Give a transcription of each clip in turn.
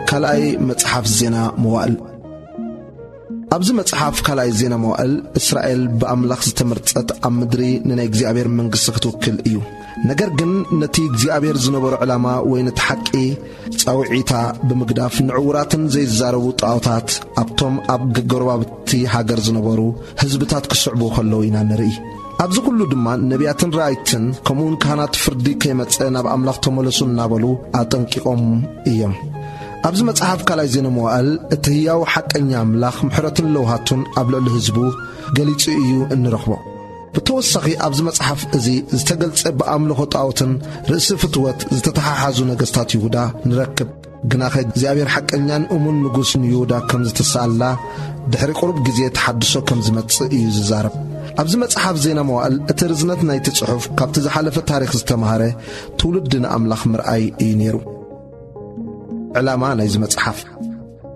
ካልኣይ መጽሓፍ ዜና መዋእል። ኣብዚ መጽሓፍ ካልኣይ ዜና መዋእል፣ እስራኤል ብኣምላኽ ዝተመርጸት ኣብ ምድሪ ንናይ እግዚኣብሔር መንግስቲ ክትውክል እዩ። ነገር ግን ነቲ እግዚኣብሔር ዝነበሮ ዕላማ ወይ ነቲ ሓቂ ጻውዒታ ብምግዳፍ ንዕዉራትን ዘይዛረቡ ጣዖታት ኣብቶም ኣብ ጎረባብቲ ሃገር ዝነበሩ ህዝብታት ክስዕቡ ከለዉ ኢና ንርኢ። ኣብዚ ኩሉ ድማ ነቢያትን ረኣይትን ከምኡውን ካህናት ፍርዲ ከይመጸ ናብ ኣምላኽ ተመለሱ እናበሉ ኣጠንቂቖም እዮም። ኣብዚ መጽሓፍ ካልኣይ ዜና መዋእል እቲ ህያው ሓቀኛ ኣምላኽ ምሕረቱን ለውሃቱን ኣብ ልዕሊ ህዝቡ ገሊጹ እዩ እንረኽቦ። ብተወሳኺ ኣብዚ መጽሓፍ እዚ ዝተገልጸ ብኣምልኾ ጣዖትን ርእሲ ፍትወት ዝተተሓሓዙ ነገስታት ይሁዳ ንረክብ። ግናኸ እግዚኣብሔር ሓቀኛን እሙን ንጉስ ንይሁዳ ከም ዝተሳኣላ ድሕሪ ቁሩብ ግዜ ተሓድሶ ከም ዝመጽእ እዩ ዝዛረብ። ኣብዚ መጽሓፍ ዜና መዋእል እቲ ርዝነት ናይቲ ጽሑፍ ካብቲ ዝሓለፈ ታሪኽ ዝተማሃረ ትውልዲ ንኣምላኽ ምርኣይ እዩ ነይሩ። ዕላማ ናይዚ መጽሓፍ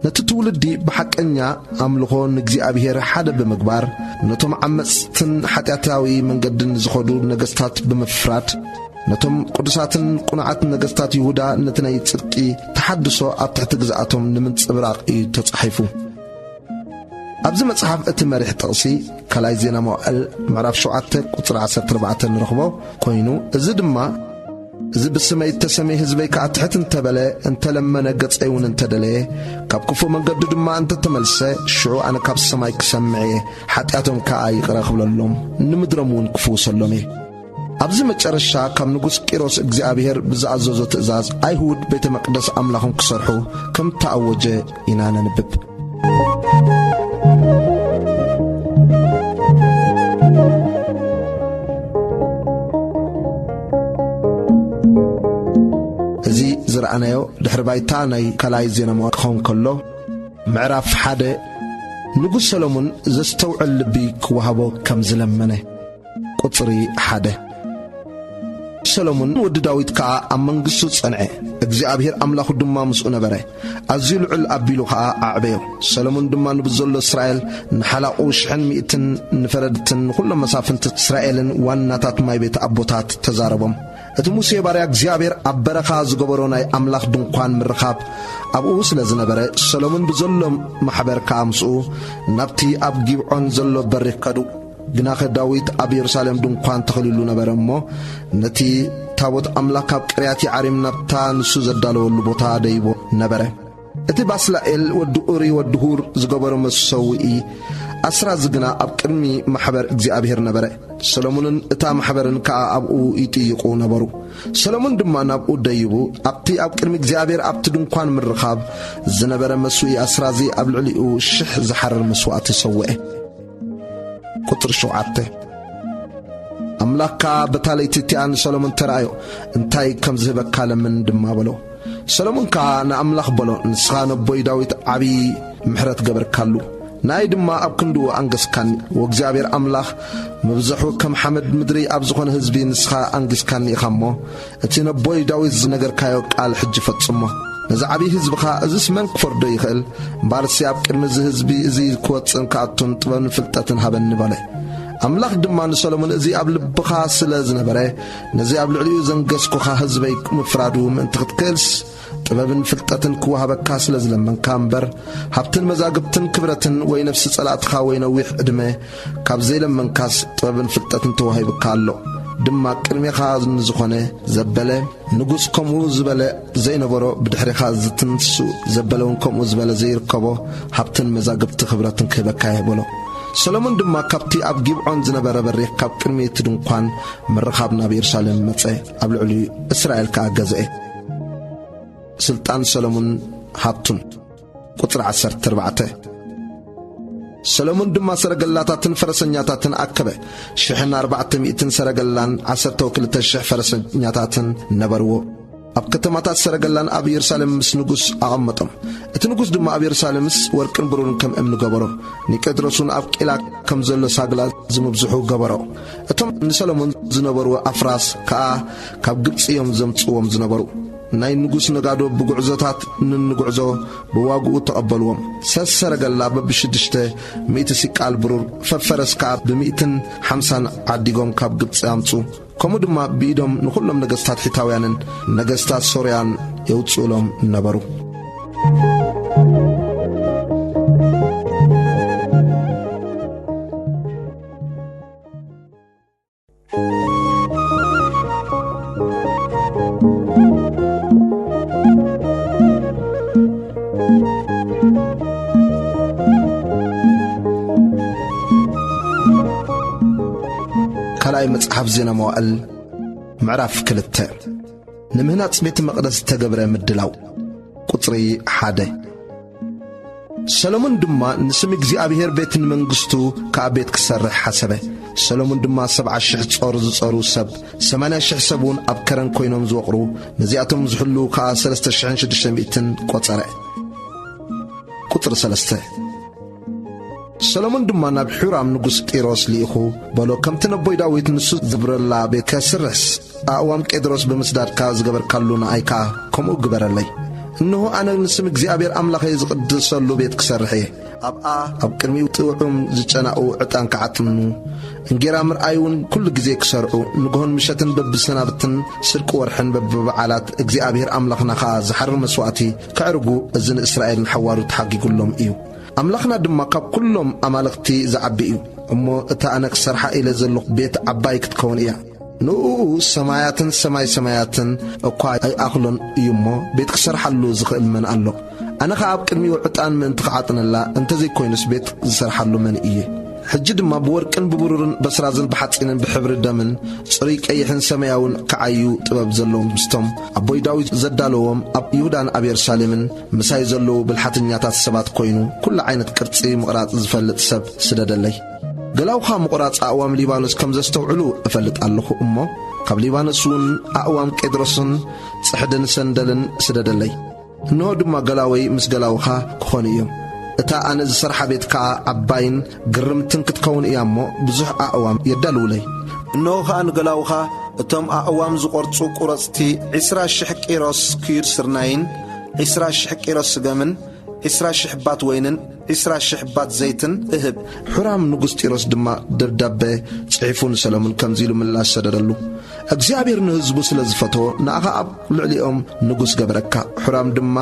ነቲ ትውልዲ ብሓቀኛ ኣምልኾ ንእግዚኣብሔር ሓደ ብምግባር፣ ነቶም ዓመጽትን ሓጢኣታዊ መንገድን ዝኸዱ ነገስታት ብምፍራድ፣ ነቶም ቅዱሳትን ቅኑዓት ነገስታት ይሁዳ ነቲ ናይ ጽድቂ ተሓድሶ ኣብ ትሕቲ ግዝኣቶም ንምንጽብራቕ እዩ ተጻሒፉ። ኣብዚ መጽሓፍ እቲ መሪሕ ጥቕሲ ካልኣይ ዜና መዋእል ምዕራፍ ሸውዓተ ቁጽሪ ዓሰርተ ኣርባዕተ ንረኽቦ ኮይኑ፣ እዚ ድማ፣ "እዚ ብስመይ እተሰምየ ህዝበይ ከኣ ትሕት እንተበለ፣ እንተለመነ፣ ገጸይ እውን እንተደለየ፣ ካብ ክፉእ መንገዱ ድማ እንተተመልሰ፣ ሽዑ ኣነ ካብ ሰማይ ክሰምዕ እየ፣ ሓጢኣቶም ከኣ ይቕረ ክብለሎም፣ ንምድሮም እውን ክፍውሰሎም እየ።" ኣብዚ መጨረሻ ካብ ንጉስ ቂሮስ እግዚኣብሔር ብዝኣዘዞ ትእዛዝ ኣይሁድ ቤተ መቅደስ ኣምላኾም ክሰርሑ ከም እተኣወጀ ኢና ነንብብ። እዚ ዝረኣናዮ ድሕሪ ባይታ ናይ ካልኣይ ዜና መዋእል ክኸውን ከሎ፣ ምዕራፍ ሓደ ንጉስ ሰሎሞን ዘስተውዕል ልቢ ክወሃቦ ከም ዝለመነ። ቁጽሪ ሓደ። ሰሎሞን ወዲ ዳዊት ከኣ ኣብ መንግስቱ ጸንዐ፣ እግዚኣብሔር ኣምላኹ ድማ ምስኡ ነበረ፣ ኣዝዩ ልዑል ኣቢሉ ከኣ ኣዕበዮ። ሰሎሞን ድማ ንብዘሎ እስራኤል፣ ንሓላቑ ሽሕን ሚእትን፣ ንፈረድትን ንኹሎም መሳፍንቲ እስራኤልን ዋናታት ማይ ቤት ኣቦታት ተዛረቦም። እቲ ሙሴ ባርያ እግዚኣብሔር ኣብ በረኻ ዝገበሮ ናይ ኣምላኽ ድንኳን ምርኻብ ኣብኡ ስለ ዝነበረ፣ ሰሎሞን ብዘሎ ማሕበር ከኣ ምስኡ ናብቲ ኣብ ጊብዖን ዘሎ በሪኽ ከዱ። ግናኸ ዳዊት ኣብ የሩሳሌም ድንኳን ተኸሊሉ ነበረ እሞ፣ ነቲ ታቦት ኣምላኽ ካብ ቅርያት የዓሪም ናብታ ንሱ ዘዳለወሉ ቦታ ደይቦ ነበረ። እቲ ባስላኤል ወዲ ኡሪ ወዲ ሁር ዝገበሮ መሰውኢ ኣስራዚ ግና ኣብ ቅድሚ ማሕበር እግዚኣብሔር ነበረ። ሰሎሞንን እታ ማሕበርን ከኣ ኣብኡ ይጥይቑ ነበሩ። ሰሎሞን ድማ ናብኡ ደይቡ፣ ኣብቲ ኣብ ቅድሚ እግዚኣብሔር ኣብቲ ድንኳን ምርኻብ ዝነበረ መስውኢ ኣስራዚ ኣብ ልዕሊኡ ሽሕ ዝሓርር መስዋእቲ ሰውአ። ቁጽሪ ሸውዓተ። ኣምላኽ ከኣ በታ ለይቲ እቲኣ ንሰሎሞን ተራእዮ፣ እንታይ ከም ዝህበካ ለምን ድማ በሎ። ሰሎሞን ከኣ ንኣምላኽ በሎ፣ ንስኻ ነቦይ ዳዊት ዓብዪ ምሕረት ገበርካሉ፣ ንኣይ ድማ ኣብ ክንድኡ ኣንገስካኒ። ወእግዚኣብሔር ኣምላኽ፣ ምብዛሑ ከም ሓመድ ምድሪ ኣብ ዝኾነ ህዝቢ ንስኻ ኣንጊስካኒ ኢኻ እሞ፣ እቲ ነቦይ ዳዊት ዝነገርካዮ ቃል ሕጂ ፈጽሞ። ነዚ ዓብዪ ህዝብኻ እዝስ መን ክፈርዶ ይኽእል? እምበኣርሲ ኣብ ቅድሚ እዚ ህዝቢ እዚ ክወጽእን ክኣቱን ጥበብን ፍልጠትን ሃበኒ በለ። ኣምላኽ ድማ ንሰሎሞን፣ እዚ ኣብ ልብኻ ስለ ዝነበረ፣ ነዚ ኣብ ልዕሊኡ ዘንገስኩኻ ህዝበይ ምፍራዱ ምእንቲ ክትክእልስ፣ ጥበብን ፍልጠትን ክወሃበካ ስለ ዝለመንካ እምበር፣ ሃብትን መዛግብትን ክብረትን ወይ ነፍሲ ጸላእትኻ ወይ ነዊሕ ዕድመ ካብ ዘይለመንካስ፣ ጥበብን ፍልጠትን ተዋሂቡካ ኣሎ። ድማ ቅድሜኻ ንዝኾነ ዘበለ ንጉስ ከምኡ ዝበለ ዘይነበሮ፣ ብድሕሬኻ ዝትንሱ ዘበለ እውን ከምኡ ዝበለ ዘይርከቦ ሃብትን መዛግብቲ ክብረትን ክህበካ እየ በሎ። ሰሎሞን ድማ ካብቲ ኣብ ጊብዖን ዝነበረ በሪኽ ካብ ቅድሚ እቲ ድንኳን ምርኻብ ናብ የሩሳሌም መጸ፣ ኣብ ልዕሊ እስራኤል ከኣ ገዝአ። ስልጣን ሰሎሞን ሃብቱን። ቁጽሪ ዓሰርተ ኣርባዕተ። ሰሎሞን ድማ ሰረገላታትን ፈረሰኛታትን ኣከበ፣ ሽሕን ኣርባዕተ ሚእትን ሰረገላን ዓሰርተ ክልተ ሽሕ ፈረሰኛታትን ነበርዎ። ኣብ ከተማታት ሰረገላን ኣብ የሩሳሌም ምስ ንጉስ ኣቐመጦም። እቲ ንጉስ ድማ ኣብ የሩሳሌምስ ወርቅን ብሩርን ከም እምኒ ገበሮ፣ ንቄድሮስ እውን ኣብ ቂላ ከም ዘሎ ሳግላ ዝምብዝሑ ገበሮ። እቶም ንሰሎሞን ዝነበርዎ ኣፍራስ ከኣ ካብ ግብጺ እዮም ዘምጽዎም ዝነበሩ። ናይ ንጉስ ነጋዶ ብጉዕዞታት ንንጉዕዞ ብዋግኡ ተቐበልዎም። ሰሰረገላ በብሽዱሽተ ሚእቲ ሲቃል ብሩር፣ ፈፈረስ ከኣ ብሚእትን ሓምሳን ዓዲጎም ካብ ግብጺ ኣምጹ። ከምኡ ድማ ብኢዶም ንኹሎም ነገስታት ሒታውያንን ነገስታት ሶርያን የውጽኡሎም ነበሩ። ካልኣይ መጽሓፍ ዜና መዋእል ምዕራፍ ክልተ። ንምህናጽ ቤተ መቕደስ ዝተገብረ ምድላው። ቁጽሪ ሓደ። ሰሎሞን ድማ ንስም እግዚኣብሔር ቤትን መንግስቱ ከኣ ቤት ክሰርሕ ሓሰበ። ሰሎሞን ድማ ሰብዓ ሽሕ ጾር ዝጾሩ ሰብ፣ ሰማንያ ሽሕ ሰብ እውን ኣብ ከረን ኮይኖም ዝወቕሩ፣ ነዚኣቶም ዝሕሉ ከኣ ሰለስተ ሽሕን ሽዱሽተ ሚእትን ቆጸረ። ቁጽሪ ሰለስተ። ሰሎሞን ድማ ናብ ሑራም ንጉስ ጢሮስ ልኢኹ በሎ፣ ከምቲ ነቦይ ዳዊት ንሱ ዝብረላ ቤት ከስርሕስ፣ ኣእዋም ቄድሮስ ብምስዳድካ ዝገበርካሉ ንኣይ ከኣ ከምኡ ግበረለይ። እንሆ፣ ኣነ ንስም እግዚኣብሔር ኣምላኸይ ዝቕድሰሉ ቤት ክሰርሕ እየ። ኣብኣ ኣብ ቅድሚኡ ጥዑም ዝጨናኡ ዕጣን ክዓጥኑ፣ እንጌራ ምርኣይ እውን ኩሉ ግዜ ክሰርዑ፣ ንግሆን ምሸትን በብሰናብትን ስርቂ ወርሕን በብበዓላት እግዚኣብሔር ኣምላኽና ኸኣ ዝሓርር መስዋእቲ ከዕርጉ፣ እዚ ንእስራኤል ንሓዋሩ ተሓጊጉሎም እዩ። ኣምላኽና ድማ ካብ ኩሎም ኣማልኽቲ ዝዓቢ እዩ። እሞ እታ ኣነ ክሰርሓ ኢለ ዘለኹ ቤት ዓባይ ክትከውን እያ። ንእኡ ሰማያትን ሰማይ ሰማያትን እኳ ኣይኣኽሎን እዩ እሞ፣ ቤት ክሰርሓሉ ዝኽእል መን ኣሎ? ኣነ ኸኣ ኣብ ቅድሚኡ ዕጣን ምእንቲ ክዓጥነላ፣ እንተዘይኮይኑስ ቤት ዝሰርሓሉ መን እየ? ሕጂ ድማ ብወርቅን ብብሩርን በስራዝን ብሓጺንን ብሕብሪ ደምን ጽሩይ ቀይሕን ሰማያውን ክዓዩ ጥበብ ዘለዎም ምስቶም ኣቦይ ዳዊት ዘዳለዎም ኣብ ይሁዳን ኣብ የሩሳሌምን ምሳይ ዘለዉ ብልሓተኛታት ሰባት ኮይኑ፣ ኩሉ ዓይነት ቅርጺ ምቕራጽ ዝፈልጥ ሰብ ስደደለይ። ገላውኻ ምቑራጽ ኣእዋም ሊባኖስ ከም ዘስተውዕሉ እፈልጥ ኣለኹ እሞ፣ ካብ ሊባኖስ እውን ኣእዋም ቄድሮስን ጽሕድን ሰንደልን ስደደለይ። እንሆ ድማ ገላወይ ምስ ገላውኻ ክኾኑ እዮም። እታ ኣነ ዝሰርሓ ቤት ከኣ ዓባይን ግርምትን ክትከውን እያ እሞ፣ ብዙሕ ኣእዋም የዳልውለይ። እንሆ ኸኣ ንገላውኻ እቶም ኣእዋም ዝቖርጹ ቁረጽቲ ዒስራ ሽሕ ቂሮስ ክዩድ ስርናይን ዒስራ ሽሕ ቂሮስ ስገምን ዒስራ ሽሕ ባት ወይንን ዒስራ ሽሕ ባት ዘይትን እህብ። ሑራም ንጉስ ጢሮስ ድማ ደብዳበ ጽሒፉ ንሰሎሞን ከምዚ ኢሉ ምላሽ ሰደደሉ። እግዚኣብሔር ንህዝቡ ስለ ዝፈትዎ፣ ንኣኻ ኣብ ልዕሊኦም ንጉስ ገበረካ። ሑራም ድማ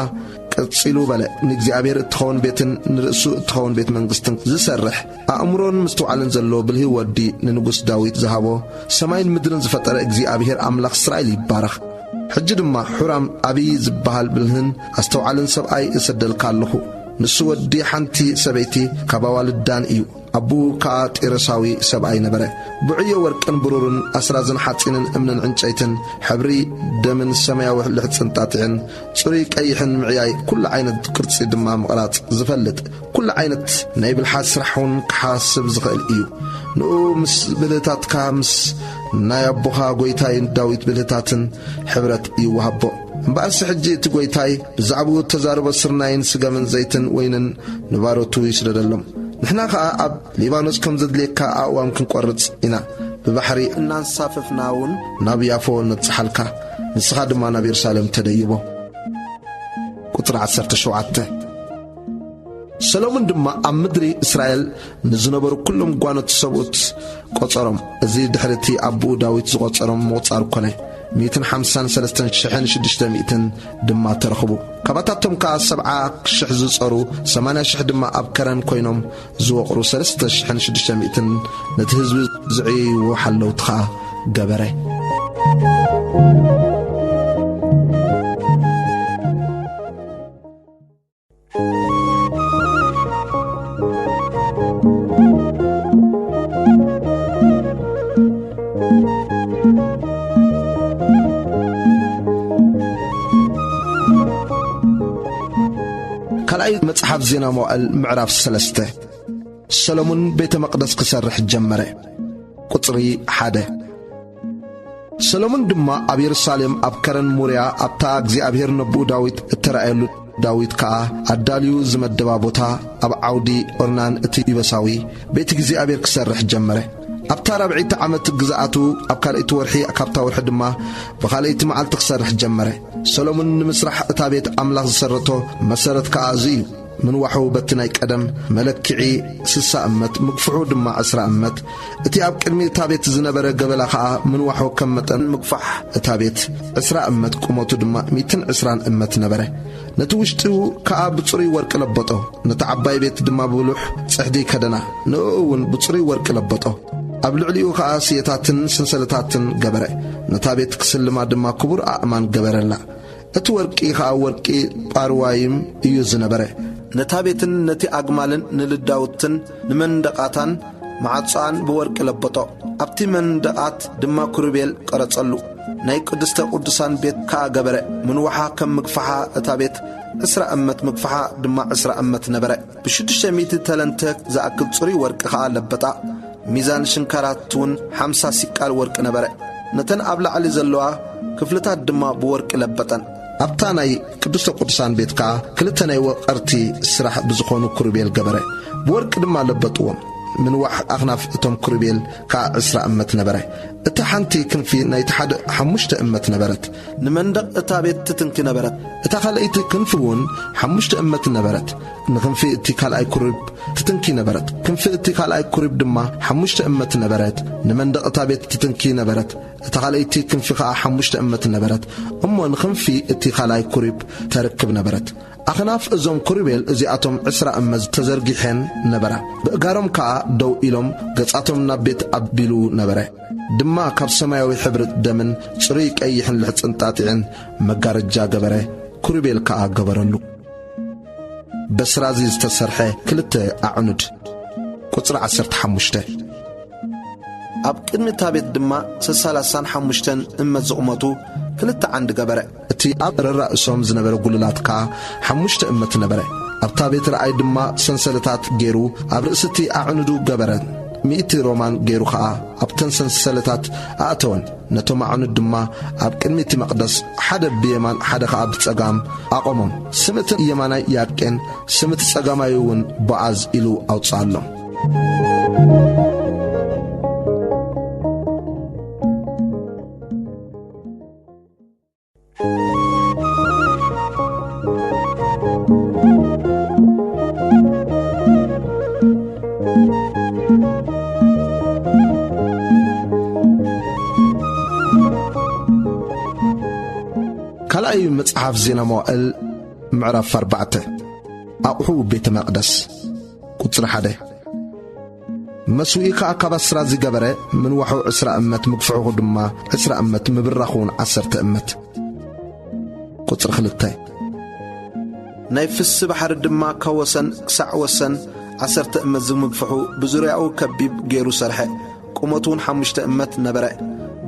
ቀጺሉ በለ፣ ንእግዚኣብሔር እትኸውን ቤትን ንርእሱ እትኸውን ቤት መንግስትን ዝሰርሕ፣ ኣእምሮን ምስትውዓልን ዘለዎ ብልሂ ወዲ ንንጉስ ዳዊት ዝሃቦ፣ ሰማይን ምድርን ዝፈጠረ እግዚኣብሔር ኣምላኽ እስራኤል ይባረኽ። ሕጂ ድማ ሑራም ኣብይ ዝበሃል ብልህን ኣስተውዓልን ሰብኣይ እሰደልካ ኣለኹ። ንሱ ወዲ ሓንቲ ሰበይቲ ካብ ኣዋልድ ዳን እዩ። ኣቦኡ ከኣ ጢሮሳዊ ሰብኣይ ነበረ። ብዕዮ ወርቅን ብሩርን፣ ኣስራዝን ሓጺንን እምንን ዕንጨይትን፣ ሕብሪ ደምን ሰማያዊ ልሕጽን ጣጢዕን፣ ጽሩይ ቀይሕን ምዕያይ ኩሉ ዓይነት ቅርጺ ድማ ምቕራጽ ዝፈልጥ፣ ኩሉ ዓይነት ናይ ብልሓት ስራሕ እውን ክሓስብ ዝኽእል እዩ። ንኡ ምስ ብልህታትካ፣ ምስ ናይ ኣቦኻ ጐይታይ ዳዊት ብልህታትን ሕብረት ይወሃቦ። እምበኣርሲ ሕጂ እቲ ጐይታይ ብዛዕባኡ እተዛረቦ ስርናይን ስገምን ዘይትን ወይንን ንባሮቱ ይስደደሎም። ንሕና ኸኣ ኣብ ሊባኖስ ከም ዘድልየካ ኣእዋም ክንቈርጽ ኢና። ብባሕሪ እናንሳፈፍና እውን ናብ ያፎ ነብጽሓልካ። ንስኻ ድማ ናብ የሩሳሌም ተደይቦ። ቁጽሪ ዓሰርተ ሸውዓተ። ሰሎሞን ድማ ኣብ ምድሪ እስራኤል ንዝነበሩ ኩሎም ጓኖት ሰብኡት ቈጸሮም። እዚ ድሕሪ እቲ ኣቦኡ ዳዊት ዝቖጸሮም ምቑጻር ኰነ። ሚእትን ሓምሳን ሰለስተን ሽሕን ሽዱሽተ ሚእትን ድማ ተረኽቡ። ካባታቶም ከኣ ሰብዓ ሽሕ ዝጾሩ፣ ሰማንያ ሽሕ ድማ ኣብ ከረን ኰይኖም ዝወቕሩ ሰለስተ ሽሕን ሽዱሽተ ሚእትን ነቲ ህዝቢ ዝዕይይዎ ሓለውቲ ኸኣ ገበረ። ካልኣይ መጽሓፍ ዜና መዋእል ምዕራፍ ሰለስተ። ሰሎሞን ቤተ መቕደስ ክሰርሕ ጀመረ። ቁጽሪ ሓደ። ሰሎሞን ድማ ኣብ የሩሳሌም ኣብ ከረን ሙርያ ኣብታ እግዚኣብሔር ነብኡ ዳዊት እተራእየሉ፣ ዳዊት ከኣ ኣዳልዩ ዝመደባ ቦታ ኣብ ዓውዲ ኦርናን እቲ ይበሳዊ ቤት እግዚኣብሔር ክሰርሕ ጀመረ። ኣብታ ራብዐይቲ ዓመት ግዝኣቱ ኣብ ካልኣይቲ ወርሒ ካብታ ወርሒ ድማ ብኻልኣይቲ መዓልቲ ክሰርሕ ጀመረ። ሰሎሞን ንምስራሕ እታ ቤት ኣምላኽ ዝሰረቶ መሰረት ከኣ እዚ እዩ። ምንዋሑ በቲ ናይ ቀደም መለክዒ ስሳ እመት፣ ምግፍሑ ድማ ዕስራ እመት። እቲ ኣብ ቅድሚ እታ ቤት ዝነበረ ገበላ ኸኣ ምንዋሑ ከም መጠን ምግፋሕ እታ ቤት ዕስራ እመት፣ ቁመቱ ድማ ሚእትን ዕስራን እመት ነበረ። ነቲ ውሽጡ ከኣ ብጽሩይ ወርቂ ለበጦ፣ ነቲ ዓባይ ቤት ድማ ብብሉሕ ጽሕዲ ከደና፣ ንእኡ እውን ብጽሩይ ወርቂ ለበጦ። ኣብ ልዕሊኡ ኸኣ ስየታትን ሰንሰለታትን ገበረ። ነታ ቤት ክስልማ ድማ ክቡር ኣእማን ገበረላ። እቲ ወርቂ ኸኣ ወርቂ ጳርዋይም እዩ ዝነበረ። ነታ ቤትን ነቲ ኣግማልን ንልዳውትን ንመንደቓታን መዓጾኣን ብወርቂ ለበጦ። ኣብቲ መንደቓት ድማ ክሩቤል ቀረጸሉ። ናይ ቅድስተ ቅዱሳን ቤት ከኣ ገበረ። ምንዋሓ ከም ምግፋሓ እታ ቤት ዕስራ እመት፣ ምግፋሓ ድማ ዕስራ እመት ነበረ። ብሽዱሽተ ሚእቲ ተለንተ ዝኣክል ጽሩይ ወርቂ ኸኣ ለበጣ። ሚዛን ሽንካራት እውን ሓምሳ ሲቃል ወርቂ ነበረ። ነተን ኣብ ላዕሊ ዘለዋ ክፍልታት ድማ ብወርቂ ለበጠን። ኣብታ ናይ ቅድስተ ቅዱሳን ቤት ከኣ ክልተ ናይ ወቐርቲ ስራሕ ብዝኾኑ ክሩቤል ገበረ። ብወርቂ ድማ ለበጥዎም። ምንዋሕ ኣኽናፍ እቶም ክሩቤል ከኣ ዕስራ እመት ነበረ። እታ ሓንቲ ክንፊ ናይቲ ሓደ ሓሙሽተ እመት ነበረት። ንመንደቕ እታ ቤት ትትንኪ ነበረት። እታ ካልኣይቲ ክንፊ እውን ሓሙሽተ እመት ነበረት። ንክንፊ እቲ ካልኣይ ኩሪብ ትትንኪ ነበረት። ክንፊ እቲ ካልኣይ ኩሪብ ድማ ሓሙሽተ እመት ነበረት። ንመንደቕ እታ ቤት ትትንኪ ነበረት። እታ ካልኣይቲ ክንፊ ኸኣ ሓሙሽተ እመት ነበረት። እሞ ንክንፊ እቲ ካልኣይ ኩሪብ ተርክብ ነበረት። ኣኽናፍ እዞም ኩሩቤል እዚኣቶም ዕስራ እመት ተዘርጊሐን ነበራ። ብእጋሮም ከኣ ደው ኢሎም ገጻቶም ናብ ቤት ኣቢሉ ነበረ። ድማ ካብ ሰማያዊ ሕብሪ ደምን ጽሩይ ቀይሕን ልሕጽን ጣጢዕን መጋረጃ ገበረ። ኩሩቤል ከኣ ገበረሉ። በስራዚ ዝተሰርሐ ክልተ ኣዕኑድ። ቁጽሪ ዓሰርተ ሓሙሽተ። ኣብ ቅድሚ እታ ቤት ድማ ሰሳላሳን ሓሙሽተን እመት ዝቑመቱ ክልተ ዓንዲ ገበረ። እቲ ኣብ ረራእሶም ዝነበረ ጉልላት ከኣ ሓሙሽተ እመት ነበረ። ኣብታ ቤት ረኣይ ድማ ሰንሰለታት ገይሩ ኣብ ርእሲ እቲ ኣዕኑዱ ገበረ። ሚእቲ ሮማን ገይሩ ኸኣ ኣብተን ሰንሰለታት ኣእተወን። ነቶም ኣዕኑድ ድማ ኣብ ቅድሚ እቲ መቕደስ ሓደ ብየማን ሓደ ኸኣ ብጸጋም ኣቖሞም። ስም እቲ የማናይ ያቄን ስም እቲ ጸጋማይ እውን ቦኣዝ ኢሉ ኣውጽኣሎም። ካልኣይ መጽሓፍ ዜና መዋእል ምዕራፍ ኣርባዕተ። ኣቑሑ ቤተ መቕደስ። ቁጽሪ ሓደ። መስውኢ ከኣ ካብ ኣስራዚ ገበረ፣ ምንዋሑ ዕስራ እመት፣ ምግፍሑ ድማ ዕስራ እመት፣ ምብራኹ እውን ዓሰርተ እመት። ቁጽሪ ክልተ። ናይ ፍሲ ባሕሪ ድማ ካብ ወሰን ክሳዕ ወሰን ዓሰርተ እመት ዝምግፍሑ ብዙርያኡ ከቢብ ገይሩ ሰርሐ። ቁመቱ እውን ሓሙሽተ እመት ነበረ።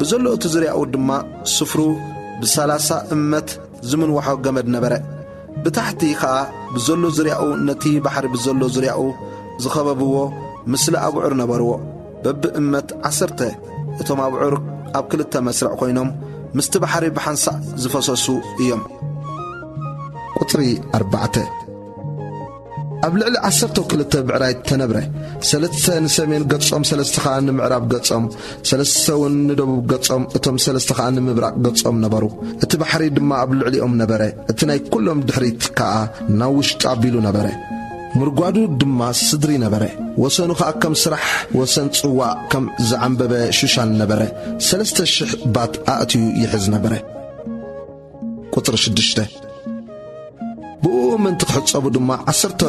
ብዘሎ እቲ ዙርያኡ ድማ ስፍሩ ብሰላሳ እመት ዝምንዋሖ ገመድ ነበረ። ብታሕቲ ኸኣ ብዘሎ ዙርያኡ ነቲ ባሕሪ ብዘሎ ዙርያኡ ዝኸበብዎ ምስሊ ኣብዑር ነበርዎ። በብእመት ዓሰርተ። እቶም ኣብዑር ኣብ ክልተ መስርዕ ኮይኖም ምስቲ ባሕሪ ብሓንሳእ ዝፈሰሱ እዮም። ቁጽሪ ኣርባዕተ። ኣብ ልዕሊ ዓሰርተ ክልተ ብዕራይ ተነብረ። ሰለስተ ንሰሜን ገጾም፣ ሰለስተ ኸኣ ንምዕራብ ገጾም፣ ሰለስተ እውን ንደቡብ ገጾም፣ እቶም ሰለስተ ኸኣ ንምብራቕ ገጾም ነበሩ። እቲ ባሕሪ ድማ ኣብ ልዕሊኦም ነበረ። እቲ ናይ ኩሎም ድሕሪት ከኣ ናብ ውሽጢ ኣቢሉ ነበረ። ምርጓዱ ድማ ስድሪ ነበረ። ወሰኑ ኸኣ ከም ስራሕ ወሰን ጽዋእ፣ ከም ዝዓምበበ ሹሻን ነበረ። ሰለስተ ሽሕ ባት ኣእትዩ ይሕዝ ነበረ። ቁጽሪ ሽዱሽተ። ብእኡ ምእንቲ ክሕጸቡ ድማ ዓሰርተ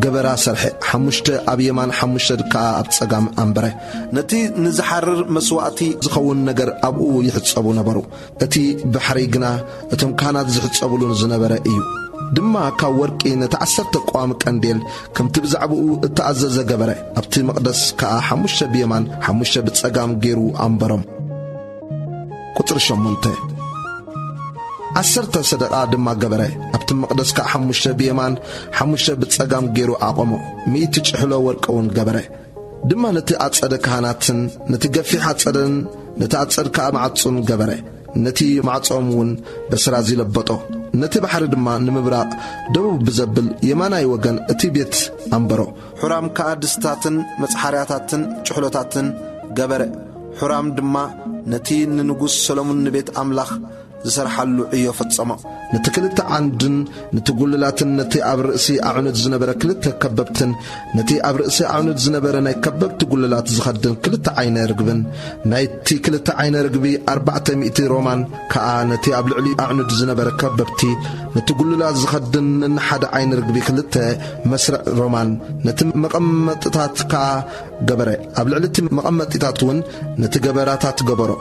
ገበራ ሰርሐ፣ ሓሙሽተ ኣብ የማን፣ ሓሙሽተ ከኣ ኣብ ጸጋም ኣንበረ። ነቲ ንዝሓርር መስዋእቲ ዝኸውን ነገር ኣብኡ ይሕጸቡ ነበሩ። እቲ ባሕሪ ግና እቶም ካህናት ዝሕጸብሉ ዝነበረ እዩ። ድማ ካብ ወርቂ ነቲ ዓሰርተ ቀዋሚ ቀንዴል ከምቲ ብዛዕባኡ እተኣዘዘ ገበረ። ኣብቲ መቕደስ ከኣ ሓሙሽተ ብየማን፣ ሓሙሽተ ብጸጋም ገይሩ ኣንበሮም። ቁጽሪ ሸሞንተ። ዓሰርተ ሰደቓ ድማ ገበረ። ኣብቲ መቕደስ ከኣ ሓሙሽተ ብየማን፣ ሓሙሽተ ብጸጋም ገይሩ ኣቖሞ። ሚእቲ ጭሕሎ ወርቂ እውን ገበረ። ድማ ነቲ ኣጸደ ካህናትን ነቲ ገፊሕ ኣጸደን ነቲ ኣጸድ ከኣ ማዕጹን ገበረ። ነቲ ማዕጾኦም እውን በስራዚ ለበጦ። ነቲ ባሕሪ ድማ ንምብራቕ ደቡብ ብዘብል የማናይ ወገን እቲ ቤት ኣንበሮ። ሑራም ከኣ ድስታትን መጽሓርያታትን ጭሕሎታትን ገበረ። ሑራም ድማ ነቲ ንንጉስ ሰሎሞን ንቤት ኣምላኽ ዝሰርሓሉ ዕዮ ፈጸሞ። ነቲ ክልተ ዓንድን ነቲ ጉልላትን ነቲ ኣብ ርእሲ ኣዕኑድ ዝነበረ ክልተ ከበብትን ነቲ ኣብ ርእሲ ኣዕኑድ ዝነበረ ናይ ከበብቲ ጉልላት ዝኸድን ክልተ ዓይነ ርግብን ናይቲ ክልተ ዓይነ ርግቢ ኣርባዕተ ሚእቲ ሮማን ከኣ ነቲ ኣብ ልዕሊ ኣዕኑድ ዝነበረ ከበብቲ ነቲ ጉልላት ዝኸድን ነንሓደ ዓይነ ርግቢ ክልተ መስርዕ ሮማን ነቲ መቐመጥታት ከኣ ገበረ። ኣብ ልዕሊ እቲ መቐመጢታት እውን ነቲ ገበራታት ገበሮ።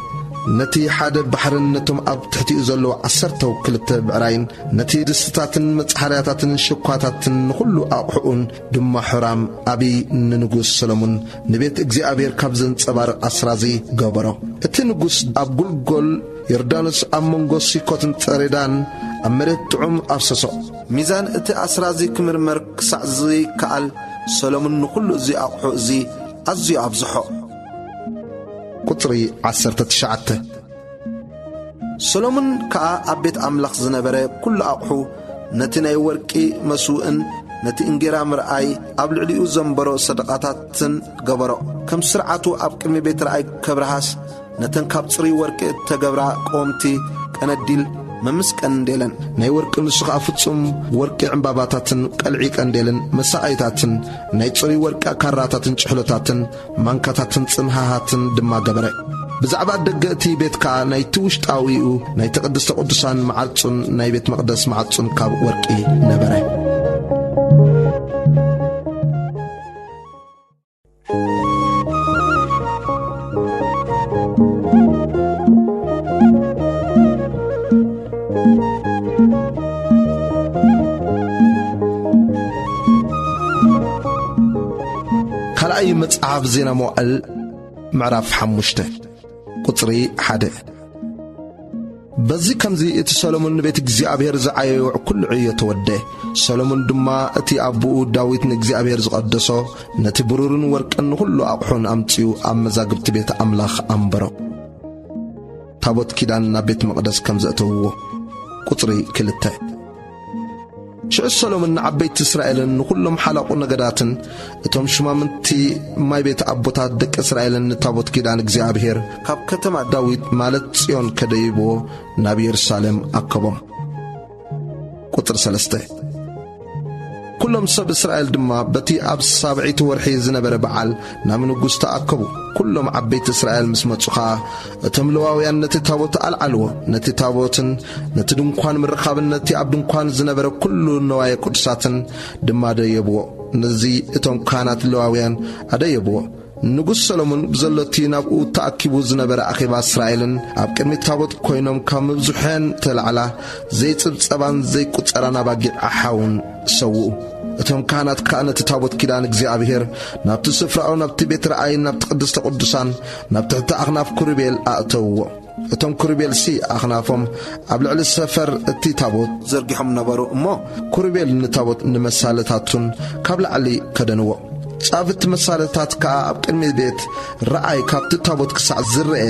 ነቲ ሓደ ባሕርን ነቶም ኣብ ትሕቲኡ ዘለዉ ዓሰርተው ክልተ ብዕራይን ነቲ ድስትታትን መጽሓርያታትን ሽኳታትን ንኹሉ ኣቕሑኡን ድማ ሑራም ኣብይ ንንጉስ ሰሎሞን ንቤት እግዚኣብሔር ካብ ዘንጸባርቕ ኣስራዚ ገበሮ። እቲ ንጉስ ኣብ ጉልጎል ዮርዳኖስ ኣብ መንጎ ሲኮትን ጸሬዳን ኣብ መሬት ጥዑም ኣፍሰሶ። ሚዛን እቲ ኣስራዚ ክምርመር ክሳዕ ዘይከኣል ሰሎሞን ንኹሉ እዚ ኣቕሑ እዚ ኣዝዩ ኣብዝሖ። ቁጽሪ ዓሰርተ ትሽዓተ። ሰሎሞን ከኣ ኣብ ቤት ኣምላኽ ዝነበረ ኩሉ ኣቕሑ፣ ነቲ ናይ ወርቂ መስውእን ነቲ እንጌራ ምርኣይ ኣብ ልዕሊኡ ዘንበሮ ሰደቓታትን ገበሮ። ከም ስርዓቱ ኣብ ቅድሚ ቤት ረኣይ ከብርሃስ፣ ነተን ካብ ጽሩይ ወርቂ እተገብራ ቀወምቲ ቀነዲል መምስ ቀንዴለን። ናይ ወርቂ ንሱ ኸኣ ፍጹም ወርቂ ዕምባባታትን ቀልዒ ቀንዴልን መሳቐይታትን ናይ ጽሩይ ወርቂ ካራታትን ጭሕሎታትን ማንካታትን ጽንሃሃትን ድማ ገበረ። ብዛዕባ ደገ እቲ ቤት ከኣ ናይቲ ውሽጣዊኡ ናይቲ ቅድስተ ቅዱሳን መዓጹን ናይ ቤት መቕደስ መዓጹን ካብ ወርቂ ነበረ። ካልኣይ መጽሓፍ ዜና መዋዕል ምዕራፍ ሓሙሽተ ቁጽሪ ሓደ። በዚ ከምዚ እቲ ሰሎሞን ንቤት እግዚኣብሔር ዝዓየዮ ኩሉ ዕዮ ተወደ። ሰሎሞን ድማ እቲ ኣቦኡ ዳዊት ንእግዚኣብሔር ዝቐደሶ ነቲ ብሩርን ወርቅን ንኹሉ ኣቕሑን ኣምጺኡ ኣብ መዛግብቲ ቤት ኣምላኽ ኣንበሮ። ታቦት ኪዳን ናብ ቤት መቕደስ ከም ዘእተውዎ። ቁጽሪ ክልተ። ሽዑ ሰሎሞን ንዓበይቲ እስራኤልን ንኹሎም ሓላቑ ነገዳትን እቶም ሽማምንቲ ማይ ቤት ኣቦታት ደቂ እስራኤልን ንታቦት ኪዳን እግዚኣብሔር ካብ ከተማ ዳዊት ማለት ጽዮን ከደይብዎ ናብ የሩሳሌም ኣከቦም። ቁጽሪ ሰለስተ። ኩሎም ሰብ እስራኤል ድማ በቲ ኣብ ሳብዐይቲ ወርሒ ዝነበረ በዓል ናብ ንጉስ ተኣከቡ። ኩሎም ዓበይቲ እስራኤል ምስ መጹ ኸኣ እቶም ለዋውያን ነቲ ታቦት ኣልዓልዎ። ነቲ ታቦትን ነቲ ድንኳን ምርኻብን ነቲ ኣብ ድንኳን ዝነበረ ኩሉ ነዋየ ቅዱሳትን ድማ ደየብዎ። ነዚ እቶም ካህናት ለዋውያን ኣደየብዎ። ንጉስ ሰሎሞን ብዘሎ እቲ ናብኡ ተኣኪቡ ዝነበረ ኣኼባ እስራኤልን ኣብ ቅድሚ ታቦት ኮይኖም ካብ ምብዝሐን ተላዕላ ዘይጽብጸባን ዘይቁጸራን ኣባጊዕ ኣሓውን ሰውኡ። እቶም ካህናት ከኣ ነቲ ታቦት ኪዳን እግዚኣብሔር ናብቲ ስፍራኡ ናብቲ ቤት ረኣይን ናብቲ ቅድስተ ቅዱሳን ናብ ትሕቲ ኣኽናፍ ኩሩቤል ኣእተውዎ። እቶም ኩሩቤልሲ ኣኽናፎም ኣብ ልዕሊ ሰፈር እቲ ታቦት ዘርጊሖም ነበሩ እሞ፣ ኩሩቤል ንታቦት ንመሳለታቱን ካብ ላዕሊ ከደንዎ። ጻፍቲ መሳለታት ከኣ ኣብ ቅድሚ ቤት ረኣይ ካብቲ ታቦት ክሳዕ ዝረኤ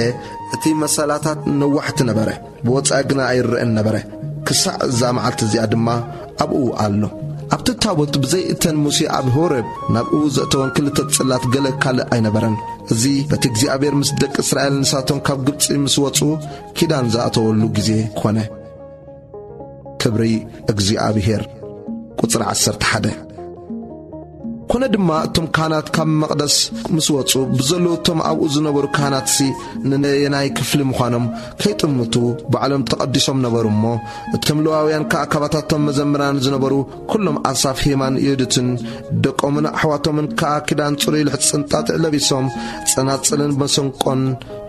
እቲ መሳላታት ነዋሕቲ ነበረ፣ ብወጻኢ ግና ኣይረአን ነበረ። ክሳዕ እዛ መዓልቲ እዚኣ ድማ ኣብኡ ኣሎ። ኣብቲ ታቦት ብዘይ እተን ሙሴ ኣብ ሆረብ ናብኡ ዘእተወን ክልተ ጽላት ገለ ካልእ ኣይነበረን። እዚ በቲ እግዚኣብሔር ምስ ደቂ እስራኤል ንሳቶም ካብ ግብጺ ምስ ወጹ ኪዳን ዝኣተወሉ ግዜ ኮነ። ክብሪ እግዚኣብሔር። ቁጽሪ ዓሰርተ ሓደ። ኮነ ድማ እቶም ካህናት ካብ መቕደስ ምስ ወጹ ብዘለዉ እቶም ኣብኡ ዝነበሩ ካህናትሲ ንነየናይ ክፍሊ ምዃኖም ከይጥምቱ ባዕሎም ተቐዲሶም ነበሩ እሞ፣ እቶም ለዋውያን ከኣ ካባታቶም መዘምራን ዝነበሩ ኩሎም ኣሳፍ ሄማን የዱትን ደቆምን ኣሕዋቶምን ከኣ ክዳን ጽሩይ ልሕጽ ጽንጣጥዕ ለቢሶም ጸናጽልን መሰንቆን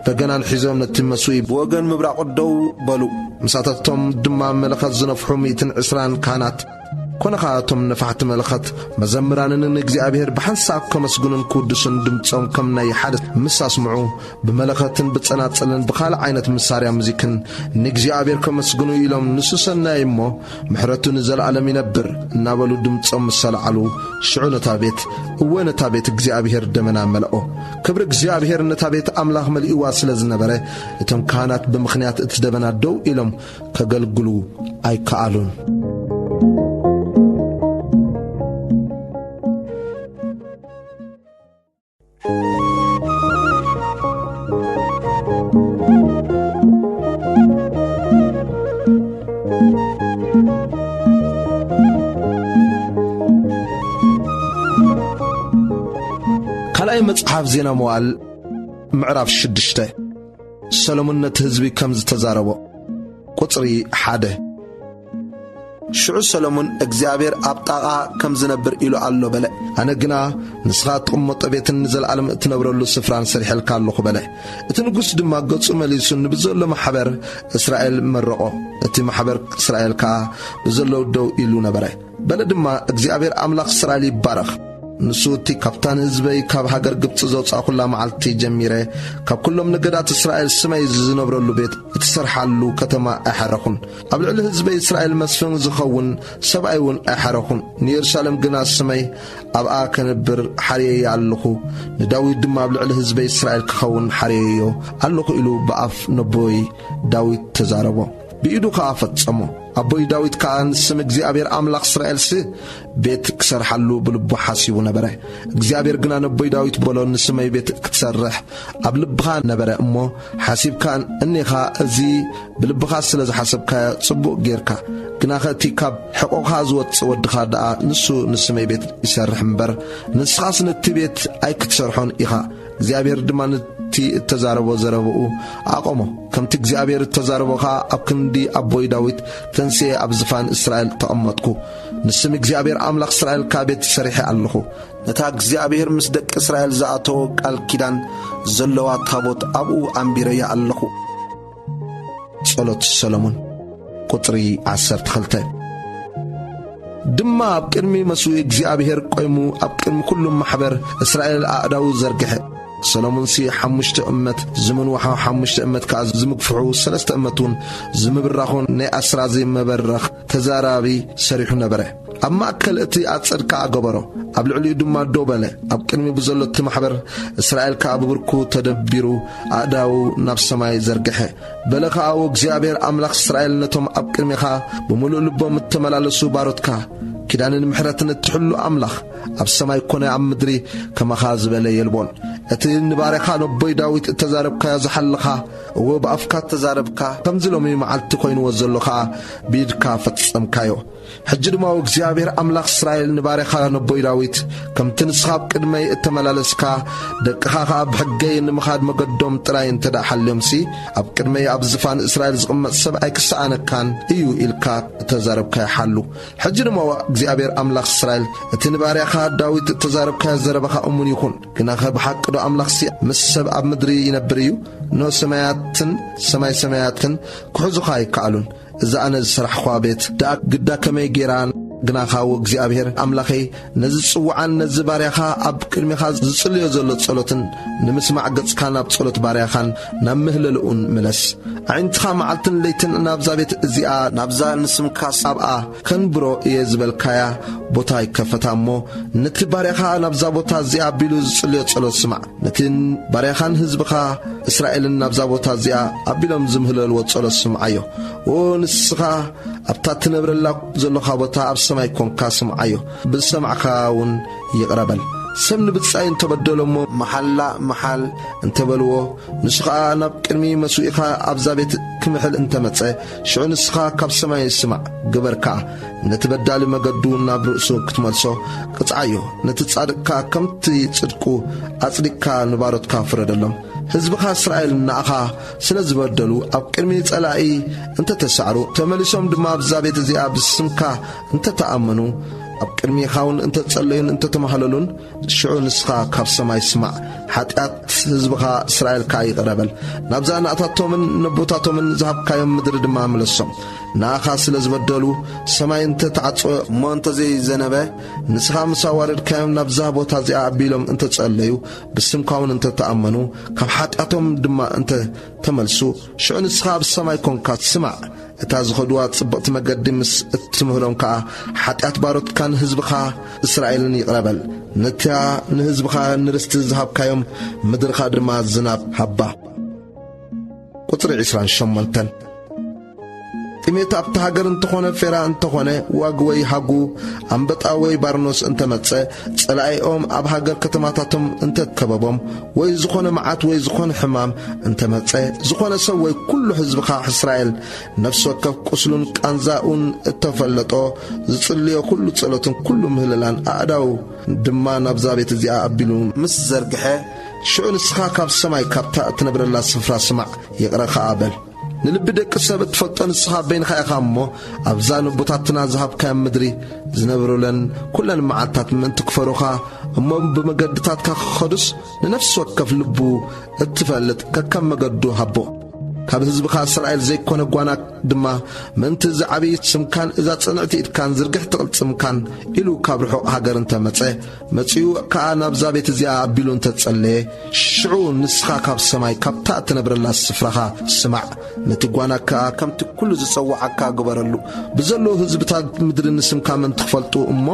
በገናን ሒዞም ነቲ መስውኢ ብወገን ምብራቕ ደው በሉ። ምሳታቶም ድማ መለኸት ዝነፍሑ ሚእትን ዕስራን ካህናት። ኮነ ኸኣ እቶም ነፋሕቲ መለኸት መዘምራንን ንእግዚኣብሔር ብሓንሳብ ከመስግኑን ክውድሱን ድምጾም ከም ናይ ሓደ ምስ ኣስምዑ ብመለኸትን ብጸናጽልን ብኻልእ ዓይነት መሳርያ ሙዚክን ንእግዚኣብሔር ከመስግኑ ኢሎም ንሱ ሰናይ እሞ ምሕረቱ ንዘለኣለም ይነብር እናበሉ ድምጾም ምስ ኣልዓሉ፣ ሽዑ ነታ ቤት፣ እወ፣ ነታ ቤት እግዚኣብሔር ደመና መልኦ። ክብሪ እግዚኣብሔር ነታ ቤት ኣምላኽ መሊእዋ ስለ ዝነበረ፣ እቶም ካህናት ብምኽንያት እቲ ደመና ደው ኢሎም ከገልግሉ ኣይከኣሉን። ናይ መጽሓፍ ዜና መዋዕል ምዕራፍ ሽዱሽተ። ሰሎሞን ነቲ ህዝቢ ከም ዝተዛረቦ። ቁጽሪ ሓደ። ሽዑ ሰሎሞን፣ እግዚኣብሔር ኣብ ጣቓ ከም ዝነብር ኢሉ ኣሎ በለ። ኣነ ግና፣ ንስኻ እትቕመጦ ቤትን ንዘለኣለም እትነብረሉ ስፍራን ሰሪሐልካ ኣለኹ በለ። እቲ ንጉስ ድማ ገጹ መሊሱ ንብዘሎ ማሕበር እስራኤል መረቖ። እቲ ማሕበር እስራኤል ከኣ ብዘለዉ ደው ኢሉ ነበረ። በለ ድማ፣ እግዚኣብሔር ኣምላኽ እስራኤል ይባረኽ። ንሱ እቲ ካብታ ንህዝበይ ካብ ሃገር ግብጺ ዘውጻእኩላ መዓልቲ ጀሚረ፣ ካብ ኩሎም ነገዳት እስራኤል ስመይ ዝነብረሉ ቤት እትሰርሓሉ ከተማ ኣይሓረኹን። ኣብ ልዕሊ ህዝበይ እስራኤል መስፍን ዝኸውን ሰብኣይ እውን ኣይሓረኹን። ንየሩሳሌም ግና ስመይ ኣብኣ ከነብር ሓርየያ ኣለኹ። ንዳዊት ድማ ኣብ ልዕሊ ህዝበይ እስራኤል ክኸውን ሓርየዮ ኣለኹ ኢሉ ብኣፍ ነቦይ ዳዊት ተዛረቦ። ብኢዱ ከኣ ፈጸሞ። ኣቦይ ዳዊት ከኣ ንስም እግዚኣብሔር ኣምላኽ እስራኤልሲ ቤት ክሰርሓሉ ብልቡ ሓሲቡ ነበረ። እግዚኣብሔር ግና ነቦይ ዳዊት በሎ፣ "ንስመይ ቤት ክትሰርሕ ኣብ ልብኻ ነበረ እሞ፣ ሓሲብካ እኒኻ፣ እዚ ብልብኻ ስለ ዝሓሰብካዮ ጽቡቕ ጌርካ። ግናኸ እቲ ካብ ሕቖኻ ዝወጽእ ወድኻ ደኣ ንሱ ንስመይ ቤት ይሰርሕ እምበር፣ ንስኻስ ነቲ ቤት ኣይክትሰርሖን ኢኻ።" እግዚኣብሔር ድማ ነቲ እተዛረቦ ዘረባኡ ኣቖሞ። ከምቲ እግዚኣብሔር እተዛረቦ ኸኣ ኣብ ክንዲ ኣቦይ ዳዊት ተንስኤ ኣብ ዝፋን እስራኤል ተቐመጥኩ። ንስም እግዚኣብሔር ኣምላኽ እስራኤል ከኣ ቤት ሰሪሐ ኣለኹ። ነታ እግዚኣብሔር ምስ ደቂ እስራኤል ዝኣተዎ ቃል ኪዳን ዘለዋ ታቦት ኣብኡ ኣንቢረያ ኣለኹ። ጸሎት ሰሎሞን፣ ቁጽሪ ዓሰርተ ክልተ። ድማ ኣብ ቅድሚ መስዋእቲ እግዚኣብሔር ቆይሙ ኣብ ቅድሚ ኩሉ ማሕበር እስራኤል ኣእዳዉ ዘርግሐ። ሰሎሞንሲ ሓሙሽተ እመት ዝምንውሖ፣ ሓሙሽተ እመት ከኣ ዝምግፍሑ፣ ሰለስተ እመት እውን ዝምብራኹን ናይ ኣስራዚ መበረኽ ተዛራቢ ሰሪሑ ነበረ። ኣብ ማእከል እቲ ኣጸድ ከኣ ገበሮ፣ ኣብ ልዕሊኡ ድማ ደው በለ። ኣብ ቅድሚኡ ብዘሎ እቲ ማሕበር እስራኤል ከኣ ብብርኩ ተደቢሩ ኣእዳዉ ናብ ሰማይ ዘርግሐ። በለ ከኣ፣ "እግዚኣብሔር ኣምላኽ እስራኤል ነቶም ኣብ ቅድሜኻ ብምሉእ ልቦም እተመላለሱ ባሮትካ፣ ኪዳንን ምሕረትን እትሕሉ ኣምላኽ፣ ኣብ ሰማይ ኮነ ኣብ ምድሪ ከማኻ ዝበለ የልቦን። እቲ ንባርያኻ ነቦይ ዳዊት እተዛረብካዮ ዝሓለኻ፣ እወ፣ ብኣፍካ እተዛረብካ፣ ከምዚ ሎሚ መዓልቲ ኮይንዎ ዘሎ ኸኣ ብኢድካ ፈጸምካዮ። ሕጂ ድማ እግዚኣብሔር ኣምላኽ እስራኤል ንባርያኻ ነቦይ ዳዊት፣ ከምቲ ንስኻ ኣብ ቅድመይ እተመላለስካ፣ ደቅኻ ኸኣ ብሕገይ ንምኻድ መገዶም ጥራይ እንተ ደኣ ሓልዮምሲ፣ ኣብ ቅድመይ ኣብ ዝፋን እስራኤል ዝቕመጥ ሰብ ኣይክሰኣነካን እዩ ኢልካ እተዛረብካዮ ሓሉ። ሕጂ ድማ እግዚኣብሔር ኣምላኽ እስራኤል፣ እቲ ንባርያኻ ዳዊት እተዛረብካዮ ዘረባኻ እሙን ይኹን። ግናኸ ብሓቂ ዶ ኣምላኽሲ ምስ ሰብ ኣብ ምድሪ ይነብር እዩ? እንሆ ሰማያትን ሰማይ ሰማያትን ክሕዙኻ ኣይከኣሉን። እዛ ኣነ ዝሰራሕኽዋ ቤት ደኣ ግዳ ከመይ ጌራ?" ግናኻ፣ "ወእግዚኣብሔር ኣምላኸይ፣ ነዚ ጽውዓን ነዚ ባርያኻ ኣብ ቅድሜኻ ዝጽልዮ ዘሎ ጸሎትን ንምስማዕ ገጽካ ናብ ጸሎት ባርያኻን ናብ ምህለልኡን ምለስ። ኣዒንትኻ መዓልትን ለይትን ናብዛ ቤት እዚኣ፣ ናብዛ ንስምካ ኣብኣ ከንብሮ እየ ዝበልካያ ቦታ ይከፈታ እሞ፣ ነቲ ባርያኻ ናብዛ ቦታ እዚኣ ኣቢሉ ዝጽልዮ ጸሎት ስማዕ። ነቲ ባርያኻን ህዝብኻ እስራኤልን ናብዛ ቦታ እዚኣ ኣቢሎም ዝምህለልዎ ጸሎት ስምዓዮ። ኦ ንስኻ ኣብታ ትነብረላ ዘሎኻ ቦታ ኣብ ሰማይ ኮንካ ስምዓዮ፣ ብዝሰማዕካ እውን ይቕረ በል። ሰብ ንብጻይ እንተበደሎ እሞ መሓላ መሓል እንተበልዎ፣ ንሱ ኸኣ ናብ ቅድሚ መስዋእትኻ ኣብዛ ቤት ክምሕል እንተመጸ፣ ሽዑ ንስኻ ካብ ሰማይ ስማዕ፣ ግበር ከኣ። ነቲ በዳሊ መገዱ ናብ ርእሱ ክትመልሶ ቅጽዓዮ፣ ነቲ ጻድቕ ከኣ ከምቲ ጽድቁ ኣጽዲቕካ ንባሮትካ ፍረደሎም። ህዝብኻ እስራኤል ንኣኻ ስለ ዝበደሉ፣ ኣብ ቅድሚ ጸላኢ እንተ ተሳዕሩ፣ ተመሊሶም ድማ ኣብዛ ቤት እዚኣ ብስምካ እንተ ተኣመኑ፣ ኣብ ቅድሜኻ እውን እንተ ጸለዩን እንተ ተማህለሉን፣ ሽዑ ንስኻ ካብ ሰማይ ስማዕ፣ ሓጢኣት ህዝብኻ እስራኤል ከኣ ይቕረ በል። ናብዛ ንኣታቶምን ነቦታቶምን ዝሃብካዮም ምድሪ ድማ ምለሶም። ንኣኻ ስለ ዝበደሉ፣ ሰማይ እንተ ተዓጽወ እሞ እንተ ዘይዘነበ፣ ንስኻ ምስ ኣዋረድካዮም ናብዛ ቦታ እዚኣ ኣቢሎም እንተ ጸለዩ፣ ብስምካ እውን እንተ ተኣመኑ፣ ካብ ሓጢኣቶም ድማ እንተ ተመልሱ፣ ሽዑ ንስኻ ኣብ ሰማይ ኮንካ ስማዕ። እታ ዝኸድዋ ጽብቕቲ መገዲ ምስ እትምህሮም ከኣ፣ ሓጢኣት ባሮትካን ህዝብኻ እስራኤልን ይቕረ በል። ነታ ንህዝብኻ ንርስቲ ዝሃብካዮም ምድርኻ ድማ ዝናብ ሃባ። ቁጽሪ ዕስራን ሸሞንተን። ሜት ኣብቲ ሃገር እንተኾነ ፌራ እንተኾነ ዋግ ወይ ሃጉ ኣንበጣ ወይ ባርኖስ እንተመጸ፣ ጸላኢኦም ኣብ ሃገር ከተማታቶም እንተከበቦም፣ ወይ ዝኾነ መዓት ወይ ዝኾነ ሕማም እንተመጸ፣ ዝኾነ ሰብ ወይ ኩሉ ህዝብኻ እስራኤል ነፍሲ ወከፍ ቁስሉን ቃንዛኡን እተፈለጦ ዝጽልዮ ኩሉ ጸሎትን ኩሉ ምህልላን ኣእዳው ድማ ናብዛ ቤት እዚኣ ኣቢሉ ምስ ዘርግሐ፣ ሽዑ ንስኻ ካብ ሰማይ ካብታ እትነብረላ ስፍራ ስማዕ፣ ይቕረ ኸኣ በል። ንልቢ ደቂ ሰብ እትፈልጦ ንስኻ በይንኻ ኢኻ እሞ፣ ኣብዛ ነቦታትና ዝሃብካዮም ምድሪ ዝነብሩለን ኩለን መዓልታት ምእንቲ ክፈሩኻ እሞ ብመገድታትካ ክኸዱስ፣ ንነፍሲ ወከፍ ልቡ እትፈልጥ ከከም መገዱ ሃቦ። ካብ ህዝብኻ እስራኤል ዘይኮነ ጓና ድማ ምእንቲ እዚ ዓብዪ ስምካን እዛ ጽንዕቲ ኢድካን ዝርግሕቲ ቅልጽምካን ኢሉ ካብ ርሑቕ ሃገር እንተመጸ፣ መጺኡ ከኣ ናብዛ ቤት እዚኣ ኣቢሉ እንተጸለየ፣ ሽዑ ንስኻ ካብ ሰማይ ካብታ እትነብረላ ስፍራኻ ስማዕ፣ ነቲ ጓና ከኣ ከምቲ ኩሉ ዝጸውዓካ ግበረሉ። ብዘለዉ ህዝብታት ምድሪ ንስምካ ምእንቲ ክፈልጡ እሞ፣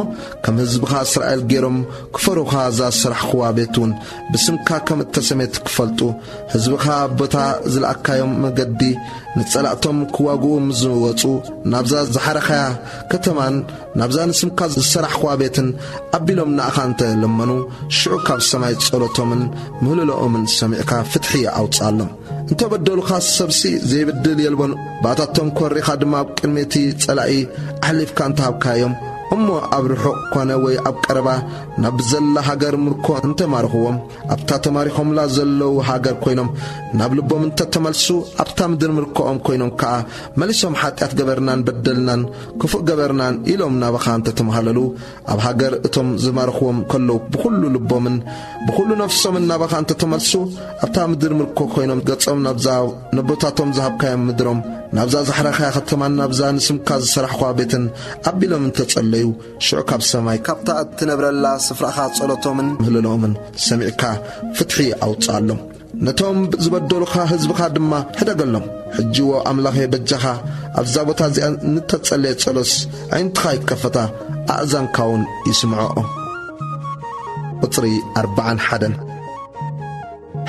ከም ህዝብኻ እስራኤል ገይሮም ክፈሩኻ እዛ ዝሰራሕኽዋ ቤት እውን ብስምካ ከም እተሰሜት ክፈልጡ፣ ህዝብኻ በታ ዝለኣካዮም መገዲ ንጸላእቶም ክዋግኡ ምስ ዝወጹ፣ ናብዛ ዝሓረኻያ ከተማን ናብዛ ንስምካ ዝሰራሕኽዋ ቤትን ኣቢሎም ንኣኻ እንተ ለመኑ፣ ሽዑ ካብ ሰማይ ጸሎቶምን ምህልሎኦምን ሰሚዕካ ፍትሒ ኣውጽኣሎም። እንተ በደሉኻ፣ ሰብሲ ዘይብድል የልቦን። ብኣታቶም ኮሪኻ ድማ ኣብ ቅድሚ እቲ ጸላኢ ኣሕሊፍካ እንተ ሃብካዮም፣ እሞ ኣብ ርሑቕ ኮነ ወይ ኣብ ቀረባ ናብ ዘላ ሃገር ምርኮ እንተ ማርኽዎም፣ ኣብታ ተማሪኾምላ ዘለዉ ሃገር ኮይኖም ናብ ልቦም እንተ ተመልሱ፣ ኣብታ ምድሪ ምርኮኦም ኮይኖም ከኣ መሊሶም ሓጢኣት ገበርናን በደልናን ክፉእ ገበርናን ኢሎም ናባኻ እንተ ተመሃለሉ፣ ኣብ ሃገር እቶም ዝማርኽዎም ከለዉ ብኹሉ ልቦምን ብኹሉ ነፍሶምን ናባኻ እንተ ተመልሱ፣ ኣብታ ምድሪ ምርኮ ኮይኖም ገጾም ናብዛ ነቦታቶም ዝሃብካዮም ምድሮም፣ ናብዛ ዝሓረኻያ ከተማን ናብዛ ንስምካ ዝሰራሕኽዋ ቤትን ኣቢሎም እንተ ጸለዩ፣ ሽዑ ካብ ሰማይ ካብታ እትነብረላ ስፍራኻ ጸሎቶምን ምህልሎኦምን ሰሚዕካ ፍትሒ ኣውጽኣሎም። ነቶም ዝበደሉኻ ህዝብኻ ድማ ሕደገሎም። ሕጂ፣ ዎ ኣምላኸይ፣ በጃኻ ኣብዛ ቦታ እዚኣ ንተጸለየ ጸሎትስ ኣዒንትኻ ይከፈታ፣ ኣእዛንካ እውን ይስምዖኦ። ቁጽሪ ኣርባዓን ሓደን።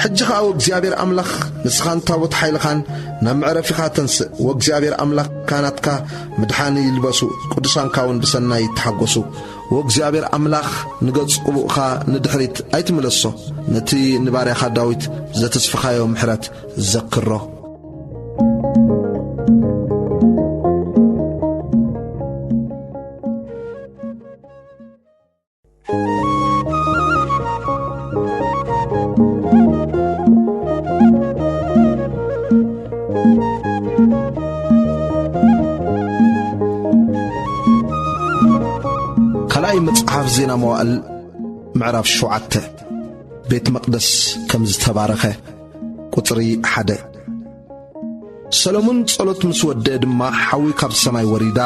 ሕጂ ኸኣ ወእግዚኣብሔር ኣምላኽ ንስኻን ታቦት ሓይልኻን ናብ መዕረፊኻ ተንስእ። ወእግዚኣብሔር ኣምላኽ ካህናትካ ምድሓን ይልበሱ፣ ቅዱሳንካ እውን ብሰናይ ይተሓጎሱ። ወእግዚኣብሔር ኣምላኽ ንገጽ ቅቡእኻ ንድሕሪት ኣይትምለሶ። ነቲ ንባርያኻ ዳዊት ዘተስፈኻዮ ምሕረት ዘክሮ። ካልኣይ መጽሓፍ ዜና መዋእል ምዕራፍ ሸውዓተ። ቤት መቕደስ ከም ዝተባረኸ። ቁጽሪ ሓደ። ሰሎሞን ጸሎት ምስ ወደአ ድማ፣ ሓዊ ካብ ሰማይ ወሪዳ፣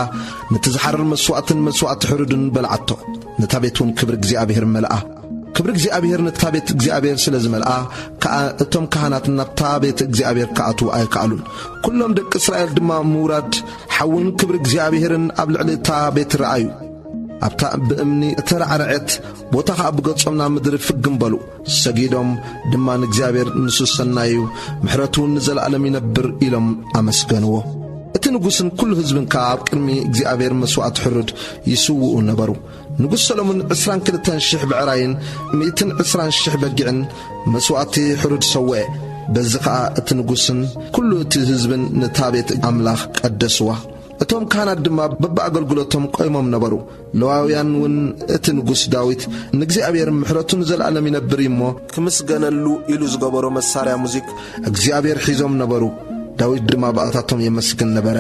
ነቲ ዝሓርር መስዋእትን መስዋእቲ ሕሩድን በልዓቶ። ነታ ቤት እውን ክብሪ እግዚኣብሔር መልኣ። ክብሪ እግዚኣብሔር ነታ ቤት እግዚኣብሔር ስለ ዝመልኣ ከኣ፣ እቶም ካህናት ናብታ ቤት እግዚኣብሔር ክኣትዉ ኣይከኣሉን። ኩሎም ደቂ እስራኤል ድማ ምውራድ ሓውን ክብሪ እግዚኣብሔርን ኣብ ልዕሊ እታ ቤት ረኣዩ። ኣብታ ብእምኒ እተራዕረዐት ቦታ ኸኣ ብገጾም ናብ ምድሪ ፍግም በሉ። ሰጊዶም ድማ ንእግዚኣብሔር፣ ንሱ ሰናይ እዩ፣ ምሕረቱ እውን ንዘለኣለም ይነብር ኢሎም ኣመስገንዎ። እቲ ንጉስን ኩሉ ህዝብን ከኣ ኣብ ቅድሚ እግዚኣብሔር መስዋእቲ ሕሩድ ይስውኡ ነበሩ። ንጉስ ሰሎሞን ዕስራን ክልተን ሽሕ ብዕራይን ሚእትን ዕስራን ሽሕ በጊዕን መስዋእቲ ሕሩድ ሰውአ። በዚ ኸኣ እቲ ንጉስን ኩሉ እቲ ህዝብን ነታ ቤት ኣምላኽ ቀደስዋ። እቶም ካህናት ድማ በብኣገልግሎቶም ቆይሞም ነበሩ። ለዋውያን እውን እቲ ንጉስ ዳዊት ንእግዚኣብሔር ምሕረቱ ንዘለኣለም ይነብር እዩ እሞ ክምስገነሉ ኢሉ ዝገበሮ መሳርያ ሙዚክ እግዚኣብሔር ሒዞም ነበሩ። ዳዊት ድማ ብኣታቶም የመስግን ነበረ።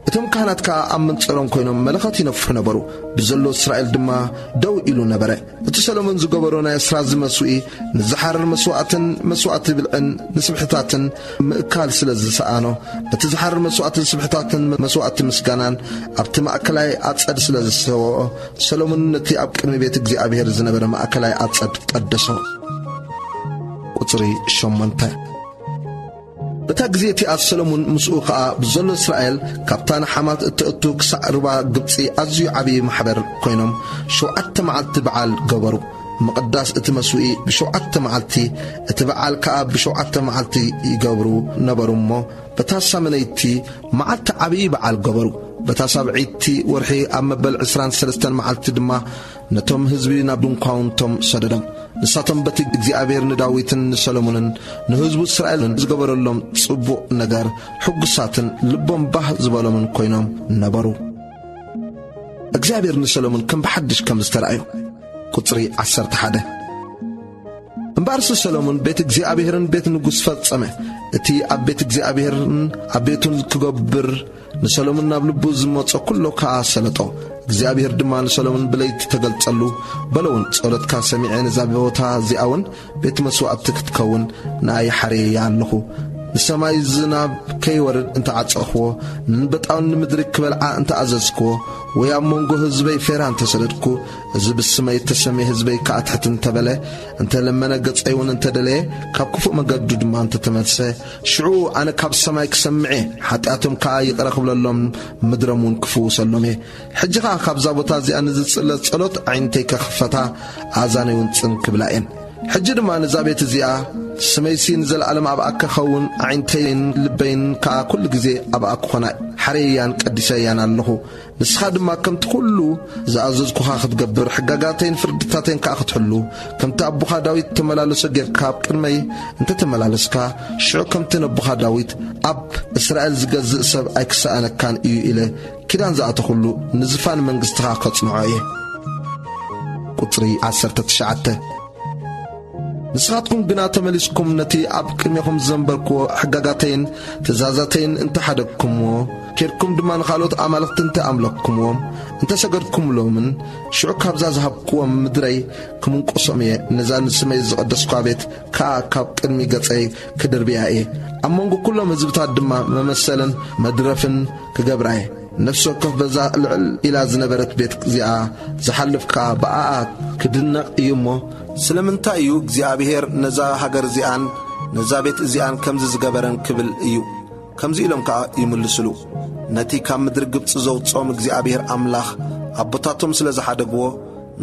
እቶም ካህናት ከኣ ኣብ መንጸሮም ኮይኖም መለኸት ይነፍሑ ነበሩ። ብዘሎ እስራኤል ድማ ደው ኢሉ ነበረ። እቲ ሰሎሞን ዝገበሮ ናይ ኣስራዚ መስውኢ ንዝሓርር መስዋእትን መስዋእቲ ብልዕን ንስብሕታትን ምእካል ስለ ዝሰኣኖ፣ እቲ ዝሓርር መስዋእትን ስብሕታትን መስዋእቲ ምስጋናን ኣብቲ ማእከላይ ኣጸድ ስለ ዝሰውኦ፣ ሰሎሞን ነቲ ኣብ ቅድሚ ቤት እግዚኣብሔር ዝነበረ ማእከላይ ኣጸድ ቀደሶ። ቁጽሪ ሸሞንተ። በታ ግዜ እቲኣ ሰሎሞን ምስኡ ኸኣ ብዘሎ እስራኤል፣ ካብታ ንሓማት እተእቱ ክሳዕ ሩባ ግብጺ ኣዝዩ ዓብዪ ማሕበር ኮይኖም፣ ሸውዓተ መዓልቲ በዓል ገበሩ። ምቕዳስ እቲ መስውኢ ብሸውዓተ መዓልቲ፣ እቲ በዓል ከኣ ብሸውዓተ መዓልቲ ይገብሩ ነበሩ እሞ፣ በታ ሳምነይቲ መዓልቲ ዓብዪ በዓል ገበሩ። በታ ሳብዐይቲ ወርሒ ኣብ መበል ዕስራን ሰለስተን መዓልቲ ድማ ነቶም ህዝቢ ናብ ድንኳውንቶም ሰደዶም። ንሳቶም በቲ እግዚኣብሔር ንዳዊትን ንሰሎሞንን ንህዝቡ እስራኤልን ዝገበረሎም ጽቡቕ ነገር ሕጉሳትን ልቦም ባህ ዝበሎምን ኮይኖም ነበሩ። እግዚኣብሔር ንሰሎሞን ከም ብሓድሽ ከም ዝተራእዮ። ቁጽሪ ዓሰርተ ሓደ። እምበኣርሲ ሰሎሞን ቤት እግዚኣብሔርን ቤት ንጉስ ፈጸመ። እቲ ኣብ ቤት እግዚኣብሔርን ኣብ ቤቱን ክገብር ንሰሎሞን ናብ ልቡ ዝመጾ ኩሎ ከኣ ሰለጦ። እግዚኣብሔር ድማ ንሰሎሞን ብለይቲ ተገልጸሉ፣ በሎ እውን፣ "ጸሎትካ ሰሚዐ፣ ነዛ ቦታ እዚኣ እውን ቤት መስዋእቲ ክትከውን ንኣይ ሓርየያ ኣለኹ። ንሰማይ ዝናብ ከይወርድ እንተ ዓጸኽዎ፣ ንንበጣውን ንምድሪ ክበልዓ እንተ ኣዘዝክዎ፣ ወይ ኣብ መንጎ ህዝበይ ፌራ እንተ ሰደድኩ፣ እዚ ብስመይ እተሰምየ ህዝበይ ከኣ ትሕት እንተ በለ፣ እንተ ለመነ፣ ገጸይ እውን እንተ ደለየ፣ ካብ ክፉእ መገዱ ድማ እንተ ተመልሰ፣ ሽዑ ኣነ ካብ ሰማይ ክሰምዕ እየ፣ ሓጢኣቶም ከኣ ይቕረ ክብለሎም፣ ምድሮም እውን ክፍውሰሎም እየ። ሕጂ ኸኣ ካብዛ ቦታ እዚኣ ንዝጽለ ጸሎት ኣዒንተይ ከኽፈታ፣ ኣእዛነይ እውን ጽን ክብላ እየን። ሕጂ ድማ ነዛ ቤት እዚኣ፣ ስመይሲ ንዘለኣለም ኣብኣ ክኸውን፣ ኣዒንተይን ልበይን ከኣ ኩሉ ግዜ ኣብኣ ክኾና ሓርየያን ቀዲሰያን ኣለኹ። ንስኻ ድማ ከምቲ ኩሉ ዝኣዘዝኩኻ ክትገብር፣ ሕጋጋተይን ፍርድታተይን ከኣ ክትሕሉ፣ ከምቲ ኣቦኻ ዳዊት እተመላለሶ ጌርካ ኣብ ቅድመይ እንተ ተመላለስካ፣ ሽዑ ከምቲ ነቦኻ ዳዊት፣ ኣብ እስራኤል ዝገዝእ ሰብ ኣይክሰኣነካን እዩ ኢለ ኪዳን ዝኣተኹሉ ንዝፋን መንግስትኻ ከጽንዖ እየ። ቁጽሪ ዓሰርተ ትሽዓተ። ንስኻትኩም ግና ተመሊስኩም ነቲ ኣብ ቅድሜኹም ዘንበርክዎ ሕጋጋተይን ትእዛዛተይን እንተ ሓደግኩምዎ፣ ኬድኩም ድማ ንኻልኦት ኣማልኽቲ እንተ ኣምለኽኩምዎም፣ እንተ ሰገድኩምሎምን፣ ሽዑ ካብዛ ዝሃብክዎም ምድረይ ክምንቁሶም እየ፣ ነዛ ንስመይ ዝቐደስኳ ቤት ከኣ ካብ ቅድሚ ገጸይ ክድርብያ እየ። ኣብ መንጎ ኩሎም ህዝብታት ድማ መመሰልን መድረፍን ክገብራ እየ። ነፍሲ ወከፍ በዛ ልዕል ኢላ ዝነበረት ቤት እዚኣ ዝሓልፍ ከኣ ብኣኣ ክድነቕ እዩ እሞ፣ ስለምንታይ እዩ እግዚኣብሔር ነዛ ሃገር እዚኣን ነዛ ቤት እዚኣን ከምዚ ዝገበረን ክብል እዩ። ከምዚ ኢሎም ከኣ ይምልስሉ፣ ነቲ ካብ ምድሪ ግብጺ ዘውጽኦም እግዚኣብሔር ኣምላኽ ኣቦታቶም ስለ ዝሓደግዎ፣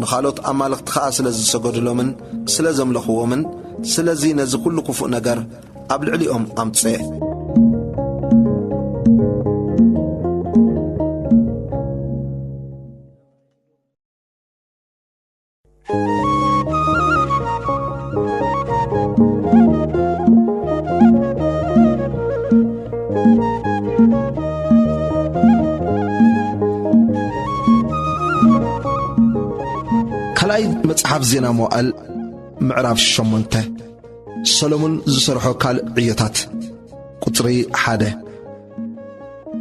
ንኻልኦት ኣማልኽቲ ኸኣ ስለ ዝሰገዱሎምን ስለ ዘምለኽዎምን፣ ስለዚ ነዚ ኹሉ ክፉእ ነገር ኣብ ልዕሊኦም ኣምጽኤ። ካልኣይ መጽሓፍ ዜና መዋእል ምዕራፍ ሸሞንተ። ሰሎሞን ዝሰርሖ ካልእ ዕዮታት። ቁጽሪ ሓደ።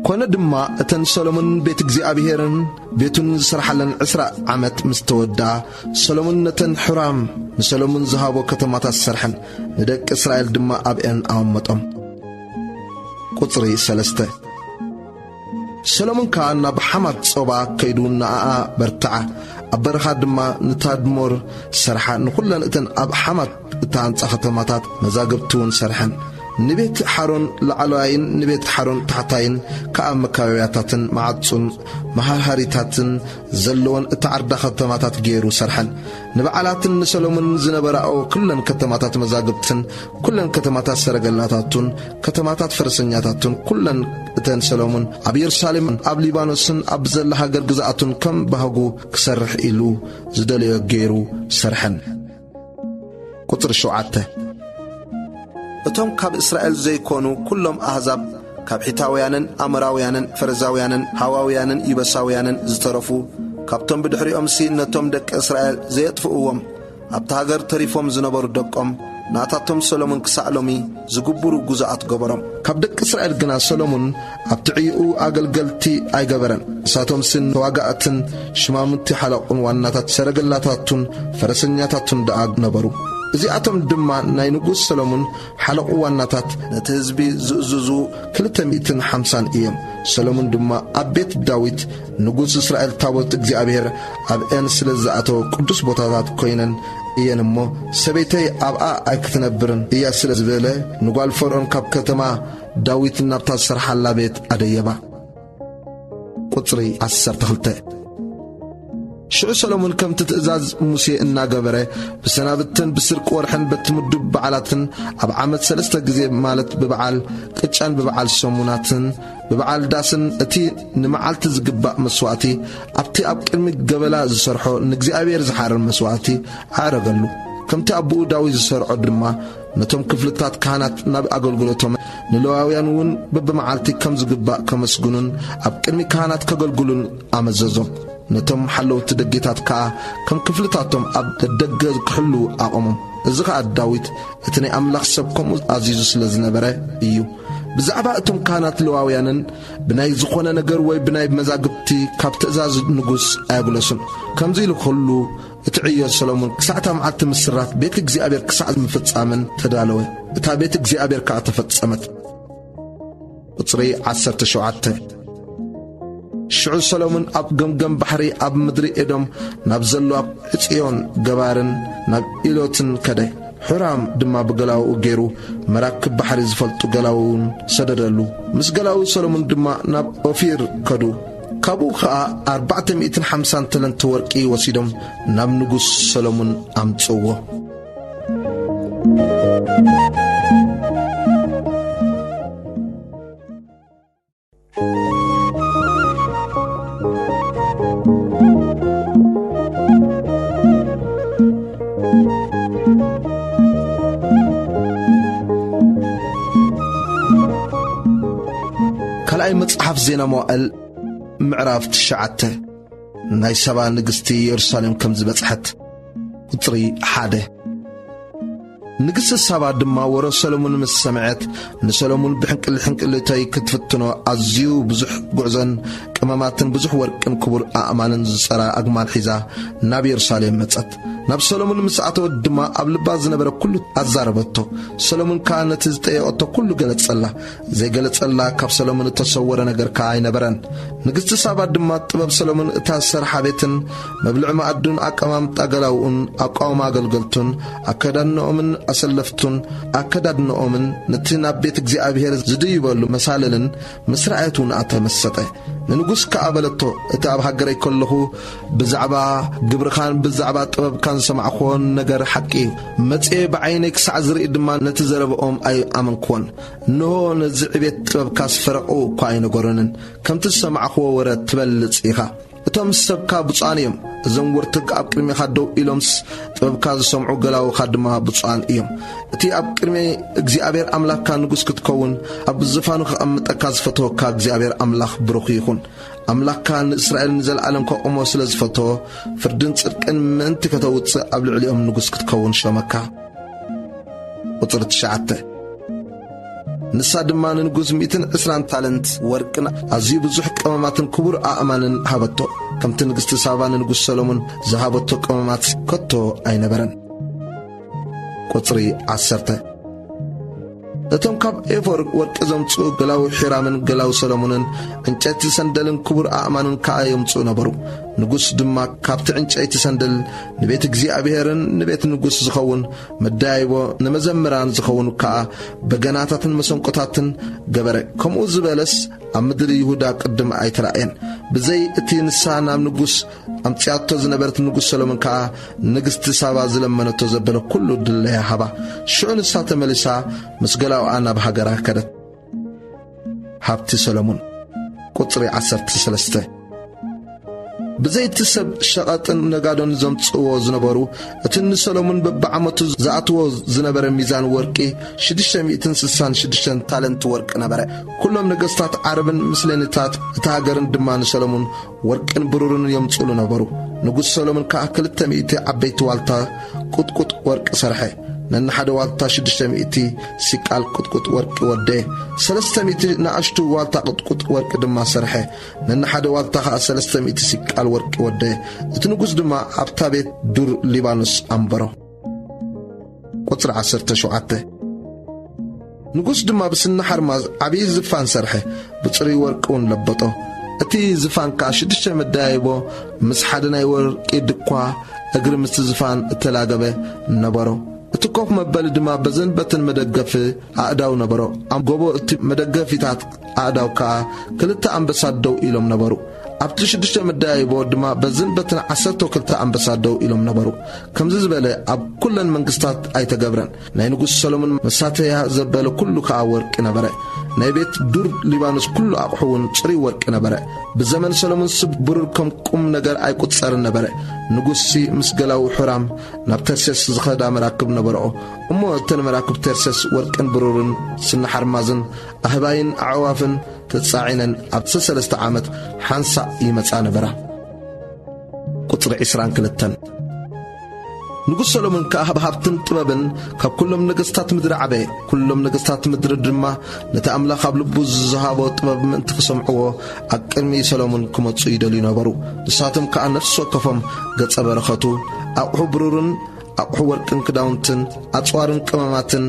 ኮነ ድማ፣ እተን ሰሎሞን ቤት እግዚኣብሄርን ቤቱን ዝሰርሓለን ዕስራ ዓመት ምስ ተወድኣ፣ ሰሎሞን ነተን ሑራም ንሰሎሞን ዝሃቦ ከተማታት ሰርሐን፣ ንደቂ እስራኤል ድማ ኣብአን ኣቐመጦም። ቁጽሪ ሰለስተ። ሰሎሞን ከኣ ናብ ሓማት ጾባ ከይዱ ንኣኣ በርትዓ፣ ኣብ በረኻ ድማ ንታድሞር ሰርሓ፣ ንኹለን እተን ኣብ ሓማት እተሃንጻ ከተማታት መዛግብቲ እውን ሰርሐን። ንቤት ሓሮን ላዕለዋይን ንቤት ሓሮን ታሕታይን ከኣ መካበብያታትን መዓጹን መሃርሃሪታትን ዘለወን እተዓርዳ ከተማታት ገይሩ ሰርሐን። ንበዓላትን ንሰሎሞንን ዝነበራኦ ኩለን ከተማታት መዛግብትን ኩለን ከተማታት ሰረገላታቱን ከተማታት ፈረሰኛታቱን ኩለን እተን ሰሎሞን ኣብ የሩሳሌምን ኣብ ሊባኖስን ኣብ ዘላ ሃገር ግዝኣቱን ከም ባህጉ ክሰርሕ ኢሉ ዝደለዮ ገይሩ ሰርሐን። ቁጽሪ ሸውዓተ። እቶም ካብ እስራኤል ዘይኮኑ ኩሎም ኣህዛብ፣ ካብ ሒታውያንን ኣሞራውያንን ፈረዛውያንን ሃዋውያንን ይበሳውያንን ዝተረፉ፣ ካብቶም ብድሕሪኦምሲ ነቶም ደቂ እስራኤል ዘየጥፍእዎም ኣብታ ሃገር ተሪፎም ዝነበሩ ደቆም፣ ናታቶም ሰሎሞን ክሳዕ ሎሚ ዝግብሩ ግዙኣት ገበሮም። ካብ ደቂ እስራኤል ግና ሰሎሞን ኣብቲ ዕዩኡ ኣገልገልቲ ኣይገበረን። ንሳቶምሲ ተዋጋእትን ሽማምንቲ ሓለቑን ዋናታት ሰረገላታቱን ፈረሰኛታቱን ደኣ ነበሩ። እዚኣቶም ድማ ናይ ንጉስ ሰሎሞን ሓለቑ ዋናታት፣ ነቲ ህዝቢ ዝእዝዙ ክልተ ሚእትን ሓምሳን እዮም። ሰሎሞን ድማ ኣብ ቤት ዳዊት ንጉስ እስራኤል ታቦት እግዚኣብሔር ኣብአን ስለ ዝኣተወ ቅዱስ ቦታታት ኮይነን እየን እሞ፣ ሰበይተይ ኣብኣ ኣይክትነብርን እያ ስለ ዝበለ፣ ንጓል ፈርዖን ካብ ከተማ ዳዊት ናብታ ዝሰርሓላ ቤት ኣደየባ። ቁጽሪ ዓሰርተ ክልተ። ሽዑ ሰሎሞን ከምቲ ትእዛዝ ሙሴ እናገበረ፣ ብሰናብትን ብስርቂ ወርሕን በቲ ምዱብ በዓላትን፣ ኣብ ዓመት ሰለስተ ግዜ፣ ማለት ብበዓል ቅጫን ብበዓል ሰሙናትን ብበዓል ዳስን፣ እቲ ንመዓልቲ ዝግባእ መስዋእቲ፣ ኣብቲ ኣብ ቅድሚ ገበላ ዝሰርሖ ንእግዚኣብሔር ዝሓርር መስዋእቲ ኣዕረገሉ። ከምቲ ኣቦኡ ዳዊት ዝሰርዖ ድማ፣ ነቶም ክፍልታት ካህናት ናብ ኣገልግሎቶም፣ ንሌዋውያን እውን በብመዓልቲ ከም ዝግባእ ከመስግኑን ኣብ ቅድሚ ካህናት ከገልግሉን ኣመዘዞም። ነቶም ሓለውቲ ደጌታት ከኣ ከም ክፍልታቶም ኣብ ደገ ክሕልዉ ኣቐሞም። እዚ ኸኣ ዳዊት እቲ ናይ ኣምላኽ ሰብ ከምኡ ኣዚዙ ስለ ዝነበረ እዩ። ብዛዕባ እቶም ካህናት ሌዋውያንን ብናይ ዝኾነ ነገር ወይ ብናይ መዛግብቲ ካብ ትእዛዝ ንጉስ ኣየግለሱን። ከምዚ ኢሉ ኹሉ እቲ ዕዮ ሰሎሞን ክሳዕ እታ መዓልቲ ምስራት ቤት እግዚኣብሔር ክሳዕ ምፍጻምን ተዳለወ። እታ ቤት እግዚኣብሔር ከኣ ተፈጸመት። ቁጽሪ ዓሰርተ ሸውዓተ። ሽዑ ሰሎሞን ኣብ ገምገም ባሕሪ ኣብ ምድሪ ኤዶም ናብ ዘሎ ኣብ ዕጽዮን ገባርን ናብ ኢሎትን ከደ። ሑራም ድማ ብገላውኡ ገይሩ መራክብ ባሕሪ ዝፈልጡ ገላውውን ሰደደሉ። ምስ ገላው ሰሎሞን ድማ ናብ ኦፊር ከዱ። ካብኡ ኸኣ ኣርባዕተ ሚእትን ሓምሳን ተለንት ወርቂ ወሲዶም ናብ ንጉስ ሰሎሞን ኣምጽእዎ። ካልኣይ መጽሓፍ ዜና መዋእል ምዕራፍ ትሽዓተ። ናይ ሳባ ንግስቲ የሩሳሌም ከም ዝበጽሐት። ቁጽሪ ሓደ። ንግስቲ ሳባ ድማ ወረ ሰሎሞን ምስ ሰምዐት፣ ንሰሎሞን ብሕንቅል ሕንቅልተይ ክትፍትኖ ኣዝዩ ብዙሕ ጉዕዞን ቀመማትን ብዙሕ ወርቅን ክቡር ኣእማንን ዝጸራ ኣግማል ሒዛ ናብ የሩሳሌም መጸት። ናብ ሰሎሞን ምስ ኣተወት ድማ ኣብ ልባ ዝነበረ ኩሉ ኣዛረበቶ። ሰሎሞን ከኣ ነቲ ዝጠየቐቶ ኩሉ ገለጸላ። ዘይገለጸላ ካብ ሰሎሞን እተሰወረ ነገር ከኣ ኣይነበረን። ንግስቲ ሳባ ድማ ጥበብ ሰሎሞን፣ እታ ዝሰርሓ ቤትን መብልዒ መኣዱን ኣቀማምጣ ገላውኡን ኣቃውማ ኣገልገልቱን ኣከዳድንኦምን ኣሰለፍቱን ኣከዳድንኦምን ነቲ ናብ ቤት እግዚኣብሔር ዝድይበሉ መሳልልን ምስ ረኣየት እውን ኣተመሰጠ። ንንጉስ ከኣ በለቶ፣ እቲ ኣብ ሃገረይ ከለኹ ብዛዕባ ግብርኻን ብዛዕባ ጥበብካን ዝሰማዕክዎ ነገር ሓቂ እዩ። መጺኤ ብዓይነይ ክሳዕ ዝርኢ ድማ ነቲ ዘረብኦም ኣይኣመንክዎን። እንሆ ነዚ ዕቤት ጥበብካስ ፈረቐኡ እኳ ኣይነገሩንን። ከምቲ ዝሰማዕክዎ ወረ ትበልጽ ኢኻ። እቶም ሰብካ ብፁዓን እዮም። እዞም ወርትግ ኣብ ቅድሜኻ ደው ኢሎምስ ጥበብካ ዝሰምዑ ገላውኻ ድማ ብፁዓን እዮም። እቲ ኣብ ቅድሚ እግዚኣብሔር ኣምላኽካ ንጉስ ክትከውን ኣብ ዝፋኑ ከቐምጠካ ዝፈተወካ እግዚኣብሔር ኣምላኽ ብሩኽ ይኹን። ኣምላኽካ ንእስራኤል ንዘለኣለም ከቑሞ ስለ ዝፈተዎ፣ ፍርድን ጽድቅን ምእንቲ ከተውጽእ ኣብ ልዕሊኦም ንጉስ ክትከውን ሸመካ። ቁጽሪ ትሽዓተ። ንሳ ድማ ንንጉስ ሚእትን ዕስራን ታለንት ወርቅን ኣዝዩ ብዙሕ ቀመማትን ክቡር ኣእማንን ሃበቶ። ከምቲ ንግስቲ ሳባ ንንጉስ ሰሎሞን ዝሃበቶ ቀመማት ከቶ ኣይነበረን። ቁጽሪ ዓሰርተ። እቶም ካብ ኤፎር ወርቂ ዘምጽኡ ገላው ሒራምን ገላው ሰሎሞንን ዕንጨይቲ ሰንደልን ክቡር ኣእማንን ከኣ የምጽኡ ነበሩ። ንጉስ ድማ ካብቲ ዕንጨይቲ ሰንደል ንቤት እግዚኣብሔርን ንቤት ንጉስ ዝኸውን መዳይቦ፣ ንመዘምራን ዝኸውን ከኣ በገናታትን መሰንቆታትን ገበረ። ከምኡ ዝበለስ ኣብ ምድሪ ይሁዳ ቅድም ኣይተራእየን። ብዘይ እቲ ንሳ ናብ ንጉስ ኣምጺኣቶ ዝነበረት ንጉስ ሰሎሞን ከኣ ንግስቲ ሳባ ዝለመነቶ ዘበለ ኩሉ ድለያ ሃባ። ሽዑ ንሳ ተመሊሳ ምስ ገላውኣ ናብ ሃገራ ከደት። ሃብቲ ሰሎሞን። ቁጽሪ ዓሰርተ ሰለስተ። ብዘይቲ ሰብ ሸቐጥን ነጋዶን ዘምጽእዎ ዝነበሩ፣ እቲ ንሰሎሞን በብዓመቱ ዝኣትዎ ዝነበረ ሚዛን ወርቂ ሽዱሽተ ሚእትን ስሳን ሽዱሽተን ታለንት ወርቂ ነበረ። ኩሎም ነገስታት ዓረብን ምስሌኒታት እታ ሃገርን ድማ ንሰሎሞን ወርቅን ብሩርን የምጽእሉ ነበሩ። ንጉስ ሰሎሞን ከኣ ክልተ ሚእቲ ዓበይቲ ዋልታ ቁጥቁጥ ወርቂ ሰርሐ። ነንሓደ ዋልታ ሽዱሽተ ሚእቲ ሲቃል ቁጥቁጥ ወርቂ ወደየ። ሰለስተ ሚእቲ ንኣሽቱ ዋልታ ቁጥቁጥ ወርቂ ድማ ሰርሐ። ነንሓደ ዋልታ ኸኣ ሰለስተ ሚእቲ ሲቃል ወርቂ ወደየ። እቲ ንጉስ ድማ ኣብታ ቤት ዱር ሊባኖስ ኣንበሮ። ቁጽሪ ዓሰርተ ሸውዓተ። ንጉስ ድማ ብስኒ ሓርማዝ ዓብዪ ዝፋን ሰርሐ፣ ብጽሩይ ወርቂ እውን ለበጦ። እቲ ዝፋን ከኣ ሽዱሽተ መደያይቦ ምስ ሓደ ናይ ወርቂ ድኳ እግሪ ምስቲ ዝፋን እተላገበ ነበሮ። እቲ ኮፍ መበሊ ድማ በዘን በተን መደገፊ ኣእዳው ነበሮ። ኣብ ጎቦ እቲ መደገፊታት ኣእዳው ከኣ ክልተ ኣንበሳት ደው ኢሎም ነበሩ። ኣብቲ ሽዱሽተ መደያይቦ ድማ በዝን በትን ዓሰርተ ክልተ ኣንበሳ ደው ኢሎም ነበሩ። ከምዚ ዝበለ ኣብ ኩለን መንግስታት ኣይተገብረን። ናይ ንጉስ ሰሎሞን መሳተያ ዘበለ ኩሉ ከኣ ወርቂ ነበረ። ናይ ቤት ዱር ሊባኖስ ኩሉ ኣቕሑ እውን ጽሩይ ወርቂ ነበረ። ብዘመን ሰሎሞንስ ብሩር ከም ቁም ነገር ኣይቁጸርን ነበረ። ንጉስሲ ምስ ገላዉ ሑራም ናብ ተርሴስ ዝኸዳ መራክብ ነበርኦ። እሞ እተን መራክብ ተርሴስ ወርቅን ብሩርን ስነ ሓርማዝን ኣህባይን ኣዕዋፍን ተጻዒነን ኣብ ሰለስተ ዓመት ሓንሳእ ይመጻ ነበራ። ቁጽሪ ዕስራን ክልተን። ንጉስ ሰሎሞን ከኣ ብሃብትን ጥበብን ካብ ኩሎም ነገስታት ምድሪ ዓበየ። ኩሎም ነገስታት ምድሪ ድማ ነቲ ኣምላኽ ኣብ ልቡ ዝሃቦ ጥበብ ምእንቲ ክሰምዕዎ ኣብ ቅድሚ ሰሎሞን ክመጹ ይደልዩ ነበሩ። ንሳቶም ከኣ ነፍሲ ወከፎም ገጸ በረኸቱ፣ ኣቑሑ ብሩርን ኣቑሑ ወርቅን ክዳውንትን ኣጽዋርን ቀመማትን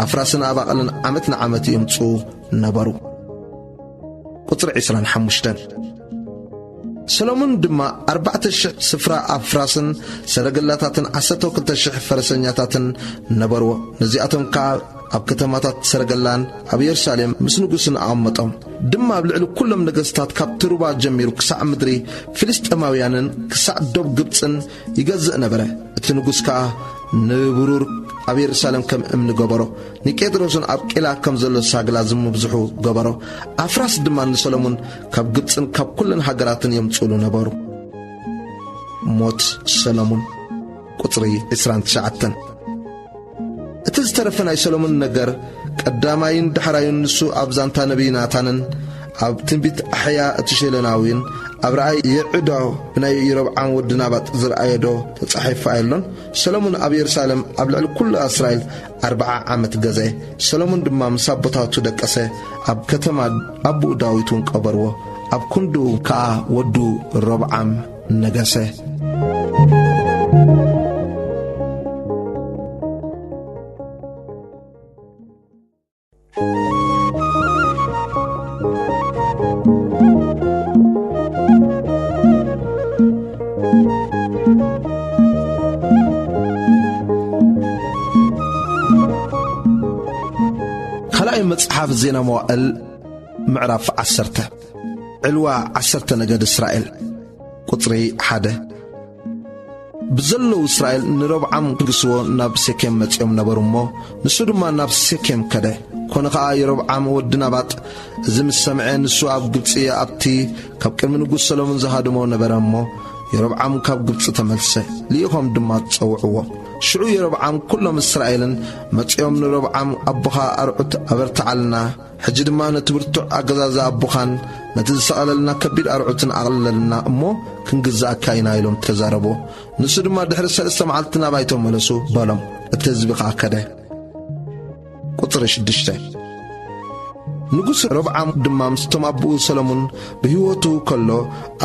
ኣፍራስን ኣባቕልን ዓመት ንዓመት የምጽኡ ነበሩ። ቁጽሪ ዕስራን ሓሙሽተን። ሰሎሞን ድማ ኣርባዕተ ሽሕ ስፍራ ኣፍራስን ሰረገላታትን ዓሰርተ ክልተ ሽሕ ፈረሰኛታትን ነበርዎ። ነዚኣቶም ከኣ ኣብ ከተማታት ሰረገላን ኣብ የሩሳሌም ምስ ንጉስን ኣቐመጦም። ድማ ኣብ ልዕሊ ኩሎም ነገስታት ካብ ትሩባ ጀሚሩ ክሳዕ ምድሪ ፍልስጤማውያንን ክሳዕ ዶብ ግብጽን ይገዝእ ነበረ። እቲ ንጉስ ከኣ ንብሩር ኣብ የሩሳሌም ከም እምኒ ገበሮ። ንቄድሮስን ኣብ ቂላ ከም ዘሎ ሳግላ ዝምብዝሑ ገበሮ። ኣፍራስ ድማ ንሰሎሞን ካብ ግብጽን ካብ ኩለን ሃገራትን የምጽኡሉ ነበሩ። ሞት ሰሎሞን። ቁጽሪ ዕስራን ትሽዓተን። እቲ ዝተረፈ ናይ ሰሎሞን ነገር፣ ቀዳማይን ዳሕራዩን ንሱ ኣብ ዛንታ ነቢይ ናታንን ኣብ ትንቢት ኣሕያ እቲ ሸሎናዊን ኣብ ራእይ ይዕዶ ብናይ የሮብዓም ወዲ ናባጥ ዝረኣዮ ዶ ተጻሒፉ ኣየሎን? ሰሎሞን ኣብ የሩሳሌም ኣብ ልዕሊ ኩሉ እስራኤል ኣርብዓ ዓመት ገዝአ። ሰሎሞን ድማ ምስ ኣቦታቱ ደቀሰ፣ ኣብ ከተማ ኣቦኡ ዳዊት እውን ቀበርዎ። ኣብ ክንድኡ ከኣ ወዱ ሮብዓም ነገሰ። ካልኣይ መጽሓፍ ዜና መዋእል ምዕራፍ ዓሰርተ። ዕልዋ ዓሰርተ ነገድ እስራኤል። ቁጽሪ ሓደ። ብዘለዉ እስራኤል ንሮብዓም ክግስዎ ናብ ሴኬም መጺኦም ነበሩ እሞ፣ ንሱ ድማ ናብ ሴኬም ከደ። ኮነ ኸኣ የሮብዓም ወዲ ናባጥ እዚ ምስ ሰምዐ፣ ንሱ ኣብ ግብጺ ኣብቲ ካብ ቅድሚ ንጉስ ሰሎሞን ዝሃደሞ ነበረ እሞ፣ የሮብዓም ካብ ግብጺ ተመልሰ። ልኢኾም ድማ ጸውዕዎ። ሽዑ የሮብዓም ኩሎም እስራኤልን መጺኦም ንሮብዓም ኣቦኻ ኣርዑት ኣበርትዓልና፣ ሕጂ ድማ ነቲ ብርቱዕ ኣገዛዝኣ ኣቦኻን ነቲ ዝሰቐለልና ከቢድ ኣርዑትን ኣቕልለልና እሞ ክንግዝኣካ ኢና ኢሎም ተዛረብዎ። ንሱ ድማ ድሕሪ ሰለስተ መዓልቲ ናባይ ተመለሱ በሎም። እቲ ህዝቢ ኸኣ ከደ። ቁጽሪ ሽዱሽተ። ንጉስ ሮብዓም ድማ ምስቶም ኣቦኡ ሰሎሞን ብህይወቱ ከሎ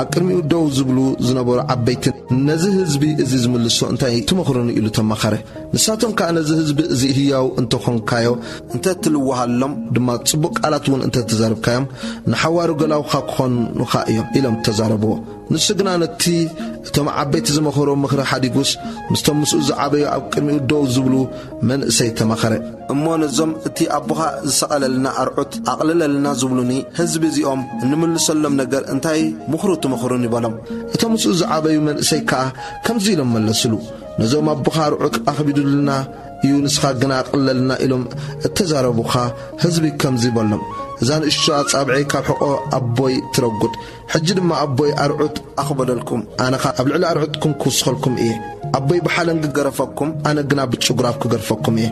ኣብ ቅድሚኡ ደው ዝብሉ ዝነበሩ ዓበይቲ፣ ነዚ ህዝቢ እዚ ዝምልሶ እንታይ ትመኽሩኒ ኢሉ ተማኸረ። ንሳቶም ከኣ ነዚ ህዝቢ እዚ ህያው እንተኾንካዮ፣ እንተ ትልውሃሎም ድማ ጽቡቕ ቃላት እውን እንተ ተዛረብካዮም፣ ንሓዋሩ ገላውኻ ክኾኑኻ እዮም ኢሎም ተዛረብዎ። ንሱ ግና ነቲ እቶም ዓበይቲ ዝመኸሮ ምኽሪ ሓዲጉስ፣ ምስቶም ምስኡ ዝዓበዩ ኣብ ቅድሚኡ ደው ዝብሉ መንእሰይ ተማኸረ። እሞ ነዞም እቲ ኣቦኻ ዝሰቐለልና ኣርዑት ኣቕልለልና ዝብሉኒ ህዝቢ እዚኦም እንምልሰሎም ነገር እንታይ ምኽሩ ትመኽሩኒ በሎም። እቶም ምስኡ ዝዓበዩ መንእሰይ ከኣ ከምዚ ኢሎም መለስሉ። ነዞም ኣቦኻ ኣርዑት ኣኽቢዱልና እዩ፣ ንስኻ ግና ኣቕልለልና ኢሎም እተዛረቡኻ ህዝቢ ከምዚ በሎም። እዛ ንእሽቶ ኣጻብዐይ ካብ ሕቖ ኣቦይ ትረጉድ። ሕጂ ድማ ኣቦይ ኣርዑት ኣኽበደልኩም፣ ኣነ ኸኣ ኣብ ልዕሊ ኣርዑትኩም ክውስኸልኩም እየ። ኣቦይ ብሓለንጊ ገረፈኩም፣ ኣነ ግና ብጭጉራፍ ክገርፈኩም እየ።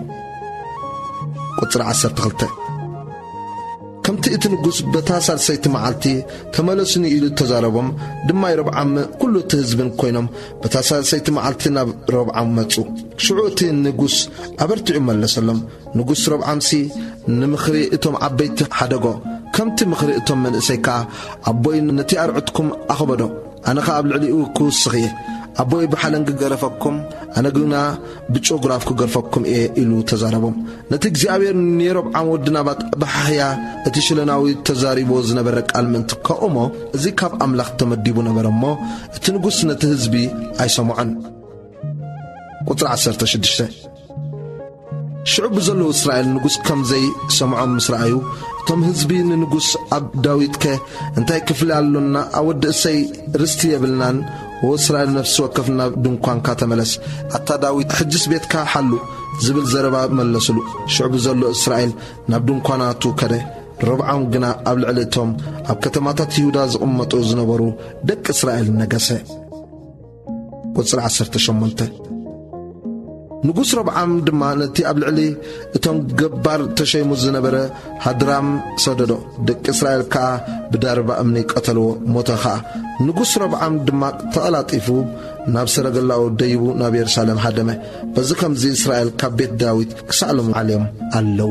ቁጽሪ ዓሰርተ ክልተ። ከምቲ እቲ ንጉስ በታ ሳልሰይቲ መዓልቲ ተመለሱኒ ኢሉ እተዛረቦም ድማ፣ የሮብዓም ኩሉ እቲ ህዝብን ኮይኖም በታ ሳልሰይቲ መዓልቲ ናብ ሮብዓም መጹ። ሽዑ እቲ ንጉስ ኣበርቲዑ መለሰሎም። ንጉስ ሮብዓምሲ ንምኽሪ እቶም ዓበይቲ ሓደጎ፣ ከምቲ ምኽሪ እቶም መንእሰይ ከኣ፣ ኣቦይ ነቲ ኣርዑትኩም ኣኽበዶ፣ ኣነ ኸኣ ኣብ ልዕሊኡ ክውስኽ እየ። ኣቦይ ብሓለንጊ ገረፈኩም፣ ኣነ ግና ብጨጉራፍ ክገርፈኩም እየ ኢሉ ተዛረቦም። ነቲ እግዚኣብሔር ንየሮብዓም ወዲ ናባጥ ብሓህያ እቲ ሽሎናዊ ተዛሪብዎ ዝነበረ ቃል ምእንቲ ከቑሞ፣ እዚ ካብ ኣምላኽ ተመዲቡ ነበረ እሞ፣ እቲ ንጉስ ነቲ ህዝቢ ኣይሰምዖን። ቁጽሪ ዓሰርተ ሽዱሽተ። ሽዑ ብዘለዉ እስራኤል ንጉስ ከም ዘይሰምዖም ምስ ረኣዩ፣ እቶም ህዝቢ ንንጉስ ኣብ ዳዊትከ እንታይ ክፍሊ ኣሎና? ኣብ ወዲ እሰይ ርስቲ የብልናን። ወእስራኤል ነፍሲ ወከፍ ናብ ድንኳንካ ተመለስ። ኣታ ዳዊት ሕጅስ ቤትካ ሓሉ ዝብል ዘረባ መለስሉ። ሽዑ ብዘሎ እስራኤል ናብ ድንኳናቱ ከደ። ሮብዓም ግና ኣብ ልዕሊ እቶም ኣብ ከተማታት ይሁዳ ዝቕመጡ ዝነበሩ ደቂ እስራኤል ነገሰ። ቁጽሪ ዓሰርተ ሸሞንተ። ንጉስ ሮብዓም ድማ ነቲ ኣብ ልዕሊ እቶም ገባር ተሸይሙ ዝነበረ ሃድራም ሰደዶ። ደቂ እስራኤል ከኣ ብዳርባ እምኒ ቀተልዎ፣ ሞተ ኸኣ። ንጉስ ሮብዓም ድማ ተቐላጢፉ ናብ ሰረገላኡ ደይቡ ናብ የሩሳሌም ሃደመ። በዚ ኸምዚ እስራኤል ካብ ቤት ዳዊት ክሳዕ ሎምዓሌም ኣለዉ።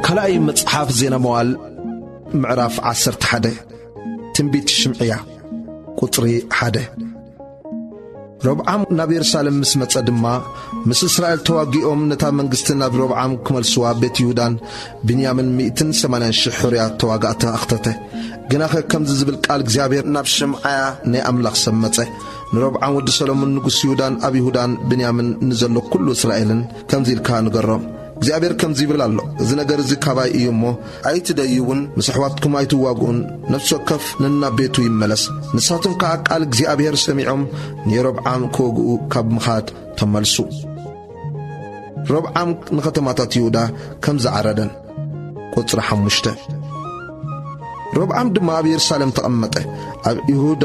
ካልኣይ መጽሓፍ ዜና መዋዕል ምዕራፍ ዓሰርተ ሓደ። ትንቢት ሽምዕያ ቁጽሪ ሓደ። ሮብዓም ናብ የሩሳሌም ምስ መጸ ድማ፣ ምስ እስራኤል ተዋጊኦም ነታ መንግስቲ ናብ ሮብዓም ክመልስዋ ቤት ይሁዳን ብንያምን ሚእትን ሰማንያን ሽሕ ሕሩያት ተዋጋእቲ ኣኽተተ። ግናኸ ከምዚ ዝብል ቃል እግዚኣብሔር ናብ ሽምዓያ ናይ ኣምላኽ ሰብ መጸ፣ ንሮብዓም ወዲ ሰሎሞን ንጉስ ይሁዳን ኣብ ይሁዳን ብንያምን ንዘሎ ኩሉ እስራኤልን ከምዚ ኢልካ ንገሮም፣ እግዚኣብሔር ከምዚ ይብል ኣሎ፣ እዚ ነገር እዚ ካባይ እዩ እሞ፣ ኣይትደይውን፣ ምስ ኣሕዋትኩም ኣይትዋግኡን፣ ነፍሲ ወከፍ ነናብ ቤቱ ይመለስ። ንሳቶም ከኣ ቃል እግዚኣብሔር ሰሚዖም ንየሮብዓም ክወግኡ ካብ ምኻድ ተመልሱ። ሮብዓም ንኸተማታት ይሁዳ ከም ዝዓረደን። ቁጽሪ ሓሙሽተ። ሮብዓም ድማ ኣብ የሩሳሌም ተቐመጠ፣ ኣብ ይሁዳ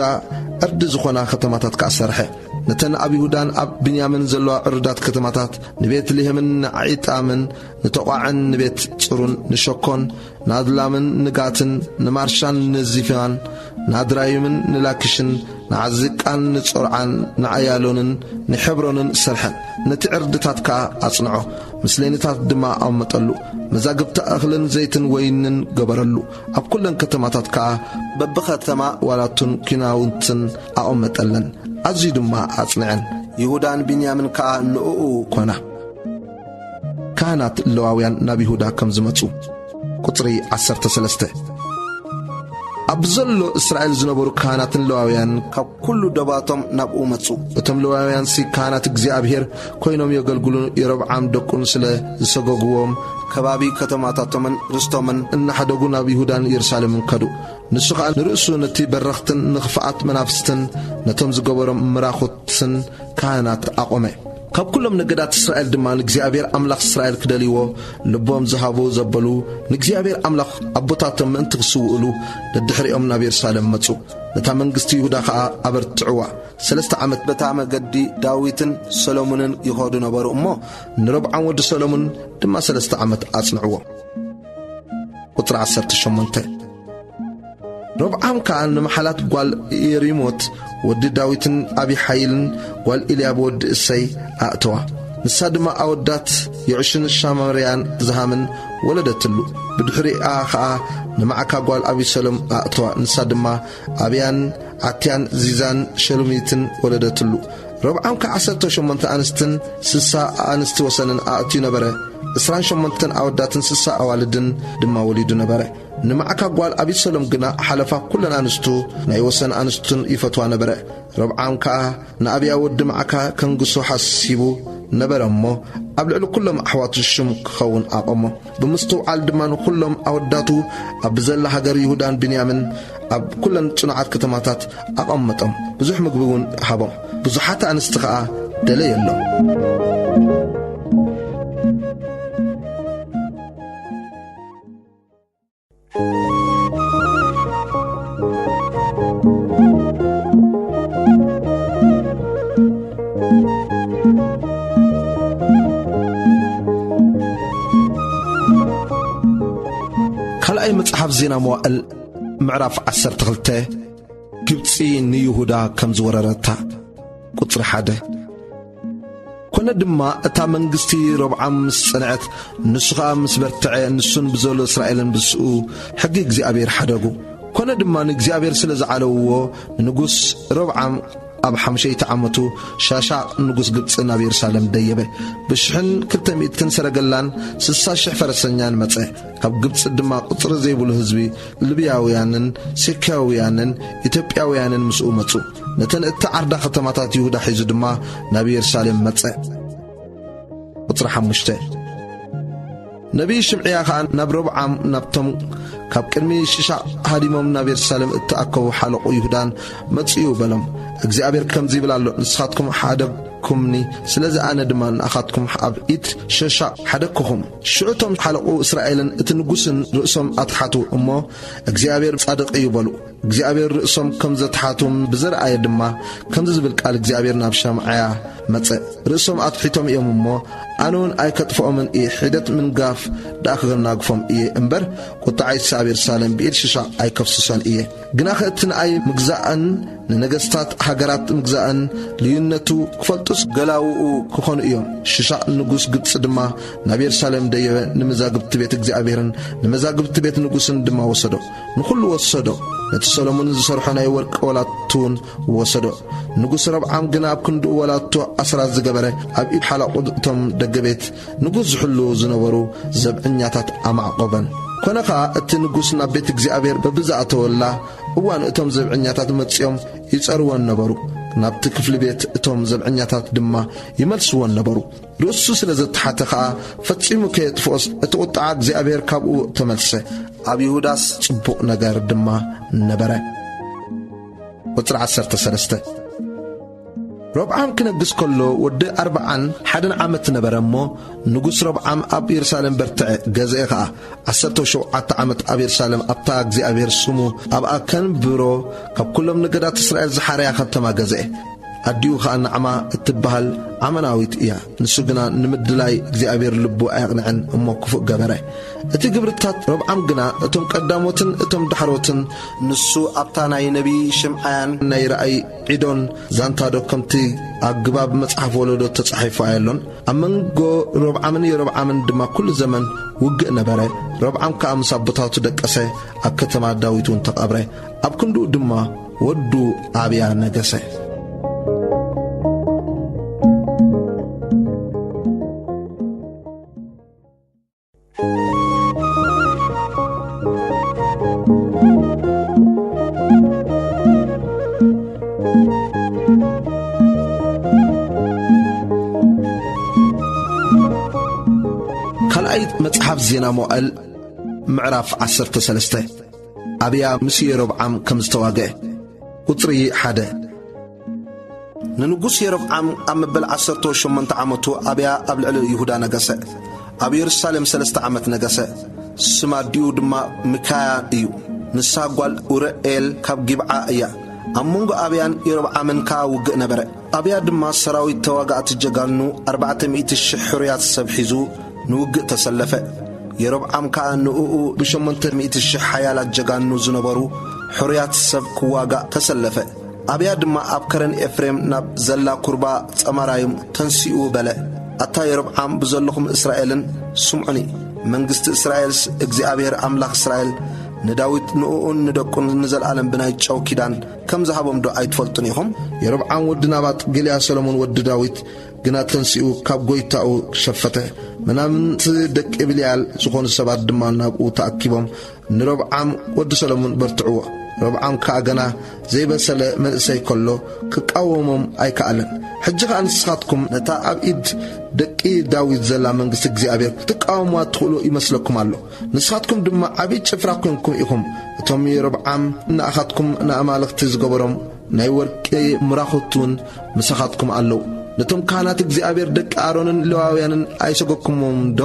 ዕርዲ ዝኾና ከተማታት ከኣ ሰርሐ። ነተን ኣብ ይሁዳን ኣብ ብንያምን ዘለዋ ዕሩዳት ከተማታት፣ ንቤት ልሔምን ንዒጣምን ንተቋዕን ንቤት ጽሩን ንሸኮን ንኣድላምን ንጋትን ንማርሻን ንዚፋን ንኣድራይምን ንላኪሽን ንዓዝቃን ንጾርዓን ንኣያሎንን ንሕብሮንን ሰርሐን። ነቲ ዕርድታት ከኣ ኣጽንዖ፣ ምስሌንታት ድማ ኣቐመጠሉ። መዛግብቲ እኽልን ዘይትን ወይንን ገበረሉ። ኣብ ኩለን ከተማታት ከኣ በብኸተማ ዋላቱን ኪናውንትን ኣቐመጠለን። ኣዝዩ ድማ ኣጽንዐን። ይሁዳን ብንያምን ከኣ ንእኡ ኮና። ካህናት ለዋውያን ናብ ይሁዳ ከም ዝመጹ። ቁጽሪ ዓሰርተ ሰለስተ። ኣብ ዘሎ እስራኤል ዝነበሩ ካህናትን ለዋውያን ካብ ኩሉ ደባቶም ናብኡ መጹ። እቶም ለዋውያንሲ ካህናት እግዚኣብሔር ኮይኖም የገልግሉ፣ የሮብዓም ደቁን ስለ ዝሰጎግዎም፣ ከባቢ ከተማታቶምን ርስቶምን እናሓደጉ ናብ ይሁዳን የሩሳሌምን ከዱ። ንሱ ኸኣ ንርእሱ ነቲ በረኽትን ንኽፍኣት መናፍስትን ነቶም ዝገበሮም ምራኹትን ካህናት ኣቖመ። ካብ ኩሎም ነገዳት እስራኤል ድማ ንእግዚኣብሔር ኣምላኽ እስራኤል ክደልይዎ ልቦም ዝሃቡ ዘበሉ፣ ንእግዚኣብሔር ኣምላኽ ኣቦታቶም ምእንቲ ክስውእሉ ደድሕሪኦም ናብ የሩሳሌም መጹ። ነታ መንግስቲ ይሁዳ ኸኣ ኣበርትዕዋ። ሰለስተ ዓመት በታ መገዲ ዳዊትን ሰሎሞንን ይኸዱ ነበሩ እሞ፣ ንሮብዓም ወዲ ሰሎሞን ድማ ሰለስተ ዓመት ኣጽንዕዎ። ቁጽሪ ዓሰርተ ሸሞንተ። ሮብዓም ከኣ ንመሓላት ጓል የሪሞት ወዲ ዳዊትን ኣቢሓይልን ጓል ኤልያብ ወዲ እሰይ ኣእተዋ። ንሳ ድማ ኣወዳት የዕሹን ሻማርያን ዝሃምን ወለደትሉ። ብድሕሪኣ ኸኣ ንማዕካ ጓል ኣቢሰሎም ኣእተዋ። ንሳ ድማ ኣብያን ዓትያን ዚዛን ሸሉሚትን ወለደትሉ። ሮብዓም ከኣ ዓሰርተ ሸሞንተ ኣንስትን ስሳ ኣንስቲ ወሰንን ኣእትዩ ነበረ። ዕስራን ሸሞንተን ኣወዳትን ስሳ ኣዋልድን ድማ ወሊዱ ነበረ። ንማዕካ ጓል ኣቢሰሎም ግና ሓለፋ ኩለን ኣንስቱ ናይ ወሰን ኣንስቱን ይፈትዋ ነበረ። ሮብዓም ከኣ ንኣብያ ወዲ ማዕካ ከንግሶ ሓሲቡ ነበረ እሞ፣ ኣብ ልዕሊ ኩሎም ኣሕዋቱ ሽም ክኸውን ኣቐሞ። ብምስትውዓል ድማ ንኹሎም ኣወዳቱ ኣብ ብዘላ ሃገር ይሁዳን ብንያምን ኣብ ኩለን ጽኑዓት ከተማታት ኣቐመጦም። ብዙሕ ምግቢ እውን ሃቦም። ብዙሓት ኣንስቲ ኸኣ ደለየሎም። ካልኣይ መጽሓፍ ዜና መዋእል ምዕራፍ ዓሰርተ ክልተ። ግብጺ ንይሁዳ ከም ዝወረረታ። ቁጽሪ ሓደ። ኮነ ድማ እታ መንግስቲ ሮብዓም ምስ ጸንዐት፣ ንሱ ኸኣ ምስ በርትዐ፣ ንሱን ብዘሎ እስራኤልን ብስኡ ሕጊ እግዚኣብሔር ሓደጉ። ኮነ ድማ ንእግዚኣብሔር ስለ ዝዓለውዎ፣ ንንጉስ ሮብዓም ኣብ ሓምሸይቲ ዓመቱ ሻሻቕ ንጉስ ግብጺ ናብ የሩሳሌም ደየበ። ብሽሕን ክልተ ሚእትን ሰረገላን ስሳ ሽሕ ፈረሰኛን መጸ። ካብ ግብጺ ድማ ቁጽሪ ዘይብሉ ህዝቢ፣ ልብያውያንን ሴክያውያንን ኢትዮጵያውያንን ምስኡ መጹ። ነተን እተዓርዳ ከተማታት ይሁዳ ሒዙ ድማ ናብ የሩሳሌም መጸ። ቁጽሪ ሓሙሽተ። ነቢይ ሽምዕያ ኸኣ ናብ ሮብዓም፣ ናብቶም ካብ ቅድሚ ሽሻቕ ሃዲሞም ናብ የሩሳሌም እተኣከቡ ሓለቑ ይሁዳን መጺኡ በሎም፣ እግዚኣብሔር ከምዚ ይብል ኣሎ፣ ንስኻትኩም ሓደግኩምኒ፣ ስለዚ ኣነ ድማ ንኣኻትኩም ኣብ ኢድ ሸሻቕ ሓደግኩኹም። ሽዑ እቶም ሓለቑ እስራኤልን እቲ ንጉስን ርእሶም ኣትሓቱ እሞ፣ እግዚኣብሔር ጻድቕ እዩ በሉ። እግዚኣብሔር ርእሶም ከም ዘትሓቶም ብዘርኣየ ድማ፣ ከምዚ ዝብል ቃል እግዚኣብሔር ናብ ሸምዓያ መጸ፣ ርእሶም ኣትሒቶም እዮም እሞ፣ ኣነ እውን ኣይከጥፍኦምን እየ፣ ሒደት ምንጋፍ ደኣ ክገናግፎም እየ እምበር፣ ቁጥዓይስ ኣብ የሩሳሌም ብኢድ ሽሻቕ ኣይከፍስሶን እየ። ግናኸ እቲ ንኣይ ምግዛእን ንነገስታት ሃገራት ምግዛእን ልዩነቱ ክፈልጡስ ገላውኡ ክኾኑ እዮም። ሽሻቕ ንጉስ ግብጺ ድማ ናብ የሩሳሌም ደየበ፣ ንመዛግብቲ ቤት እግዚኣብሔርን ንመዛግብቲ ቤት ንጉስን ድማ ወሰዶ። ንኹሉ ወሰዶ። ነቲ ሰሎሞን ዝሰርሖ ናይ ወርቂ ወላቱ እውን ወሰዶ። ንጉስ ረብዓም ግና ኣብ ክንድኡ ወላቱ ኣስራት ዝገበረ፣ ኣብ ኢድ ሓላቑ እቶም ደገ ቤት ንጉስ ዝሕልዉ ዝነበሩ ዘብዐኛታት ኣማዕቆበን። ኮነ ኸኣ፣ እቲ ንጉስ ናብ ቤት እግዚኣብሔር በብዝኣተወላ እዋን እቶም ዘብዐኛታት መጺኦም ይጸርወን ነበሩ። ናብቲ ክፍሊ ቤት እቶም ዘብዐኛታት ድማ ይመልስወን ነበሩ። ርእሱ ስለ ዘተሓተ ኸኣ፣ ፈጺሙ ከየጥፍኦስ እቲ ቁጥዓ እግዚኣብሔር ካብኡ ተመልሰ። ኣብ ይሁዳስ ጽቡቕ ነገር ድማ ነበረ። ቁጽሪ ዓሰርተ ሰለስተ። ሮብዓም ክነግስ ከሎ ወዲ ኣርብዓን ሓደን ዓመት ነበረ እሞ፣ ንጉስ ሮብዓም ኣብ የሩሳሌም በርትዐ፣ ገዝኤ ኸኣ። ዓሰርተ ሸውዓተ ዓመት ኣብ የሩሳሌም ኣብታ እግዚኣብሔር ስሙ ኣብኣ ከንብሮ ካብ ኩሎም ነገዳት እስራኤል ዝሓረያ ከተማ ገዝኤ። ኣዲኡ ኸኣ ናዕማ እትበሃል ዓመናዊት እያ። ንሱ ግና ንምድላይ እግዚኣብሔር ልቡ ኣየቕንዐን እሞ ክፉእ ገበረ። እቲ ግብርታት ሮብዓም ግና እቶም ቀዳሞትን እቶም ዳሕሮትን፣ ንሱ ኣብታ ናይ ነቢይ ሽምዓያን ናይ ራእይ ዒዶን ዛንታዶ ከምቲ ኣገባብ መጽሓፍ ወለዶ ተጻሒፉ ኣየሎን? ኣብ መንጎ ሮብዓምን የሮብዓምን ድማ ኩሉ ዘመን ውግእ ነበረ። ሮብዓም ከኣ ምስ ኣቦታቱ ደቀሰ፣ ኣብ ከተማ ዳዊት እውን ተቐብረ። ኣብ ክንድኡ ድማ ወዱ ኣብያ ነገሰ። ካልኣይ መጽሓፍ ዜና መዋእል ምዕራፍ ዓሰርተ ሰለስተ። ኣብያ ምስ የሮብዓም ከም ዝተዋግአ። ቁጽሪ ሓደ። ንንጉስ የሮብዓም ኣብ መበል ዓሰርተ ሸሞንተ ዓመቱ ኣብያ ኣብ ልዕሊ ይሁዳ ነገሰ። ኣብ የሩሳሌም ሰለስተ ዓመት ነገሰ። ስም ኣዲኡ ድማ ሚካያ እዩ። ንሳ ጓል ኡርኤል ካብ ጊብዓ እያ። ኣብ መንጎ ኣብያን የሮብዓምን ከኣ ውግእ ነበረ። ኣብያ ድማ ሰራዊት ተዋጋእቲ ጀጋኑ ኣርባዕተ ሚእቲ ሽሕ ሕሩያት ሰብ ሒዙ ንውግእ ተሰለፈ። የሮብዓም ከኣ ንእኡ ብሸሞንተ ሚእቲ ሽሕ ሓያላት ጀጋኑ ዝነበሩ ሕሩያት ሰብ ክዋጋእ ተሰለፈ። ኣብያ ድማ ኣብ ከረን ኤፍሬም ናብ ዘላ ኩርባ ጸማራይም ተንሲኡ በለ፣ ኣታ የሮብዓም ብዘለኹም እስራኤልን ስምዑኒ። መንግስቲ እስራኤልስ እግዚኣብሔር ኣምላኽ እስራኤል ንዳዊት ንእኡን ንደቁን ንዘለኣለም ብናይ ጨው ኪዳን ከም ዝሃቦም ዶ ኣይትፈልጡን ኢኹም? የሮብዓም ወዲ ናባጥ ገልያ ሰሎሞን ወዲ ዳዊት ግና ተንሲኡ ካብ ጐይታኡ ሸፈተ። ምናምንቲ ደቂ ብልያል ዝኾኑ ሰባት ድማ ናብኡ ተኣኪቦም ንሮብዓም ወዲ ሰሎሞን በርትዕዎ። ሮብዓም ከኣ ገና ዘይበሰለ መንእሰይ ከሎ ክቃወሞም ኣይከኣለን። ሕጂ ኸኣ ንስኻትኩም ነታ ኣብ ኢድ ደቂ ዳዊት ዘላ መንግስቲ እግዚኣብሔር ክትቃወምዋ ትኽእሉ ይመስለኩም ኣሎ። ንስኻትኩም ድማ ዓብዪ ጭፍራ ኴንኩም ኢኹም። እቶም የሮብዓም ንኣኻትኩም ንኣማልኽቲ ዝገበሮም ናይ ወርቂ ምራኹት እውን ምሳኻትኩም ኣለዉ። ነቶም ካህናት እግዚኣብሔር ደቂ ኣሮንን ሌዋውያንን ኣይሰገኩሞም ዶ?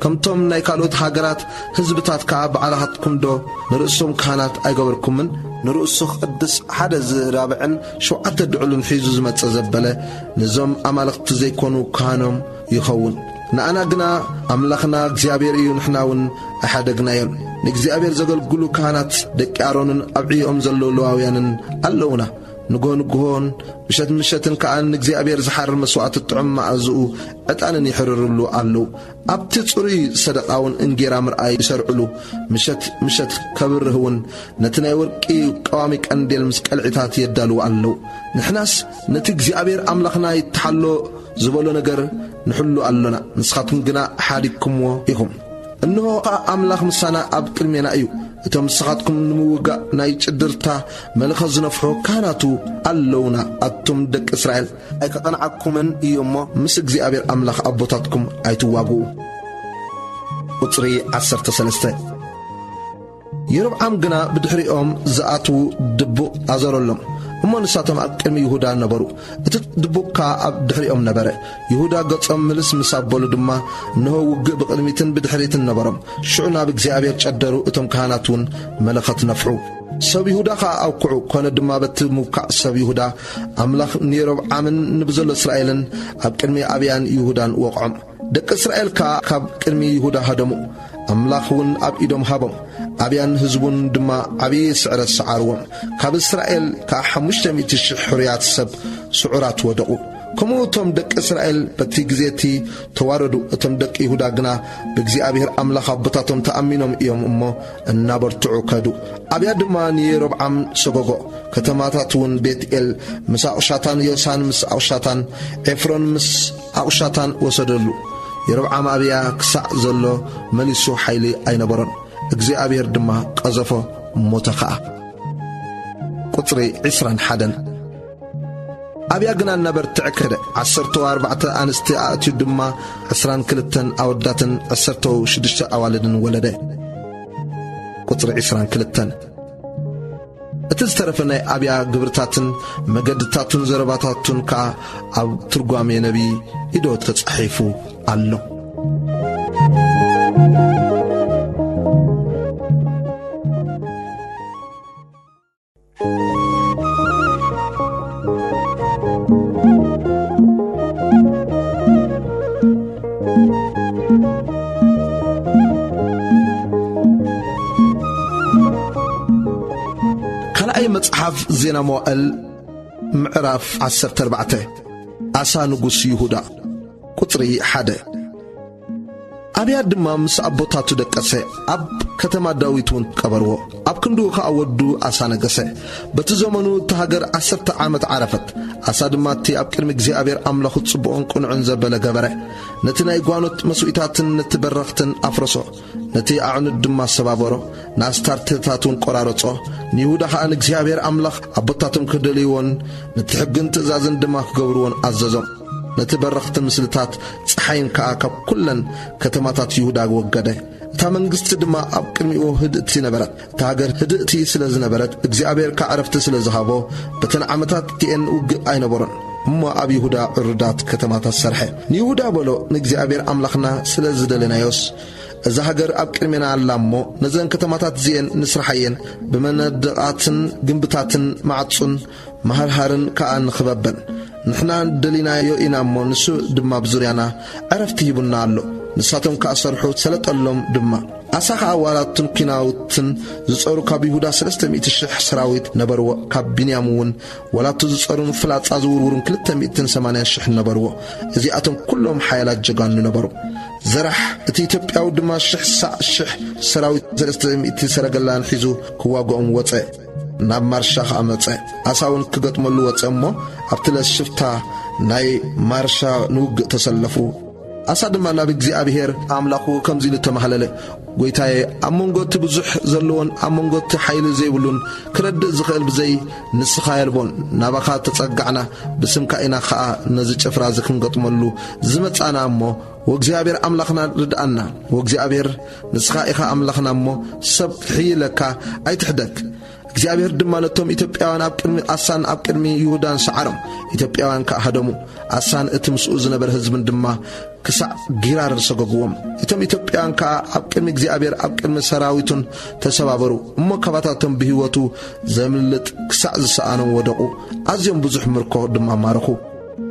ከምቶም ናይ ካልኦት ሃገራት ህዝብታት ከኣ ባዕልኻትኩም ዶ ንርእሶም ካህናት ኣይገበርኩምን? ንርእሱ ክቕድስ ሓደ ዝራብዕን ሸውዓተ ድዕሉን ሒዙ ዝመጸ ዘበለ፣ ነዞም ኣማልኽቲ ዘይኮኑ ካህኖም ይኸውን። ንኣና ግና ኣምላኽና እግዚኣብሔር እዩ፣ ንሕና እውን ኣይሓደግናዮን። ንእግዚኣብሔር ዘገልግሉ ካህናት ደቂ ኣሮንን ኣብ ዕዮኦም ዘለዉ ሌዋውያንን ኣለዉና። ንግሆ ንግሆን ምሸት ምሸትን ከኣ ንእግዚኣብሔር ዝሓርር መስዋእቲ ጥዑም መኣዝኡ ዕጣንን ይሕርርሉ ኣለዉ። ኣብቲ ጽሩይ ሰደቓ እውን እንጌራ ምርኣይ ይሰርዕሉ። ምሸት ምሸት ከብርህ እውን ነቲ ናይ ወርቂ ቀዋሚ ቀንዴል ምስ ቀልዒታት የዳልዉ ኣለዉ። ንሕናስ ነቲ እግዚኣብሔር ኣምላኽና ይተሓሎ ዝበሎ ነገር ንሕሉ ኣሎና፣ ንስኻትኩም ግና ሓዲግኩምዎ ኢኹም። እንሆ ኸኣ ኣምላኽ ምሳና ኣብ ቅድሜና እዩ። እቶም ንስኻትኩም ንምውጋእ ናይ ጭድርታ መለኸት ዝነፍሑ ካህናቱ ኣለዉና። ኣቱም ደቂ እስራኤል ኣይከቐንዓኩምን እዩ እሞ፣ ምስ እግዚኣብሔር ኣምላኽ ኣቦታትኩም ኣይትዋግኡ። ቁጽሪ ዓሰርተ ሰለስተ። የሮብዓም ግና ብድሕሪኦም ዝኣትዉ ድቡቕ ኣዘረሎም እሞ፣ ንሳቶም ኣብ ቅድሚ ይሁዳ ነበሩ። እቲ ድቡቕ ከኣ ኣብ ድሕሪኦም ነበረ። ይሁዳ ገጾም ምልስ ምስ ኣበሉ ድማ፣ እንሆ ውግእ ብቕድሚትን ብድሕሪትን ነበሮም። ሽዑ ናብ እግዚኣብሔር ጨደሩ፣ እቶም ካህናት እውን መለኸት ነፍሑ። ሰብ ይሁዳ ኸኣ ኣውክዑ፣ ኮነ ድማ በቲ ምውካዕ ሰብ ይሁዳ ኣምላኽ ንየሮብዓምን ንብዘሎ እስራኤልን ኣብ ቅድሚ ኣብያን ይሁዳን ወቕዖም። ደቂ እስራኤል ከኣ ካብ ቅድሚ ይሁዳ ሃደሙ። ኣምላኽ እውን ኣብ ኢዶም ሃቦም። ኣብያን ህዝቡን ድማ ዓብዪ ስዕረት ሰዓርዎም። ካብ እስራኤል ከኣ ሓሙሽተ ሚእቲ ሽሕ ሕሩያት ሰብ ስዑራት ወደቑ። ከምኡ እቶም ደቂ እስራኤል በቲ ግዜ እቲ ተዋረዱ። እቶም ደቂ ይሁዳ ግና ብእግዚኣብሔር ኣምላኽ ኣቦታቶም ተኣሚኖም እዮም እሞ እናበርትዑ ከዱ። ኣብያ ድማ ንየሮብዓም ሰጎጎ። ከተማታት እውን ቤትኤል ምስ ኣቑሻታን፣ ዮሳን ምስ ኣቑሻታን፣ ኤፍሮን ምስ ኣቑሻታን ወሰደሉ። የሮብዓም ኣብያ ክሳዕ ዘሎ መሊሱ ሓይሊ ኣይነበሮን። እግዚኣብሔር ድማ ቀዘፎ፣ ሞተ ኸኣ። ቁጽሪ ዕስራን ሓደን። ኣብያ ግና እናበርትዐ ከደ፣ ዓሰርተ ኣርባዕተ ኣንስቲ ኣእትዩ ድማ ዕስራን ክልተን ኣወዳትን ዓሰርተ ሽዱሽተ ኣዋልድን ወለደ። ቁጽሪ ዕስራን ክልተን። እቲ ዝተረፈ ናይ ኣብያ ግብርታትን መገድታቱን ዘረባታቱን ከኣ ኣብ ትርጓሜ ነቢይ ኢዶ ተጻሒፉ ኣሎ። ካልኣይ መጽሓፍ ዜና መዋእል ምዕራፍ ዓሰርተ ኣርባዕተ። ኣሳ ንጉስ ይሁዳ። ቁጽሪ ሓደ። ኣብያ ድማ ምስ ኣቦታቱ ደቀሰ፣ ኣብ ከተማ ዳዊት እውን ቀበርዎ። ኣብ ክንድኡ ኸኣ ወዱ ኣሳ ነገሰ። በቲ ዘመኑ እታ ሃገር ዓሰርተ ዓመት ዓረፈት። ኣሳ ድማ እቲ ኣብ ቅድሚ እግዚኣብሔር ኣምላኹ ጽቡቕን ቅኑዕን ዘበለ ገበረ። ነቲ ናይ ጓኖት መስዋእታትን ነቲ በረኽትን ኣፍረሶ። ነቲ ኣዕኑድ ድማ ሰባበሮ፣ ንኣስታርትታት እውን ቈራረጾ። ንይሁዳ ኸኣ ንእግዚኣብሔር ኣምላኽ ኣቦታቶም ክደልይዎን ነቲ ሕግን ትእዛዝን ድማ ክገብርዎን ኣዘዞም። ነቲ በረኽቲ ምስልታት ጸሓይን ከኣ ካብ ኵለን ከተማታት ይሁዳ ወገደ። እታ መንግስቲ ድማ ኣብ ቅድሚኡ ህድእቲ ነበረት። እታ ሃገር ህድእቲ ስለ ዝነበረት፣ እግዚኣብሔር ከኣ ዕረፍቲ ስለ ዝሃቦ፣ በተን ዓመታት እቲኤን ውግእ ኣይነበሮን። እሞ ኣብ ይሁዳ ዕሩዳት ከተማታት ሰርሐ። ንይሁዳ በሎ፣ ንእግዚኣብሔር ኣምላኽና ስለ ዝደለናዮስ፣ እዛ ሃገር ኣብ ቅድሜና ኣላ እሞ፣ ነዘን ከተማታት እዚኤን ንስርሓየን፣ ብመነድቓትን ግንብታትን ማዕጹን መሃርሃርን ከኣ ንኽበበን። ንሕና ደሊናዮ ኢና እሞ፣ ንሱ ድማ ብዙርያና ዕረፍቲ ሂቡና ኣሎ። ንሳቶም ከኣ ሰርሑ፣ ሰለጠሎም ድማ። ኣሳ ኸኣ ዋላቱን ኲናውትን ዝጸሩ ካብ ይሁዳ ሰለስተ ሚእቲ ሽሕ ሰራዊት ነበርዎ፣ ካብ ብንያም እውን ዋላቱ ዝጸሩን ፍላጻ ዝውርውሩን ክልተ ሚእትን ሰማንያን ሽሕ ነበርዎ። እዚኣቶም ኩሎም ሓያላት ጀጋኑ ነበሩ። ዘራሕ እቲ ኢትዮጵያዊ ድማ ሽሕ ሳዕ ሽሕ ሰራዊት ሰለስተ ሚእቲ ሰረገላን ሒዙ ክዋግኦም ወጸ። ናብ ማርሻ ኸኣ መጸ። ኣሳ እውን ክገጥመሉ ወጸ እሞ፣ ኣብቲ ለስ ሽፍታ ናይ ማርሻ ንውግእ ተሰለፉ። ኣሳ ድማ ናብ እግዚኣብሔር ኣምላኹ ከምዚ ኢሉ ተማህለለ፣ "ጐይታየ፣ ኣብ መንጎ እቲ ብዙሕ ዘለዎን ኣብ መንጎ እቲ ሓይሊ ዘይብሉን ክረድእ ዝኽእል ብዘይ ንስኻ የልቦን። ናባኻ ተጸጋዕና፣ ብስምካ ኢና ኸኣ ነዚ ጭፍራ እዚ ክንገጥመሉ ዝመጻና እሞ፣ ወእግዚኣብሔር ኣምላኽና ርድኣና። ወእግዚኣብሔር ንስኻ ኢኻ ኣምላኽና እሞ፣ ሰብ ክሕይለካ ኣይትሕደግ።" እግዚኣብሔር ድማ ነቶም ኢትዮጵያውያን ኣብ ቅድሚ ኣሳን ኣብ ቅድሚ ይሁዳን ሰዓሮም። ኢትዮጵያውያን ከኣ ሃደሙ። ኣሳን እቲ ምስኡ ዝነበረ ህዝብን ድማ ክሳዕ ጊራር ሰገግዎም። እቶም ኢትዮጵያውያን ከኣ ኣብ ቅድሚ እግዚኣብሔር ኣብ ቅድሚ ሰራዊቱን ተሰባበሩ። እሞ ካባታቶም ብህይወቱ ዘምልጥ ክሳዕ ዝሰኣኖም ወደቑ። ኣዝዮም ብዙሕ ምርኮ ድማ ማረኹ።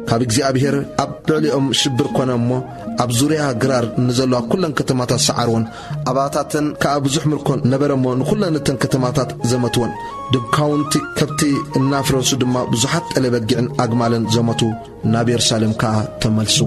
ካብ እግዚኣብሔር ኣብ ልዕሊኦም ሽብር ኮነ እሞ፣ ኣብ ዙርያ ግራር ንዘለዋ ኩለን ከተማታት ሰዓርወን። ኣባታተን ከኣ ብዙሕ ምርኮ ነበረ እሞ፣ ንኹለን እተን ከተማታት ዘመትወን። ድንኳውንቲ ከብቲ እናፍረሱ ድማ ብዙሓት ጠለ በጊዕን ኣግማልን ዘመቱ፣ ናብ የሩሳሌም ከኣ ተመልሱ።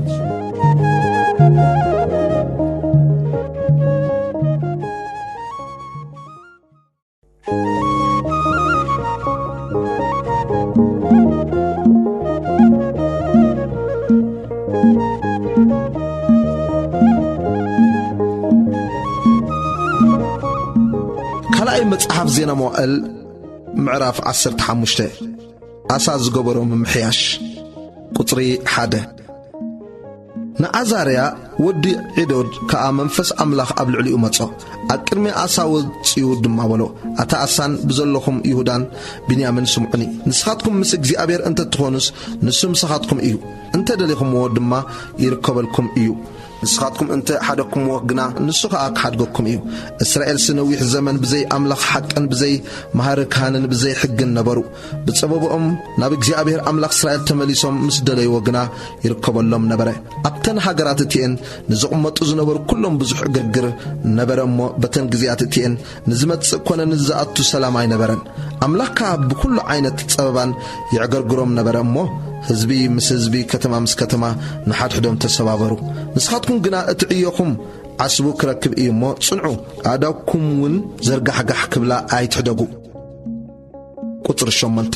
ካልኣይ መጽሓፍ ዜና መዋእል ምዕራፍ ዓሰርተ ሓሙሽተ። ኣሳ ዝገበሮ ምምሕያሽ። ቁጽሪ ሓደ። ንዓዛርያ ወዲ ዒዶድ ከኣ መንፈስ ኣምላኽ ኣብ ልዕሊኡ መጾ። ኣብ ቅድሚ ኣሳ ወጺኡ ድማ በሎ፣ ኣታ ኣሳን ብዘለኹም ይሁዳን ብንያምን ስምዑኒ። ንስኻትኩም ምስ እግዚኣብሔር እንተ ትኾኑስ፣ ንሱ ምሳኻትኩም እዩ። እንተ ደሊኹምዎ ድማ ይርከበልኩም እዩ። ንስኻትኩም እንተ ሓደግኩምዎ ግና፣ ንሱ ኸኣ ክሓድገኩም እዩ። እስራኤልሲ ነዊሕ ዘመን ብዘይ ኣምላኽ ሓቅን ብዘይ መሃሪ ካህንን ብዘይ ሕግን ነበሩ። ብጸበብኦም ናብ እግዚኣብሔር ኣምላኽ እስራኤል ተመሊሶም ምስ ደለይዎ ግና ይርከበሎም ነበረ። ኣብተን ሃገራት እቲኤን ንዝቕመጡ ዝነበሩ ኩሎም ብዙሕ ዕግርግር ነበረ እሞ፣ በተን ግዜያት እቲኤን ንዝመጽእ ኮነ ንዝኣቱ ሰላም ኣይነበረን። ኣምላኽ ከኣ ብኹሉ ዓይነት ጸበባን የዕገርግሮም ነበረ እሞ፣ ህዝቢ ምስ ህዝቢ፣ ከተማ ምስ ከተማ ንሓድሕዶም ተሰባበሩ። ንስኻትኩም ግና እቲ ዕዮኹም ዓስቡ ክረክብ እዩ እሞ፣ ጽንዑ፣ ኣእዳውኩም እውን ዘርጋሕጋሕ ክብላ ኣይትሕደጉ። ቁጽሪ ሸሞንተ።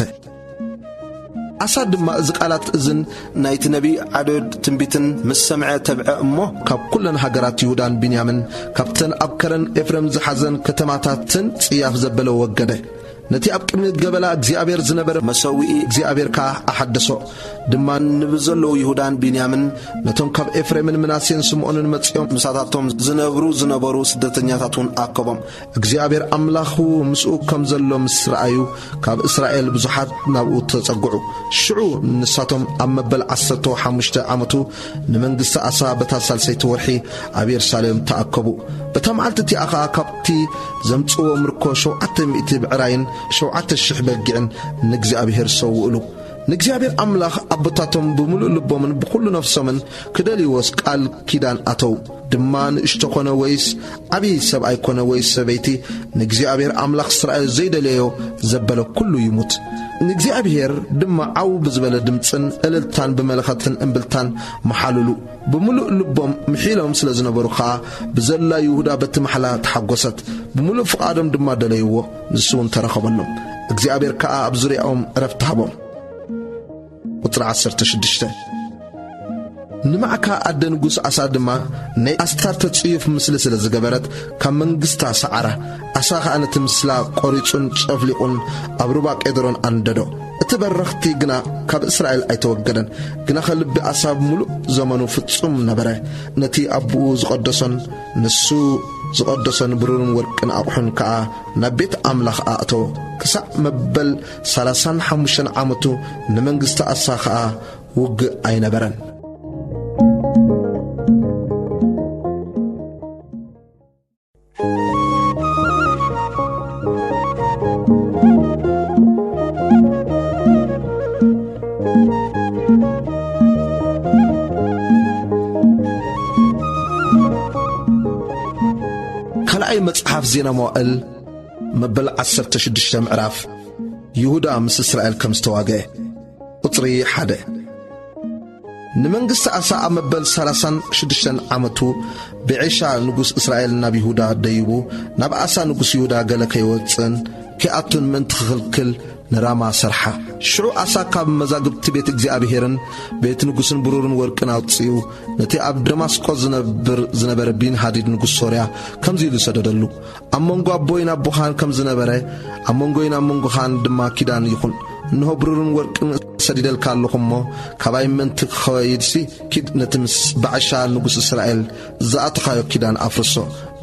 ኣሳ ድማ እዚ ቃላት እዝን ናይቲ ነቢይ ዓዶድ ትንቢትን ምስ ሰምዐ ተብዐ እሞ፣ ካብ ኩለን ሃገራት ይሁዳን ቢንያምን፣ ካብተን ኣብ ከረን ኤፍሬም ዝሓዘን ከተማታትን ጽያፍ ዘበለ ወገደ። ነቲ ኣብ ቅድሚ ገበላ እግዚኣብሔር ዝነበረ መሰውኢ እግዚኣብሔር ከኣ ኣሓደሶ፣ ድማ ንብዘለዉ ይሁዳን ቢንያምን፣ ነቶም ካብ ኤፍሬምን ምናሴን ስምዖንን መጺኦም ምሳታቶም ዝነብሩ ዝነበሩ ስደተኛታት እውን ኣከቦም። እግዚኣብሔር ኣምላኹ ምስኡ ከም ዘሎ ምስ ረኣዩ፣ ካብ እስራኤል ብዙሓት ናብኡ ተጸግዑ። ሽዑ ንሳቶም ኣብ መበል ዓሰርተ ሓሙሽተ ዓመቱ ንመንግስቲ ኣሳ በታ ሳልሰይቲ ወርሒ ኣብ የሩሳሌም ተኣከቡ። በታ መዓልቲ እቲኣ ኸኣ ካብቲ ዘምጽእዎ ምርኮ ሸውዓተ ሚእቲ ብዕራይን ሸውዓተ ሽሕ በጊዕን ንእግዚኣብሔር ሰውእሉ። ንእግዚኣብሔር ኣምላኽ ኣቦታቶም ብምሉእ ልቦምን ብኹሉ ነፍሶምን ክደልይዎስ ቃል ኪዳን ኣተው። ድማ ንእሽቶ ኮነ ወይስ ዓብዪ፣ ሰብኣይ ኮነ ወይስ ሰበይቲ፣ ንእግዚኣብሔር ኣምላኽ እስራኤል ዘይደለዮ ዘበለ ኩሉ ይሙት። ንእግዚኣብሔር ድማ ዓው ብዝበለ ድምፅን እልልታን ብመለኸትን እምብልታን መሓሉሉ። ብምሉእ ልቦም ምሒሎም ስለ ዝነበሩ ኸኣ፣ ብዘላ ይሁዳ በቲ ማሕላ ተሓጎሰት። ብምሉእ ፍቓዶም ድማ ደለይዎ፣ ንሱ እውን ተረኸበሎም። እግዚኣብሔር ከኣ ኣብ ዙርያኦም ዕረፍቲ ሃቦም። ቁጽሪ ዓሰርተ ሽዱሽተ። ንማዕካ ኣደ ንጉስ ኣሳ ድማ ናይ ኣስታርተ ጽዩፍ ምስሊ ስለ ዝገበረት፣ ካብ መንግስታ ሰዓራ። ኣሳ ኸኣ ነቲ ምስላ ቈሪጹን ጨፍሊቑን ኣብ ሩባ ቄድሮን ኣንደዶ። እቲ በረኽቲ ግና ካብ እስራኤል ኣይተወገደን። ግናኸ ልቢ ኣሳ ብምሉእ ዘመኑ ፍጹም ነበረ። ነቲ ኣቦኡ ዝቐደሶን ንሱ ዝቐደሶን ብሩርን ወርቅን ኣቑሑን ከኣ ናብ ቤት ኣምላኽ ኣእተዎ። ክሳዕ መበል ሰላሳን ሓሙሽተን ዓመቱ ንመንግስቲ ኣሳ ኸኣ ውግእ ኣይነበረን። ካልኣይ መጽሓፍ ዜና መዋእል መበል ዓሰርተ ሽዱሽተ ምዕራፍ። ይሁዳ ምስ እስራኤል ከም ዝተዋግአ። ቁጽሪ ሓደ። ንመንግስቲ ኣሳ ኣብ መበል ሰላሳን ሽዱሽተን ዓመቱ፣ ብዔሻ ንጉስ እስራኤል ናብ ይሁዳ ደይቡ፣ ናብ ኣሳ ንጉስ ይሁዳ ገለ ከይወጽእን ከይኣቱን ምእንቲ ክኽልክል ንራማ ሰርሓ። ሽዑ ኣሳ ካብ መዛግብቲ ቤት እግዚኣብሄርን ቤት ንጉስን ብሩርን ወርቅን ኣውጺኡ፣ ነቲ ኣብ ደማስቆ ዝነብር ዝነበረ ቢንሃዲድ ንጉስ ሶርያ ከምዚ ኢሉ ሰደደሉ። ኣብ መንጎ ኣቦይን ኣቦኻን ከም ዝነበረ፣ ኣብ መንጎይን ኣብ መንጎኻን ድማ ኪዳን ይኹን። እንሆ፣ ብሩርን ወርቅን ሰዲደልካ ኣለኹ እሞ፣ ካባይ ምእንቲ ክኸይድሲ፣ ኪድ፣ ነቲ ምስ ባዕሻ ንጉስ እስራኤል ዝኣተኻዮ ኪዳን ኣፍርሶ።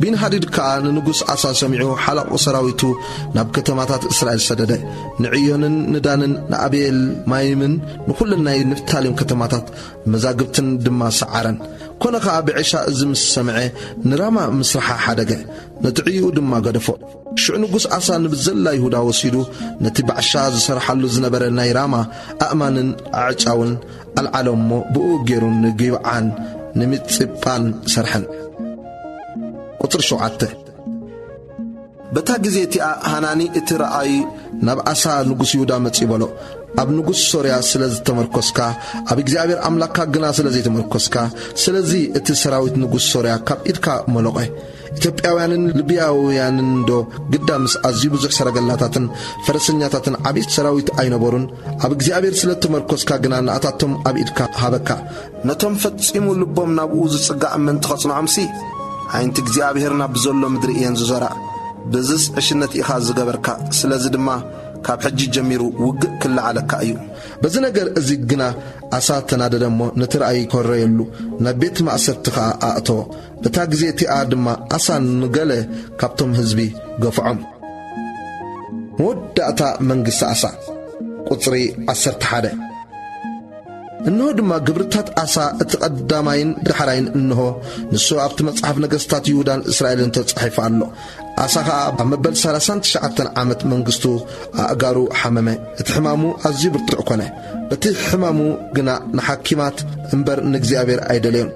ቢንሃዲድ ከኣ ንንጉስ ኣሳ ሰሚዑ፣ ሓለቓ ሰራዊቱ ናብ ከተማታት እስራኤል ሰደደ። ንዕዮንን ንዳንን ንኣቤል ማይምን ንኹለን ናይ ንፍታሌም ከተማታት መዛግብትን ድማ ሰዓረን። ኮነ ኸኣ ብዕሻ እዚ ምስ ሰምዐ ንራማ ምስርሓ ሓደገ፣ ነቲ ዕይኡ ድማ ገደፎ። ሽዑ ንጉስ ኣሳ ንብዘላ ይሁዳ ወሲዱ ነቲ ባዕሻ ዝሰርሓሉ ዝነበረ ናይ ራማ ኣእማንን ኣዕጫውን ኣልዓሎ እሞ ብኡ ገይሩ ንጊብዓን ንሚጽጳን ሰርሐን። ቁጽሪ ሸውዓተ። በታ ግዜ እቲኣ ሃናኒ እቲ ረኣይ ናብ ኣሳ ንጉስ ይሁዳ መጺኡ በሎ፣ ኣብ ንጉስ ሶርያ ስለ ዝተመርኮስካ፣ ኣብ እግዚኣብሔር ኣምላኽካ ግና ስለ ዘይተመርኮስካ፣ ስለዚ እቲ ሰራዊት ንጉስ ሶርያ ካብ ኢድካ መሎቐ። ኢትዮጵያውያንን ልብያውያንን ዶ ግዳ ምስ ኣዝዩ ብዙሕ ሰረገላታትን ፈረሰኛታትን ዓብዪ ሰራዊት ኣይነበሩን? ኣብ እግዚኣብሔር ስለ እተመርኮስካ ግና ንኣታቶም ኣብ ኢድካ ሃበካ። ነቶም ፈጺሙ ልቦም ናብኡ ዝጽጋዕ ምእንቲ ኸጽንዖምሲ፣ ኣዒንቲ እግዚኣብሔር ናብ ዘሎ ምድሪ እየን ዝዞራ። ብዝስ ዕሽነት ኢኻ ዝገበርካ፣ ስለዚ ድማ ካብ ሕጂ ጀሚሩ ውግእ ክለዓለካ እዩ። በዚ ነገር እዚ ግና ኣሳ ተናደደ እሞ ነቲ ራእይ ኮረየሉ፣ ናብ ቤት ማእሰርቲ ኸኣ ኣእተዎ። በታ ግዜ እቲኣ ድማ ኣሳ ንገለ ካብቶም ህዝቢ ገፍዖም። መወዳእታ መንግስቲ ኣሳ። ቁጽሪ ዓሰርተ ሓደ። እንሆ ድማ ግብርታት ኣሳ እቲ ቀዳማይን ዳሕራይን እንሆ፣ ንሱ ኣብቲ መጽሓፍ ነገስታት ይሁዳን እስራኤልን ተጻሒፉ ኣሎ። ኣሳ ኸኣ ኣብ መበል ሠላሳን ትሽዓተን ዓመት መንግስቱ ኣእጋሩ ሓመመ። እቲ ሕማሙ ኣዝዩ ብርቱዕ ኮነ። በቲ ሕማሙ ግና ንሓኪማት እምበር ንእግዚኣብሔር ኣይደለዮን።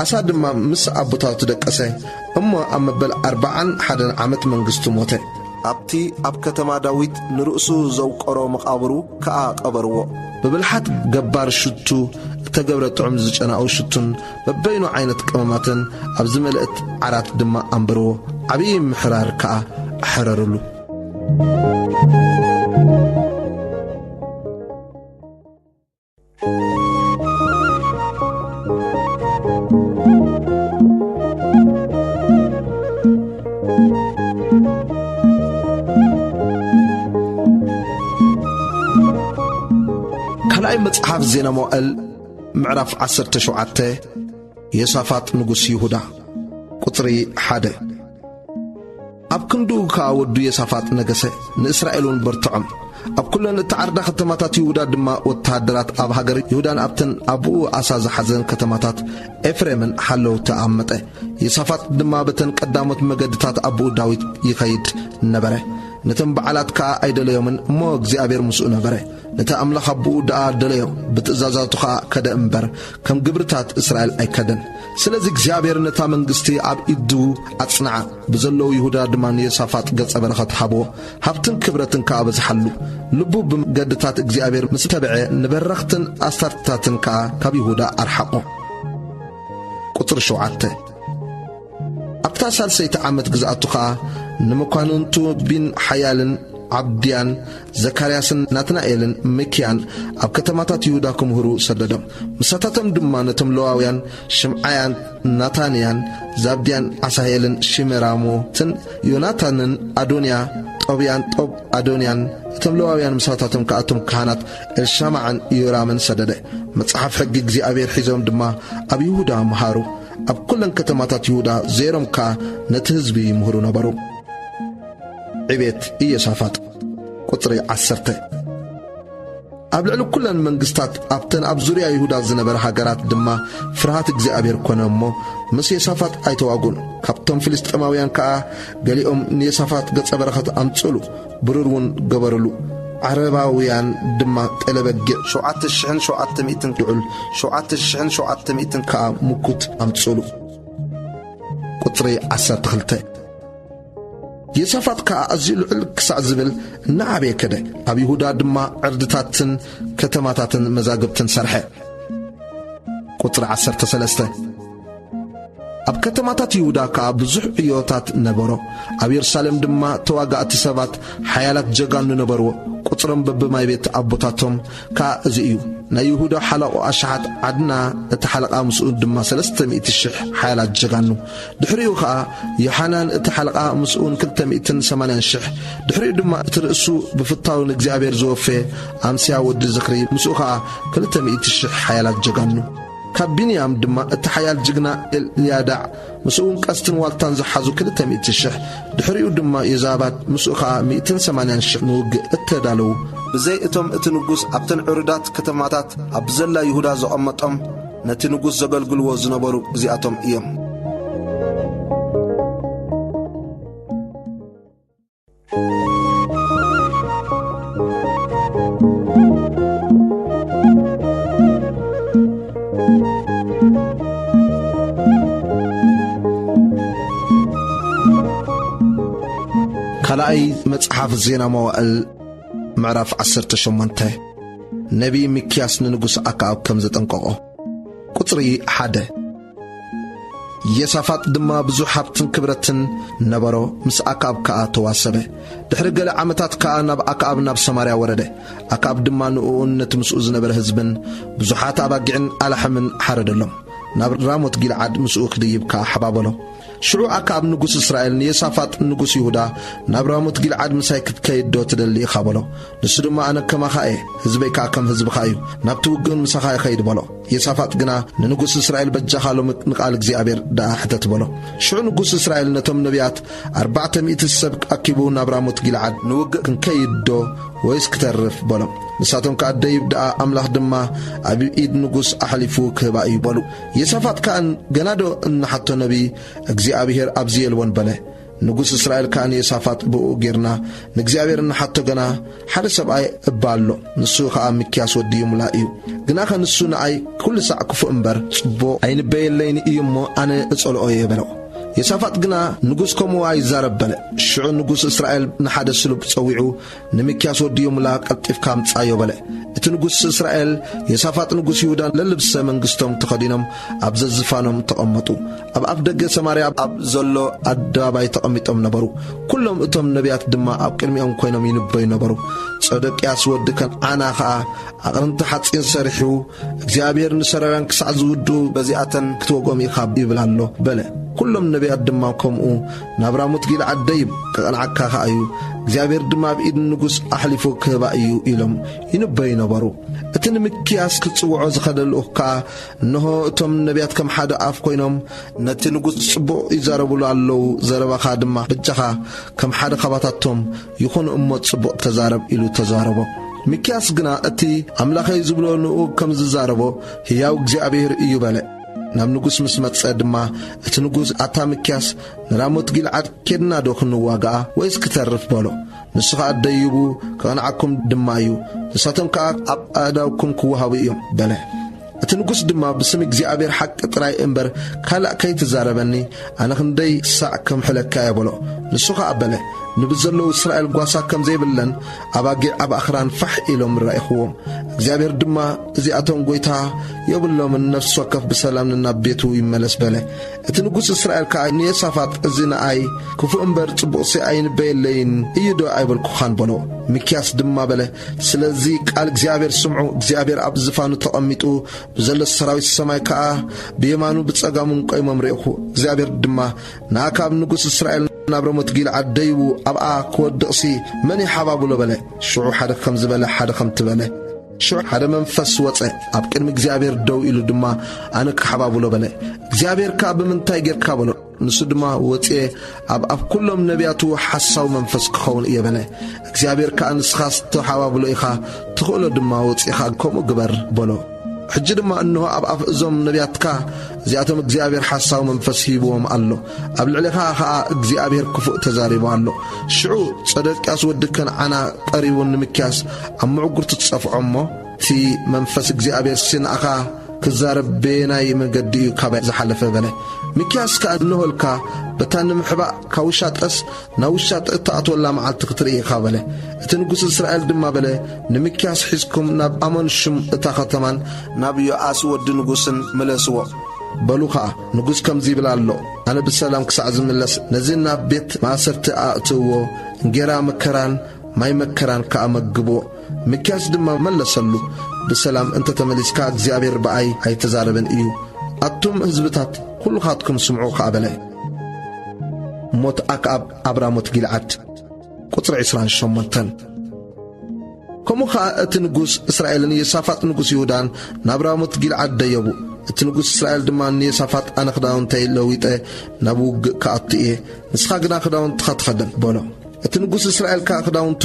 ኣሳ ድማ ምስ ኣቦታቱ ደቀሰ፣ እሞ ኣብ መበል ኣርብዓን ሓደን ዓመት መንግስቱ ሞተ። ኣብቲ ኣብ ከተማ ዳዊት ንርእሱ ዘውቀሮ መቓብሩ ከኣ ቀበርዎ። ብብልሓት ገባር ሽቱ እተገብረ ጥዑም ዝጨናኡ ሽቱን በበይኑ ዓይነት ቀመማትን ኣብ ዝመልእት ዓራት ድማ ኣንበርዎ። ዓብዪ ምሕራር ከኣ ኣሕረርሉ። ካልኣይ መጽሓፍ ዜና መዋእል ምዕራፍ ዓሰርተ ሸውዓተ። ዮሳፋጥ ንጉስ ይሁዳ። ቁጽሪ ሓደ። ኣብ ክንድኡ ከኣ ወዱ ዮሳፋጥ ነገሰ፣ ንእስራኤል እውን በርትዖም። ኣብ ኩለን እተዓርዳ ከተማታት ይሁዳ ድማ ወተሃደራት ኣብ ሃገር ይሁዳን ኣብተን ኣቦኡ ኣሳ ዝሓዘን ከተማታት ኤፍሬምን ሓለውቲ ኣቐመጠ። ዮሳፋጥ ድማ በተን ቀዳሞት መገድታት ኣቦኡ ዳዊት ይኸይድ ነበረ። ነተን በዓላት ከኣ ኣይደለዮምን፣ እሞ እግዚኣብሔር ምስኡ ነበረ። ነቲ ኣምላኽ ኣቦኡ ደኣ ደለዮ፣ ብትእዛዛቱ ኸኣ ከደ እምበር፣ ከም ግብርታት እስራኤል ኣይከደን። ስለዚ እግዚኣብሔር ነታ መንግስቲ ኣብ ኢዱ ኣጽንዓ፣ ብዘለዉ ይሁዳ ድማ ንዮሳፋጥ ገጸ በረኸት ሃብዎ፣ ሃብትን ክብረትን ከኣ በዝሓሉ። ልቡ ብመገድታት እግዚኣብሔር ምስ ተብዐ፣ ንበረኽትን ኣስታርትታትን ከኣ ካብ ይሁዳ ኣርሓቖ። ቁጽሪ ሸውዓተ። ኣብታ ሳልሰይቲ ዓመት ግዝኣቱ ኸኣ ንመኳንንቱ ቢን ሓያልን ዓብድያን ዘካርያስን ናትናኤልን ሚክያን ኣብ ከተማታት ይሁዳ ክምህሩ ሰደዶም። ምሳታቶም ድማ ነቶም ለዋውያን ሽምዓያን ናታንያን ዛብድያን ዓሳሄልን ሽሜራሞትን ዮናታንን ኣዶንያ ጦብያን ጦብ ኣዶንያን፣ እቶም ለዋውያን ምሳታቶም ከኣ እቶም ካህናት ኤልሻማዕን ኢዮራምን ሰደደ። መጽሓፍ ሕጊ እግዚኣብሔር ሒዞም ድማ ኣብ ይሁዳ መሃሩ። ኣብ ኩለን ከተማታት ይሁዳ ዜሮም ከኣ ነቲ ህዝቢ ይምህሩ ነበሩ። ዕቤት ኢዮሳፋጥ። ቁጽሪ ዓሰርተ። ኣብ ልዕሊ ኩለን መንግስታት ኣብተን ኣብ ዙርያ ይሁዳ ዝነበራ ሃገራት ድማ ፍርሃት እግዚኣብሔር ኮነ እሞ፣ ምስ ዮሳፋጥ ኣይተዋጉን። ካብቶም ፍልስጥኤማውያን ከኣ ገሊኦም ንዮሳፋጥ ገጸ በረኸት ኣምጽእሉ፣ ብሩር እውን ገበርሉ። ዓረባውያን ድማ ጠለ በጊዕ ሸውዓተ ሽሕን ሸውዓተ ሚእትን፣ ሸውዓተ ሽሕን ሸውዓተ ሚእትን ከኣ ምኩት ኣምጽእሉ። ቁጽሪ ዓሰርተ ክልተ። ዮሳፋጥ ከኣ ኣዝዩ ልዑል ክሳዕ ዝብል እናዓበየ ከደ። ኣብ ይሁዳ ድማ ዕርድታትን ከተማታትን መዛግብትን ሰርሐ። ቁጽሪ ዓሰርተ ሰለስተ። ኣብ ከተማታት ይሁዳ ከኣ ብዙሕ ዕዮታት ነበሮ። ኣብ የሩሳሌም ድማ ተዋጋእቲ ሰባት ሓያላት ጀጋኑ ነበርዎ። ቁጽሮም በብማይ ቤት ኣቦታቶም ከኣ እዚ እዩ። ናይ ይሁዳ ሓለቆ ኣሽሓት ዓድና፣ እቲ ሓለቓ ምስኡ ድማ ሰለስተ ሚእቲ ሽሕ ሓያላት ጀጋኑ። ድሕሪኡ ኸኣ ዮሓናን እቲ ሓለቓ ምስኡን ክልተ ሚእትን ሰማንያን ሽሕ። ድሕሪኡ ድማ እቲ ርእሱ ብፍታው ንእግዚኣብሔር ዝወፈየ ኣምስያ ወዲ ዝኽሪ ምስኡ ኸኣ ክልተ ሚእቲ ሽሕ ሓያላት ጀጋኑ። ካብ ብንያም ድማ እቲ ሓያል ጅግና ኤልያዳዕ ምስኡን ቀስትን ዋልታን ዝሓዙ ክልተ ሚእቲ ሽሕ። ድሕሪኡ ድማ ዮዛባድ ምስኡ ኸኣ ሚእትን ሰማንያን ሽሕ ንውግእ እተዳለዉ። ብዘይ እቶም እቲ ንጉስ ኣብተን ዕሩዳት ከተማታት ኣብ ዘላ ይሁዳ ዘቐመጦም ነቲ ንጉስ ዘገልግልዎ ዝነበሩ እዚኣቶም እዮም። ካልኣይ መጽሓፍ ዜና መዋእል ምዕራፍ ዓሰርተ ሸሞንተ። ነቢይ ሚክያስ ንንጉስ ኣክኣብ ከም ዘጠንቀቖ። ቁጽሪ ሓደ። የሳፋጥ ድማ ብዙሕ ሃብትን ክብረትን ነበሮ፣ ምስ ኣክኣብ ከኣ ተዋሰበ። ድሕሪ ገለ ዓመታት ከኣ ናብ ኣክኣብ ናብ ሰማርያ ወረደ። ኣክኣብ ድማ ንእኡን ነቲ ምስኡ ዝነበረ ህዝብን ብዙሓት ኣባጊዕን ኣላሕምን ሓረደሎም። ናብ ራሞት ጊልዓድ ምስኡ ክድይብ ከኣ ሓባበሎ። ሽዑ ኣክኣብ ንጉስ እስራኤል ንየሳፋጥ ንጉስ ይሁዳ፣ ናብ ራሞት ጊልዓድ ምሳይ ክትከይድ ዶ ትደሊ ኢኻ በሎ። ንሱ ድማ ኣነ ከማኻ እየ፣ ህዝበይ ከኣ ከም ህዝብኻ እዩ፣ ናብቲ ውግእን ምሳኻ ይኸይድ በሎ። የሳፋጥ ግና ንንጉስ እስራኤል በጃኻ ሎሚ ንቓል እግዚኣብሔር ደኣ ሕተት በሎ። ሽዑ ንጉስ እስራኤል ነቶም ነቢያት ኣርባዕተ ሚእቲ ሰብ ኣኪቡ ናብ ራሞት ጊልዓድ ንውግእ ክንከይድ ዶ ወይስ ክተርፍ በሎም። ንሳቶም ከኣ ደይብ ደኣ ኣምላኽ ድማ ኣብ ኢድ ንጉስ ኣሕሊፉ ክህባ እዩ በሉ። የሳፋጥ ከኣ ገና ዶ እንሓቶ ነቢይ እግዚኣብሔር ኣብዚ የልቦን በለ። ንጉስ እስራኤል ከኣ ንየሳፋጥ ብኡ ጌርና ንእግዚኣብሔር እንሓቶ ገና ሓደ ሰብኣይ እባ ኣሎ፣ ንሱ ኸኣ ሚክያስ ወዲ ይሙላ እዩ። ግናኸ ንሱ ንኣይ ኩሉ ሳዕ ክፉእ እምበር ጽቡቕ ኣይንበየለይን እዩ እሞ ኣነ እጸልኦ እየ በሎ። የሳፋጥ ግና ንጉስ ከምኡ ኣይዛረብ በለ። ሽዑ ንጉስ እስራኤል ንሓደ ስሉብ ጸዊዑ ንሚክያስ ወዲ ይሙላ ቀልጢፍካ ኣምጽኣዮ በለ። እቲ ንጉስ እስራኤል የሳፋጥ ንጉስ ይሁዳ ለልብሰ መንግስቶም ተኸዲኖም ኣብ ዘዝፋኖም ተቐመጡ። ኣብ ኣፍ ደገ ሰማርያ ኣብ ዘሎ ኣደባባይ ተቐሚጦም ነበሩ። ኩሎም እቶም ነቢያት ድማ ኣብ ቅድሚኦም ኮይኖም ይንበዩ ነበሩ። ጸደቅያስ ወዲ ከንዓና ኸኣ ኣቕርንቲ ሓጺን ሰሪሑ እግዚኣብሔር ንሰራውያን ክሳዕ ዝውድኡ በዚኣተን ክትወግኦም ኢኻ ይብል ኣሎ በለ። ኩሎም ነቢያት ድማ ከምኡ ናብ ራሞት ጊልዓድ ደይብ፣ ከቐንዓካ ኸኣ እዩ፣ እግዚኣብሔር ድማ ኣብ ኢድ ንጉስ ኣሕሊፉ ክህባ እዩ ኢሎም ይንበዩ ነበሩ። እቲ ንምክያስ ክጽውዖ ዝኸደ ልኡኽ ከኣ፣ እንሆ እቶም ነቢያት ከም ሓደ ኣፍ ኮይኖም ነቲ ንጉስ ጽቡቕ ይዛረቡሉ ኣለዉ፣ ዘረባኻ ድማ በጃኻ ከም ሓደ ኻባታቶም ይኹን እሞ ጽቡቕ ተዛረብ ኢሉ ተዛረቦ። ሚክያስ ግና እቲ ኣምላኸይ ዝብሎ ንኡ ከም ዝዛረቦ ህያው እግዚኣብሔር እዩ በለ። ናብ ንጉስ ምስ መጸ ድማ እቲ ንጉስ ኣታ ሚክያስ ንራሞት ጊልዓድ ኬድና ዶ ክንዋጋኣ ወይስ ክተርፍ በሎ። ንሱ ኸኣ ደይቡ ከቕንዓኩም ድማ እዩ፣ ንሳቶም ከኣ ኣብ ኣእዳውኩም ክወሃቡ እዮም በለ። እቲ ንጉስ ድማ ብስም እግዚኣብሔር ሓቂ ጥራይ እምበር ካልእ ከይትዛረበኒ ኣነ ክንደይ ሳዕ ከምሕለካ እየ በሎ። ንሱ ኸኣ በለ፣ ንብዘለዉ እስራኤል ጓሳ ከም ዘይብለን ኣባጊዕ ኣብ ኣኽራን ፋሕ ኢሎም ረኢኽዎም። እግዚኣብሔር ድማ እዚኣቶም ጐይታ የብሎምን፣ ነፍሲ ወከፍ ብሰላም ንናብ ቤቱ ይመለስ በለ። እቲ ንጉስ እስራኤል ከኣ ንየሳፋጥ እዚ ንኣይ ክፉእ እምበር ጽቡቕሲ ኣይንበየለይን እዩ ዶ ኣይበልኩኻን በሎ። ሚክያስ ድማ በለ፣ ስለዚ ቃል እግዚኣብሔር ስምዑ፣ እግዚኣብሔር ኣብ ዝፋኑ ተቐሚጡ ብዘሎ ሰራዊት ሰማይ ከኣ ብየማኑ ብጸጋሙን ቆይሞም ርኢኹ። እግዚኣብሔር ድማ ንኣክኣብ ንጉስ እስራኤል ናብ ረሞት ጊልዓድ ደይቡ ኣብኣ ክወድቕሲ መን ይሓባብሎ በለ። ሽዑ ሓደ ከም ዝበለ ሓደ ከም ትበለ። ሽዑ ሓደ መንፈስ ወጸ፣ ኣብ ቅድሚ እግዚኣብሔር ደው ኢሉ ድማ ኣነ ክሓባብሎ በለ። እግዚኣብሔር ከኣ ብምንታይ ጌርካ በሎ። ንሱ ድማ ወጽኤ ኣብ ኣፍ ኩሎም ነቢያቱ ሓሳዊ መንፈስ ክኸውን እየ በለ። እግዚኣብሔር ከኣ ንስኻስ ተሓባብሎ ኢኻ፣ ትኽእሎ ድማ ወጺእኻ ከምኡ ግበር በሎ። ሕጂ ድማ እንሆ ኣብ ኣፍ እዞም ነቢያትካ እዚኣቶም እግዚኣብሔር ሓሳዊ መንፈስ ሂብዎም ኣሎ፣ ኣብ ልዕሌኻ ኸኣ እግዚኣብሔር ክፉእ ተዛሪቡ ኣሎ። ሽዑ ጸደቅያስ ወዲ ከነዓና ቀሪቡ ንምክያስ ኣብ ምዕጉርቲ ጸፍዖ እሞ፣ እቲ መንፈስ እግዚኣብሔር ሲንኣኻ ክዛረብ በየናይ መገዲ እዩ ካባይ ዝሓለፈ በለ። ሚክያስ ከኣ እንሆልካ በታ ንምሕባእ ካብ ውሻጠስ ናብ ውሻጠ እትኣትወላ መዓልቲ ክትርኢ ኢኻ በለ። እቲ ንጉስ እስራኤል ድማ በለ፣ ንሚክያስ ሒዝኩም ናብ ኣሞን ሹም እታ ኸተማን ናብ ዮኣስ ወዲ ንጉስን ምለስዎ። በሉ ኸኣ፣ ንጉስ ከምዚ ይብል ኣሎ፣ ኣነ ብሰላም ክሳዕ ዝምለስ ነዚ ናብ ቤት ማእሰርቲ ኣእትውዎ፣ እንጌራ መከራን ማይ መከራን ከኣ መግብዎ። ሚክያስ ድማ መለሰሉ፣ ብሰላም እንተ ተመሊስካ እግዚኣብሔር ብኣይ ኣይተዛረበን እዩ። ኣቱም ህዝብታት ኩልኻትኩም ስምዑ ኸኣ በለ። ሞት ኣክኣብ ኣብ ራሞት ጊልዓድ። ቁጽሪ ዕስራን ሸሞንተን። ከምኡ ኸኣ እቲ ንጉስ እስራኤልን የሳፋጥ ንጉስ ይሁዳን ናብ ራሞት ጊልዓድ ደየቡ። እቲ ንጉስ እስራኤል ድማ ንየሳፋጥ፣ ኣነ ክዳውንተይ ለዊጠ ናብ ውግእ ክኣቱ እየ፣ ንስኻ ግና ክዳውንትኻ ተኸደን በሎ። እቲ ንጉስ እስራኤል ከኣ ክዳውንቱ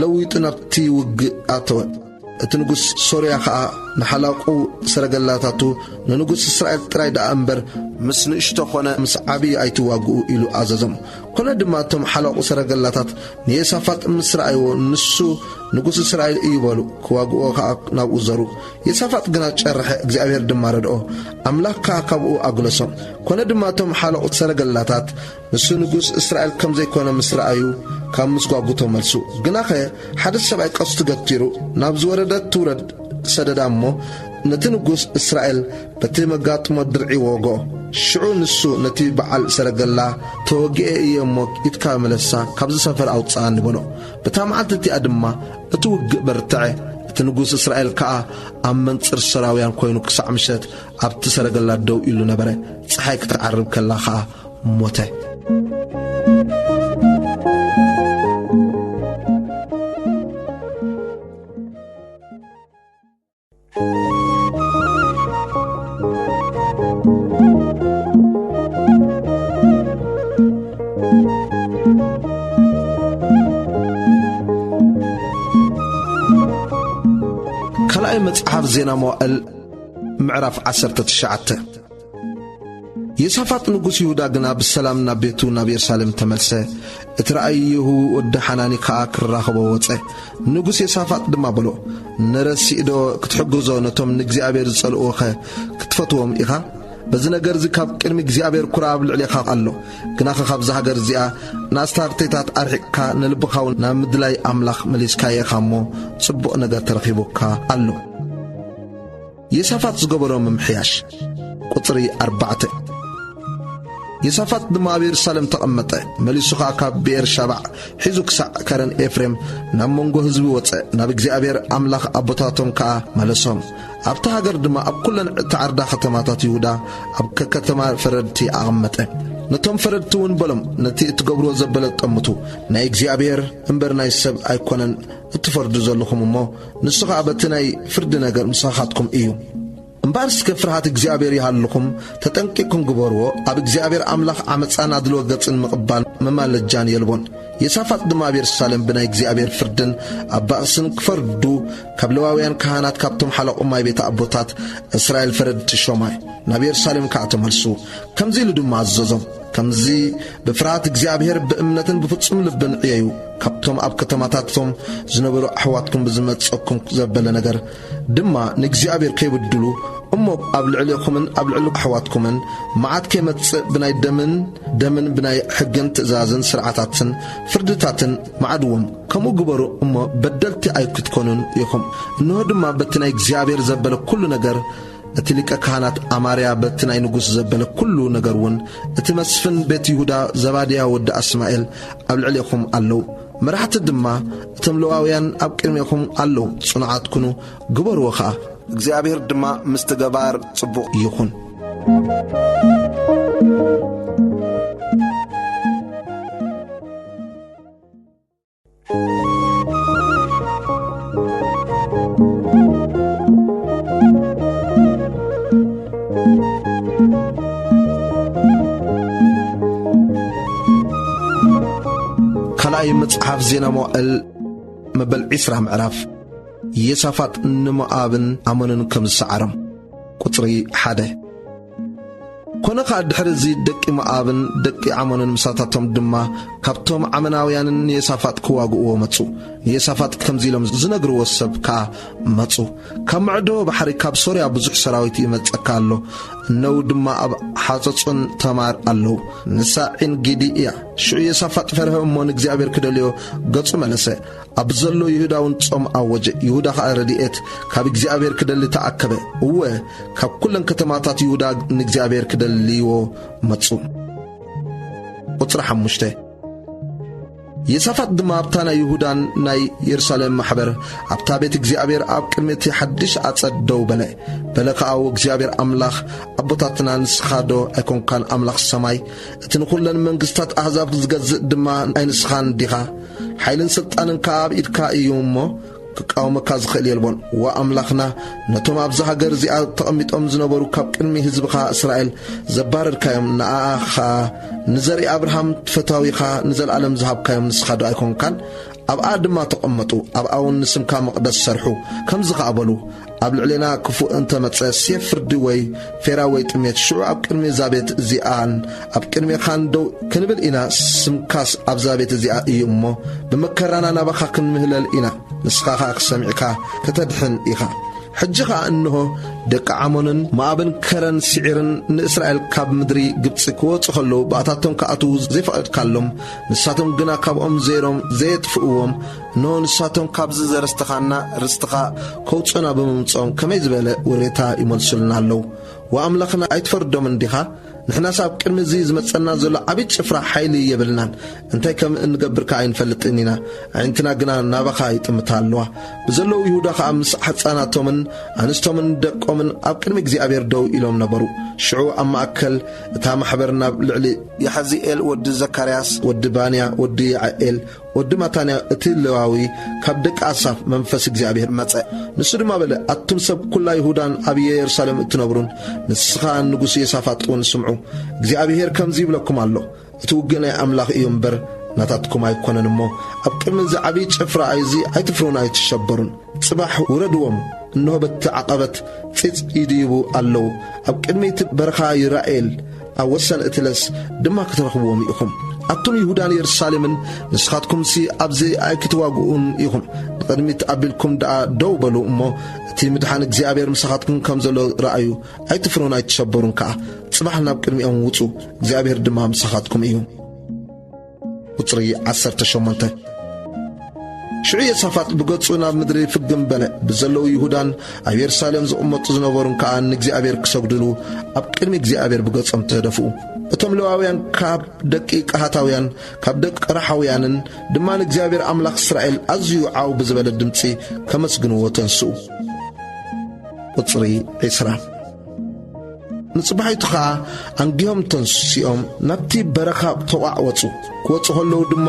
ለዊጡ ናብቲ ውግእ ኣተወ። እቲ ንጉስ ሶርያ ኸኣ ንሓላቑ ሰረገላታቱ፣ "ንንጉስ እስራኤል ጥራይ ደኣ እምበር፣ ምስ ንእሽቶ ኾነ ምስ ዓብዪ ኣይትዋግኡ" ኢሉ ኣዘዞም። ኮነ ድማ እቶም ሓላቑ ሰረገላታት ንየሳፋጥ ምስ ረኣይዎ፣ "ንሱ ንጉስ እስራኤል እዩ" በሉ። ክዋግእዎ ኸኣ ናብኡ ዞሩ። የሳፋጥ ግና ጨርሐ፣ እግዚኣብሔር ድማ ረድኦ። ኣምላኽ ከኣ ካብኡ ኣግለሶም። ኮነ ድማ እቶም ሓለቑ ሰረገላታት ንሱ ንጉስ እስራኤል ከም ዘይኮነ ምስ ረኣዩ፣ ካብ ምስጓጉ ተመልሱ። ግናኸ ሓደ ሰብኣይ ቀስቱ ገቲሩ ናብ ዝወረደት ትውረድ ሰደዳ እሞ፣ ነቲ ንጉስ እስራኤል በቲ መጋጥሞ ድርዒ ወግኦ። ሽዑ ንሱ ነቲ በዓል ሰረገላ፣ "ተወጊኤ እየ እሞ ኢድካ ምለሳ፣ ካብዚ ሰፈር ኣውጽኣኒ" በሎ። በታ መዓልቲ እቲኣ ድማ እቲ ውግእ በርትዐ። እቲ ንጉስ እስራኤል ከኣ ኣብ መንጽር ሶርያውያን ኮይኑ ክሳዕ ምሸት ኣብቲ ሰረገላ ደው ኢሉ ነበረ። ጸሓይ ክትዓርብ ከላ ከኣ ሞተ። ካልኣይ መጽሓፍ ዜና መዋእል ምዕራፍ ዓሰርተ ትሽዓተ። የሳፋጥ ንጉስ ይሁዳ ግና ብሰላም ናብ ቤቱ ናብ የሩሳሌም ተመልሰ። እቲ ረኣይ የሁ ወዲ ሓናኒ ከኣ ክራኸቦ ወጸ። ንጉስ የሳፋጥ ድማ በሎ፣ "ንረሲእዶ ክትሕግዞ፣ ነቶም ንእግዚኣብሔር ዝጸልእዎኸ ክትፈትዎም ኢኻ? በዚ ነገር እዚ ካብ ቅድሚ እግዚኣብሔር ኵራ ኣብ ልዕሌኻ ኣሎ። ግናኸ ካብዛ ሃገር እዚኣ ንኣስታርቴታት ኣርሒቕካ፣ ንልብኻ እውን ናብ ምድላይ ኣምላኽ መሊስካዮ ኢኻ እሞ፣ ጽቡቕ ነገር ተረኺቡካ ኣሎ።" የሳፋጥ ዝገበሮ ምምሕያሽ። ቁጽሪ ኣርባዕተ። የሳፋጥ ድማ ኣብ የሩሳሌም ተቐመጠ። መሊሱ ኸኣ ካብ ብኤር ሻባዕ ሒዙ ክሳዕ ከረን ኤፍሬም ናብ መንጎ ህዝቢ ወጸ። ናብ እግዚኣብሔር ኣምላኽ ኣቦታቶም ከኣ መለሶም። ኣብታ ሃገር ድማ ኣብ ኩለን እተዓርዳ ከተማታት ይሁዳ ኣብ ከከተማ ፈረድቲ ኣቐመጠ። ነቶም ፈረድቲ እውን በሎም፣ "ነቲ እትገብርዎ ዘበለ ጠምቱ። ናይ እግዚኣብሔር እምበር ናይ ሰብ ኣይኮነን እትፈርዱ ዘለኹም እሞ፣ ንሱ ኸኣ በቲ ናይ ፍርዲ ነገር ምሳኻትኩም እዩ። እምበኣር እስከ ፍርሃት እግዚኣብሔር ይሃልኹም፣ ተጠንቂቕኩም ግበርዎ። ኣብ እግዚኣብሔር ኣምላኽ ዓመፃን ኣድልዎ ገጽን ምቕባል መማለጃን የልቦን።" የሳፋጥ ድማ ኣብ የሩሳሌም ብናይ እግዚኣብሔር ፍርድን ኣብ ባእስን ክፈርዱ ካብ ሌዋውያን ካህናት ካብቶም ሓለቑ ማይ ቤት ኣቦታት እስራኤል ፈረድቲ ሾመ። ናብ የሩሳሌም ከኣ ተመልሱ። ከምዚ ኢሉ ድማ ኣዘዞም፣ ከምዚ ብፍርሃት እግዚኣብሔር ብእምነትን ብፍጹም ልብን ዕየዩ። ካብቶም ኣብ ከተማታቶም ዝነበሩ ኣሕዋትኩም ብዝመጸኩም ዘበለ ነገር ድማ ንእግዚኣብሔር ከይብድሉ እሞ ኣብ ልዕሌኹምን ኣብ ልዕሊ ኣሕዋትኩምን መዓት ከይመጽእ ብናይ ደምን ደምን ብናይ ሕግን ትእዛዝን ስርዓታትን ፍርድታትን መዓድዎም። ከምኡ ግበሩ እሞ በደልቲ ኣይክትኮኑን ኢኹም። እንሆ ድማ በቲ ናይ እግዚኣብሔር ዘበለ ኩሉ ነገር እቲ ሊቀ ካህናት ኣማርያ በቲ ናይ ንጉስ ዘበለ ኩሉ ነገር እውን፣ እቲ መስፍን ቤት ይሁዳ ዘባድያ ወዲ ኣስማኤል ኣብ ልዕሌኹም ኣለዉ። መራሕቲ ድማ እቶም ለዋውያን ኣብ ቅድሜኹም ኣለዉ። ጽኑዓት ኩኑ፣ ግበርዎ ኸኣ። እግዚኣብሔር ድማ ምስቲ ገባር ጽቡቕ ይኹን። ካልኣይ መጽሓፍ ዜና መዋእል መበል ዕስራ ምዕራፍ። የሳፋጥ ንሞኣብን ዓሞንን ከም ዝሰዓሮም። ቁጽሪ ሓደ። ኮነ ኸኣ ድሕሪ እዚ ደቂ ሞኣብን ደቂ ዓሞንን ምሳታቶም ድማ ካብቶም ዓሞናውያንን ንየሳፋጥ ክዋግእዎ መጹ። ንየሳፋጥ ከምዚ ኢሎም ዝነግርዎ ሰብ ከኣ መጹ፣ "ካብ መዕዶ ባሕሪ ካብ ሶርያ ብዙሕ ሰራዊት ይመጸካ ኣሎ፣ እነው ድማ ኣብ ሓጾጾን ተማር ኣለዉ፣ ንሳ ዒን ጊዲ እያ።" ሽዑ የሳፋጥ ፈርሀ እሞ ንእግዚኣብሔር ክደልዮ ገጹ መለሰ። ኣብ ዘሎ ይሁዳ እውን ጾም ኣወጀ። ይሁዳ ኸኣ ረድኤት ካብ እግዚኣብሔር ክደሊ ተኣከበ። እወ፣ ካብ ኩለን ከተማታት ይሁዳ ንእግዚኣብሔር ክደልይዎ መጹ። ቁጽሪ ሓሙሽተ። የሳፋጥ ድማ ኣብታ ናይ ይሁዳን ናይ የሩሳሌም ማሕበር ኣብታ ቤት እግዚኣብሔር ኣብ ቅድሚ እቲ ሓድሽ ኣጸድ ደው በለ። በለ ኸኣ፣ "እግዚኣብሔር ኣምላኽ ኣቦታትና ንስኻ ዶ ኣይኮንካን ኣምላኽ ሰማይ? እቲ ንኹለን መንግስታት ኣህዛብ ዝገዝእ ድማ ናይ ንስኻን ዲኻ? ሓይልን ስልጣንን ከኣ ኣብ ኢድካ እዩ እሞ፣ ክቃወመካ ዝኽእል የልቦን። ዋ ኣምላኽና፣ ነቶም ኣብዛ ሃገር እዚኣ ተቐሚጦም ዝነበሩ ካብ ቅድሚ ህዝብኻ እስራኤል ዘባረርካዮም፣ ንኣኻ ንዘርኢ ኣብርሃም ፈታዊኻ ንዘለኣለም ዝሃብካዮም ንስኻ ዶ ኣይኮንካን? ኣብኣ ድማ ተቐመጡ፣ ኣብኣ እውን ንስምካ መቕደስ ሰርሑ። ከምዚ ኸኣ በሉ፣ ኣብ ልዕሌና ክፉእ እንተ መጸ፣ ሴፍ ፍርዲ ወይ ፌራ ወይ ጥሜት፣ ሽዑ ኣብ ቅድሚ እዛ ቤት እዚኣን ኣብ ቅድሜኻን ደው ክንብል ኢና፣ ስምካስ ኣብዛ ቤት እዚኣ እዩ እሞ፣ ብመከራና ናባኻ ክንምህለል ኢና፣ ንስኻ ኸኣ ሰሚዕካ ከተድሕን ኢኻ። ሕጂ ኸኣ እንሆ፣ ደቂ ዓሞንን ሞኣብን ከረን ስዒርን ንእስራኤል ካብ ምድሪ ግብጺ ክወጹ ኸለዉ፣ ብኣታቶም ክኣትዉ ዘይፈቐድካሎም፣ ንሳቶም ግና ካብኦም ዘይሮም ዘየጥፍእዎም፣ እንሆ፣ ንሳቶም ካብዚ ዘረስተኻና ርስትኻ ከውጹና ብምምጽኦም ከመይ ዝበለ ውሬታ ይመልሱልና ኣለዉ። ወኣምላኽና ኣይትፈርዶምን ዲኻ? ንሕናስ ኣብ ቅድሚ እዚ ዝመጸና ዘሎ ዓቢ ጭፍራ ሓይሊ የብልናን፣ እንታይ ከም እንገብር ከኣ ኣይንፈልጥን ኢና። ኣዒንትና ግና ናባኻ ይጥምታ ኣለዋ። ብዘለዉ ይሁዳ ኸኣ ምስ ሕጻናቶምን ኣንስቶምን ደቆምን ኣብ ቅድሚ እግዚኣብሔር ደው ኢሎም ነበሩ። ሽዑ ኣብ ማእከል እታ ማሕበር ናብ ልዕሊ ያሕዚኤል ወዲ ዘካርያስ ወዲ ባንያ ወዲ ያዕኤል ወዲ ማታንያ እቲ ሌዋዊ ካብ ደቂ ኣሳፍ መንፈስ እግዚኣብሔር መጸ። ንሱ ድማ በለ፣ ኣቱም ሰብ ኩላ ይሁዳን ኣብ የሩሳሌም እትነብሩን፣ ንስኻ ንጉስ የሳፋጥ እውን ስምዑ። እግዚኣብሔር ከምዚ ይብለኩም ኣሎ፣ እቲ ውግእ ናይ ኣምላኽ እዩ እምበር ናታትኩም ኣይኮነን እሞ፣ ኣብ ቅድሚ እዚ ዓብዪ ጭፍራ እዚ ኣይትፍሩን ኣይትሸበሩን። ጽባሕ ውረድዎም፣ እንሆ በቲ ዓቐበት ጺጽ ይድይቡ ኣለዉ፣ ኣብ ቅድሚ እቲ በረኻ ይራኤል ኣብ ወሰን እቲ ለስ ድማ ክትረኽብዎም ኢኹም። ኣቱም ይሁዳን የሩሳሌምን፣ ንስኻትኩምሲ ኣብዚ ኣይክትዋግኡን ኢኹም። ንቕድሚት ኣቢልኩም ደኣ ደው በሉ እሞ፣ እቲ ምድሓን እግዚኣብሔር ምሳኻትኩም ከም ዘሎ ረኣዩ። ኣይትፍሩን ኣይትሸበሩን ከኣ። ጽባሕ ናብ ቅድሚኦም ውጹ፣ እግዚኣብሔር ድማ ምሳኻትኩም እዩ። ቁጽሪ ዓሰርተ ሸሞንተ። ሽዑ የሳፋጥ ብገጹ ናብ ምድሪ ፍግም በለ። ብዘለዉ ይሁዳን ኣብ የሩሳሌም ዝቕመጡ ዝነበሩን ከኣ ንእግዚኣብሔር ክሰግድሉ ኣብ ቅድሚ እግዚኣብሔር ብገጾም ተደፍኡ። እቶም ሌዋውያን ካብ ደቂ ቀሃታውያን፣ ካብ ደቂ ቀራሓውያንን ድማ ንእግዚኣብሔር ኣምላኽ እስራኤል ኣዝዩ ዓው ብዝበለ ድምጺ ከመስግንዎ ተንስኡ። ቁጽሪ ዒስራ። ንጽባሒቱ ኸኣ ኣንጊሆም ተንሲኦም ናብቲ በረኻ ተቋዕ ወጹ። ክወጹ ከለዉ ድማ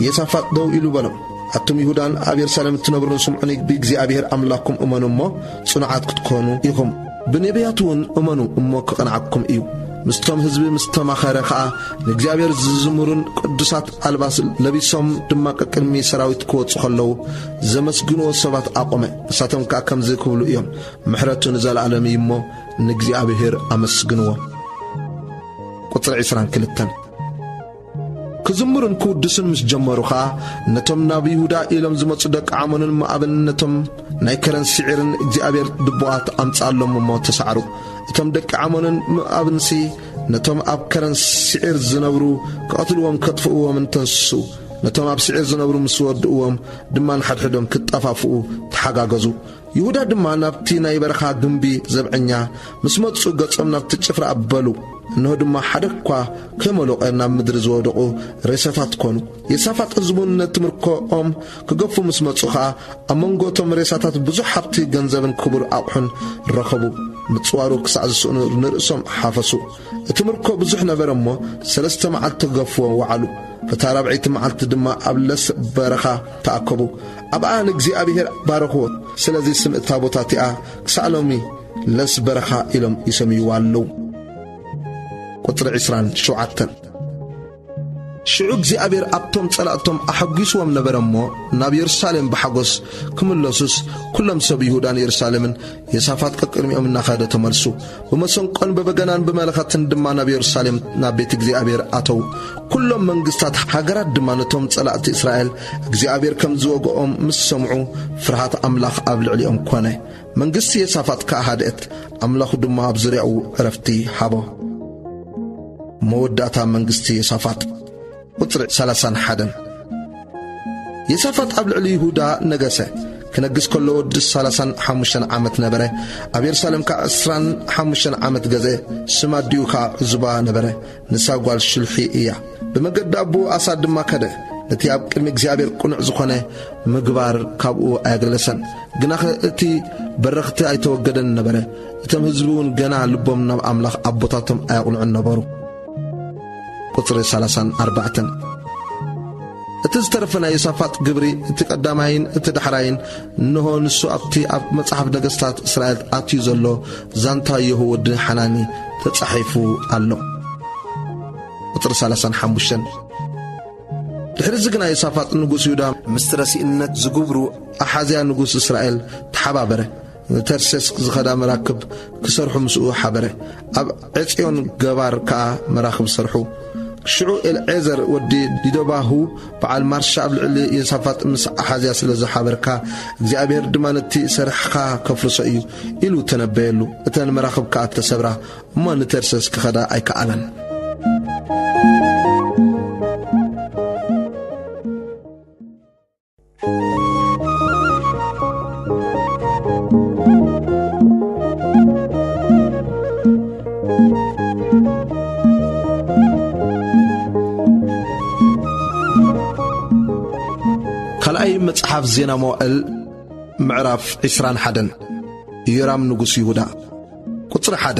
የሳፋጥ ደው ኢሉ በሎም፣ ኣቱም ይሁዳን ኣብ የሩሳሌም እትነብሩን ስምዑኒ፣ ብእግዚኣብሔር ኣምላኽኩም እመኑ እሞ ጽኑዓት ክትኮኑ ኢኹም። ብነቢያት እውን እመኑ እሞ ክቐንዓኩም እዩ። ምስቶም ህዝቢ ምስ ተማኸረ ኸኣ ንእግዚኣብሔር ዝዝምሩን ቅዱሳት ኣልባስ ለቢሶም ድማ ቀቅድሚ ሰራዊት ክወጹ ከለዉ ዘመስግንዎ ሰባት ኣቆመ። ንሳቶም ከኣ ከምዚ ክብሉ እዮም፣ ምሕረቱ ንዘለኣለም እዩ እሞ ንእግዚኣብሔር ኣመስግንዎ። ቁጽሪ ዕስራን ክልተን። ክዝምሩን ክውድሱን ምስ ጀመሩ ኸኣ፣ ነቶም ናብ ይሁዳ ኢሎም ዝመጹ ደቂ ዓሞንን ሞኣብን፣ ነቶም ናይ ከረን ስዒርን እግዚኣብሔር ድቡኣት ኣምጽኣሎም እሞ ተሳዕሩ። እቶም ደቂ ዓሞንን ሞኣብንሲ ነቶም ኣብ ከረን ስዒር ዝነብሩ ክቐትልዎም ከጥፍእዎምን ተንስኡ። ነቶም ኣብ ስዒር ዝነብሩ ምስ ወድእዎም ድማ ንሓድሕዶም ክጠፋፍኡ ተሓጋገዙ። ይሁዳ ድማ ናብቲ ናይ በረኻ ግምቢ ዘብዐኛ ምስ መጹ ገጾም ናብቲ ጭፍራ ኣበሉ። እንሆ ድማ ሓደ እኳ ከይመሎቐ ናብ ምድሪ ዝወደቑ ሬሳታት ኮኑ። የሳፋጥ ህዝቡን ነቲ ምርኮኦም ክገፉ ምስ መጹ ኸኣ ኣብ መንጎ እቶም ሬሳታት ብዙሕ ሃብቲ ገንዘብን ክቡር ኣቑሑን ረኸቡ። ምጽዋሩ ክሳዕ ዝስእኑ ንርእሶም ሓፈሱ። እቲ ምርኮ ብዙሕ ነበረ እሞ ሰለስተ መዓልቲ ክገፍዎ ወዓሉ። በታ ራብዐይቲ መዓልቲ ድማ ኣብ ለስ በረኻ ተኣከቡ። ኣብኣ ንእግዚኣብሔር ባረኽዎ። ስለዚ ስም እታ ቦታ እቲኣ ክሳዕ ሎሚ ለስ በረኻ ኢሎም ይሰምይዋ ኣለዉ። ቁጽሪ ዕስራን ሸውዓተን። ሽዑ እግዚኣብሔር ኣብቶም ጸላእቶም ኣሐጒስዎም ነበረ እሞ፣ ናብ የሩሳሌም ብሓጎስ ክምለሱስ፣ ኩሎም ሰብ ይሁዳን የሩሳሌምን የሳፋጥ ቀቅድሚኦም እናኸደ ተመልሱ። ብመሰንቆን ብበገናን ብመለኸትን ድማ ናብ የሩሳሌም ናብ ቤት እግዚኣብሔር ኣተዉ። ኩሎም መንግስታት ሃገራት ድማ ነቶም ጸላእቲ እስራኤል እግዚኣብሔር ከም ዝወግኦም ምስ ሰምዑ፣ ፍርሃት ኣምላኽ ኣብ ልዕሊኦም ኮነ። መንግስቲ የሳፋጥ ከኣ ሃድአት፣ ኣምላኹ ድማ ኣብ ዙርያኡ ዕረፍቲ ሃቦ። መወዳእታ መንግስቲ የሳፋጥ። ቁጽሪ ሰላሳን ሓደን። የሳፋጥ ኣብ ልዕሊ ይሁዳ ነገሰ። ክነግስ ከሎ ወዲ ሰላሳን ሓሙሽተን ዓመት ነበረ። ኣብ የሩሳሌም ከኣ ዕስራን ሓሙሽተን ዓመት ገዘ። ስም ኣዲኡ ከኣ ዕዙባ ነበረ። ንሳ ጓል ሽልሒ እያ። ብመገዲ ኣቦኡ ኣሳ ድማ ከደ። ነቲ ኣብ ቅድሚ እግዚኣብሔር ቅኑዕ ዝኾነ ምግባር ካብኡ ኣየገለሰን። ግናኸ እቲ በረኽቲ ኣይተወገደን ነበረ። እቶም ህዝቢ እውን ገና ልቦም ናብ ኣምላኽ ኣቦታቶም ኣየቕንዑን ነበሩ። ቁጽሪ ሰላሳን ኣርባዕተን። እቲ ዝተረፈ ናይ ዮሳፋጥ ግብሪ፣ እቲ ቀዳማይን እቲ ዳሕራይን፣ እንሆ ንሱ ኣብቲ ኣብ መጽሓፍ ነገስታት እስራኤል ኣትዩ ዘሎ ዛንታ የሁ ወዲ ሓናኒ ተጻሒፉ ኣሎ። ቁጽሪ ሰላሳን ሓሙሽተን። ድሕሪዚ ግና ዮሳፋጥ ንጉስ ይሁዳ ምስቲ ረሲእነት ዝግብሩ ኣሓዝያ ንጉስ እስራኤል ተሓባበረ። ንተርሴስ ዝኸዳ መራክብ ክሰርሑ ምስኡ ሓበረ። ኣብ ዔጽዮን ገባር ከኣ መራኽብ ሰርሑ። ሽዑ ኤልዔዘር ወዲ ዲዶባሁ በዓል ማርሻ ኣብ ልዕሊ ዮሳፋጥ ምስ ኣሓዝያ ስለ ዝሓበርካ፣ እግዚኣብሔር ድማ ነቲ ስራሕኻ ከፍርሶ እዩ ኢሉ ተነበየሉ። እተን መራኽብ ከኣ ተሰብራ፣ እሞ ንተርሴስ ክኸዳ ኣይከኣላን። ካልኣይ መጽሓፍ ዜና መዋእል ምዕራፍ ዕስራን ሓደን። ኢዮራም ንጉስ ይሁዳ። ቁጽሪ ሓደ።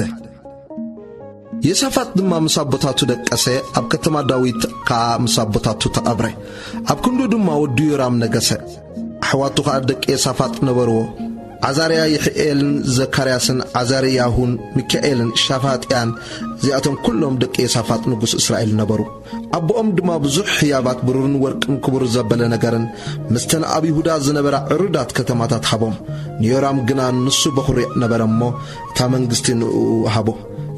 ዮሳፋጥ ድማ ምስ ኣቦታቱ ደቀሰ፣ ኣብ ከተማ ዳዊት ከኣ ምስ ኣቦታቱ ተቐብረ። ኣብ ክንዱ ድማ ወዲ ዮራም ነገሰ። ኣሕዋቱ ኸኣ ደቂ ዮሳፋጥ ነበርዎ። ዓዛርያ፣ ይሕኤልን ዘካርያስን ዓዛርያሁን ሚካኤልን ሻፋጥያን፣ እዚኣቶም ኩሎም ደቂ ዮሳፋጥ ንጉስ እስራኤል ነበሩ። ኣቦኦም ድማ ብዙሕ ህያባት ብሩርን ወርቅን ክቡር ዘበለ ነገርን ምስተን ኣብ ይሁዳ ዝነበራ ዕሩዳት ከተማታት ሃቦም። ንዮራም ግና ንሱ በኹሪ ነበረ እሞ፣ እታ መንግስቲ ንእኡ ሃቦ።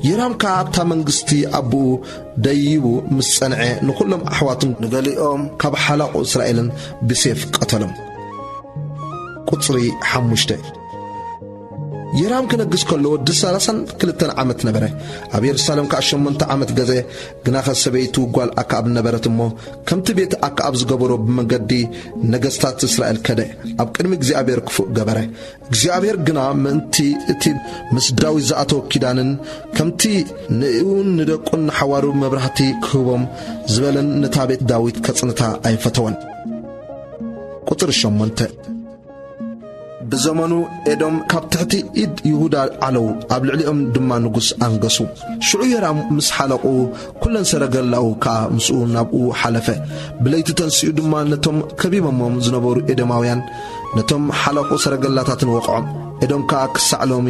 ዮራም ከኣ ኣብታ መንግስቲ ኣቦኡ ደይቡ ምስ ጸንዐ፣ ንኹሎም ኣሕዋቱን ንገሊኦም ካብ ሓላቑ እስራኤልን ብሴፍ ቀተሎም። ቁጽሪ ሓሙሽተ። ዮራም ክነግስ ከሎ ወዲ ሠላሳን ክልተን ዓመት ነበረ። ኣብ የሩሳሌም ከኣ ሸሞንተ ዓመት ገዘ። ግናኸ ሰበይቱ ጓል ኣክኣብ ነበረት እሞ፣ ከምቲ ቤት ኣክኣብ ዝገበሮ ብመገዲ ነገስታት እስራኤል ከደ። ኣብ ቅድሚ እግዚኣብሔር ክፉእ ገበረ። እግዚኣብሔር ግና ምእንቲ እቲ ምስ ዳዊት ዝኣተወ ኪዳንን ከምቲ ንእኡን ንደቁን ንሓዋሩ መብራህቲ ክህቦም ዝበለን ነታ ቤት ዳዊት ከጽንታ ኣይፈተወን። ቁጽሪ ሸሞንተ። ብዘመኑ ኤዶም ካብ ትሕቲ ኢድ ይሁዳ ዓለዉ፣ ኣብ ልዕሊኦም ድማ ንጉስ ኣንገሱ። ሽዑ ዮራም ምስ ሓለቑ፣ ኩለን ሰረገላኡ ከኣ ምስኡ ናብኡ ሓለፈ። ብለይቲ ተንሲኡ ድማ ነቶም ከቢቦሞም ዝነበሩ ኤዶማውያን፣ ነቶም ሓለቑ ሰረገላታትን ወቕዖም። ኤዶም ከኣ ክሳዕ ሎሚ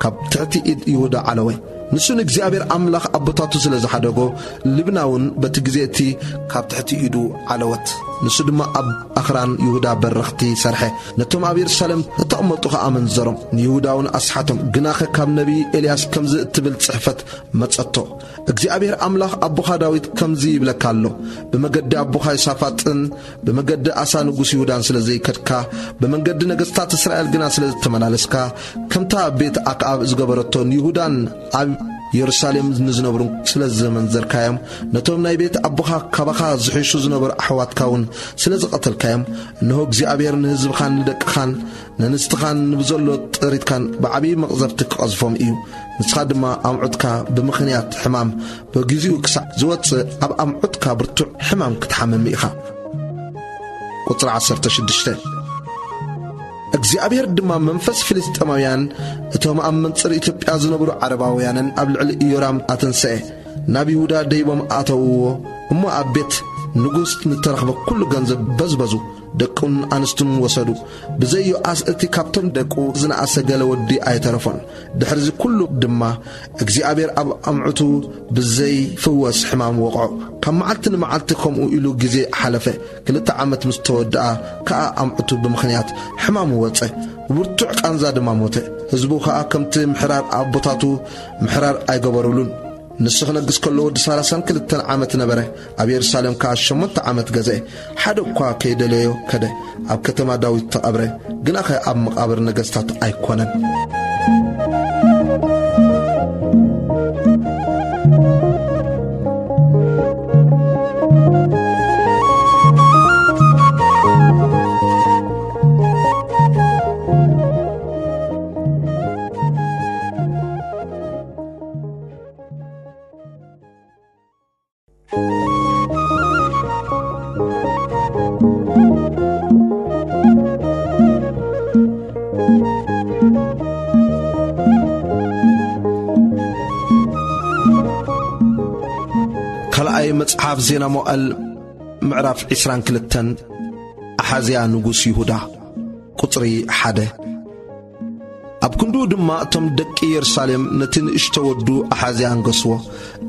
ካብ ትሕቲ ኢድ ይሁዳ ዓለወ። ንሱ ንእግዚኣብሔር ኣምላኽ ኣቦታቱ ስለ ዝሓደጎ፣ ልብና እውን በቲ ግዜ እቲ ካብ ትሕቲ ኢዱ ዓለወት። ንሱ ድማ ኣብ ኣኽራን ይሁዳ በረኽቲ ሰርሐ፣ ነቶም ኣብ የሩሳሌም እተቐመጡ ኸኣ ኣመንዘሮም፣ ንይሁዳ እውን ኣስሓቶም። ግናኸ ካብ ነቢይ ኤልያስ ከምዚ እትብል ጽሕፈት መጸቶ፣ እግዚኣብሔር ኣምላኽ ኣቦኻ ዳዊት ከምዚ ይብለካ ኣሎ፣ ብመገዲ ኣቦኻ ይሳፋጥን ብመገዲ ኣሳ ንጉስ ይሁዳን ስለ ዘይከድካ፣ ብመንገዲ ነገስታት እስራኤል ግና ስለ ዝተመላለስካ፣ ከምታ ቤት ኣክኣብ ዝገበረቶ ንይሁዳን ኣብ የሩሳሌም ንዝነብሩን ስለ ዘመንዘርካዮም፣ ነቶም ናይ ቤት ኣቦኻ ካባኻ ዝሕሹ ዝነበሩ ኣሕዋትካ እውን ስለ ዝቐተልካዮም፣ እንሆ እግዚኣብሔር ንህዝብኻን ንደቅኻን ነንስትኻን ንብዘሎ ጥሪትካን ብዓብዪ መቕዘፍቲ ክቐዝፎም እዩ። ንስኻ ድማ ኣምዑትካ ብምኽንያት ሕማም በጊዜኡ ክሳዕ ዝወጽእ ኣብ ኣምዑትካ ብርቱዕ ሕማም ክትሓምም ኢኻ። ቁጽሪ ዓሰርተ ሽዱሽተ። እግዚኣብሔር ድማ መንፈስ ፍልስጤማውያን፣ እቶም ኣብ መንጽር ኢትዮጵያ ዝነብሩ ዓረባውያንን ኣብ ልዕሊ ኢዮራም ኣተንስአ። ናብ ይሁዳ ደይቦም ኣተውዎ። እሞ ኣብ ቤት ንጉስ ንተረኽበ ኩሉ ገንዘብ በዝበዙ። ደቁን ኣንስቱን ወሰዱ። ብዘይ ዮኣስ እቲ ካብቶም ደቁ ዝነኣሰ ገለ ወዲ ኣይተረፎን። ድሕሪዚ ኩሉ ድማ እግዚኣብሔር ኣብ ኣምዕቱ ብዘይ ፍወስ ሕማም ወቕዖ። ካብ መዓልቲ ንመዓልቲ ከምኡ ኢሉ ግዜ ሓለፈ። ክልተ ዓመት ምስ ተወድኣ ከኣ ኣምዕቱ ብምኽንያት ሕማሙ ወጸ። ብብርቱዕ ቃንዛ ድማ ሞተ። ህዝቡ ከኣ ከምቲ ምሕራር ኣቦታቱ ምሕራር ኣይገበሩሉን። ንሱ ክነግስ ከሎ ወዲ ሠላሳን ክልተን ዓመት ነበረ። ኣብ የሩሳሌም ከኣ ሸሞንተ ዓመት ገዝአ። ሓደ እኳ ከይደለዮ ከደ። ኣብ ከተማ ዳዊት ተቐብረ። ግናኸ ኣብ መቓብር ነገስታት ኣይኮነን። ካልኣይ መጽሓፍ ዜና መዋእል ምዕራፍ ዕስራን ክልተን። ኣሓዝያ ንጉስ ይሁዳ። ቁጽሪ ሓደ። ኣብ ክንድኡ ድማ እቶም ደቂ የሩሳሌም ነቲ ንእሽቶ ወዱ ኣሓዝያ ኣንገስዎ።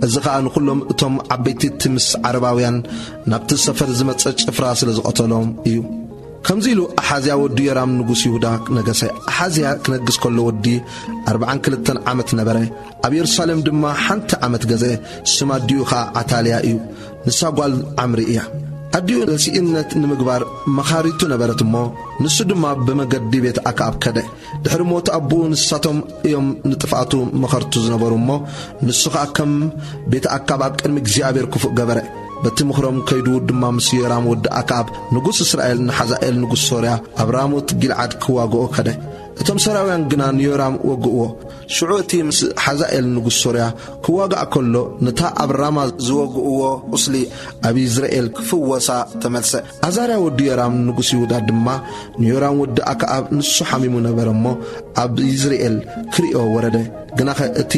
እዚ ኸኣ ንኹሎም እቶም ዓበይቲ እቲ ምስ ዓረባውያን ናብቲ ሰፈር ዝመጸ ጭፍራ ስለ ዝቐተሎም እዩ። ከምዚ ኢሉ ኣሓዝያ ወዲ ዮራም ንጉስ ይሁዳ ነገሰ። ኣሓዝያ ክነግስ ከሎ ወዲ ኣርብዓን ክልተን ዓመት ነበረ። ኣብ የሩሳሌም ድማ ሓንቲ ዓመት ገዘ። ስም ኣዲኡ ኸኣ ዓታልያ እዩ። ንሳ ጓል ዓምሪ እያ። ኣዲኡ ስኢነት ንምግባር መኻሪቱ ነበረት እሞ፣ ንሱ ድማ ብመገዲ ቤት ኣክኣብ ከደ። ድሕሪ ሞት ኣቦኡ ንሳቶም እዮም ንጥፍኣቱ መኸርቱ ዝነበሩ እሞ፣ ንሱ ኸኣ ከም ቤት ኣክኣብ ኣብ ቅድሚ እግዚኣብሔር ክፉእ ገበረ። በቲ ምኽሮም ከይዱ ድማ ምስ ዮራም ወዲ ኣክኣብ ንጉስ እስራኤል ንሓዛኤል ንጉስ ሶርያ ኣብ ራሞት ጊልዓድ ክዋግኦ ከደ። እቶም ሶርያውያን ግና ንዮራም ወግእዎ። ሽዑ እቲ ምስ ሓዛኤል ንጉስ ሶርያ ክዋጋእ ከሎ፣ ነታ ኣብ ራማ ዝወግእዎ ቁስሊ ኣብ ይዝረኤል ክፍወሳ ተመልሰ። ኣዛርያ ወዲ ዮራም ንጉስ ይሁዳ ድማ ንዮራም ወዲ ኣክኣብ ንሱ ሓሚሙ ነበረ እሞ፣ ኣብ ይዝርኤል ክሪኦ ወረደ። ግናኸ እቲ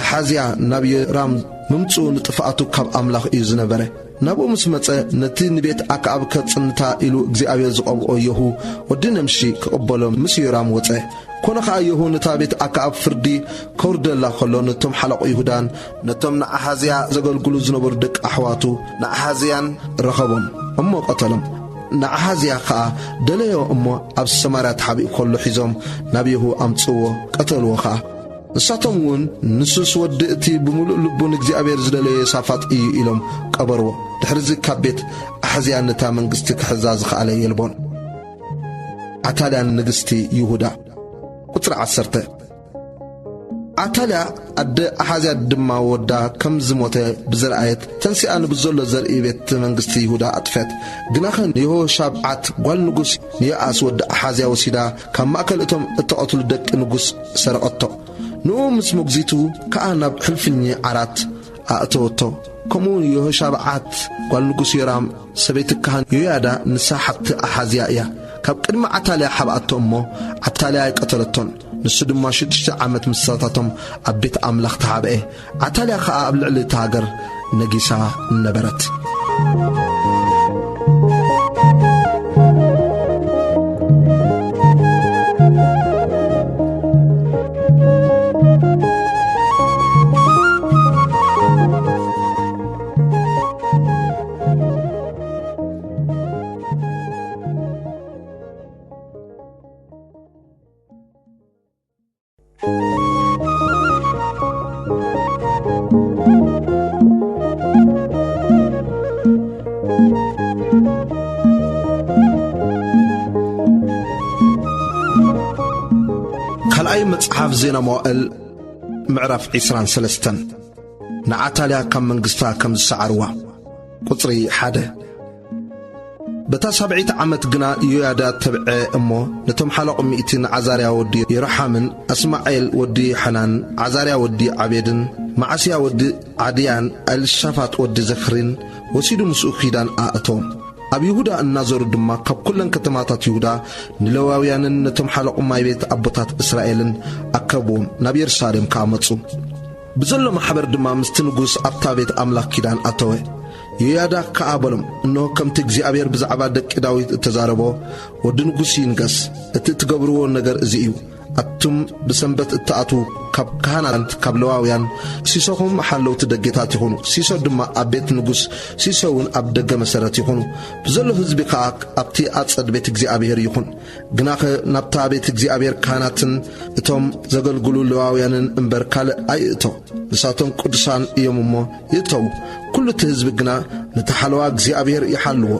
ኣሓዝያ ናብ ዮራም ምምጽኡ ንጥፍኣቱ ካብ ኣምላኽ እዩ ዝነበረ። ናብኡ ምስ መጸ፣ ነቲ ንቤት ኣክኣብ ከጽንታ ኢሉ እግዚኣብሔር ዝቐብኦ የሁ ወዲ ነምሺ ክቕበሎ ምስ ዮራም ወጸ። ኮነ ኸኣ የሁ ነታ ቤት ኣክኣብ ፍርዲ ከውርደላ ኸሎ፣ ነቶም ሓለቑ ይሁዳን ነቶም ንኣሓዝያ ዘገልግሉ ዝነበሩ ደቂ ኣሕዋቱ ንኣሓዝያን ረኸቦም እሞ ቀተሎም። ንኣሓዝያ ኸኣ ደለዮ እሞ ኣብ ሰማርያ ተሓቢኡ ከሎ ሒዞም ናብ የሁ ኣምጽእዎ፣ ቀተልዎ ኸኣ። ንሳቶም እውን፣ "ንሱስ ወዲ እቲ ብምሉእ ልቡ ንእግዚኣብሔር ዝደለዮ ዮሳፋጥ እዩ" ኢሎም ቀበርዎ። ድሕርዚ ካብ ቤት ኣሕዝያ ነታ መንግስቲ ክሕዛ ዝኸኣለ የልቦን። ዓታልያን ንግስቲ ይሁዳ። ቁጽሪ ዓሰርተ። ዓታልያ ኣደ ኣሓዝያ ድማ ወዳ ከም ዝሞተ ብዝረኣየት፣ ተንሲኣ ንብዘሎ ዘርኢ ቤት መንግስቲ ይሁዳ ኣጥፈት። ግናኸ ንየሆሻብዓት ጓል ንጉስ ንዮኣስ ወዲ ኣሓዝያ ወሲዳ፣ ካብ ማእከል እቶም እተቐትሉ ደቂ ንጉስ ሰረቐቶ። ንኡ ምስ መጉዚቱ ከኣ ናብ ሕልፍኝ ዓራት ኣእተወቶ። ከምኡ የሆሻብዓት ጓል ንጉስ ዮራም ሰበይቲ ካህን ዮያዳ ንሳ ሓብቲ ኣሓዝያ እያ። ካብ ቅድሚ ዓታልያ ሓብኣቶ እሞ፣ ዓታልያ ኣይቀተለቶን። ንሱ ድማ ሽዱሽተ ዓመት ምሳታቶም ኣብ ቤት ኣምላኽ ተሓብአ። ዓታልያ ኸኣ ኣብ ልዕሊ እታ ሃገር ነጊሳ ነበረት። ካልኣይ መጽሓፍ ዜና መዋእል ምዕራፍ ዕስራን ሰለስተን። ንዓታልያ ካብ መንግስታ ከም ዝሰዓርዋ። ቁጽሪ ሓደ። በታ ሳብዐይቲ ዓመት ግና ዮያዳ ተብዐ እሞ፣ ነቶም ሓለቑ ሚእቲ ንዓዛርያ ወዲ የሮሓምን፣ ኣስማኤል ወዲ ሓናን፣ ዓዛርያ ወዲ ዓቤድን፣ መዓስያ ወዲ ዓድያን፣ ኤልሻፋጥ ወዲ ዘኽሪን ወሲዱ ምስኡ ኪዳን ኣእቶም። ኣብ ይሁዳ እናዞሩ ድማ ካብ ኩለን ከተማታት ይሁዳ ንሌዋውያንን ነቶም ሓለቑ ማይ ቤት ኣቦታት እስራኤልን ኣከብዎም፣ ናብ የሩሳሌም ከኣ መጹ። ብዘሎ ማሕበር ድማ ምስቲ ንጉስ ኣብታ ቤት ኣምላኽ ኪዳን ኣተወ። ዮያዳ ከኣ በሎም፣ "እንሆ ከምቲ እግዚኣብሔር ብዛዕባ ደቂ ዳዊት እተዛረቦ፣ ወዲ ንጉስ ይንገስ፣ እቲ እትገብርዎ ነገር እዚ እዩ። ኣቱም ብሰንበት እትኣትዉ ካብ ካህናት፣ ካብ ሌዋውያን፣ ሲሶኹም ሓለውቲ ደጌታት ይኹኑ። ሲሶ ድማ ኣብ ቤት ንጉስ፣ ሲሶ እውን ኣብ ደገ መሰረት ይኹኑ። ብዘሎ ህዝቢ ከኣ ኣብቲ ኣጸድ ቤት እግዚኣብሔር ይኹን። ግናኸ ናብታ ቤት እግዚኣብሔር ካህናትን እቶም ዘገልግሉ ሌዋውያንን እምበር ካልእ ኣይእቶ። ንሳቶም ቅዱሳን እዮም እሞ ይእተዉ። ኩሉ እቲ ህዝቢ ግና ነቲ ሓለዋ እግዚኣብሔር ይሓልዎ።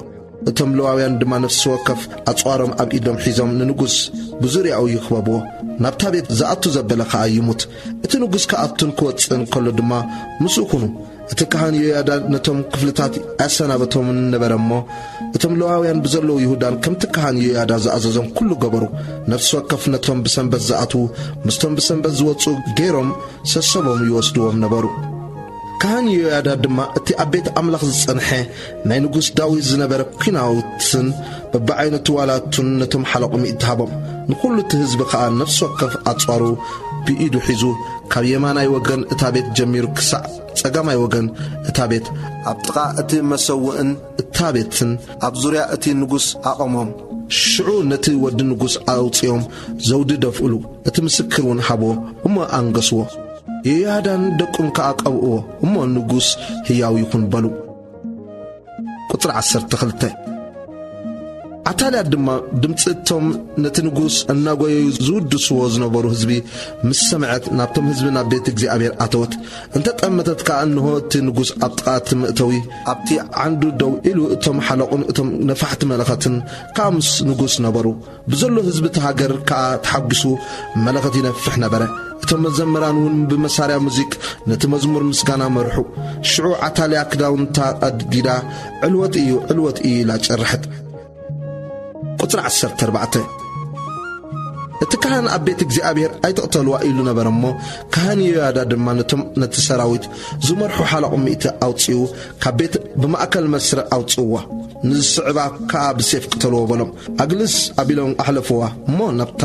እቶም ሌዋውያን ድማ ነፍሲ ወከፍ ኣጽዋሮም ኣብ ኢዶም ሒዞም ንንጉስ ብዙርያኡ ይኽበብዎ። ናብታ ቤት ዝኣቱ ዘበለ ኸኣ ይሙት። እቲ ንጉስ ክኣቱን ክወጽእን ከሎ ድማ ምስኡ ኩኑ። እቲ ካህን ዮያዳ ነቶም ክፍልታት ኣሰናበቶምን ነበረ እሞ፣ እቶም ሌዋውያን ብዘለዉ ይሁዳን ከምቲ ካህን ዮያዳ ዝኣዘዞም ኩሉ ገበሩ። ነፍሲ ወከፍ ነቶም ብሰንበት ዝኣትዉ ምስቶም ብሰንበት ዝወጹ ገይሮም ሰሰቦም ይወስድዎም ነበሩ። ካህን ዮያዳ ድማ እቲ ኣብ ቤት ኣምላኽ ዝጸንሐ ናይ ንጉስ ዳዊት ዝነበረ ኲናውትን በብዓይነቱ ዋላቱን ነቶም ሓለቑ ሚእቲ ሃቦም። ንኹሉ እቲ ህዝቢ ኸኣ ነፍሲ ወከፍ ኣጽዋሩ ብኢዱ ሒዙ ካብ የማናይ ወገን እታ ቤት ጀሚሩ ክሳዕ ጸጋማይ ወገን እታ ቤት ኣብ ጥቓ እቲ መሰውእን እታ ቤትን ኣብ ዙርያ እቲ ንጉስ ኣቐሞም። ሽዑ ነቲ ወዲ ንጉስ ኣውጺኦም ዘውዲ ደፍእሉ፣ እቲ ምስክር እውን ሃብዎ፣ እሞ ኣንገስዎ። ዮያዳን ደቁን ከኣ ቀብእዎ፣ እሞ ንጉስ ህያው ይኹን በሉ። ቁጽሪ ዓሰርተ ክልተ። ኣታልያ ድማ ድምጺ እቶም ነቲ ንጉስ እናጎየዩ ዝውድስዎ ዝነበሩ ህዝቢ ምስ ሰምዐት፣ ናብቶም ህዝቢ ናብ ቤት እግዚኣብሔር ኣተወት። እንተ ጠመተት ከኣ፣ እንሆ፣ እቲ ንጉስ ኣብ ጥቓ እቲ መእተዊ ኣብቲ ዓንዱ ደው ኢሉ፣ እቶም ሓለቑን እቶም ነፋሕቲ መለኸትን ከኣ ምስ ንጉስ ነበሩ። ብዘሎ ህዝቢ እቲ ሃገር ከኣ ተሓጒሱ መለኸት ይነፍሕ ነበረ። እቶም መዘምራን እውን ብመሳርያ ሙዚቅ ነቲ መዝሙር ምስጋና መርሑ። ሽዑ ዓታልያ ክዳውንታ ቀዲዳ፣ "ዕልወት እዩ፣ ዕልወት እዩ" ኢላ ጨርሐት። ቁጽሪ ዓሰርተ ኣርባዕተ። እቲ ካህን ኣብ ቤት እግዚኣብሔር ኣይትቕተልዋ ኢሉ ነበረ እሞ፣ ካህን ዮያዳ ድማ ነቶም ነቲ ሰራዊት ዝመርሑ ሓለቑ ሚእቲ ኣውጺኡ፣ ካብ ቤት ብማእከል መስርዕ ኣውጽእዋ፣ ንዝስዕባ ከኣ ብሴፍ ቅተልዎ በሎም። ኣግልስ ኣቢሎም ኣሕለፍዋ እሞ፣ ናብታ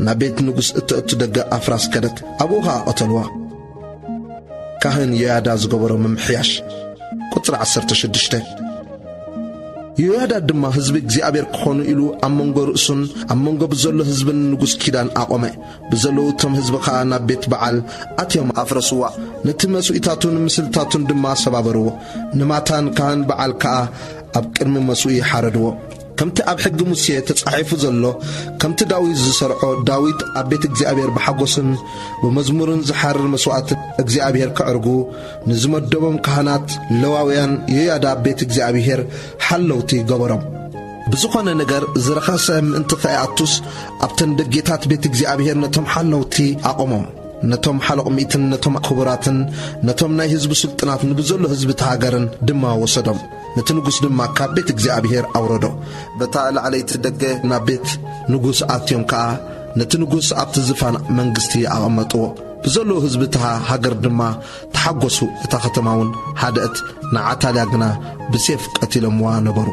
ናብ ቤት ንጉስ እተእቱ ደገ ኣፍራስ ከደት፣ ኣብኡ ኸኣ ቀተልዋ። ካህን ዮያዳ ዝገበሮ ምምሕያሽ። ቁጽሪ ዓሰርተ ሽዱሽተ። ዮያዳ ድማ ህዝቢ እግዚኣብሔር ክኾኑ ኢሉ ኣብ መንጎ ርእሱን ኣብ መንጎ ብዘሎ ህዝብን ንጉስ ኪዳን ኣቖመ። ብዘለዉ እቶም ህዝቢ ኸኣ ናብ ቤት በዓል ኣትዮም ኣፍረስዋ። ነቲ መስዋእታቱን ምስልታቱን ድማ ሰባበርዎ። ንማታን ካህን በዓል ከኣ ኣብ ቅድሚ መስዋእቲ ሓረድዎ። ከምቲ ኣብ ሕጊ ሙሴ ተጻሒፉ ዘሎ፣ ከምቲ ዳዊት ዝሰርዖ፣ ዳዊት ኣብ ቤት እግዚኣብሔር ብሓጎስን ብመዝሙርን ዝሓርር መስዋእቲ እግዚኣብሔር ከዕርጉ ንዝመደቦም ካህናት ለዋውያን ዮያዳ ቤት እግዚኣብሔር ሓለውቲ ገበሮም። ብዝኾነ ነገር ዝረኸሰ ምእንቲ ከይኣቱስ ኣብተን ደጌታት ቤት እግዚኣብሔር ነቶም ሓለውቲ ኣቖሞም። ነቶም ሓለቕ ሚእትን ነቶም ክቡራትን ነቶም ናይ ህዝቢ ስልጡናት ንብዘሎ ህዝቢ እቲ ሃገርን ድማ ወሰዶም። ነቲ ንጉስ ድማ ካብ ቤት እግዚኣብሔር ኣውረዶ። በታ ላዕለይቲ ደገ ናብ ቤት ንጉስ ኣትዮም ከኣ ነቲ ንጉስ ኣብቲ ዝፋን መንግስቲ ኣቐመጥዎ። ብዘለዉ ህዝቢ እታ ሃገር ድማ ተሓጎሱ። እታ ከተማ እውን ሃደእት። ንዓታልያ ግና ብሴፍ ቀቲሎምዋ ነበሩ።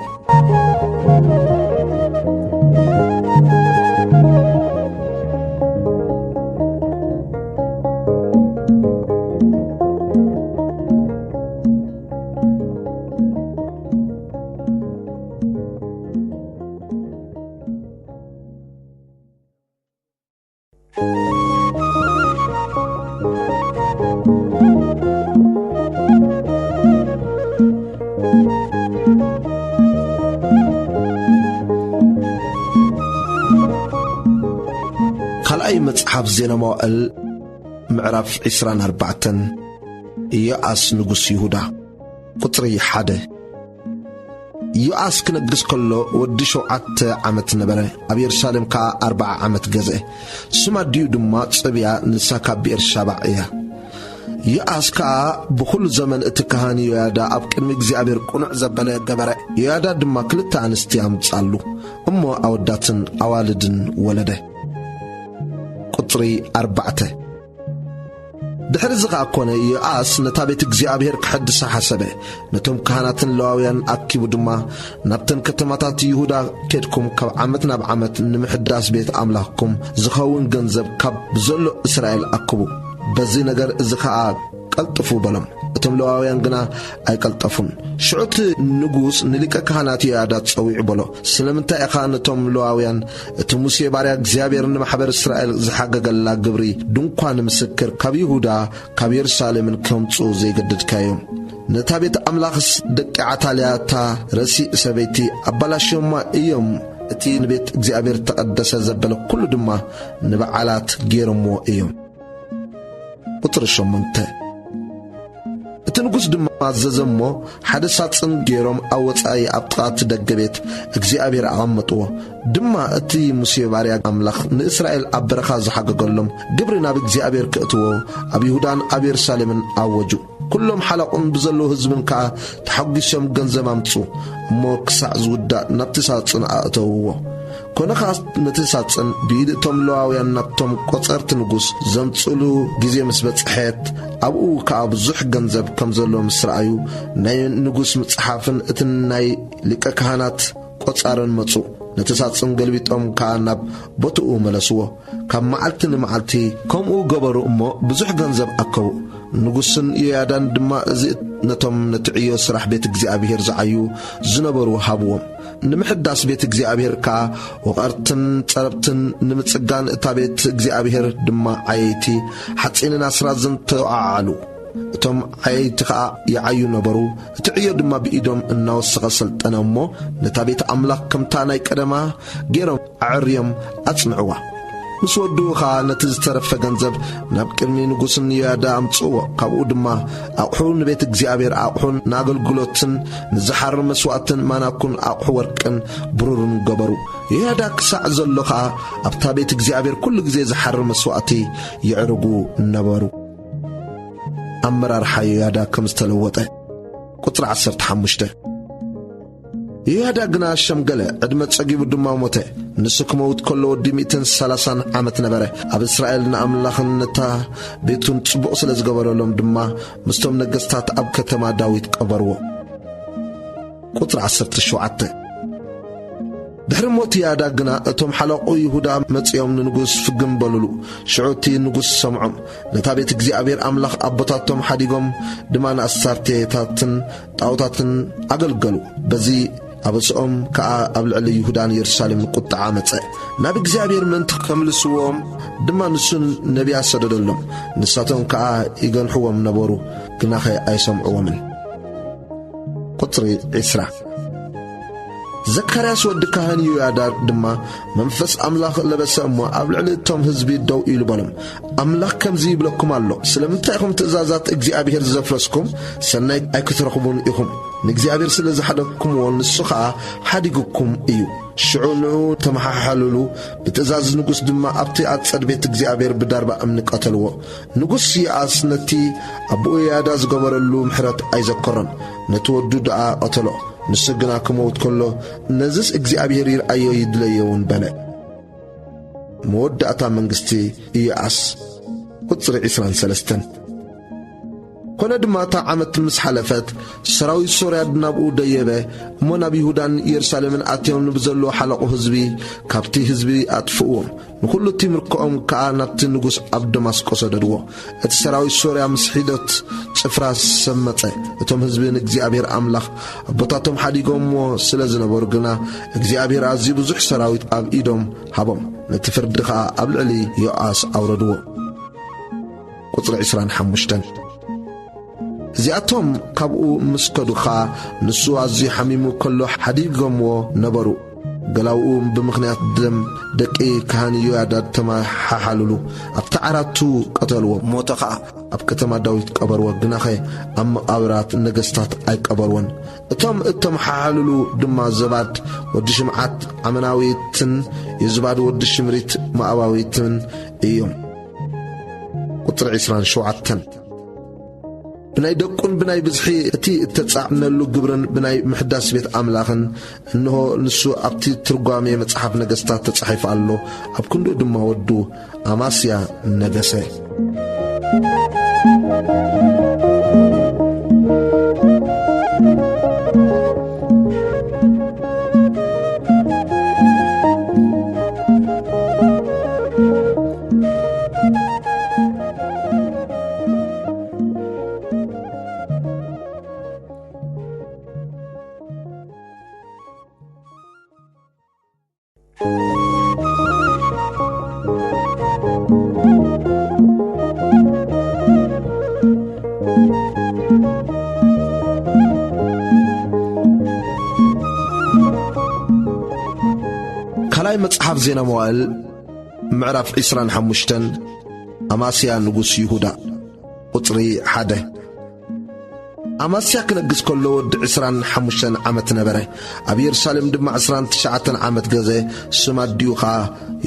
ካልኣይ መጽሓፍ ዜና መዋእል ምዕራፍ ዕስራን ኣርባዕተን። ኢዮኣስ ንጉስ ይሁዳ። ቁጽሪ ሓደ። ኢዮኣስ ክነግስ ከሎ ወዲ ሸውዓተ ዓመት ነበረ፣ ኣብ የሩሳሌም ከኣ ኣርብዓ ዓመት ገዝአ። ስም ኣዲኡ ድማ ጽብያ፣ ንሳ ካብ ብኤርሻባዕ እያ። ኢዮኣስ ከኣ ብኹሉ ዘመን እቲ ካህን ዮያዳ ኣብ ቅድሚ እግዚኣብሔር ቅኑዕ ዘበለ ገበረ። ዮያዳ ድማ ክልተ ኣንስቲ ኣምጻሉ፣ እሞ ኣወዳትን ኣዋልድን ወለደ። ቁጽሪ ኣርባዕተ። ድሕሪ እዚ ኸኣ ኰነ፣ ዮኣስ ነታ ቤት እግዚኣብሔር ክሐድሳ ሓሰበ። ነቶም ካህናትን ለዋውያን ኣኪቡ ድማ፣ "ናብተን ከተማታት ይሁዳ ኬድኩም፣ ካብ ዓመት ናብ ዓመት ንምሕዳስ ቤት ኣምላኽኩም ዝኸውን ገንዘብ ካብ ብዘሎ እስራኤል ኣክቡ። በዚ ነገር እዚ ኸኣ ቀልጥፉ" በሎም። እቶም ለዋውያን ግና ኣይቀልጠፉን። ሽዑ እቲ ንጉስ ንሊቀ ካህናት ዮያዳ ጸዊዑ በሎ፣ "ስለምንታይ ኢኻ ነቶም ለዋውያን፣ እቲ ሙሴ ባርያ እግዚኣብሔር ንማሕበር እስራኤል ዝሓገገላ ግብሪ ድንኳን ምስክር ካብ ይሁዳ ካብ የሩሳሌምን ከምጽኡ ዘይገደድካዮም? ነታ ቤት ኣምላኽስ ደቂ ዓታልያ፣ እታ ረሲእ ሰበይቲ፣ ኣባላሽዮማ እዮም። እቲ ንቤት እግዚኣብሔር እተቐደሰ ዘበለ ኩሉ ድማ ንበዓላት ገይሮምዎ እዮም።" ቁጽሪ ሸሞንተ። እቲ ንጉስ ድማ ኣዘዘ እሞ፣ ሓደ ሳጽን ገይሮም ኣብ ወጻኢ ኣብ ጥቓ እቲ ደገ ቤት እግዚኣብሔር ኣቐመጥዎ። ድማ እቲ ሙሴ ባርያ ኣምላኽ ንእስራኤል ኣብ በረኻ ዝሓገገሎም ግብሪ ናብ እግዚኣብሔር ከእትዎ ኣብ ይሁዳን ኣብ የሩሳሌምን ኣወጁ። ኩሎም ሓለቑን ብዘለዉ ህዝብን ከኣ ተሓጒሶም ገንዘብ ኣምጹ እሞ፣ ክሳዕ ዝውዳእ ናብቲ ሳጽን ኣእተውዎ። ኮነ ኸኣ ነቲ ሳጽን ብኢድ እቶም ለዋውያን ናብቶም ቈጸርቲ ንጉስ ዘምጽሉ ግዜ ምስ በጽሐት፣ ኣብኡ ከኣ ብዙሕ ገንዘብ ከም ዘሎ ምስ ረኣዩ፣ ናይ ንጉስ መጽሓፍን እቲ ናይ ሊቀ ካህናት ቈጻርን መጹ። ነቲ ሳጽን ገልቢጦም ከኣ ናብ ቦትኡ መለስዎ። ካብ መዓልቲ ንመዓልቲ ከምኡ ገበሩ እሞ ብዙሕ ገንዘብ ኣከቡ። ንጉስን ዮያዳን ድማ እዚ ነቶም ነቲ ዕዮ ስራሕ ቤት እግዚኣብሔር ዝዓዩ ዝነበሩ ሃብዎም። ንምሕዳስ ቤት እግዚኣብሔር ከኣ ወቐርትን ጸረብትን ንምጽጋን እታ ቤት እግዚኣብሔር ድማ ዓየይቲ ሓጺንን ኣስራዝን ተወዓዓሉ። እቶም ዓየይቲ ኸኣ ይዓዩ ነበሩ። እቲ ዕዮ ድማ ብኢዶም እናወሰኸ ሰልጠነ እሞ፣ ነታ ቤት ኣምላኽ ከምታ ናይ ቀደማ ገይሮም ኣዐርዮም ኣጽንዕዋ። ምስ ወድኡ ኸኣ ነቲ ዝተረፈ ገንዘብ ናብ ቅድሚ ንጉስን ዮያዳ ኣምጽእዎ። ካብኡ ድማ ኣቕሑ ንቤት እግዚኣብሔር ኣቕሑን ንኣገልግሎትን ንዝሓርም መስዋእትን ማናኩን ኣቕሑ ወርቅን ብሩርን ገበሩ። ዮያዳ ክሳዕ ዘሎ ኸኣ ኣብታ ቤት እግዚኣብሔር ኩሉ ግዜ ዝሓርም መስዋእቲ የዕርጉ ነበሩ። ኣመራርሓ ዮያዳ ከም ዝተለወጠ። ቁጽሪ ዓሰርተ ሓሙሽተ። ዮያዳ ግና ሸምገለ፣ ዕድመ ጸጊቡ ድማ ሞተ። ንሱ ክመውት ከሎ ወዲ ሚእትን ሰላሳን ዓመት ነበረ። ኣብ እስራኤል ንኣምላኽን ነታ ቤቱን ጽቡቕ ስለ ዝገበረሎም ድማ ምስቶም ነገስታት ኣብ ከተማ ዳዊት ቀበርዎ። ቁጽሪ ዓሰርተ ሸውዓተ። ድሕሪ ሞት ዮያዳ ግና እቶም ሓለቑ ይሁዳ መጺኦም ንንጉስ ፍግም በሉሉ። ሽዑ እቲ ንጉስ ሰምዖም። ነታ ቤት እግዚኣብሔር ኣምላኽ ኣቦታቶም ሓዲጎም ድማ ንኣስታርቴታትን ጣዖታትን ኣገልገሉ። በዚ ኣበስኦም ከኣ ኣብ ልዕሊ ይሁዳን የሩሳሌምን ቁጥዓ መጸ። ናብ እግዚኣብሔር ምእንቲ ከምልስዎም ድማ ንሱ ነቢያት ሰደደሎም። ንሳቶም ከኣ ይገንሕዎም ነበሩ፣ ግናኸ ኣይሰምዕዎምን። ቁጽሪ ዒስራ። ዘካርያስ ወዲ ካህን ዮያዳ ድማ መንፈስ ኣምላኽ ለበሰ እሞ ኣብ ልዕሊ እቶም ህዝቢ ደው ኢሉ በሎም፣ ኣምላኽ ከምዚ ይብለኩም ኣሎ፣ ስለምንታይ ኢኹም ትእዛዛት እግዚኣብሔር ዘፍረስኩም? ሰናይ ኣይክትረኽቡን ኢኹም። ንእግዚኣብሔር ስለ ዝሓደግኩምዎ ንሱ ኸኣ ሓዲጉኩም እዩ። ሽዑ ንዑ ተመሓሓሉሉ፣ ብትእዛዝ ንጉስ ድማ ኣብቲ ኣጸድ ቤት እግዚኣብሔር ብዳርባ እምኒ ቀተልዎ። ንጉስ ይኣስ ነቲ ኣቦኡ ዮያዳ ዝገበረሉ ምሕረት ኣይዘከሮን፣ ነቲ ወዱ ደኣ ቀተሎ። ንሱ ግና ክመውት ከሎ፣ ነዝስ እግዚኣብሔር ይርኣዮ ይድለዮ እውን በለ። መወዳእታ መንግስቲ ኢዮኣስ። ቁጽሪ ዒስራን ሰለስተን። ኮነ ድማ እታ ዓመት ምስ ሓለፈት፣ ሰራዊት ሶርያ ናብኡ ደየበ፣ እሞ ናብ ይሁዳን የሩሳሌምን ኣትዮም ንብዘለዉ ሓለቑ ህዝቢ ካብቲ ህዝቢ ኣጥፍእዎም። ንኹሉ እቲ ምርኮኦም ከኣ ናብቲ ንጉስ ኣብ ደማስቆ ሰደድዎ። እቲ ሰራዊት ሶርያ ምስ ሒደት ጭፍራ ሰመጸ። እቶም ህዝቢ ንእግዚኣብሔር ኣምላኽ ኣቦታቶም ሓዲጎምዎ ስለ ዝነበሩ ግና፣ እግዚኣብሔር ኣዝዩ ብዙሕ ሰራዊት ኣብ ኢዶም ሃቦም። ነቲ ፍርዲ ኸኣ ኣብ ልዕሊ ዮኣስ ኣውረድዎ። ቁጽሪ ዒስራን ሓሙሽተን። እዚኣቶም ካብኡ ምስ ከዱ ኸኣ፣ ንሱ ኣዝዩ ሓሚሙ ከሎ ሓዲጎምዎ ነበሩ። ገላውኡ ብምኽንያት ደም ደቂ ካህን ዮያዳ ተመሓሓሉሉ፣ ኣብቲ ዓራቱ ቀተልዎ። ሞተ ኸኣ ኣብ ከተማ ዳዊት ቀበርዎ፣ ግናኸ ኣብ መቓብራት ነገስታት ኣይቀበርዎን። እቶም እተመሓሓሉሉ ድማ ዘባድ ወዲ ሽምዓት ዓመናዊትን የዝባድ ወዲ ሽምሪት ሞኣባዊትን እዮም። ቁጽሪ ዒስራን ሸውዓተን። ብናይ ደቁን ብናይ ብዝሒ እቲ እተጻዕነሉ ግብርን ብናይ ምሕዳስ ቤት ኣምላኽን፣ እንሆ፣ ንሱ ኣብቲ ትርጓሜ መጽሓፍ ነገስታት ተጻሒፉ ኣሎ። ኣብ ክንድኡ ድማ ወዱ ኣማስያ ነገሰ። ካልኣይ መጽሓፍ ዜና መዋእል፣ ምዕራፍ ዒስራን ሓሙሽተን። ኣማስያ ንጉስ ይሁዳ። ቁጽሪ ሓደ። ኣማስያ ክነግስ ከሎ ወዲ ዕስራን ሓሙሽተን ዓመት ነበረ። ኣብ የሩሳሌም ድማ ዕስራን ትሽዓተን ዓመት ገዘ። ስም ኣዲኡ ኸኣ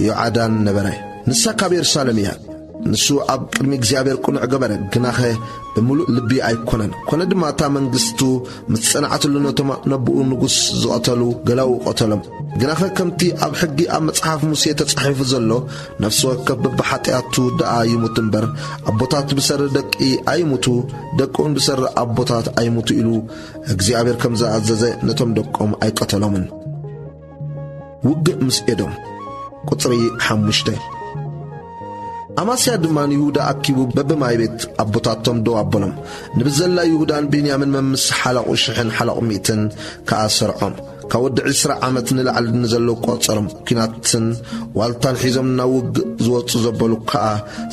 ዮዓዳን ነበረ። ንሳ ካብ የሩሳሌም እያ። ንሱ ኣብ ቅድሚ እግዚኣብሔር ቅኑዕ ገበረ፣ ግናኸ ብምሉእ ልቢ ኣይኮነን። ኮነ ድማ እታ መንግስቱ ምስ ጸንዓትሉ፣ ነቶም ነብኡ ንጉስ ዝቐተሉ ገላኡ ቀተሎም። ግናኸ ከምቲ ኣብ ሕጊ ኣብ መጽሓፍ ሙሴ ተጻሒፉ ዘሎ፣ ነፍሲ ወከፍ በብሓጢኣቱ ደኣ ይሙት እምበር፣ ኣቦታት ብሰሪ ደቂ ኣይሙቱ፣ ደቂ እውን ብሰሪ ኣቦታት ኣይሙቱ ኢሉ እግዚኣብሔር ከም ዝኣዘዘ፣ ነቶም ደቆም ኣይቀተሎምን። ውግእ ምስ ኤዶም። ቁጽሪ ሓሙሽተ። ኣማስያ ድማ ንይሁዳ ኣኪቡ በብማይ ቤት ኣቦታቶም ደው ኣበሎም። ንብዘላ ይሁዳን ብንያምን መምስ ሓለቑ ሽሕን ሓለቑ ሚእትን ከኣ ሰርዖም። ካብ ወዲ ዕስራ ዓመት ንላዕሊ ንዘለዉ ቆጸሮም፣ ኲናትን ዋልታን ሒዞም ናብ ውግእ ዝወጹ ዘበሉ ከኣ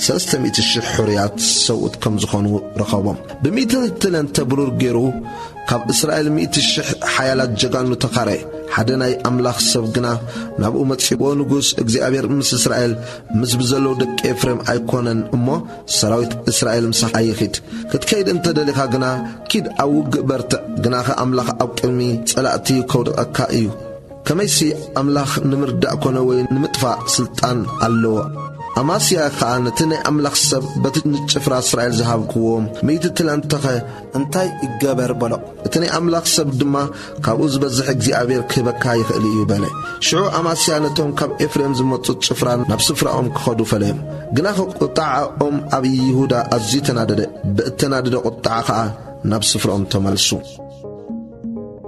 ሰለስተ ሚእቲ ሽሕ ሕሩያት ሰብኡት ከም ዝኾኑ ረኸቦም። ብሚእትትለንተ ብሩር ገይሩ ካብ እስራኤል ሚእቲ ሽሕ ሓያላት ጀጋኑ ተኻረየ። ሓደ ናይ ኣምላኽ ሰብ ግና ናብኡ መጺእዎ፣ ንጉስ እግዚኣብሔር ምስ እስራኤል፣ ምስ ብዘለዉ ደቂ ኤፍሬም ኣይኮነን እሞ፣ ሰራዊት እስራኤል ምሳኻ ይኺድ። ክትከይድ እንተ ደሊኻ ግና፣ ኪድ ኣብ ውግእ በርትዕ፣ ግናኸ ኣምላኽ ኣብ ቅድሚ ጸላእቲ ከውድቐካ እዩ። ከመይሲ ኣምላኽ ንምርዳእ ኮነ ወይ ንምጥፋእ ስልጣን ኣለዎ። ኣማስያ ከኣ ነቲ ናይ ኣምላኽ ሰብ በቲ ንጭፍራ እስራኤል ዝሃብክዎ ሚእቲ ትላንትኸ እንታይ ይገበር በሎ። እቲ ናይ ኣምላኽ ሰብ ድማ ካብኡ ዝበዝሕ እግዚኣብሔር ክህበካ ይኽእል እዩ በለ። ሽዑ ኣማስያ ነቶም ካብ ኤፍሬም ዝመጹ ጭፍራ ናብ ስፍራኦም ክኸዱ ፈለዮም። ግናኸ ቁጥዓኦም ኣብ ይሁዳ ኣዝዩ ተናደደ። ብእተናደደ ቁጥዓ ኸኣ ናብ ስፍራኦም ተመልሱ።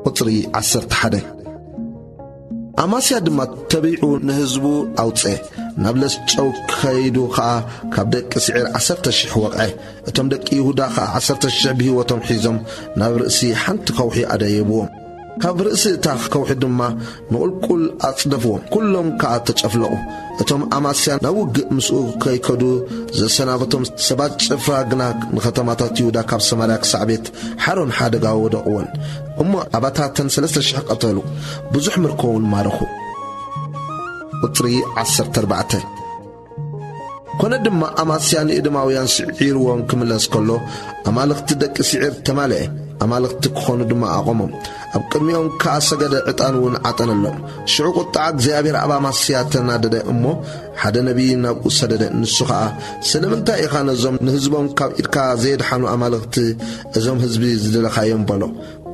ቁጽሪ ዓሰርተ ሓደ። ኣማስያ ድማ ተቢዑ ንህዝቡ ኣውጽአ። ናብ ለስጨው ክኸይዱ ኸኣ ካብ ደቂ ስዒር ዓሰርተ ሽሕ ወቕዐ። እቶም ደቂ ይሁዳ ኸኣ ዓሰርተ ሽሕ ብህይወቶም ሒዞም ናብ ርእሲ ሓንቲ ከውሒ ኣደየብዎም። ካብ ርእሲ እታ ከውሒ ድማ ንቑልቁል ኣጽደፍዎም። ኩሎም ከኣ ተጨፍለቑ። እቶም ኣማስያ ናብ ውግእ ምስኡ ከይከዱ ዘሰናበቶም ሰባት ጭፍራ ግና ንኸተማታት ይሁዳ ካብ ሰማርያ ክሳዕ ቤት ሓሮን ሓደጋ ወደቕወን። እሞ ኣባታተን ሰለስተ ሽሕ ቀተሉ፣ ብዙሕ ምርኮ እውን ማረኹ። ቁጽሪ ዓሰርተ ኣርባዕተ። ኮነ ድማ ኣማስያ ንኤዶማውያን ስዒርዎም ክምለስ ከሎ፣ ኣማልኽቲ ደቂ ስዒር ተማልአ፣ ኣማልኽቲ ክኾኑ ድማ ኣቖሞም። ኣብ ቅድሚኦም ከኣ ሰገደ፣ ዕጣን እውን ዓጠነሎም። ሽዑ ቁጥዓ እግዚኣብሔር ኣብ ኣማስያ ተናደደ እሞ፣ ሓደ ነቢይ ናብኡ ሰደደ። ንሱ ኸኣ፣ "ስለምንታይ ኢኻ ነዞም ንህዝቦም ካብ ኢድካ ዘየድሓኑ ኣማልኽቲ እዞም ህዝቢ ዝደለኻዮም?" በሎ።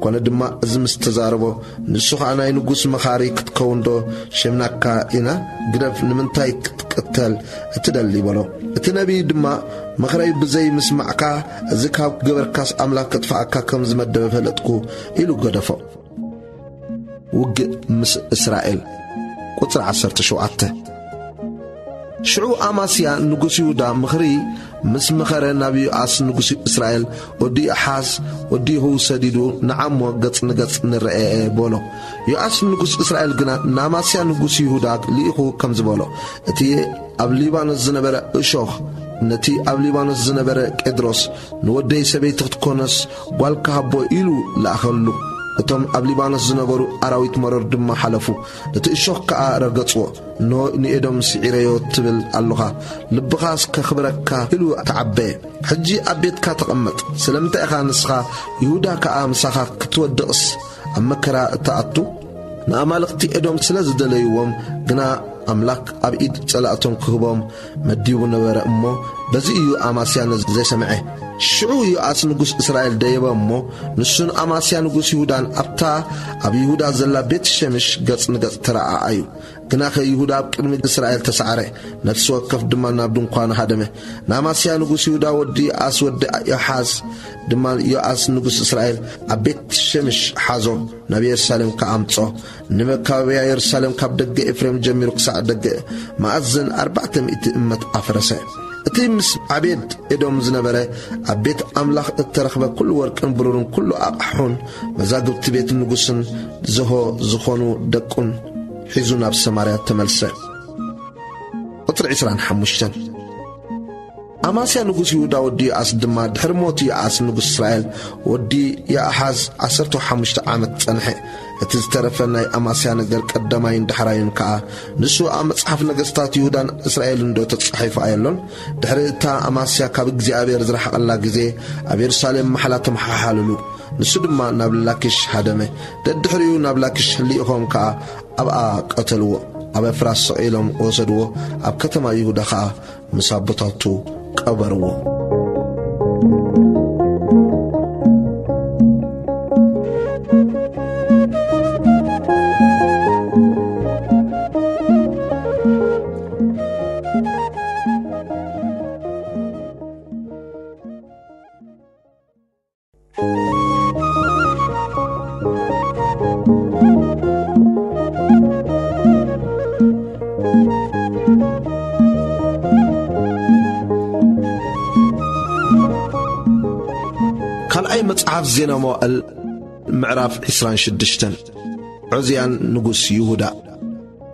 ኮነ ድማ እዚ ምስ ተዛረቦ፣ ንሱ ኸኣ፣ "ናይ ንጉስ መኻሪ ክትከውንዶ ሸሚናካ ኢና? ግደፍ፣ ንምንታይ ክትቅተል እትደሊ?" በሎ። እቲ ነቢይ ድማ፣ "ምኽረይ ብዘይ ምስማዕካ፣ እዚ ካብ ገበርካስ ኣምላኽ ከጥፍኣካ ከም ዝመደበ ፈለጥኩ" ኢሉ ገደፎ። ውግእ ምስ እስራኤል። ቁጽሪ ዓሰርተ ሸውዓተ። ሽዑ ኣማስያ ንጉስ ይሁዳ ምኽሪ ምስ መኸረ፣ ናብ ዮኣስ ንጉስ እስራኤል፣ "ወዲ ኣሓዝ ወዲ ይሁው ሰዲዱ፣ ንዓሞ ገጽ ንገጽ ንረኤ" በሎ። ዮኣስ ንጉስ እስራኤል ግና ንኣማስያ ንጉስ ይሁዳ ልኢኹ ከምዚ በሎ፣ "እቲ ኣብ ሊባኖስ ዝነበረ እሾኽ፣ ነቲ ኣብ ሊባኖስ ዝነበረ ቄድሮስ፣ ንወደይ ሰበይቲ ክትኮኖስ ጓል ክሃቦ" ኢሉ ለኣኸሉ። እቶም ኣብ ሊባኖስ ዝነበሩ ኣራዊት መሮር ድማ ሓለፉ፣ ነቲ እሾኽ ከኣ ረገጽዎ። "እንሆ ንኤዶም ስዒረዮ ትብል ኣሎኻ፣ ልብኻስ ከኽብረካ" ኢሉ ተዓበየ። "ሕጂ ኣብ ቤትካ ተቐመጥ፣ ስለምንታይ ኢኻ ንስኻ፣ ይሁዳ ከኣ ምሳኻ ክትወድቕስ ኣብ መከራ እትኣቱ?" ንኣማልኽቲ ኤዶም ስለ ዝደለይዎም ግና፣ ኣምላኽ ኣብ ኢድ ጸላእቶም ክህቦም መዲቡ ነበረ እሞ፣ በዚ እዩ ኣማስያ ነዚ ዘይሰምዐ። ሽዑ ዮኣስ ንጉስ እስራኤል ደየበ እሞ፣ ንሱን ኣማስያ ንጉስ ይሁዳን ኣብታ ኣብ ይሁዳ ዘላ ቤት ሸምሽ ገጽ ንገጽ ተረኣኣዩ። ግናኸ ይሁዳ ኣብ ቅድሚ እስራኤል ተሳዕረ፣ ነፍሲ ወከፍ ድማ ናብ ድንኳኑ ሃደመ። ንኣማስያ ንጉስ ይሁዳ ወዲ ዮኣስ ወዲ ዮሓዝ ድማ ዮኣስ ንጉስ እስራኤል ኣብ ቤት ሸምሽ ሓዞ፣ ናብ የሩሳሌም ከኣ ኣምጽኦ። ንመካበብያ የሩሳሌም ካብ ደገ ኤፍሬም ጀሚሩ ክሳዕ ደገ መኣዝን ኣርባዕተ ሚእቲ እመት ኣፍረሰ። እቲ ምስ ዓቤድ ኤዶም ዝነበረ ኣብ ቤት ኣምላኽ እተረኽበ ኩሉ ወርቅን ብሩርን ኩሉ ኣቕሑን መዛግብቲ ቤት ንጉስን ዝሆ ዝኾኑ ደቁን ሒዙ ናብ ሰማርያ ተመልሰ። ቁጽሪ ዕስራን ሓሙሽተን። ኣማስያ ንጉስ ይሁዳ ወዲ ዮኣስ ድማ ድሕሪ ሞት ዮኣስ ንጉስ እስራኤል ወዲ ዮኣሓዝ ዓሰርተ ሓሙሽተ ዓመት ጸንሐ። እቲ ዝተረፈ ናይ ኣማስያ ነገር ቀዳማይን ዳሕራዩን ከኣ ንሱ ኣብ መጽሓፍ ነገስታት ይሁዳን እስራኤልን ዶ ተጻሒፉ ኣየሎን? ድሕሪ እታ ኣማስያ ካብ እግዚኣብሔር ዝረሓቐላ ግዜ ኣብ የሩሳሌም ማሕላ ተመሓሓልሉ። ንሱ ድማ ናብ ላኪሽ ሃደመ። ደድሕሪኡ ናብ ላኪሽ ልኢኾም ከኣ ኣብኣ ቀተልዎ። ኣብ ኣፍራስ ሰቒሎም ወሰድዎ። ኣብ ከተማ ይሁዳ ከኣ ምስ ኣቦታቱ ቀበርዎ። ካልኣይ መጽሓፍ ዜና መዋእል ምዕራፍ ዕስራን ሽዱሽተን። ዑዝያን ንጉስ ይሁዳ።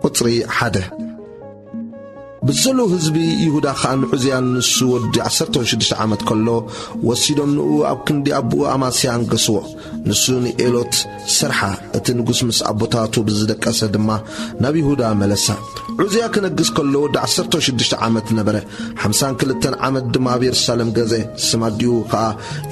ቁጽሪ ሓደ። ብዘሎ ህዝቢ ይሁዳ ኸኣ ንዑዝያን ንሱ ወዲ ዓሰርተ ሽዱሽተ ዓመት ከሎ ወሲዶም ንኡ ኣብ ክንዲ ኣቦኡ ኣማስያ ኣንገስዎ። ንሱ ንኤሎት ሰርሓ፣ እቲ ንጉስ ምስ ኣቦታቱ ብዝደቀሰ ድማ ናብ ይሁዳ መለሳ። ዑዝያ ክነግስ ከሎ ወዲ ዓሰርተ ሽዱሽተ ዓመት ነበረ። ሓምሳን ክልተን ዓመት ድማ ኣብ የሩሳሌም ገዘ። ስም ኣዲኡ ኸኣ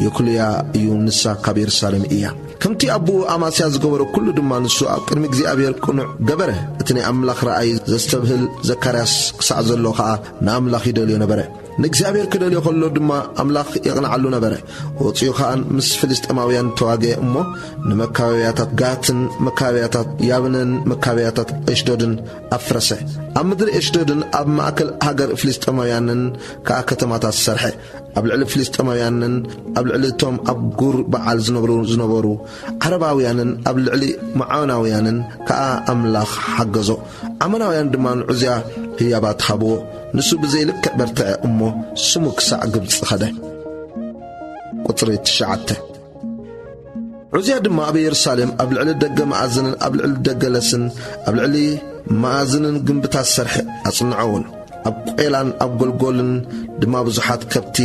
የኩልያ እዩ፣ ንሳ ካብ የሩሳሌም እያ። ከምቲ ኣቦኡ ኣማስያ ዝገበሮ ኩሉ ድማ ንሱ ኣብ ቅድሚ እግዚኣብሔር ቅኑዕ ገበረ። እቲ ናይ ኣምላኽ ረኣይ ዘስተብህል ዘካርያስ ክሳዕ ዘሎ ኸኣ ንኣምላኽ ይደልዮ ነበረ። ንእግዚኣብሔር ክደልዮ ኸሎ ድማ ኣምላኽ የቕንዓሉ ነበረ። ወፂኡ ኸኣ ምስ ፍልስጤማውያን ተዋግአ እሞ ንመካበብያታት ጋትን መካበብያታት ያብነን መካበብያታት ኣሽዶድን ኣፍረሰ። ኣብ ምድሪ ኣሽዶድን ኣብ ማእከል ሃገር ፍልስጤማውያንን ከኣ ከተማታት ሰርሐ። ኣብ ልዕሊ ፍልስጤማውያንን ኣብ ልዕሊ እቶም ኣብ ጉር በዓል ዝነብሩ ዝነበሩ ዓረባውያንን ኣብ ልዕሊ መዓናውያንን ከኣ ኣምላኽ ሓገዞ። ዓመናውያን ድማ ንዑዝያ ህያባት ሃብዎ። ንሱ ብዘይልክዕ በርትዐ እሞ ስሙ ክሳዕ ግብጺ ኸደ። ቁጽሪ ትሽዓተ። ዑዝያ ድማ ኣብ የሩሳሌም ኣብ ልዕሊ ደገ መኣዝንን ኣብ ልዕሊ ደገ ለስን ኣብ ልዕሊ መኣዝንን ግንብታት ሰርሐ፣ ኣጽንዖ እውን። ኣብ ቄላን ኣብ ጎልጎልን ድማ ብዙሓት ከብቲ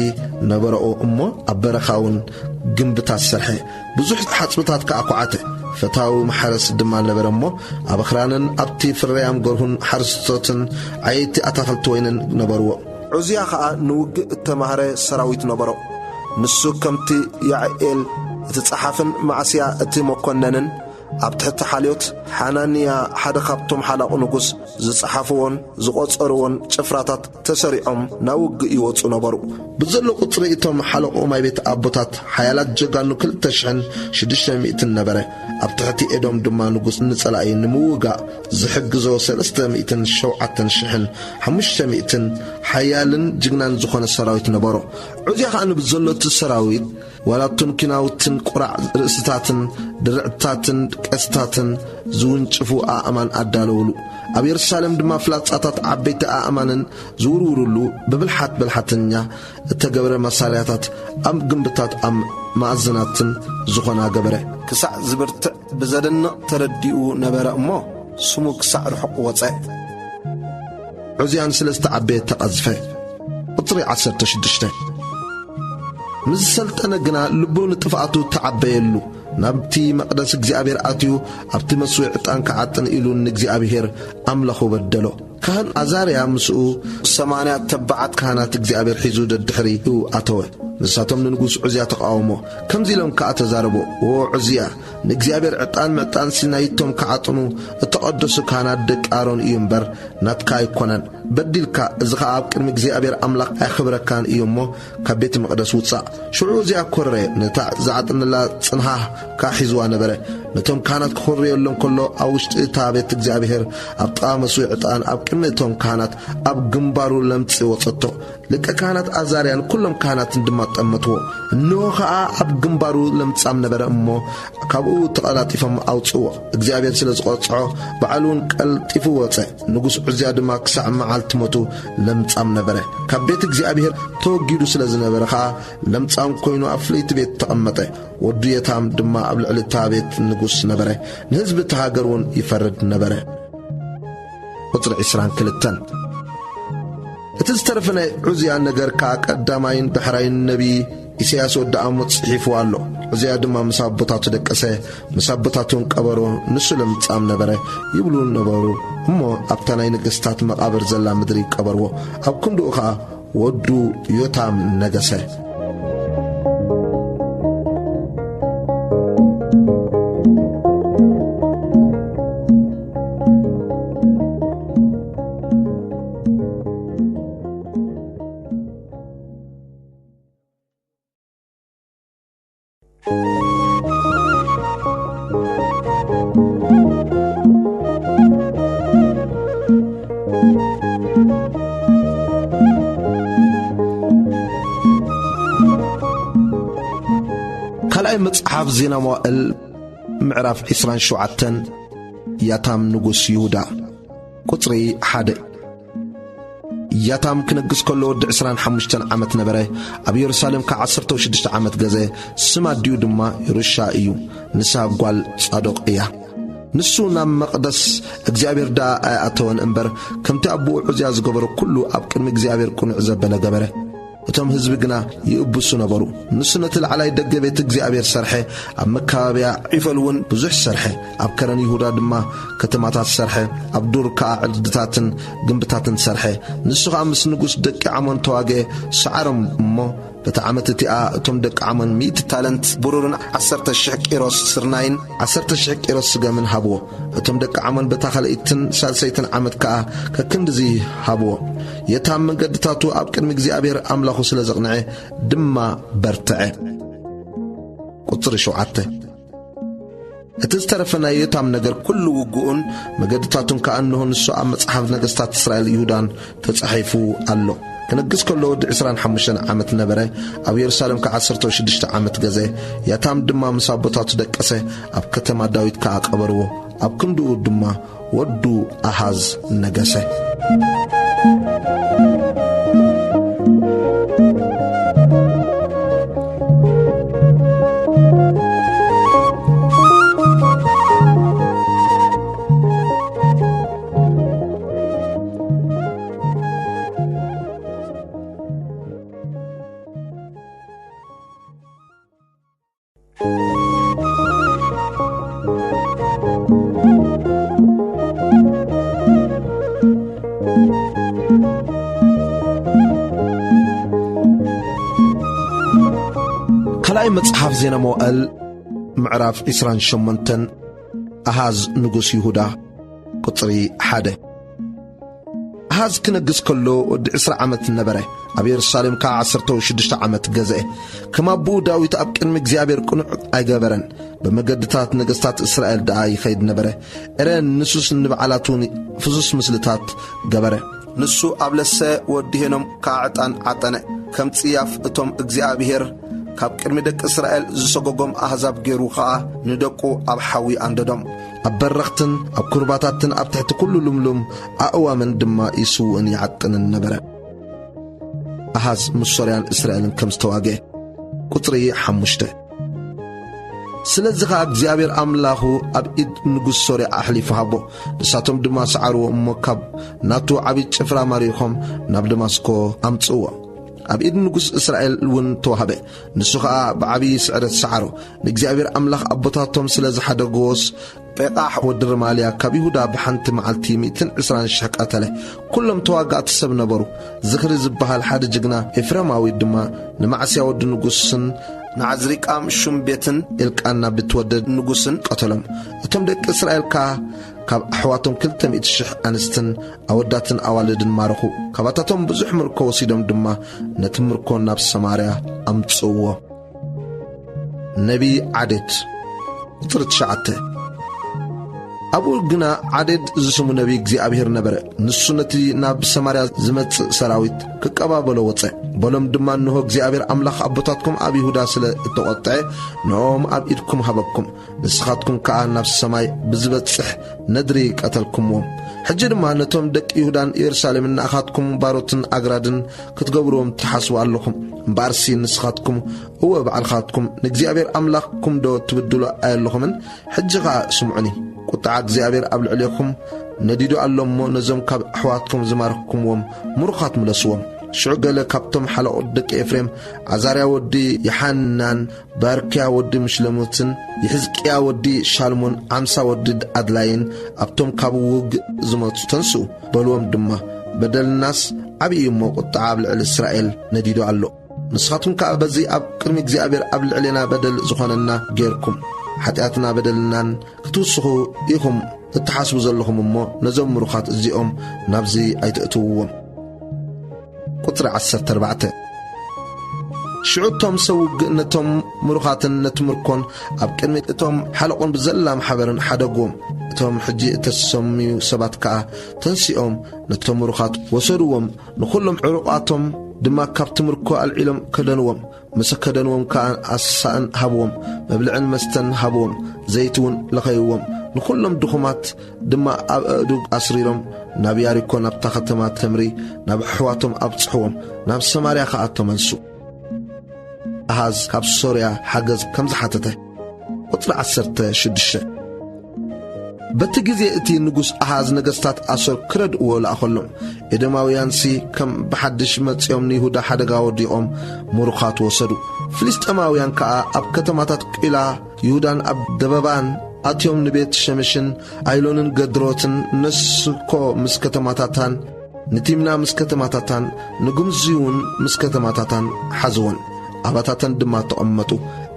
ነበረኦ እሞ ኣብ በረኻ እውን ግንብታት ሰርሐ። ብዙሕ ሓጽብታት ከኣ ኳዓተ። ፈታዊ መሓረስ ድማ ነበረ እሞ ኣብ ኣኽራንን ኣብቲ ፍርያም ገርሁን ሓረስቶትን ዓየይቲ ኣታኽልቲ ወይንን ነበርዎ። ዑዝያ ኸኣ ንውግእ እተማህረ ሰራዊት ነበሮ። ንሱ ከምቲ ያዕኤል እቲ ጸሓፍን ማዕስያ እቲ መኮነንን ኣብ ትሕቲ ሓልዮት ሓናንያ ሓደ ካብቶም ሓላቑ ንጉስ ዝጸሓፍዎን ዝቖጸርዎን ጭፍራታት ተሰሪዖም ናብ ውግእ ይወጹ ነበሩ። ብዘሎ ቁጽሪ እቶም ሓለቆ ማይ ቤት ኣቦታት ሓያላት ጀጋኑ ክልተ ሽሕን ሽዱሽተ ሚእትን ነበረ። ኣብ ትሕቲ ኤዶም ድማ ንጉስ ንጸላኢ ንምውጋእ ዝሕግዞ ሰለስተ ሚእትን ሸውዓተን ሽሕን ሓሙሽተ ሚእትን ሓያልን ጅግናን ዝኾነ ሰራዊት ነበሮ። ዑዝያ ኸኣ ንብዘሎ እቲ ሰራዊት ዋላቱን ኪናውትን ቁራዕ ርእስታትን ድርዕታትን ቀስታትን ዝውንጭፉ ኣእማን ኣዳለውሉ። ኣብ የሩሳሌም ድማ ፍላጻታት ዓበይቲ ኣእማንን ዝውርውሩሉ ብብልሓት ብልሓተኛ እተገብረ መሳርያታት ኣብ ግንብታት ኣብ መኣዝናትን ዝኾና ገበረ። ክሳዕ ዝብርትዕ ብዘደንቕ ተረዲኡ ነበረ እሞ ስሙ ክሳዕ ርሑቕ ወጸ። ዑዝያን ስለ ዝተዓበየ ተቐዝፈ። ቁጽሪ ዓሰርተ ሽዱሽተ። ምስ ሰልጠነ ግና ልቡ ንጥፍኣቱ ተዓበየሉ። ናብቲ መቕደስ እግዚኣብሔር ኣትዩ ኣብቲ መስውዕ ዕጣን ክዓጥን ኢሉ ንእግዚኣብሔር ኣምላኹ በደሎ። ካህን ኣዛርያ ምስኡ ሰማንያ ተባዓት ካህናት እግዚኣብሔር ሒዙ ደድሕሪኡ ኣተወ። ንሳቶም ንንጉስ ዑዝያ ተቃወሞ። ከምዚ ኢሎም ከኣ ተዛረቦ፣ "ዎ ዑዝያ፣ ንእግዚኣብሔር ዕጣን ምዕጣንሲ ናይቶም ክዓጥኑ እተቐደሱ ካህናት ደቂ ኣሮን እዩ እምበር ናትካ ኣይኮነን። በዲልካ፣ እዚ ኸኣ ኣብ ቅድሚ እግዚኣብሔር ኣምላኽ ኣየኽብረካን እዩ እሞ ካብ ቤት መቕደስ ውጻእ።" ሽዑ ዑዝያ ኮረየ፣ ነታ ዝዓጠነላ ጽንሃህ ከኣ ሒዝዋ ነበረ። ነቶም ካህናት ክኹርየሎም ከሎ ኣብ ውሽጢ እታ ቤት እግዚኣብሔር ኣብ ጥቓ መስውዕ ዕጣን ኣብ ቅድሚ እቶም ካህናት ኣብ ግንባሩ ለምጺ ወጸቶ። ሊቀ ካህናት ኣዛርያን ኩሎም ካህናትን ድማ ጠመትዎ። እንሆ ኸኣ ኣብ ግንባሩ ለምጻም ነበረ እሞ፣ ካብኡ ተቐላጢፎም ኣውጽእዎ። እግዚኣብሔር ስለ ዝቐጽዖ፣ ባዕሉ እውን ቀልጢፉ ወጸ። ንጉስ ዑዝያ ድማ ክሳዕ መዓልቲ ሞቱ ለምጻም ነበረ። ካብ ቤት እግዚኣብሔር ተወጊዱ ስለ ዝነበረ ኸኣ፣ ለምጻም ኮይኑ ኣብ ፍልይቲ ቤት ተቐመጠ። ወዱ የታም ድማ ኣብ ልዕሊ እታ ቤት ንጉስ ነበረ። ንህዝቢ እታ ሃገር እውን ይፈርድ ነበረ። ቁጽሪ ዕስራን ክልተን። እቲ ዝተረፈ ናይ ዑዝያ ነገር ከኣ ቀዳማይን ዳሕራይን ነቢይ ኢሳያስ ወዲ ኣሞጽ ጽሒፍዎ ኣሎ። ዑዝያ ድማ ምስ ኣቦታቱ ደቀሰ፣ ምስ ኣቦታቱ እውን ቀበሮ፣ ንሱ ለምጻም ነበረ ይብሉ ነበሩ። እሞ ኣብታ ናይ ነገስታት መቓብር ዘላ ምድሪ ቀበርዎ። ኣብ ክንድኡ ኸኣ ወዱ ዮታም ነገሰ። ካልኣይ መጽሓፍ ዜና መዋእል ምዕራፍ ዕስራን ሸውዓተን። ያታም ንጉስ ይሁዳ። ቁጽሪ ሓደ። ያታም ክነግስ ከሎ ወዲ ዕስራን ሓሙሽተን ዓመት ነበረ። ኣብ የሩሳሌም ከኣ ዓሰርተ ሽዱሽተ ዓመት ገዘ። ስም ኣዲኡ ድማ ሩሻ እዩ። ንሳ ጓል ጻዶቕ እያ። ንሱ ናብ መቕደስ እግዚኣብሔር ደኣ ኣይኣተወን እምበር፣ ከምቲ ኣቦኡ ዑዝያ ዝገበሮ ኩሉ ኣብ ቅድሚ እግዚኣብሔር ቅኑዕ ዘበለ ገበረ። እቶም ህዝቢ ግና ይእብሱ ነበሩ። ንሱ ነቲ ላዕላይ ደገ ቤት እግዚኣብሔር ሰርሐ፣ ኣብ መካባብያ ዒፈል እውን ብዙሕ ሰርሐ፣ ኣብ ከረን ይሁዳ ድማ ከተማታት ሰርሐ፣ ኣብ ዱር ከኣ ዕድግታትን ግንብታትን ሰርሐ። ንሱ ኸኣ ምስ ንጉስ ደቂ ዓሞን ተዋግአ፣ ሰዓሮም እሞ፣ በቲ ዓመት እቲኣ እቶም ደቂ ዓሞን ሚእቲ ታለንት ብሩርን ዓሰርተ ሽሕ ቂሮስ ስርናይን ዓሰርተ ሽሕ ቂሮስ ስገምን ሃብዎ። እቶም ደቂ ዓሞን በታ ካልኣይትን ሳልሰይትን ዓመት ከኣ ከክንድዚ ሃብዎ። የታም መንገድታቱ ኣብ ቅድሚ እግዚኣብሔር ኣምላኹ ስለ ዘቕንዐ ድማ በርትዐ። ቁጽሪ ሸውዓተ። እቲ ዝተረፈ ናይ ዮታም ነገር፣ ኩሉ ውግኡን መገድታቱን ከኣ እንሆ ንሱ ኣብ መጽሓፍ ነገስታት እስራኤል ይሁዳን ተጻሒፉ ኣሎ። ክነግስ ከሎ ወዲ ዕስራን ሓሙሽተን ዓመት ነበረ፣ ኣብ የሩሳሌም ከኣ ዓሰርተ ሽዱሽተ ዓመት ገዘ። ያታም ድማ ምስ ኣቦታቱ ደቀሰ፣ ኣብ ከተማ ዳዊት ከኣ ቀበርዎ። ኣብ ክንድኡ ድማ ወዱ ኣሃዝ ነገሰ። ካልኣይ መጽሓፍ ዜና መዋእል፣ ምዕራፍ ዕስራን ሸሞንተን። ኣሃዝ ንጉስ ይሁዳ፣ ቁጽሪ ሓደ። ኣሃዝ ክነግስ ከሎ ወዲ ዕስራ ዓመት ነበረ፣ ኣብ የሩሳሌም ከኣ ዓሰርተ ሽዱሽተ ዓመት ገዝአ። ከም ኣቦኡ ዳዊት ኣብ ቅድሚ እግዚኣብሔር ቅኑዕ ኣይገበረን፣ ብመገድታት ነገስታት እስራኤል ደኣ ይኸይድ ነበረ። ኤረ ንሱስ ንበዓላቱ ፍሱስ ምስልታት ገበረ። ንሱ ኣብ ለሰ ወዲ ሄኖም ከኣ ዕጣን ዓጠነ። ከም ጽያፍ እቶም እግዚኣብሔር ካብ ቅድሚ ደቂ እስራኤል ዝሰጎጎም ኣህዛብ ገይሩ ኸኣ ንደቁ ኣብ ሓዊ ኣንደዶም። ኣብ በረኽትን ኣብ ኩርባታትን ኣብ ትሕቲ ኩሉ ልምሉም ኣእዋምን ድማ ይስውእን ይዓጥንን ነበረ። ኣሃዝ ምስ ሶርያን እስራኤልን ከም ዝተዋግአ። ቁጽሪ ሓሙሽተ። ስለዚ ኸኣ እግዚኣብሔር ኣምላኹ ኣብ ኢድ ንጉስ ሶርያ ኣሕሊፉ ሃቦ። ንሳቶም ድማ ሰዓርዎ እሞ ካብ ናቱ ዓቢ ጭፍራ ማሪኾም ናብ ደማስቆ ኣምጽእዎ። ኣብ ኢድ ንጉስ እስራኤል እውን ተዋህበ። ንሱ ኸኣ ብዓቢ ስዕረት ሰዓሮ። ንእግዚኣብሔር ኣምላኽ ኣቦታቶም ስለ ዝሓደግዎስ፣ ጴቃሕ ወዲ ርማልያ ካብ ይሁዳ ብሓንቲ መዓልቲ ሚእትን ዕስራን ሽሕ ቀተለ። ኩሎም ተዋጋእቲ ሰብ ነበሩ። ዝኽሪ ዝበሃል ሓደ ጅግና ኤፍሬማዊ ድማ ንማዕስያ ወዲ ንጉስን ንዓዝሪቃም ሹም ቤትን ኤልቃና ብትወደድ ንጉስን ቀተሎም። እቶም ደቂ እስራኤል ከኣ ካብ ኣሕዋቶም ክልተ ሚእቲ ሽሕ ኣንስትን ኣወዳትን ኣዋልድን ማረኹ። ካባታቶም ብዙሕ ምርኮ ወሲዶም ድማ ነቲ ምርኮ ናብ ሰማርያ ኣምጽእዎ። ነቢ ዓዴድ። ቁጽሪ ትሽዓተ። ኣብኡ ግና ዓዴድ ዝስሙ ነቢ እግዚኣብሔር ነበረ። ንሱ ነቲ ናብ ሰማርያ ዝመጽእ ሰራዊት ክቀባበሎ ወጸ። በሎም ድማ፣ እንሆ እግዚኣብሔር ኣምላኽ ኣቦታትኩም ኣብ ይሁዳ ስለ እተቖጥዐ ንኦም ኣብ ኢድኩም ሃበኩም። ንስኻትኩም ከኣ ናብ ሰማይ ብዝበጽሕ ነድሪ ቀተልኩምዎም። ሕጂ ድማ ነቶም ደቂ ይሁዳን ኢየሩሳሌምን ንኣኻትኩም ባሮትን ኣግራድን ክትገብርዎም ትሓስቡ ኣለኹም። እምበኣርሲ ንስኻትኩም እወ ባዕልኻትኩም ንእግዚኣብሔር ኣምላኽኩም ዶ ትብድሉ ኣየለኹምን? ሕጂ ኸኣ ስምዑኒ። ቁጥዓ እግዚኣብሔር ኣብ ልዕሌኹም ነዲዱ ኣሎ እሞ ነዞም ካብ ኣሕዋትኩም ዝማረኽኩምዎም ምሩኻት ምለስዎም። ሽዑ ገለ ካብቶም ሓለቖት ደቂ ኤፍሬም፣ ዓዛርያ ወዲ የሓናን፣ ባርክያ ወዲ ምሽለሙትን፣ የሕዝቅያ ወዲ ሻልሞን፣ ዓምሳ ወዲ ኣድላይን ኣብቶም ካብ ውግእ ዝመጹ ተንስኡ። በልዎም ድማ፣ በደልናስ ዓቢ እዩ እሞ ቁጥዓ ኣብ ልዕሊ እስራኤል ነዲዱ ኣሎ። ንስኻትኩም ከኣ በዚ ኣብ ቅድሚ እግዚኣብሔር ኣብ ልዕሌና በደል ዝኾነና ጌርኩም፣ ሓጢኣትና በደልናን ክትውስኹ ኢኹም እትሓስቡ ዘለኹም እሞ፣ ነዞም ምሩኻት እዚኦም ናብዚ ኣይተእትውዎም። ቁጽሪ ዓሰርተ ኣርባዕተ። ሽዑ እቶም ሰብ ውግእ ነቶም ምሩኻትን ነቲ ምርኮን ኣብ ቅድሚ እቶም ሓለቖን ብዘላ ማሕበርን ሓደግዎም። እቶም ሕጂ እተሰምዩ ሰባት ከኣ ተንሲኦም ነቶም ምሩኻት ወሰድዎም። ንኹሎም ዕሩቓቶም ድማ ካብቲ ምርኮ ኣልዒሎም ከደንዎም። ምስ ከደንዎም ከኣ ኣሳእን ሃብዎም፣ መብልዕን መስተን ሃብዎም፣ ዘይቲ እውን ለኸይዎም። ንኹሎም ድኹማት ድማ ኣብ ኣእዱግ ኣስሪሮም ናብ ያሪኮ፣ ናብታ ከተማ ተምሪ፣ ናብ ኣሕዋቶም ኣብጽሕዎም። ናብ ሰማርያ ከኣ ተመልሱ። ኣሃዝ ካብ ሶርያ ሓገዝ ከም ዝሓተተ። ቁጽሪ ዓሰርተ ሽዱሽተ። በቲ ግዜ እቲ ንጉስ ኣሃዝ ነገስታት ኣሶር ክረድእዎ ለኣኸሎም። ኤዶማውያንሲ ከም ብሓድሽ መጺኦም ንይሁዳ ሓደጋ ወዲቖም ምሩኻት ወሰዱ። ፍልስጤማውያን ከኣ ኣብ ከተማታት ቂላ ይሁዳን ኣብ ደበባን ኣትዮም ንቤት ሸምሽን ኣይሎንን ገድሮትን ነስኮ ምስ ከተማታታን ንቲምና ምስ ከተማታታን ንጉምዚውን ምስ ከተማታታን ሓዝወን። ኣባታተን ድማ ተቐመጡ።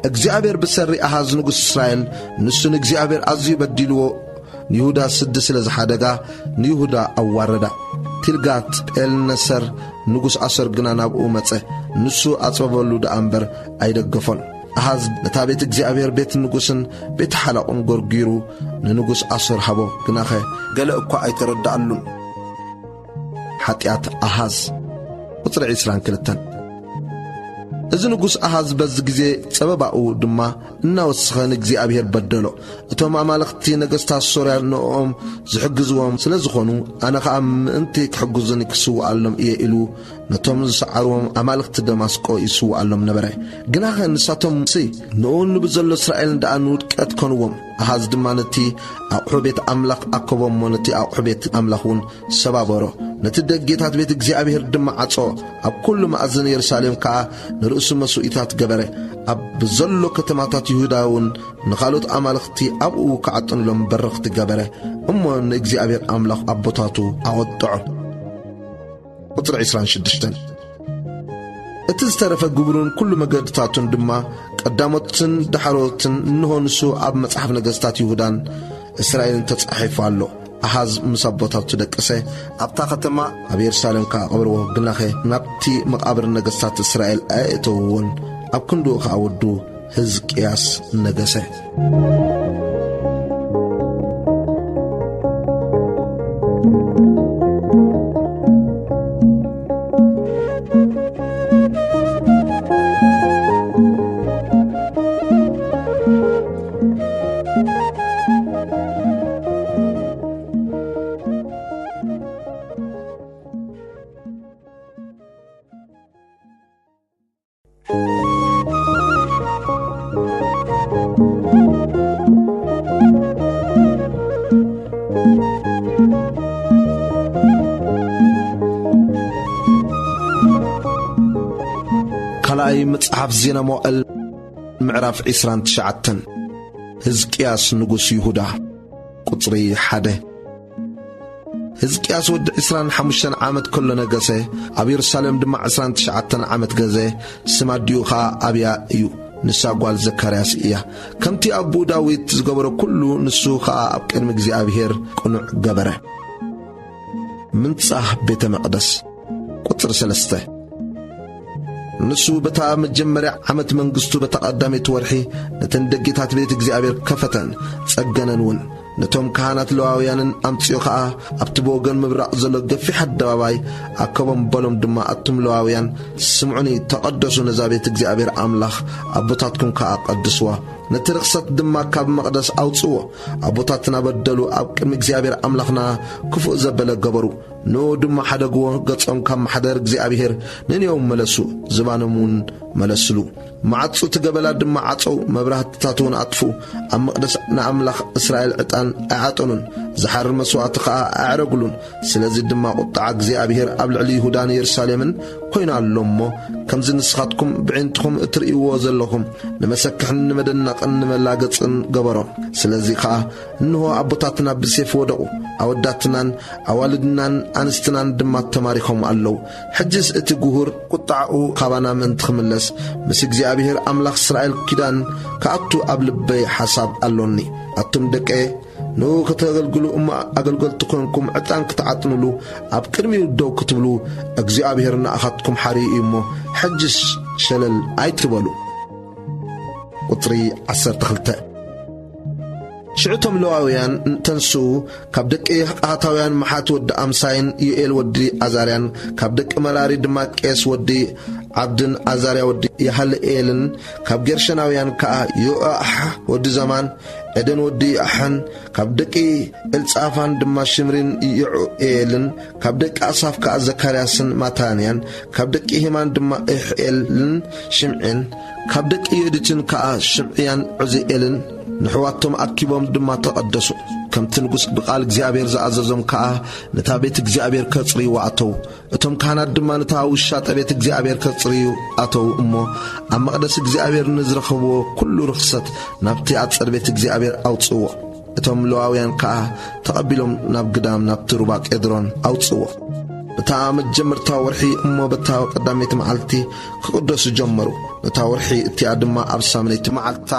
እግዚኣብሔር ብሰሪ ኣሃዝ ንጉስ እስራኤል ንሱ ንእግዚኣብሔር ኣዝዩ በዲልዎ ንይሁዳ ስዲ ስለ ዝሓደጋ ንይሁዳ ኣዋረዳ። ቲልጋት ጴልነሰር ንጉስ ኣሶር ግና ናብኡ መጸ። ንሱ ኣጸበበሉ ደኣ እምበር ኣይደገፎን። ኣሃዝ ነታ ቤት እግዚኣብሔር ቤት ንጉስን ቤት ሓለቑን ጎርጊሩ ንንጉስ ኣሶር ሃቦ። ግናኸ ገለ እኳ ኣይተረድኣሉን። ሓጢኣት ኣሃዝ። ቁጽሪ ዕስራን ክልተን። እዚ ንጉስ ኣሃዝ በዚ ግዜ ጸበባኡ ድማ እናወስኸ ንእግዚኣብሔር በደሎ። እቶም ኣማልኽቲ ነገስታት ሶርያ ንእኦም ዝሕግዝዎም ስለ ዝኾኑ፣ ኣነ ኸኣ ምእንቲ ክሕግዙኒ ክስውኣሎም እየ ኢሉ ነቶም ዝሰዓርዎም ኣማልኽቲ ደማስቆ ይስውኣሎም ነበረ። ግናኸ ንሳቶምሲ ንእኡ ንብዘሎ እስራኤልን ደኣ ንውድቀት ኮንዎም። ኣሃዝ ድማ ነቲ ኣቑሑ ቤት ኣምላኽ ኣከቦ እሞ ነቲ ኣቑሑ ቤት ኣምላኽ እውን ሰባበሮ። ነቲ ደጌታት ቤት እግዚኣብሔር ድማ ዓጾ። ኣብ ኩሉ መኣዝን የሩሳሌም ከኣ ንርእሱ መስዋእታት ገበረ። ኣብ ዘሎ ከተማታት ይሁዳ እውን ንኻልኦት ኣማልኽቲ ኣብኡ ክዓጥንሎም በረኽቲ ገበረ። እሞ ንእግዚኣብሔር ኣምላኽ ኣቦታቱ ኣወጥዖ። ቁጽሪ ዕስራን ሽዱሽተን። እቲ ዝተረፈ ግብሩን ኩሉ መገድታቱን ድማ ቀዳሞትን ዳሕሮትን እንሆ ንሱ ኣብ መጽሓፍ ነገስታት ይሁዳን እስራኤልን ተጻሒፉ ኣሎ። ኣሃዝ ምስ ኣቦታቱ ደቀሰ፣ ኣብታ ከተማ ኣብ የሩሳሌም ከኣ ቀበርዎ። ግናኸ ናብቲ መቓብር ነገስታት እስራኤል ኣየእተውዎን። ኣብ ክንድኡ ከኣ ወዱ ህዝቅያስ ነገሰ። ካልኣይ መጽሓፍ ዜና መዋእል ምዕራፍ ዕስራን ትሽዓተን። ህዝቅያስ ንጉስ ይሁዳ። ቁጽሪ ሓደ። ህዝቅያስ ወዲ ዕስራን ሓሙሽተን ዓመት ከሎ ነገሰ፣ ኣብ የሩሳሌም ድማ ዕስራን ትሽዓተን ዓመት ገዘ። ስም ኣዲኡ ኸኣ ኣብያ እዩ፣ ንሳ ጓል ዘካርያስ እያ። ከምቲ ኣቦኡ ዳዊት ዝገበሮ ኩሉ ንሱ ኸኣ ኣብ ቅድሚ እግዚኣብሔር ቅኑዕ ገበረ። ምንጻህ ቤተ መቕደስ። ቁጽሪ ሰለስተ። ንሱ በታ መጀመርያ ዓመት መንግስቱ በታ ቀዳመይቲ ወርሒ ነተን ደጌታት ቤት እግዚኣብሔር ከፈተን ጸገነን እውን። ነቶም ካህናት ለዋውያንን ኣምጺኡ ኸኣ ኣብቲ ብወገን ምብራቕ ዘሎ ገፊሕ ኣደባባይ ኣከቦም በሎም ድማ፣ ኣቱም ለዋውያን ስምዑኒ፣ ተቐደሱ፣ ነዛ ቤት እግዚኣብሔር ኣምላኽ ኣቦታትኩም ከኣ ቀድስዋ፣ ነቲ ርኽሰት ድማ ካብ መቕደስ ኣውጽዎ። ኣቦታትና በደሉ፣ ኣብ ቅድሚ እግዚኣብሔር ኣምላኽና ክፉእ ዘበለ ገበሩ። ንኡ ድማ ሓደግዎ፣ ገጾም ካብ ማሕደር እግዚኣብሔር ንንየው መለሱ፣ ዝባኖም እውን መለስሉ። መዓጹ እቲ ገበላ ድማ ዓጸው፣ መብራህትታት እውን ኣጥፍኡ። ኣብ መቕደስ ንኣምላኽ እስራኤል ዕጣን ኣይዓጠኑን፣ ዝሓርር መስዋእቲ ኸኣ ኣዕረግሉን። ስለዚ ድማ ቁጥዓ እግዚኣብሔር ኣብ ልዕሊ ይሁዳን የሩሳሌምን ኮይኑ ኣሎ እሞ፣ ከምዚ ንስኻትኩም ብዒንትኹም እትርእይዎ ዘለኹም ንመሰክሕን ንመደነቕን ንመላገጽን ገበሮ። ስለዚ ኸኣ እንሆ ኣቦታትና ብሴፍ ወደቑ፣ ኣወዳትናን ኣዋልድናን ኣንስትናን ድማ ተማሪኾም ኣለዉ። ሕጅስ እቲ ግሁር ቁጥዓኡ ካባና ምእንቲ ኽምለስ፣ ምስ እግዚኣብሔር ኣምላኽ እስራኤል ኪዳን ክኣቱ ኣብ ልበይ ሓሳብ ኣሎኒ። ኣቱም ደቀየ፣ ንኡ ከተገልግሉ እሞ ኣገልገልቲ ኰንኩም ዕጣን ክትዓጥኑሉ ኣብ ቅድሚኡ ደው ክትብሉ እግዚኣብሔር ንኣኻትኩም ሓርዩ እዩ እሞ፣ ሕጅስ ሸለል ኣይትበሉ። ቁጽሪ ዓሰርተ ክልተ። ሽዑ እቶም ሌዋውያን ተንስኡ፣ ካብ ደቂ ቀሃታውያን መሓት ወዲ ኣምሳይን ዩኤል ወዲ ኣዛርያን፣ ካብ ደቂ መራሪ ድማ ቄስ ወዲ ዓብድን ኣዛርያ ወዲ የሃልኤልን፣ ካብ ጌርሸናውያን ከኣ ዮኣሕ ወዲ ዘማን፣ ዔደን ወዲ ኣሐን፣ ካብ ደቂ ኤልጻፋን ድማ ሽምሪን ይዑኤልን፣ ካብ ደቂ ኣሳፍ ከኣ ዘካርያስን ማታንያን፣ ካብ ደቂ ሄማን ድማ ኢሕኤልን ሽምዒን፣ ካብ ደቂ የዱትን ከኣ ሽምዕያን ዑዝኤልን፣ ንሕዋቶም ኣኪቦም ድማ ተቐደሱ። እቲ ንጉስ ብቓል እግዚኣብሔር ዝኣዘዞም ከኣ ነታ ቤት እግዚኣብሔር ከጽርይዋ ኣተዉ። እቶም ካህናት ድማ ነታ ውሻጠ ቤት እግዚኣብሔር ከጽርዩ ኣተዉ እሞ፣ ኣብ መቕደስ እግዚኣብሔር ንዝረኸብዎ ኩሉ ርኽሰት ናብቲ ኣጸድ ቤት እግዚኣብሔር ኣውጽእዎ። እቶም ለዋውያን ከኣ ተቐቢሎም ናብ ግዳም ናብቲ ሩባ ቄድሮን ኣውጽእዎ። እታ መጀመርታ ወርሒ እሞ በታ ቀዳመይቲ መዓልቲ ክቕደሱ ጀመሩ። ነታ ወርሒ እቲኣ ድማ ኣብ ሳምነይቲ መዓልታ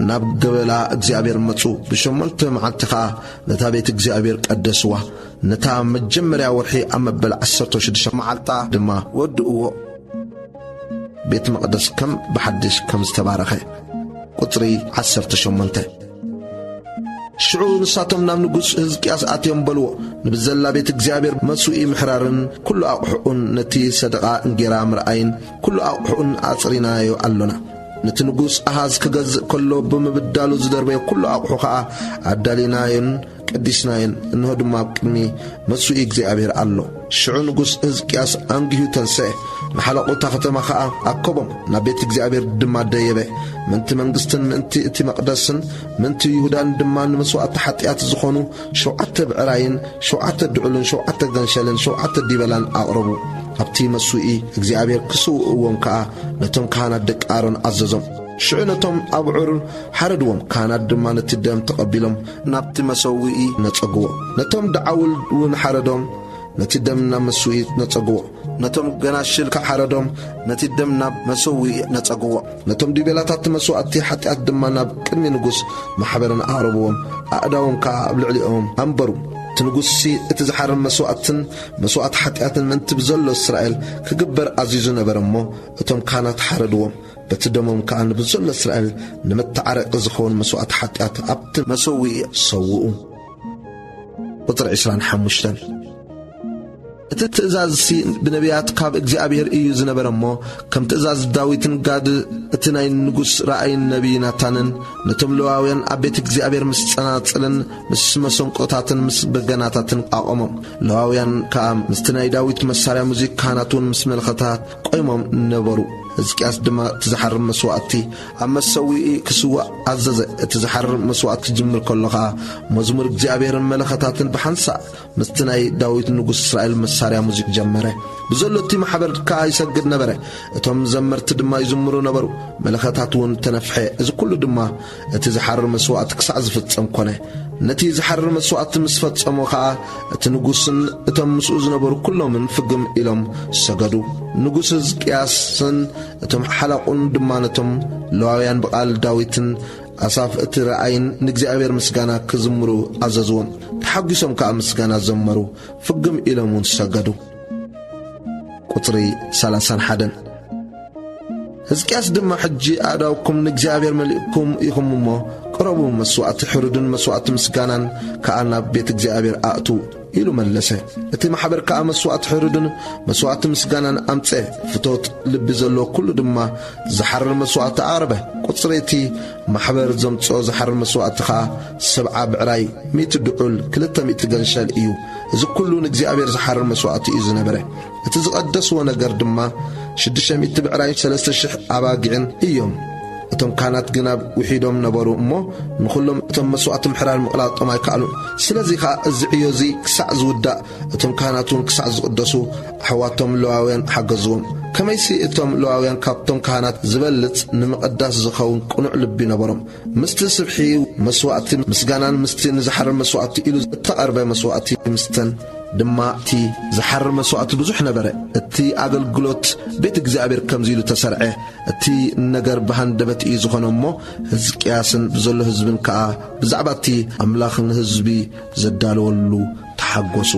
ናብ ገበላ እግዚኣብሔር መጹ። ብሸሞንተ መዓልቲ ከኣ ነታ ቤት እግዚኣብሔር ቀደስዋ። ነታ መጀመርያ ወርሒ ኣብ መበል ዓሰርተ ሽዱሽተ መዓልታ ድማ ወድእዎ። ቤት መቕደስ ከም ብሓድሽ ከም ዝተባረኸ። ቁጽሪ ዓሰርተ ሸሞንተ። ሽዑ ንሳቶም ናብ ንጉስ ህዝቅያስ ኣትዮም በልዎ፣ "ንብዘላ ቤት እግዚኣብሔር መስውኢ ምሕራርን ኩሉ ኣቑሑኡን ነቲ ሰደቓ እንጌራ ምርኣይን ኩሉ ኣቑሑኡን ኣጽሪናዮ ኣሎና። ነቲ ንጉስ ኣሃዝ ክገዝእ ከሎ ብምብዳሉ ዝደርበዮ ኩሉ ኣቑሑ ኸኣ ኣዳሊናዮን ቀዲስናዮን፣ እንሆ ድማ ኣብ ቅድሚ መስውኢ እግዚኣብሔር ኣሎ።" ሽዑ ንጉስ ህዝቅያስ ኣንጊሁ ተንስአ፣ ንሓለቑ እታ ከተማ ኸኣ ኣከቦም፣ ናብ ቤት እግዚኣብሔር ድማ ደየበ። ምእንቲ መንግስትን ምእንቲ እቲ መቕደስን ምእንቲ ይሁዳን ድማ ንመስዋእቲ ሓጢኣት ዝኾኑ ሸውዓተ ብዕራይን ሸውዓተ ድዑልን ሸውዓተ ገንሸልን ሸውዓተ ዲበላን ኣቕረቡ። ኣብቲ መስውኢ እግዚኣብሔር ክስውእዎም ከኣ ነቶም ካህናት ደቂ ኣሮን ኣዘዞም። ሽዑ ነቶም ኣብዑር ሓረድዎም፣ ካህናት ድማ ነቲ ደም ተቐቢሎም ናብቲ መሰውኢ ነጸግዎ። ነቶም ደዓውል እውን ሓረዶም፣ ነቲ ደም ናብ መስውኢ ነጸግዎ። ነቶም ገናሽል ከሓረዶም፣ ነቲ ደም ናብ መሰውኢ ነጸግዎ። ነቶም ዲቤላታት መስዋእቲ ሓጢኣት ድማ ናብ ቅድሚ ንጉስ ማሕበርን ኣቕረብዎም፣ ኣእዳዎም ከኣ ኣብ ልዕሊኦም ኣንበሩ። እቲ ንጉስሲ እቲ ዝሓርም መስዋእትን መስዋእቲ ሓጢኣትን ምእንቲ ብዘሎ እስራኤል ክግበር ኣዚዙ ነበረ እሞ፣ እቶም ካህናት ሓረድዎም። በቲ ደሞም ከኣ ንብዘሎ እስራኤል ንመተዓረቂ ዝኸውን መስዋእቲ ሓጢኣት ኣብቲ መሰውኢ ሰውኡ። ቁጽሪ ዕስራን ሓሙሽተን። እቲ ትእዛዝሲ ብነቢያት ካብ እግዚኣብሔር እዩ ዝነበረ እሞ፣ ከም ትእዛዝ ዳዊትን ጋድ እቲ ናይ ንጉስ ራእይን ነቢይ ናታንን ነቶም ሌዋውያን ኣብ ቤት እግዚኣብሔር ምስ ጸናጽልን ምስ መሰንቆታትን ምስ በገናታትን ኣቖሞም። ሌዋውያን ከኣ ምስቲ ናይ ዳዊት መሳርያ ሙዚክ፣ ካህናት እውን ምስ መለኸታት ቆይሞም ነበሩ። ሕዝቅያስ ድማ እቲ ዝሓርም መስዋእቲ ኣብ መሰውኢ ክስዋእ ኣዘዘ። እቲ ዝሓርም መስዋእቲ ክጅምር ከሎ ኸኣ መዝሙር እግዚኣብሔርን መለኸታትን ብሓንሳእ ምስቲ ናይ ዳዊት ንጉስ እስራኤል መሳርያ ሙዚክ ጀመረ። ብዘሎ እቲ ማሕበር ከኣ ይሰግድ ነበረ። እቶም ዘመርቲ ድማ ይዝምሩ ነበሩ። መለኸታት እውን ተነፍሐ። እዚ ኩሉ ድማ እቲ ዝሓርር መስዋእቲ ክሳዕ ዝፍጸም ኮነ። ነቲ ዝሓርር መስዋእቲ ምስ ፈጸሞ ኸኣ እቲ ንጉስን እቶም ምስኡ ዝነበሩ ኩሎምን ፍግም ኢሎም ሰገዱ። ንጉስ ህዝቅያስን እቶም ሓላቑን ድማ ነቶም ለዋውያን ብቓል ዳዊትን ኣሳፍ እቲ ረኣይን ንእግዚኣብሔር ምስጋና ክዝምሩ ኣዘዝዎም። ተሓጒሶም ከኣ ምስጋና ዘመሩ፣ ፍግም ኢሎም እውን ሰገዱ። ቁጽሪ ሰላሳን ሓደን። ሕዝቅያስ ድማ፣ "ሕጂ ኣእዳውኩም ንእግዚኣብሔር መሊእኩም ኢኹም እሞ፣ ቅረቡ፣ መስዋእቲ ሕሩድን መስዋእቲ ምስጋናን ከኣ ናብ ቤት እግዚኣብሔር ኣእትዉ" ኢሉ መለሰ። እቲ ማሕበር ከኣ መስዋእቲ ሕሩድን መስዋእቲ ምስጋናን ኣምጸ። ፍቶት ልቢ ዘለዎ ኩሉ ድማ ዝሓርር መስዋእቲ ኣቕረበ። ቁጽሪ እቲ ማሕበር ዘምጽኦ ዝሓርር መስዋእቲ ከኣ ሰብዓ ብዕራይ፣ ሚእቲ ድዑል፣ ክልተ ሚእቲ ገንሸል እዩ። እዚ ኩሉ ንእግዚኣብሔር ዝሓርር መስዋእቲ እዩ ዝነበረ። እቲ ዝቐደስዎ ነገር ድማ ሽዱሽተ ሚእቲ ብዕራይ፣ ሰለስተ ሽሕ ኣባጊዕን እዮም። እቶም ካህናት ግና ውሒዶም ነበሩ እሞ፣ ንኹሎም እቶም መስዋእቲ ምሕራድ ምቕላጦም ኣይከኣሉን። ስለዚ ኸኣ እዚ ዕዮ እዚ ክሳዕ ዝውዳእ፣ እቶም ካህናት እውን ክሳዕ ዝቕደሱ፣ ኣሕዋቶም ሌዋውያን ሓገዝዎም። ከመይሲ እቶም ሌዋውያን ካብቶም ካህናት ዝበልጽ ንምቕዳስ ዝኸውን ቅኑዕ ልቢ ነበሮም። ምስቲ ስብሒ መስዋእቲ ምስጋናን ምስቲ ንዝሓርር መስዋእቲ ኢሉ እተቐርበ መስዋእቲ ምስተን ድማ እቲ ዝሓርር መስዋእቲ ብዙሕ ነበረ። እቲ ኣገልግሎት ቤት እግዚኣብሔር ከምዚ ኢሉ ተሰርዐ። እቲ ነገር ብሃንደበት እዩ ዝኾነ እሞ፣ ሕዝቅያስን ብዘሎ ህዝብን ከኣ ብዛዕባ እቲ ኣምላኽ ንህዝቢ ዘዳለወሉ ተሓጎሱ።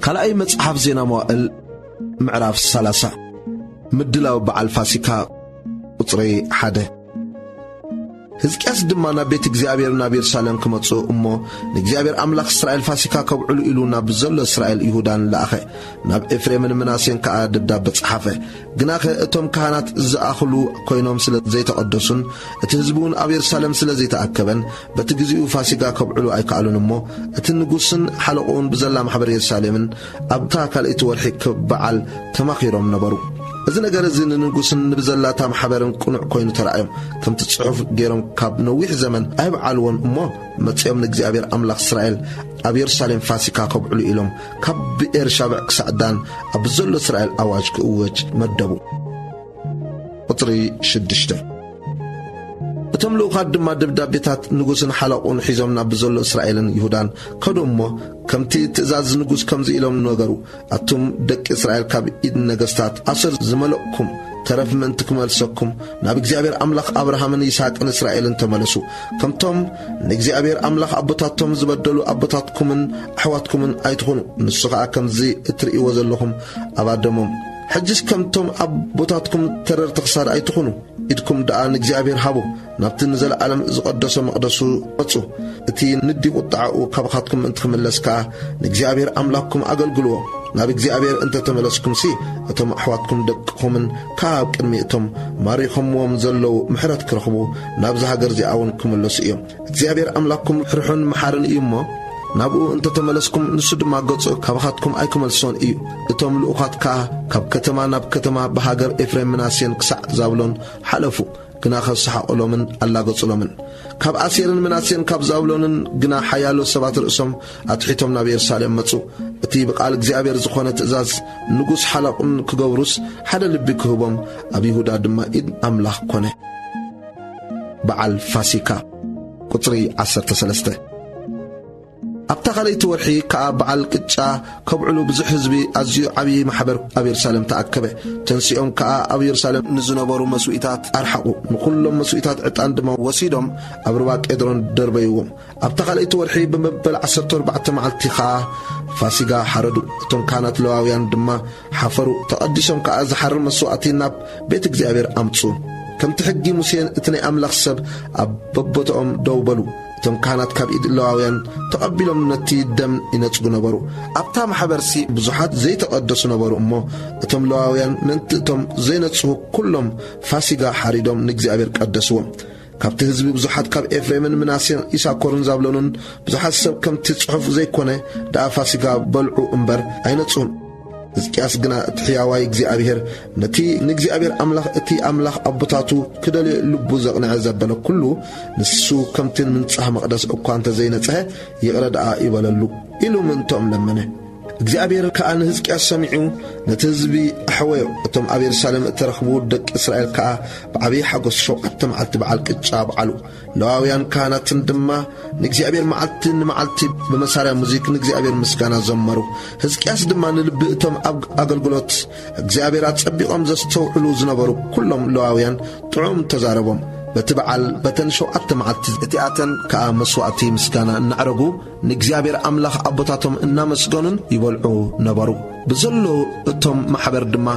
ካልኣይ መጽሓፍ ዜና መዋእል ምዕራፍ ሰላሳ። ምድላው በዓል ፋሲካ ቁጽሪ ሓደ። ሕዝቅያስ ድማ ናብ ቤት እግዚኣብሔር ናብ የሩሳሌም ክመጹ እሞ ንእግዚኣብሔር ኣምላኽ እስራኤል ፋሲካ ከብዕሉ ኢሉ ናብ ዘሎ እስራኤል ይሁዳን ለኣኸ። ናብ ኤፍሬምን ምናሴን ከኣ ደብዳበ ጸሓፈ። ግናኸ እቶም ካህናት ዝኣኽሉ ኮይኖም ስለ ዘይተቐደሱን እቲ ህዝቢ እውን ኣብ የሩሳሌም ስለ ዘይተኣከበን በቲ ግዜኡ ፋሲጋ ከብዕሉ ኣይከኣሉን እሞ እቲ ንጉስን ሓለቕኡን ብዘላ ማሕበር የሩሳሌምን ኣብታ ካልኣይቲ ወርሒ ክበዓል ተማኺሮም ነበሩ። እዚ ነገር እዚ ንንጉስን ንብዘላታ ማሕበርን ቅኑዕ ኮይኑ ተራእዮም። ከምቲ ጽሑፍ ገይሮም ካብ ነዊሕ ዘመን ኣይብዓልዎን እሞ መጺኦም ንእግዚኣብሔር ኣምላኽ እስራኤል ኣብ የሩሳሌም ፋሲካ ከብዕሉ ኢሎም ካብ ብኤርሻብዕ ክሳዕ ዳን ኣብ ዘሎ እስራኤል ኣዋጅ ክእወጅ መደቡ። ቁጽሪ ሽዱሽተ። እቶም ልኡኻት ድማ ደብዳቤታት ንጉስን ሓለቑን ሒዞም ናብ ዘሎ እስራኤልን ይሁዳን ከዱ እሞ ከምቲ ትእዛዝ ንጉስ ከምዚ ኢሎም ነገሩ። ኣቱም ደቂ እስራኤል ካብ ኢድ ነገስታት ኣሶር ዝመለእኩም ተረፍ ምእንቲ ክመልሰኩም ናብ እግዚኣብሔር ኣምላኽ ኣብርሃምን ይስሐቅን እስራኤልን ተመለሱ። ከምቶም ንእግዚኣብሔር ኣምላኽ ኣቦታቶም ዝበደሉ ኣቦታትኩምን ኣሕዋትኩምን ኣይትኹኑ። ንሱ ኸኣ ከምዚ እትርእይዎ ዘለኹም ኣባደሞም። ሕጅስ ከምቶም ኣቦታትኩም ተረርቲ ክሳድ ኣይትኹኑ። ኢድኩም ደኣ ንእግዚኣብሔር ሃቡ። ናብቲ ንዘለዓለም ዝቐደሶ መቕደሱ መጹ። እቲ ንዲ ቁጥዓኡ ካባኻትኩም ምእንቲ ክምለስ ከኣ ንእግዚኣብሔር ኣምላኽኩም ኣገልግልዎ። ናብ እግዚኣብሔር እንተ ተመለስኩምሲ እቶም ኣሕዋትኩም ደቅኹምን ከኣ ኣብ ቅድሚ እቶም ማሪኾምዎም ዘለዉ ምሕረት ክረኽቡ ናብዛ ሃገር እዚኣ እውን ክምለሱ እዮም። እግዚኣብሔር ኣምላኽኩም ርሑን መሓርን እዩ እሞ ናብኡ እንተ ተመለስኩም ንሱ ድማ ገጹ ካባኻትኩም ኣይክመልሶን እዩ። እቶም ልኡኻት ከኣ ካብ ከተማ ናብ ከተማ ብሃገር ኤፍሬም ምናሴን ክሳዕ ዛብሎን ሓለፉ። ግና ከሰሓቑሎምን ኣላገጹሎምን። ካብ ኣሴርን ምናሴን ካብ ዛብሎንን ግና ሓያሎ ሰባት ርእሶም ኣትሒቶም ናብ የሩሳሌም መጹ። እቲ ብቓል እግዚኣብሔር ዝኾነ ትእዛዝ ንጉስ ሓለቑን ክገብሩስ ሓደ ልቢ ክህቦም ኣብ ይሁዳ ድማ ኢድ ኣምላኽ ኮነ። በዓል ፋሲካ ቁጽሪ ዓሰርተ ሰለስተ። ኣብታ ካልኣይቲ ወርሒ ከኣ በዓል ቅጫ ከብዕሉ ብዙሕ ህዝቢ ኣዝዩ ዓብዪ ማሕበር ኣብ የሩሳሌም ተኣከበ። ተንሲኦም ከኣ ኣብ የሩሳሌም ንዝነበሩ መስዋእታት ኣርሓቑ። ንኹሎም መስዋእታት ዕጣን ድማ ወሲዶም ኣብ ሩባ ቄድሮን ደርበይዎም። ኣብታ ካልኣይቲ ወርሒ ብመበል ዓሰርተ ኣርባዕተ መዓልቲ ኸኣ ፋሲጋ ሓረዱ። እቶም ካህናት ለዋውያን ድማ ሓፈሩ። ተቐዲሶም ከኣ ዝሓርር መስዋእቲ ናብ ቤት እግዚኣብሔር ኣምጹ። ከምቲ ሕጊ ሙሴን እቲ ናይ ኣምላኽ ሰብ ኣብ በቦታኦም ደው በሉ። እቶም ካህናት ካብ ኢድ ለዋውያን ተቐቢሎም ነቲ ደም ይነጽጉ ነበሩ። ኣብታ ማሕበርሲ ብዙሓት ዘይተቐደሱ ነበሩ እሞ እቶም ለዋውያን ምእንቲ እቶም ዘይነጽሁ ኩሎም ፋሲጋ ሓሪዶም ንእግዚኣብሔር ቀደስዎም። ካብቲ ህዝቢ ብዙሓት ካብ ኤፍሬምን ምናሴን ይሳኮርን ዛብሎንን ብዙሓት ሰብ ከምቲ ጽሑፍ ዘይኮነ ደኣ ፋሲጋ በልዑ እምበር ኣይነጽሁን። ሕዝቅያስ ግና እቲ ሕያዋይ እግዚኣብሔር ነቲ ንእግዚኣብሔር ኣምላኽ እቲ ኣምላኽ ኣቦታቱ ክደልዮ ልቡ ዘቕንዐ ዘበለ ኩሉ ንሱ ከምቲ ንምንጻህ መቕደስ እኳ እንተ ዘይነጽሀ ይቕረ ደኣ ይበለሉ ኢሉ ምእንትኦም ለመነ። እግዚኣብሔር ከኣ ንሕዝቅያስ ሰሚዑ ነቲ ህዝቢ ኣሕወዮ። እቶም ኣብ የሩሳሌም እተረኽቡ ደቂ እስራኤል ከኣ ብዓብዪ ሓጎስ ሸውዓተ መዓልቲ በዓል ቅጫ በዓሉ። ለዋውያን ካህናትን ድማ ንእግዚኣብሔር መዓልቲ ንመዓልቲ ብመሳርያ ሙዚክ ንእግዚኣብሔር ምስጋና ዘመሩ። ሕዝቅያስ ድማ ንልቢ እቶም ኣብ ኣገልግሎት እግዚኣብሔር ኣጸቢቖም ዘስተውዕሉ ዝነበሩ ኩሎም ለዋውያን ጥዑም ተዛረቦም። በቲ በዓል በተን ሸውዓተ መዓልቲ እቲኣተን ከኣ መስዋእቲ ምስጋና እናዕረጉ ንእግዚኣብሔር ኣምላኽ ኣቦታቶም እናመስገኑን ይበልዑ ነበሩ። ብዘሎ እቶም ማሕበር ድማ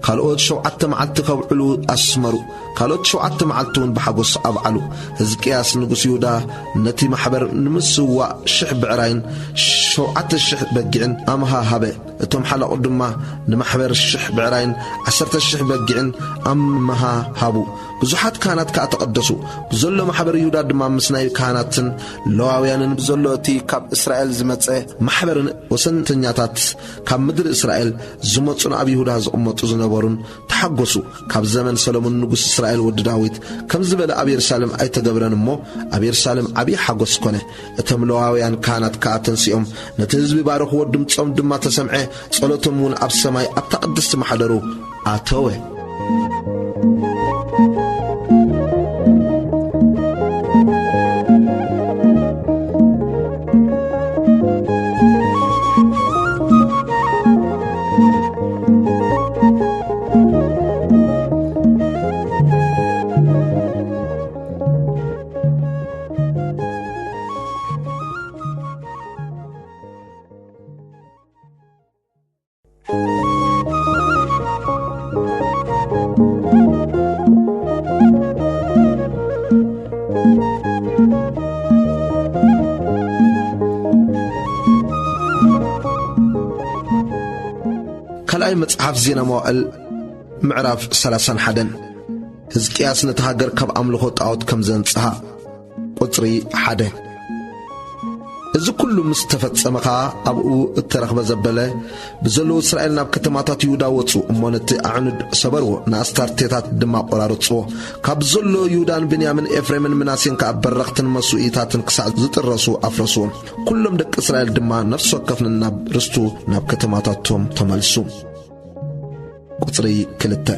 ካልኦት ሸውዓተ መዓልቲ ከብዕሉ ኣስመሩ። ካልኦት ሸውዓተ መዓልቲ እውን ብሓጎስ ኣብዓሉ። ሕዝቅያስ ንጉስ ይሁዳ ነቲ ማሕበር ንምስዋእ ሽሕ ብዕራይን ሸውዓተ ሽሕ በጊዕን ኣምሃ ሃበ። እቶም ሓለቑ ድማ ንማሕበር ሽሕ ብዕራይን ዓሰርተ ሽሕ በጊዕን ኣምሃ ሃቡ። ብዙሓት ካህናት ከኣ ተቐደሱ። ብዘሎ ማሕበር ይሁዳ ድማ ምስ ናይ ካህናትን ለዋውያንን ብዘሎ እቲ ካብ እስራኤል ዝመጸ ማሕበርን ወሰንተኛታት ካብ ምድሪ እስራኤል ዝመጹን ኣብ ይሁዳ ዝቕመጡ ዝነበሩን ተሓጎሱ። ካብ ዘመን ሰሎሞን ንጉስ እስራኤል ወዲ ዳዊት ከም ዝበለ ኣብ የሩሳሌም ኣይተገብረን እሞ ኣብ የሩሳሌም ዓብዪ ሓጎስ ኮነ። እቶም ለዋውያን ካህናት ከኣ ተንሲኦም ነቲ ህዝቢ ባረኽዎ፣ ድምጾም ድማ ተሰምዐ፣ ጸሎቶም እውን ኣብ ሰማይ ኣብታ ቅድስቲ ማሕደሩ ኣተወ። ካልኣይ መጽሓፍ ዜና መዋዕል ምዕራፍ ሰላሳን ሓደን። ህዝቅያስ ነቲ ሃገር ካብ ኣምልኾ ጣዖት ከም ዘንጽሃ። ቁጽሪ ሓደ። እዚ ኩሉ ምስ ተፈጸመ ኸኣ ኣብኡ እተረኽበ ዘበለ ብዘለዉ እስራኤል ናብ ከተማታት ይሁዳ ወጹ እሞ ነቲ ኣዕኑድ ሰበርዎ፣ ንኣስታርቴታት ድማ ቖራረጽዎ። ካብ ዘሎ ይሁዳን ብንያምን ኤፍሬምን ምናሴን ከኣ በረኽትን መስውኢታትን ክሳዕ ዝጥረሱ ኣፍረስዎም። ኩሎም ደቂ እስራኤል ድማ ነፍሲ ወከፍ ነናብ ርስቱ ናብ ከተማታቶም ተመልሱ። ቁጽሪ ክልተ።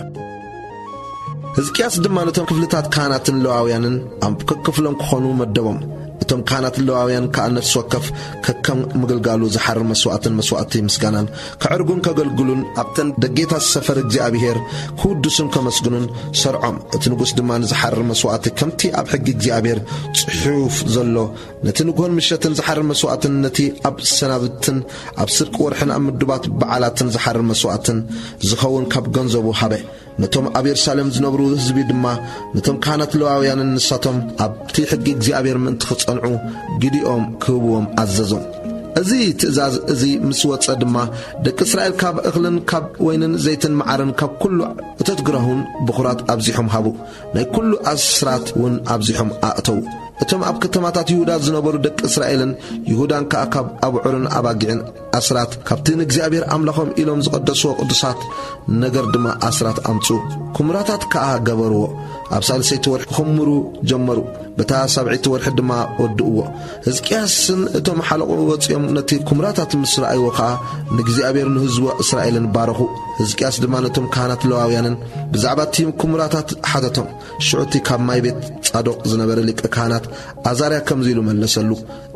ህዝቅያስ ድማ ነቶም ክፍልታት ካህናትን ለዋውያንን ኣብ ከክፍሎም ክኾኑ መደቦም። እቶም ካህናትን ለዋውያን ከኣ ነፍሲ ወከፍ ከከም ምግልጋሉ ዝሓርር መስዋእትን መስዋእቲ ምስጋናን ከዕርጉን ከገልግሉን ኣብተን ደጌታት ሰፈር እግዚኣብሔር ክውድሱን ከመስግኑን ሰርዖም። እቲ ንጉስ ድማ ንዝሓርር መስዋእቲ ከምቲ ኣብ ሕጊ እግዚኣብሔር ጽሑፍ ዘሎ ነቲ ንግሆን ምሸትን ዝሓርር መስዋእትን ነቲ ኣብ ሰናብትን ኣብ ስርቂ ወርሕን ኣብ ምዱባት በዓላትን ዝሓርር መስዋእትን ዝኸውን ካብ ገንዘቡ ሃበ። ነቶም ኣብ የሩሳሌም ዝነብሩ ህዝቢ ድማ ነቶም ካህናት ለዋውያንን ንሳቶም ኣብቲ ሕጊ እግዚኣብሔር ምእንቲ ክጸንዑ ግዲኦም ክህብዎም ኣዘዞም። እዚ ትእዛዝ እዚ ምስ ወጸ ድማ ደቂ እስራኤል ካብ እኽልን ካብ ወይንን ዘይትን መዓርን ካብ ኩሉ እቶት ግራሁን ብኹራት ኣብዚሖም ሃቡ። ናይ ኩሉ ኣስራት እውን ኣብዚሖም ኣእተዉ። እቶም ኣብ ከተማታት ይሁዳ ዝነበሩ ደቂ እስራኤልን ይሁዳን ከኣ ካብ ኣብዑርን ኣባጊዕን ኣስራት ካብቲ ንእግዚኣብሔር ኣምላኾም ኢሎም ዝቐደስዎ ቅዱሳት ነገር ድማ ኣስራት ኣምጹ። ኩምራታት ከኣ ገበርዎ። ኣብ ሳልሰይቲ ወርሒ ክኹምሩ ጀመሩ። በታ ሳብዐይቲ ወርሒ ድማ ወድእዎ። ህዝቅያስን እቶም ሓለቑ ወጺኦም ነቲ ኩምራታት ምስ ረኣይዎ ኸኣ ንእግዚኣብሔር ንህዝቡ እስራኤልን ባረኹ። ህዝቅያስ ድማ ነቶም ካህናት ለዋውያንን ብዛዕባ እቲ ኩምራታት ሓተቶም። ሽዑ እቲ ካብ ማይ ቤት ጻዶቅ ዝነበረ ሊቀ ካህናት ኣዛርያ ከምዚ ኢሉ መለሰሉ፣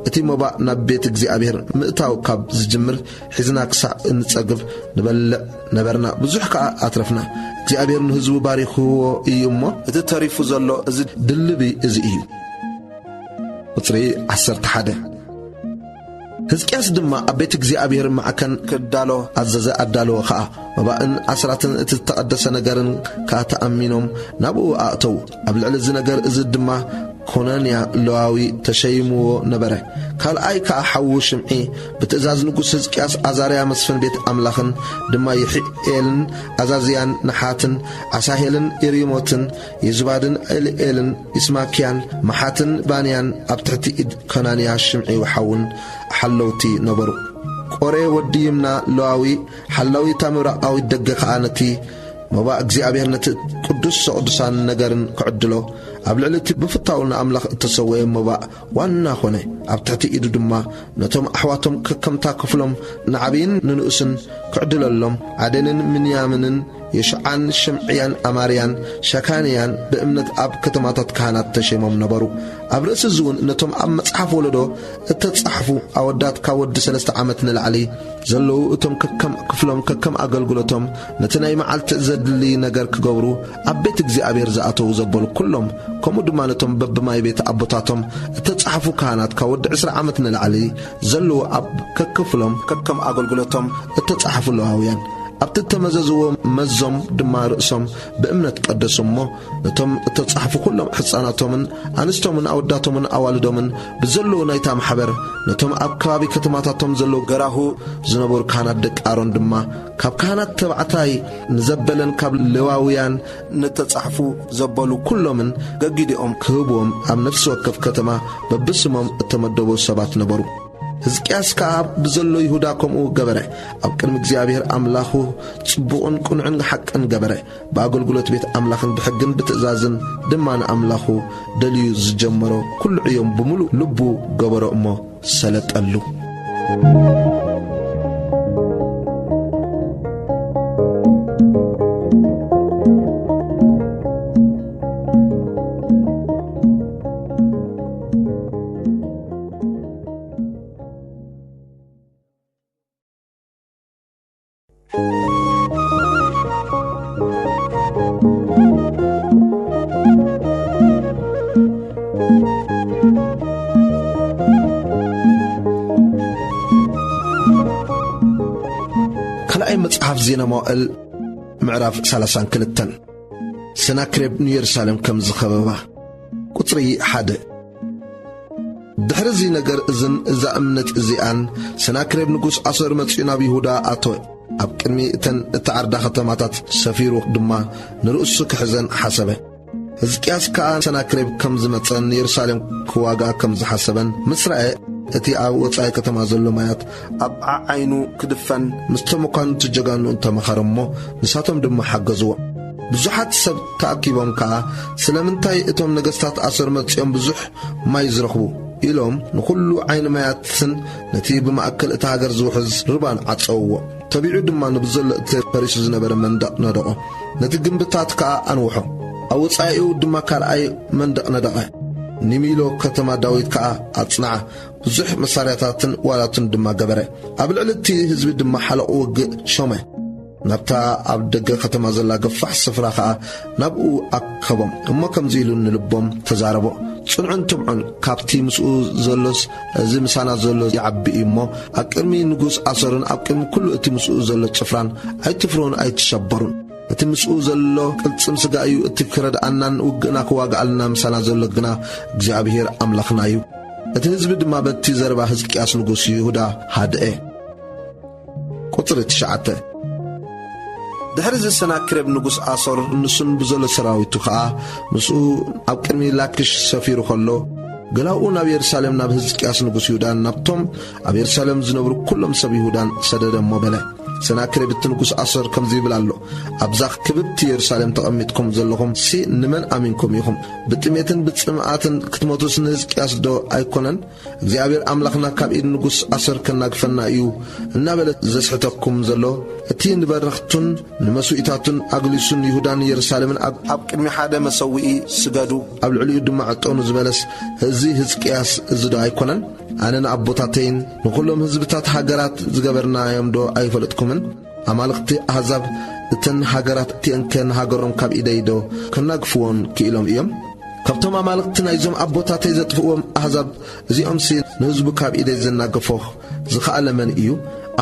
እቲ መባእ ናብ ቤት እግዚኣብሔር ምእታው ካብ ዝጅምር ሒዝና ክሳዕ እንጸግብ ንበልዕ ነበርና፣ ብዙሕ ከኣ ኣትረፍና። እግዚኣብሔር ንህዝቡ ባሪኽዎ እዩ እሞ፣ እቲ ተሪፉ ዘሎ እዚ ድልቢ እዚ እዩ። ቁጽሪ ዓሰርተ ሓደ። ህዝቅያስ ድማ ኣብ ቤት እግዚኣብሔር ማዕከን ክዳሎ ኣዘዘ፣ ኣዳለወ ኸኣ። መባእን ኣስራትን እቲ ዝተቐደሰ ነገርን ከኣ ተኣሚኖም ናብኡ ኣእተዉ። ኣብ ልዕሊ እዚ ነገር እዚ ድማ ኮናንያ ለዋዊ ተሸይምዎ ነበረ። ካልኣይ ከኣ ሓዉ ሽምዒ ብትእዛዝ ንጉስ ህዝቅያስ ኣዛርያ መስፍን ቤት ኣምላኽን ድማ ይሒኤልን ኣዛዝያን ነሓትን ኣሳሄልን የሪሞትን የዝባድን ኤልኤልን ኢስማክያን መሓትን ባንያን ኣብ ትሕቲ ኢድ ከናንያ ሽምዒ ሓውን ሓለውቲ ነበሩ። ቆሬ ወዲ ይምና ለዋዊ ሓላዊ እታ ምብራቓዊት ደገ ኸኣ ነቲ መባእ እግዚኣብሔር ነቲ ቅዱስ ዘቕዱሳን ነገርን ክዕድሎ ኣብ ልዕሊ እቲ ብፍታው ንኣምላኽ እተሰወየ መባእ ዋና ኾነ። ኣብ ትሕቲ ኢዱ ድማ ነቶም ኣሕዋቶም ከከምታ ክፍሎም ንዓብይን ንንኡስን ክዕድለሎም ዓዴንን ምንያምንን የሽዓን ሽምዕያን ኣማርያን ሸካንያን ብእምነት ኣብ ከተማታት ካህናት ተሸይሞም ነበሩ። ኣብ ርእሲ እዚ እውን ነቶም ኣብ መጽሓፍ ወለዶ እተጻሕፉ ኣወዳት ካብ ወዲ ሰለስተ ዓመት ንላዕሊ ዘለዉ እቶም ከከም ክፍሎም ከከም ኣገልግሎቶም ነቲ ናይ መዓልቲ ዘድሊ ነገር ክገብሩ ኣብ ቤት እግዚኣብሔር ዝኣተዉ ዘበሉ ኩሎም ከምኡ ድማ ነቶም በብማይ ቤት ኣቦታቶም እተጻሕፉ ካህናት ካብ ወዲ ዕስራ ዓመት ንላዕሊ ዘለዉ ኣብ ከክፍሎም ከከም ኣገልግሎቶም እተጻሕፉ ለዋውያን ኣብቲ እተመዘዝዎ መዞም ድማ ርእሶም ብእምነት ቀደሱ እሞ ነቶም እተጻሕፉ ኩሎም ሕጻናቶምን ኣንስቶምን ኣወዳቶምን ኣዋልዶምን ብዘለዉ ናይታ ማሕበር ነቶም ኣብ ከባቢ ከተማታቶም ዘለዉ ገራሁ ዝነበሩ ካህናት ደቂ ኣሮን ድማ ካብ ካህናት ተባዕታይ ንዘበለን ካብ ሌዋውያን ንተጻሕፉ ዘበሉ ኩሎምን ገጊዲኦም ክህብዎም ኣብ ነፍሲ ወከፍ ከተማ በብስሞም እተመደቡ ሰባት ነበሩ። ህዝቅያስ ከኣ ብዘሎ ይሁዳ ከምኡ ገበረ። ኣብ ቅድሚ እግዚኣብሔር ኣምላኹ ጽቡቕን ቅኑዕን ሓቅን ገበረ። ብኣገልግሎት ቤት ኣምላኽን ብሕግን ብትእዛዝን ድማ ንኣምላኹ ደልዩ ዝጀመሮ ኩሉ ዕዮም ብምሉእ ልቡ ገበሮ እሞ ሰለጠሉ። ካልኣይ መጽሓፍ ዜና መዋእል ምዕራፍ ሰላሳን ክልተን። ሰናክሬብ ንየሩሳሌም ከም ዝኸበባ። ቁጽሪ ሓደ። ድሕሪ እዚ ነገር እዝን እዛ እምነት እዚኣን ሰናክሬብ ንጉስ ኣሶር መጺኡ ናብ ይሁዳ ኣተወ። ኣብ ቅድሚ እተን እተዓርዳ ከተማታት ሰፊሩ ድማ ንርእሱ ክሕዘን ሓሰበ። ሕዝቅያስ ከኣ ሰናክሬም ከም ዝመጸን ንየሩሳሌም ክዋግኣ ከም ዝሓሰበን ምስ ረኣየ፣ እቲ ኣብ ወጻኢ ከተማ ዘሎ ማያት ኣብ ዓዓይኑ ክድፈን ምስቶም መኳንንቲ ጀጋኑ እንተመኸረ እሞ፣ ንሳቶም ድማ ሓገዝዎ። ብዙሓት ሰብ ተኣኪቦም ከኣ፣ "ስለምንታይ እቶም ነገስታት ኣሶር መጺኦም ብዙሕ ማይ ዝረኽቡ?" ኢሎም ንኹሉ ዓይኒ ማያትን ነቲ ብማእከል እታ ሃገር ዝውሕዝ ርባን ዓጸውዎ። ተቢዑ ድማ ንብዘሎ እቲ ፈሪሱ ዝነበረ መንደቕ ነደቖ። ነቲ ግምብታት ከኣ ኣንውሖ። ኣብ ወጻኢኡ ድማ ካልኣይ መንደቕ ነደቐ። ንሚሎ ከተማ ዳዊት ከኣ ኣጽንዓ። ብዙሕ መሳርያታትን ዋላትን ድማ ገበረ። ኣብ ልዕሊ እቲ ህዝቢ ድማ ሓለቑ ውግእ ሾመ። ናብታ ኣብ ደገ ከተማ ዘላ ገፋሕ ስፍራ ኸኣ ናብኡ ኣከቦም። እሞ ከምዚ ኢሉ ንልቦም ተዛረቦ፣ "ጽንዑን ትብዑን፣ ካብቲ ምስኡ ዘሎስ፣ እዚ ምሳና ዘሎ ይዓቢ እዩ እሞ፣ ኣብ ቅድሚ ንጉስ ኣሶርን ኣብ ቅድሚ ኩሉ እቲ ምስኡ ዘሎ ጭፍራን ኣይትፍርሁን ኣይትሸበሩን። እቲ ምስኡ ዘሎ ቅልጽም ስጋ እዩ፣ እቲ ክረድኣናን ውግእና ክዋግኣልና ምሳና ዘሎ ግና እግዚኣብሔር ኣምላኽና እዩ።" እቲ ህዝቢ ድማ በቲ ዘረባ ህዝቅያስ ንጉስ ይሁዳ ሃድአ። ቁጽሪ ትሽዓተ። ድሕሪ እዚ ሰናክሬም ንጉስ ኣሶር፣ ንሱን ብዘሎ ሰራዊቱ ኸኣ ምስኡ ኣብ ቅድሚ ላኪሽ ሰፊሩ ኸሎ፣ ገላውኡ ናብ የሩሳሌም ናብ ህዝቅያስ ንጉስ ይሁዳን ናብቶም ኣብ የሩሳሌም ዝነብሩ ኩሎም ሰብ ይሁዳን ሰደደ እሞ በለ፣ "ሰናክሬም እቲ ንጉስ ኣሶር ከምዚ ይብል ኣሎ፣ ኣብዛ ክብርቲ የሩሳሌም ተቐሚጥኩም ዘለኹም ሲ ንመን ኣሚንኩም ኢኹም? ብጥሜትን ብጽምኣትን ክትሞቱስ ንህዝቅያስ ዶ ኣይኮነን? እግዚኣብሔር ኣምላኽና ካብ ኢድ ንጉስ ኣሶር ከናግፈና እዩ" እናበለ ዘስሕተኩም ዘሎ፣ እቲ ንበረኽቱን ንመስዋእታቱን ኣግሊሱን ይሁዳን የሩሳሌምን ኣብ፣ ኣብ ቅድሚ ሓደ መሰውኢ ስገዱ፣ ኣብ ልዕሊኡ ድማ ዕጠኑ ዝበለስ እዚ ህዝቅያስ እዚ ዶ ኣይኮነን? ኣነ ንኣቦታተይን ንኹሎም ህዝብታት ሃገራት ዝገበርናዮም ዶ ኣይፈለጥኩምን? ኣማልኽቲ ኣህዛብ እተን ሃገራት እቲአንከ ንሃገሮም ካብ ኢደይ ዶ ከናግፍዎን ክኢሎም እዮም? ካብቶም ኣማልኽቲ ናይዞም ኣቦታተይ ዘጥፍእዎም ኣህዛብ እዚኦምሲ ንህዝቡ ካብ ኢደይ ዘናገፎ ዝኸኣለ መን እዩ?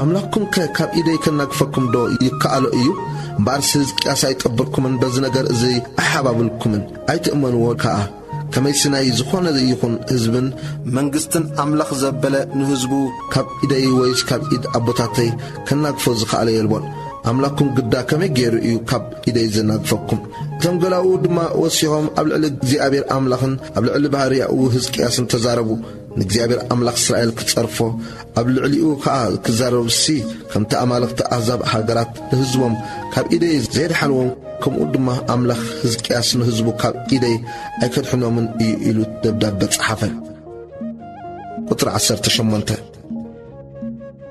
ኣምላኽኩምከ ካብ ኢደይ ከናግፈኩም ዶ ይከኣሎ እዩ? እምበኣርሲ ህዝቅያስ ኣይጠበርኩምን፣ በዚ ነገር እዚ ኣይሓባብልኩምን። ኣይትእመንዎ ከኣ። ከመይሲ ናይ ዝኾነ ይኹን ህዝብን መንግስትን ኣምላኽ ዘበለ ንህዝቡ ካብ ኢደይ ወይስ ካብ ኢድ ኣቦታተይ ከናግፎ ዝኸኣለ የልቦን። ኣምላኽኩም ግዳ ከመይ ገይሩ እዩ ካብ ኢደይ ዘናግፈኩም? እቶም ገላኡ ድማ ወሲኾም ኣብ ልዕሊ እግዚኣብሔር ኣምላኽን ኣብ ልዕሊ ባርያኡ ህዝቅያስን ተዛረቡ። ንእግዚኣብሔር ኣምላኽ እስራኤል ክጸርፎ፣ ኣብ ልዕሊኡ ኸኣ ክዛረብሲ፣ ከምቲ ኣማልኽቲ ኣህዛብ ሃገራት ንህዝቦም ካብ ኢደይ ዘየድሓንዎም፣ ከምኡ ድማ ኣምላኽ ህዝቅያስ ንህዝቡ ካብ ኢደይ ኣይከድሕኖምን እዩ ኢሉ ደብዳበ ጸሓፈ። ቁጽሪ ዓሰርተ ሸሞንተ።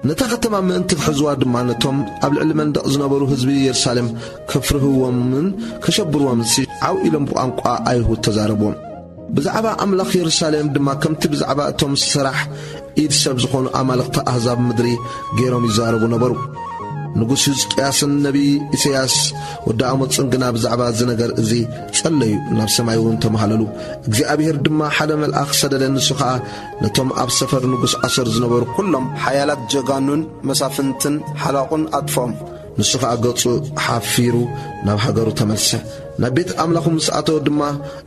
ነታ ኸተማ ምእንቲ ክሕዝዋ ድማ ነቶም ኣብ ልዕሊ መንደቕ ዝነበሩ ህዝቢ የሩሳሌም ከፍርህዎምን ከሸብርዎምንሲ ዓው ኢሎም ብቋንቋ ኣይሁድ ተዛረብዎም። ብዛዕባ ኣምላኽ የሩሳሌም ድማ ከምቲ ብዛዕባ እቶም ሰራሕ ኢድ ሰብ ዝኾኑ ኣማልኽቲ ኣህዛብ ምድሪ ገይሮም ይዛረቡ ነበሩ። ንጉስ ህዝቅያስን ነቢይ ኢሳይያስ ወዲ ኣሞጽን ግና ብዛዕባ እዚ ነገር እዚ ጸለዩ፣ ናብ ሰማይ እውን ተመሃለሉ። እግዚኣብሔር ድማ ሓደ መልኣኽ ሰደደ፣ ንሱ ኸኣ ነቶም ኣብ ሰፈር ንጉስ ኣሶር ዝነበሩ ኩሎም ሓያላት ጀጋኑን መሳፍንትን ሓላቑን ኣጥፍኦም። ንሱ ኸኣ ገጹ ሓፊሩ ናብ ሃገሩ ተመልሰ። ናብ ቤት ኣምላኹ ምስ ኣተወ ድማ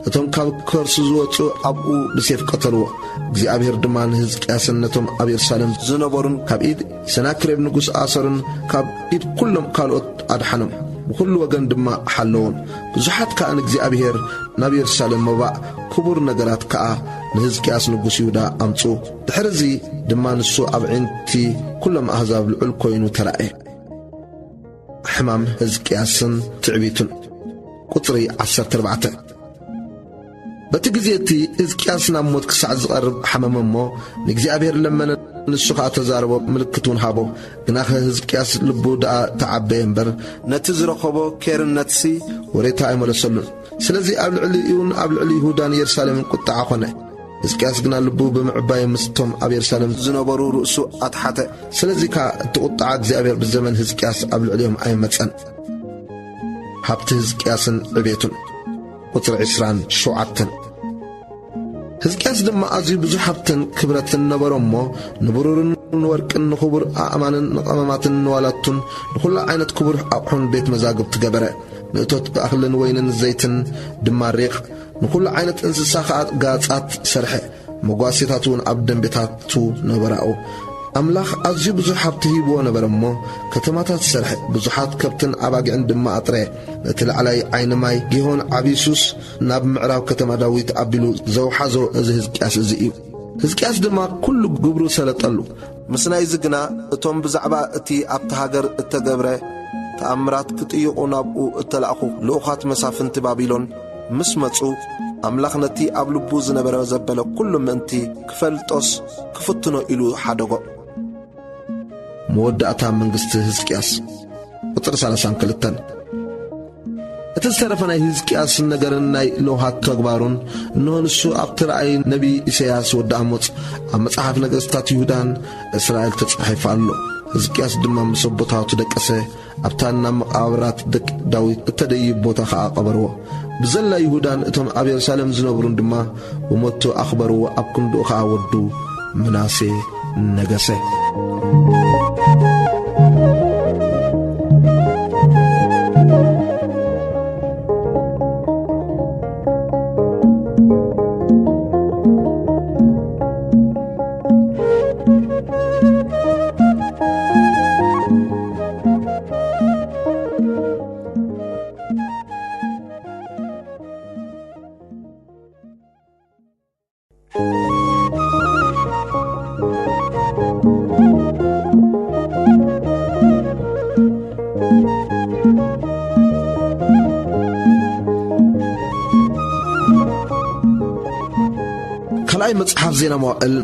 እቶም ካብ ከርሱ ዝወጹ ኣብኡ ብሴፍ ቀተልዎ። እግዚኣብሔር ድማ ንህዝቅያስን ነቶም ኣብ የሩሳሌም ዝነበሩን ካብ ኢድ ሰናክሬም ንጉስ ኣሶርን ካብ ኢድ ኩሎም ካልኦት ኣድሓኖም። ብኹሉ ወገን ድማ ሓለዎም። ብዙሓት ከኣ ንእግዚኣብሔር ናብ የሩሳሌም መባእ ክቡር ነገራት ከኣ ንህዝቅያስ ንጉስ ይሁዳ ኣምጽኡ። ድሕርዚ ድማ ንሱ ኣብ ዕንቲ ኩሎም ኣህዛብ ልዑል ኮይኑ ተራእየ። ሕማም ህዝቅያስን ትዕቢቱን። ቁጽሪ ዓሰርተ ኣርባዕተ። በቲ ግዜ እቲ ህዝቅያስ ናብ ሞት ክሳዕ ዝቐርብ ሓመመ እሞ፣ ንእግዚኣብሔር ለመነ፣ ንሱ ኸኣ ተዛረቦ፣ ምልክት እውን ሃቦ። ግናኸ ህዝቅያስ ልቡ ደኣ ተዓበየ እምበር፣ ነቲ ዝረኸቦ ኬርነትሲ ወሬታ ኣይመለሰሉን። ስለዚ ኣብ ልዕሊኡን ኣብ ልዕሊ ይሁዳን የሩሳሌምን ቁጥዓ ኾነ። ህዝቅያስ ግና ልቡ ብምዕባይ ምስቶም ኣብ የሩሳሌም ዝነበሩ ርእሱ ኣትሓተ። ስለዚ ከኣ እቲ ቁጥዓ እግዚኣብሔር ብዘመን ህዝቅያስ ኣብ ልዕሊኦም ኣይመጸን። ሃብቲ ህዝቅያስን ዕቤቱን። ቁጽሪ ዕስራን ሸውዓተን። ህዝቅያስ ድማ ኣዝዩ ብዙሕ ሃብትን ክብረትን ነበሮ እሞ፣ ንብሩርን ንወርቅን ንኽቡር ኣእማንን ንቐመማትን ንዋላቱን ንኹሉ ዓይነት ክቡር ኣቑሑን ቤት መዛግብቲ ገበረ። ንእቶት እኽልን ወይንን ዘይትን ድማ ሪቕ፣ ንኹሉ ዓይነት እንስሳ ኸኣ ጋጻት ሰርሐ። መጓሴታት እውን ኣብ ደንቤታቱ ነበራኡ። ኣምላኽ ኣዝዩ ብዙሕ ሃብቲ ሂብዎ ነበረ እሞ፣ ከተማታት ሰርሐ፣ ብዙሓት ከብትን ኣባጊዕን ድማ ኣጥረየ። ነቲ ላዕላይ ዓይኒ ማይ ጊሆን ዓብዪ ሱስ ናብ ምዕራብ ከተማ ዳዊት ኣቢሉ ዘውሓዞ እዚ ህዝቅያስ እዚ እዩ። ህዝቅያስ ድማ ኩሉ ግብሩ ሰለጠሉ። ምስ ናይዚ ግና፣ እቶም ብዛዕባ እቲ ኣብቲ ሃገር እተገብረ ተኣምራት ክጥይቑ ናብኡ እተላእኹ ልኡኻት መሳፍንቲ ባቢሎን ምስ መጹ፣ ኣምላኽ ነቲ ኣብ ልቡ ዝነበረ ዘበለ ኩሉ ምእንቲ ክፈልጦስ ክፍትኖ ኢሉ ሓደጎ። መወዳእታ መንግስቲ ህዝቅያስ። ቁጽሪ ሰላሳን ክልተን። እቲ ዝተረፈ ናይ ህዝቅያስ ነገርን ናይ ለውሃት ተግባሩን፣ እንሆ ንሱ ኣብቲ ራእይ ነቢ ኢሳያስ ወዲ ኣሞጽ ኣብ መጽሓፍ ነገስታት ይሁዳን እስራኤል ተጻሒፉ ኣሎ። ህዝቅያስ ድማ ምስ ኣቦታቱ ደቀሰ፣ ኣብታ ናብ መቓብራት ደቂ ዳዊት እተደይብ ቦታ ኸኣ ቀበርዎ። ብዘላ ይሁዳን እቶም ኣብ የሩሳሌም ዝነብሩን ድማ ብሞቱ ኣኽበርዎ፣ ኣብ ክንድኡ ኸኣ ወዱ ምናሴ ነገሰ። ካልኣይ መጽሓፍ ዜና መዋእል፣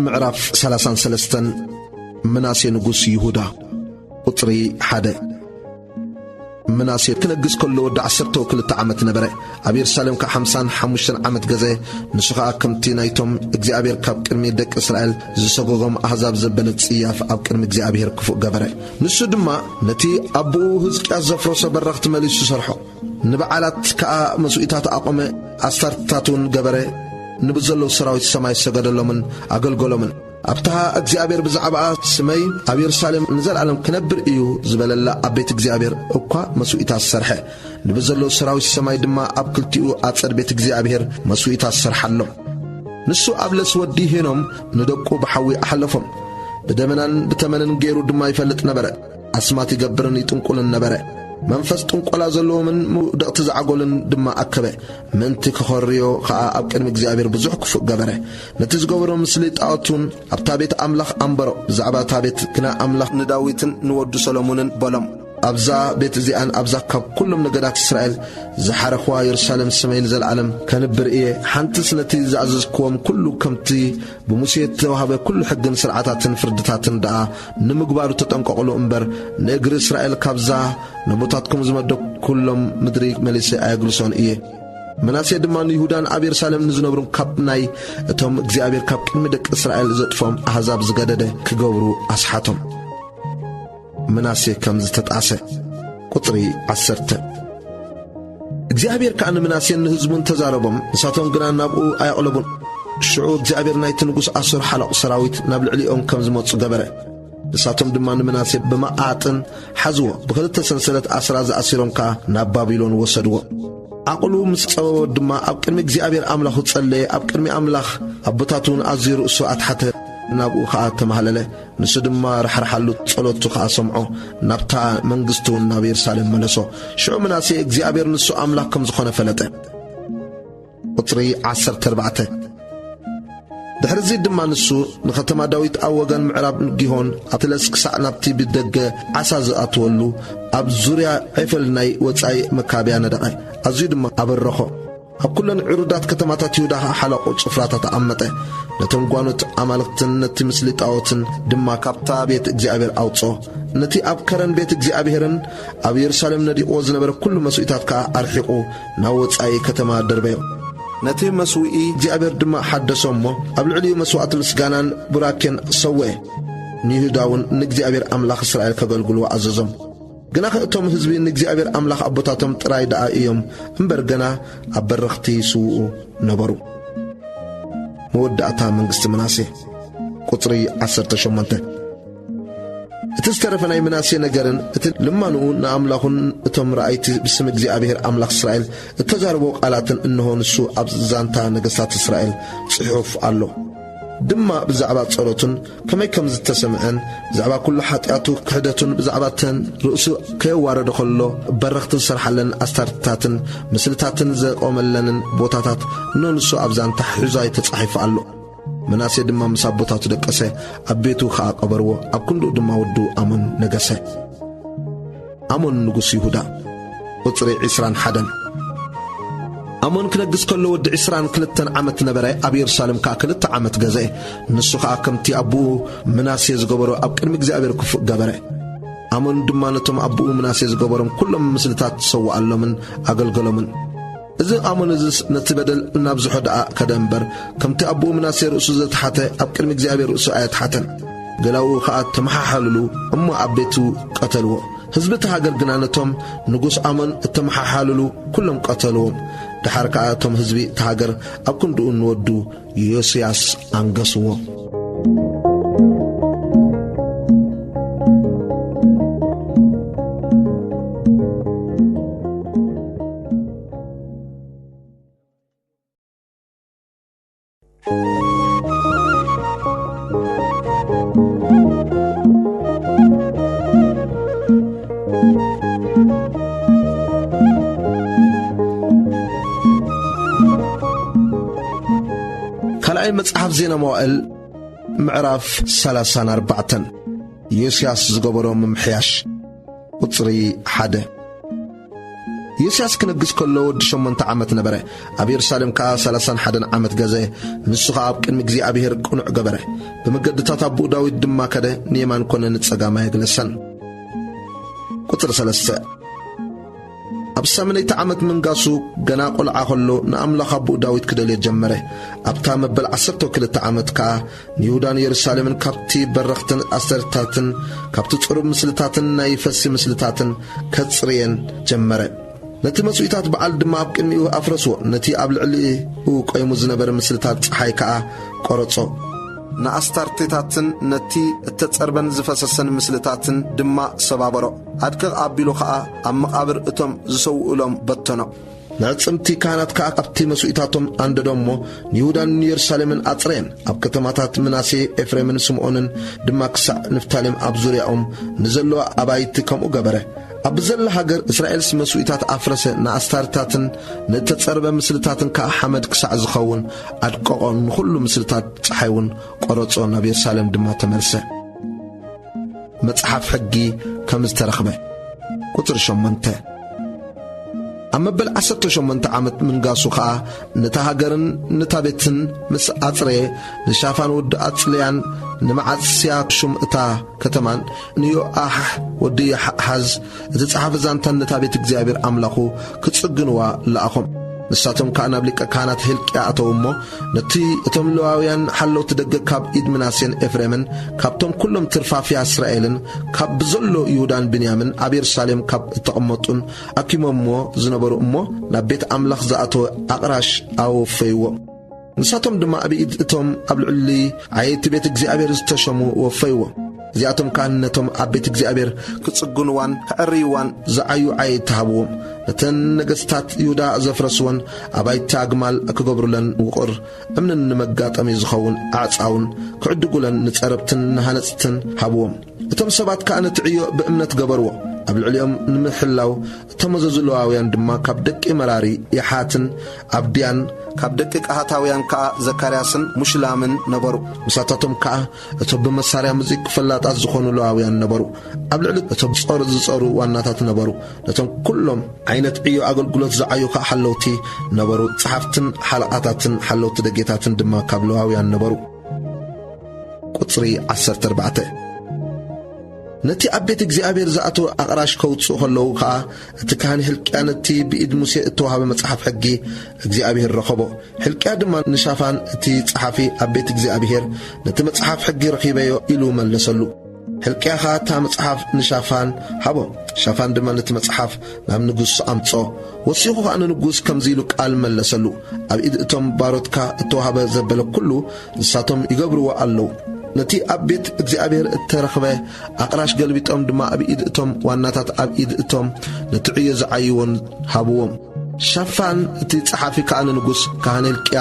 ምዕራፍ ሰላሳን ሰለስተን። ምናሴ ንጉስ ይሁዳ። ቁጽሪ ሓደ። ምናሴ ክነግስ ከሎ ወዲ ዓሰርተ ክልተ ዓመት ነበረ። ኣብ የሩሳሌም ከኣ ሓምሳን ሓሙሽተን ዓመት ገዘ። ንሱ ኸኣ ከምቲ ናይቶም እግዚኣብሔር ካብ ቅድሚ ደቂ እስራኤል ዝሰጎጎም ኣህዛብ ዘበለ ጽያፍ ኣብ ቅድሚ እግዚኣብሔር ክፉእ ገበረ። ንሱ ድማ ነቲ ኣቦኡ ህዝቅያስ ዘፍረሶ በረኽቲ መሊሱ ሰርሖ። ንበዓላት ከኣ መስዋእታት ኣቖመ፣ ኣስታርትታት እውን ገበረ። ንብዘለዉ ሰራዊት ሰማይ ሰገደሎምን ኣገልገሎምን። ኣብታ እግዚኣብሔር ብዛዕባኣ፣ "ስመይ ኣብ የሩሳሌም ንዘለኣለም ክነብር እዩ" ዝበለላ ኣብ ቤት እግዚኣብሔር እኳ መስዋእታት ሰርሐ። ንብዘለዉ ሰራዊት ሰማይ ድማ ኣብ ክልቲኡ ኣጸድ ቤት እግዚኣብሔር መስዋእታት ሰርሓሎም። ንሱ ኣብ ለስ ወዲ ሄኖም ንደቁ ብሓዊ ኣሓለፎም። ብደመናን ብተመንን ገይሩ ድማ ይፈልጥ ነበረ። ኣስማት ይገብርን ይጥንቁልን ነበረ። መንፈስ ጥንቆላ ዘለዎምን መውደቕቲ ዝዓጎልን ድማ ኣከበ። ምእንቲ ክኸርዮ ኸኣ ኣብ ቅድሚ እግዚኣብሔር ብዙሕ ክፉእ ገበረ። ነቲ ዝገበሮ ምስሊ ጣዖቱን ኣብታ ቤት ኣምላኽ ኣንበሮ። ብዛዕባ እታ ቤት ግና ኣምላኽ ንዳዊትን ንወዱ ሰሎሞንን በሎም፣ "ኣብዛ ቤት እዚኣን ኣብዛ ካብ ኩሎም ነገዳት እስራኤል ዝሓረኽዋ የሩሳሌም ስመይ ንዘለኣለም ከንብር እየ። ሓንትስ ነቲ ዝኣዘዝክዎም ኩሉ ከምቲ ብሙሴ እተዋህበ ኩሉ ሕግን ስርዓታትን ፍርድታትን ደኣ ንምግባሩ ተጠንቀቑሉ እምበር፣ ንእግሪ እስራኤል ካብዛ ነቦታትኩም ዝመደኩሎም ምድሪ መሊሰ ኣየግልሶን እየ።" ምናሴ ድማ ንይሁዳን ኣብ የሩሳሌም ንዝነብሩን ካብ ናይ እቶም እግዚኣብሔር ካብ ቅድሚ ደቂ እስራኤል ዘጥፍኦም ኣህዛብ ዝገደደ ክገብሩ ኣስሓቶም። ምናሴ ከም ዝተጣሰ። ቁጽሪ ዓሰርተ። እግዚኣብሔር ከኣ ንምናሴን ንህዝቡን ተዛረቦም፣ ንሳቶም ግና ናብኡ ኣየቕለቡን። ሽዑ እግዚኣብሔር ናይቲ ንጉስ ኣሶር ሓለቑ ሰራዊት ናብ ልዕሊኦም ከም ዝመጹ ገበረ። ንሳቶም ድማ ንምናሴ ብመቓጥን ሓዝዎ፣ ብኽልተ ሰንሰለት ኣስራዚ ኣሲሮም ከኣ ናብ ባቢሎን ወሰድዎ። ዓቕሉ ምስ ጸበቦ ድማ ኣብ ቅድሚ እግዚኣብሔር ኣምላኹ ጸለየ፣ ኣብ ቅድሚ ኣምላኽ ኣቦታቱ እውን ኣዝዩ ርእሱ ኣትሓተ፣ ናብኡ ኸኣ ተማህለለ። ንሱ ድማ ራሕራሓሉ፣ ጸሎቱ ኸኣ ሰምዖ፣ ናብታ መንግስቱ እውን ናብ የሩሳሌም መለሶ። ሽዑ ምናሴ እግዚኣብሔር ንሱ ኣምላኽ ከም ዝኾነ ፈለጠ። ቁጽሪ ዓሰርተ ኣርባዕተ። ድሕርዚ ድማ ንሱ ንኸተማ ዳዊት ኣብ ወገን ምዕራብ ጊሆን፣ ኣብቲ ለስ ክሳዕ ናብቲ ብደገ ዓሳ ዝኣትወሉ ኣብ ዙርያ ዔፈል ናይ ወጻኢ መካብያ ነደቐ፣ ኣዝዩ ድማ ኣበረኾ። ኣብ ኩለን ዕሩዳት ከተማታት ይሁዳ ኸኣ ሓለቑ ጭፍራታት ኣቐመጠ። ነቶም ጓኖት ኣማልኽትን ነቲ ምስሊ ጣዖትን ድማ ካብታ ቤት እግዚኣብሔር ኣውጽኦ። ነቲ ኣብ ከረን ቤት እግዚኣብሔርን ኣብ የሩሳሌም ነዲቕዎ ዝነበረ ኩሉ መስዋእታት ከኣ ኣርሒቑ ናብ ወጻኢ ከተማ ደርበዮ። ነቲ መስውኢ እግዚኣብሔር ድማ ሓደሶ እሞ፣ ኣብ ልዕሊኡ መስዋእቲ ምስጋናን ቡራኬን ሰውአ። ንይሁዳ እውን ንእግዚኣብሔር ኣምላኽ እስራኤል ከገልግልዎ ኣዘዞም። ግናኸ እቶም ህዝቢ ንእግዚኣብሔር ኣምላኽ ኣቦታቶም ጥራይ ደኣ እዮም እምበር፣ ገና ኣብ በረኽቲ ይስውኡ ነበሩ። መወዳእታ መንግስቲ ምናሴ። ቁጽሪ ዓሰርተ ሸሞንተ። እቲ ዝተረፈ ናይ ምናሴ ነገርን እቲ ልማንኡ ንኣምላኹን እቶም ረኣይቲ ብስም እግዚኣብሔር ኣምላኽ እስራኤል እተዛረቦ ቃላትን፣ እንሆ፣ ንሱ ኣብ ዛንታ ነገስታት እስራኤል ጽሑፍ ኣሎ። ድማ ብዛዕባ ጸሎቱን ከመይ ከም ዝተሰምዐን፣ ብዛዕባ ኩሉ ሓጢኣቱ ክሕደቱን፣ ብዛዕባ እተን ርእሱ ከየዋረደ ከሎ በረኽቲ ዝሰርሓለን ኣስታርትታትን ምስልታትን ዘቆመለንን ቦታታት፣ እነሆ ንሱ ኣብ ዛንታ ሕዙይ ተጻሒፉ ኣሎ። ምናሴ ድማ ምስ ኣቦታቱ ደቀሰ፣ ኣብ ቤቱ ኸኣ ቀበርዎ፣ ኣብ ክንድኡ ድማ ወዱ ኣሞን ነገሰ። ኣሞን ንጉስ ይሁዳ። ቁጽሪ ዕስራን ሓደን። ኣሞን ክነግስ ከሎ ወዲ ዕስራን ክልተን ዓመት ነበረ፣ ኣብ የሩሳሌም ከኣ ክልተ ዓመት ገዝአ። ንሱ ኸኣ ከምቲ ኣቦኡ ምናሴ ዝገበሮ ኣብ ቅድሚ እግዚኣብሔር ክፉእ ገበረ። ኣሞን ድማ ነቶም ኣቦኡ ምናሴ ዝገበሮም ኩሎም ምስልታት ሰውኣሎምን ኣገልገሎምን። እዚ ኣሞን እዝስ ነቲ በደል እናብዝሖ ደኣ ከደ እምበር፣ ከምቲ ኣቦኡ ምናሴ ርእሱ ዘትሓተ ኣብ ቅድሚ እግዚኣብሔር ርእሱ ኣየትሓተን። ገላውኡ ኸኣ ተመሓሓሉሉ፣ እሞ ኣብ ቤቱ ቀተልዎ። ህዝቢ እታ ሃገር ግና ነቶም ንጉስ ኣሞን እተመሓሓሉሉ ኩሎም ቀተልዎም። ደሓር ከኣ እቶም ህዝቢ እታ ሃገር ኣብ ክንድኡ ንወዱ ዮስያስ ኣንገስዎ። ካልኣይ መጽሓፍ ዜና መዋእል ምዕራፍ ሰላሳን ኣርባዕተን። ዮስያስ ዝገበሮ ምምሕያሽ። ቁጽሪ ሓደ። ዮስያስ ክነግስ ከሎ ወዲ ሸሞንተ ዓመት ነበረ። ኣብ የሩሳሌም ከኣ ሰላሳን ሓደን ዓመት ገዘ። ንሱ ኸኣ ኣብ ቅድሚ እግዚኣብሔር ቅኑዕ ገበረ። ብመገድታት ኣቦኡ ዳዊት ድማ ከደ፣ ንየማን ኮነ ንጸጋም ኣየግለሰን። ቁጽሪ ሰለስተ። ኣብ ሳምነይቲ ዓመት ምንጋሱ፣ ገና ቆልዓ ኸሎ፣ ንኣምላኽ ኣቦኡ ዳዊት ክደልዮ ጀመረ። ኣብታ መበል ዓሰርተ ክልተ ዓመት ከኣ ንይሁዳን የሩሳሌምን ካብቲ በረኽትን ኣሰርታትን ካብቲ ጽሩብ ምስልታትን ናይ ፈሲ ምስልታትን ከጽርየን ጀመረ። ነቲ መስዋእታት በዓል ድማ ኣብ ቅድሚኡ ኣፍረስዎ፣ ነቲ ኣብ ልዕሊኡ ቆይሙ ዝነበረ ምስልታት ጸሓይ ከኣ ቈረጾ። ንኣስታርቴታትን ነቲ እተጸርበን ዝፈሰሰን ምስልታትን ድማ ሰባበሮ። ኣድቅቕ ኣቢሉ ኸኣ ኣብ መቓብር እቶም ዝሰውኡሎም በተኖ። ንዕጽምቲ ካህናት ከኣ ኣብቲ መስዋእታቶም ኣንደዶ እሞ፣ ንይሁዳን ንየሩሳሌምን ኣጽረየን። ኣብ ከተማታት ምናሴ፣ ኤፍሬምን ስምዖንን ድማ ክሳዕ ንፍታሌም ኣብ ዙርያኦም ንዘለዋ ኣባይቲ ከምኡ ገበረ። ኣብ ዘላ ሃገር እስራኤልስ መስዋእታት ኣፍረሰ፣ ንኣስታርታትን ንእተጸርበ ምስልታትን ከኣ ሓመድ ክሳዕ ዝኸውን ኣድቀቖ፣ ንኹሉ ምስልታት ጸሓይ እውን ቈረጾ፣ ናብ የሩሳሌም ድማ ተመልሰ። መጽሓፍ ሕጊ ከም ዝተረኽበ። ቁጽሪ ሸሞንተ። ኣብ መበል ዓሰርተ ሸሞንተ ዓመት ምንጋሱ ኸኣ ነታ ሃገርን ነታ ቤትን ምስ ኣጽረየ፣ ንሻፋን ወዲ ኣጽልያን ንመዓስያ ሹም እታ ከተማን ንዮኣሕ ወዲ የሓዝ እቲ ጸሓፊ ዛንታን ነታ ቤት እግዚኣብሔር ኣምላኹ ክጽግንዋ ለኣኾም። ንሳቶም ከኣ ናብ ሊቀ ካህናት ሄልቅያ ኣተዉ እሞ፣ ነቲ እቶም ሌዋውያን ሓለውቲ ደገ ካብ ኢድ ምናሴን ኤፍሬምን፣ ካብቶም ኩሎም ትርፋፍያ እስራኤልን፣ ካብ ብዘሎ ይሁዳን ብንያምን፣ ኣብ የሩሳሌም ካብ እተቐመጡን ኣኪሞምዎ ዝነበሩ እሞ፣ ናብ ቤት ኣምላኽ ዝኣተወ ኣቕራሽ ኣወፈይዎ። ንሳቶም ድማ ኣብ ኢድ እቶም ኣብ ልዕሊ ዓየይቲ ቤት እግዚኣብሔር ዝተሸሙ ወፈይዎ። እዚኣቶም ከኣ ነቶም ኣብ ቤት እግዚኣብሔር ክጽግንዋን ከዕርይዋን ዝዓዩ ዓየይቲ ሃብዎም። ነተን ነገስታት ይሁዳ ዘፍረስወን ኣባይቲ ኣግማል ክገብሩለን ውቕር እምንን ንመጋጠሚ ዝኸውን ኣዕጻውን ክዕድጉለን ንጸረብትን ንሃነጽትን ሃብዎም። እቶም ሰባት ከኣ ነቲ ዕዮ ብእምነት ገበርዎ። ኣብ ልዕሊኦም ንምሕላው እተመዘዙ ሌዋውያን ድማ ካብ ደቂ መራሪ ያሓትን ኣብድያን፣ ካብ ደቂ ቀሃታውያን ከኣ ዘካርያስን ሙሽላምን ነበሩ። ምሳታቶም ከኣ እቶም ብመሳርያ ሙዚክ ፈላጣት ዝኾኑ ሌዋውያን ነበሩ። ኣብ ልዕሊ እቶም ጾር ዝጾሩ ዋናታት ነበሩ። ነቶም ኩሎም ዓይነት ዕዮ ኣገልግሎት ዝዓዩ ከኣ ሓለውቲ ነበሩ። ጸሓፍትን ሓለቓታትን ሓለውቲ ደጌታትን ድማ ካብ ሌዋውያን ነበሩ። ቁጽሪ ዓሰርተ ኣርባዕተ። ነቲ ኣብ ቤት እግዚኣብሔር ዝኣተወ ኣቕራሽ ከውጽኡ ከለዉ ከኣ፣ እቲ ካህን ሕልቅያ ነቲ ብኢድ ሙሴ እተዋህበ መጽሓፍ ሕጊ እግዚኣብሔር ረኸቦ። ሕልቅያ ድማ ንሻፋን እቲ ጸሓፊ ኣብ ቤት እግዚኣብሔር፣ "ነቲ መጽሓፍ ሕጊ ረኺበዮ" ኢሉ መለሰሉ። ሕልቅያ ኸኣ እታ መጽሓፍ ንሻፋን ሃቦ። ሻፋን ድማ ነቲ መጽሓፍ ናብ ንጉስ ኣምጽኦ። ወሲኹ ኸኣ ንንጉስ ከምዚ ኢሉ ቃል መለሰሉ፣ "ኣብ ኢድ እቶም ባሮትካ እተዋህበ ዘበለ ኩሉ ንሳቶም ይገብርዎ ኣለዉ። ነቲ ኣብ ቤት እግዚኣብሔር እተረኽበ ኣቕራሽ ገልቢጦም ድማ ኣብ ኢድ እቶም ዋናታት ኣብ ኢድ እቶም ነቲ ዕዮ ዝዓይዎን ሃብዎም። ሻፋን እቲ ጸሓፊ ከኣ ንንጉስ ካህን ሕልቅያ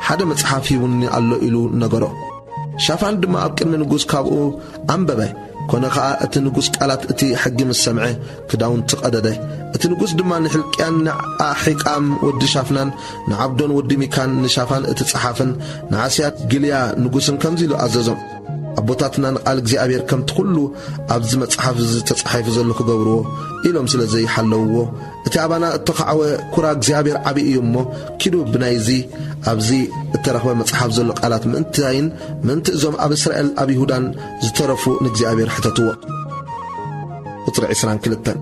ሓደ መጽሓፍ ሂቡኒ ኣሎ" ኢሉ ነገሮ። ሻፋን ድማ ኣብ ቅድሚ ንጉስ ካብኡ ኣንበበ። ኮነ ኸኣ፣ እቲ ንጉስ ቃላት እቲ ሕጊ ምስ ሰምዐ፣ ክዳውንቱ ቀደደ። እቲ ንጉስ ድማ ንሕልቅያን ንኣሒቃም ወዲ ሻፍናን ንዓብዶን ወዲ ሚካን ንሻፋን እቲ ጸሓፍን ንዓስያ ግልያ ንጉስን ከምዚ ኢሉ ኣዘዞም። ኣቦታትና ንቓል እግዚኣብሔር ከምቲ ኩሉ ኣብዚ መጽሓፍ እዚ ተጻሒፉ ዘሎ ክገብርዎ ኢሎም ስለ ዘይሓለውዎ፣ እቲ ኣባና እተኻዕወ ኩራ እግዚኣብሔር ዓቢ እዩ እሞ፣ ኪዱ ብናይዚ ኣብዚ እተረኽበ መጽሓፍ ዘሎ ቃላት ምእንታይን ምእንቲ እዞም ኣብ እስራኤል ኣብ ይሁዳን ዝተረፉ ንእግዚኣብሔር ሕተትዎ። ቁጽሪ ዕስራን ክልተን።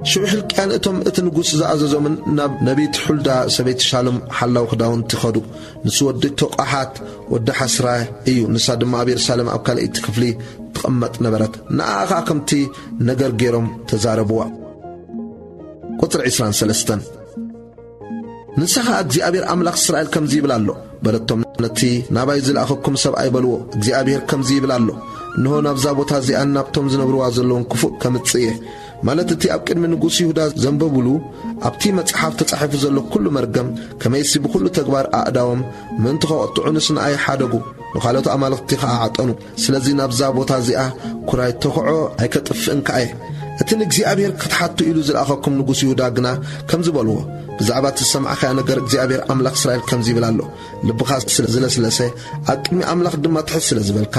ሽዑ ሕልቅያን እቶም እቲ ንጉስ ዝኣዘዞምን ናብ ነቢት ሑልዳ ሰበይቲ ሻሎም ሓላው ክዳውንቲ ኸዱ። ንሱ ወዲ ቶቃሓት ወዲ ሓስራ እዩ። ንሳ ድማ ኣብ የሩሳሌም ኣብ ካልኣይቲ ክፍሊ ትቕመጥ ነበረት። ንኣኣ ኸኣ ከምቲ ነገር ገይሮም ተዛረብዋ። ቁጽሪ ዕስራን ሰለስተን። ንሳ ኸኣ እግዚኣብሔር ኣምላኽ እስራኤል ከምዚ ይብል ኣሎ በለቶም፣ ነቲ ናባይ ዝለኣኸኩም ሰብኣይ በልዎ፣ እግዚኣብሔር ከምዚ ይብል ኣሎ፣ እንሆ ናብዛ ቦታ እዚኣን ናብቶም ዝነብርዋ ዘለውን ክፉእ ከምጽእ እየ። ማለት እቲ ኣብ ቅድሚ ንጉስ ይሁዳ ዘንበቡሉ ኣብቲ መጽሓፍ ተጻሒፉ ዘሎ ኩሉ መርገም፣ ከመይሲ ብኹሉ ተግባር ኣእዳዎም ምእንቲ ኸቐጥዑ ንስንኣይ ሓደጉ፣ ንኻልኦት ኣማልኽቲ ኸኣ ዓጠኑ። ስለዚ ናብዛ ቦታ እዚኣ ኩራይ ተኽዖ ኣይከጥፍእን ከኣ እየ። እቲ ንእግዚኣብሔር ክትሓቱ ኢሉ ዝለኣኸኩም ንጉስ ይሁዳ ግና ከምዚ በልዎ፣ ብዛዕባ እቲ ዝሰማዕካዮ ነገር እግዚኣብሔር ኣምላኽ እስራኤል ከምዚ ይብል ኣሎ፣ ልብኻ ስለ ዝለስለሰ፣ ኣብ ቅድሚ ኣምላኽ ድማ ትሕት ስለ ዝበልካ፣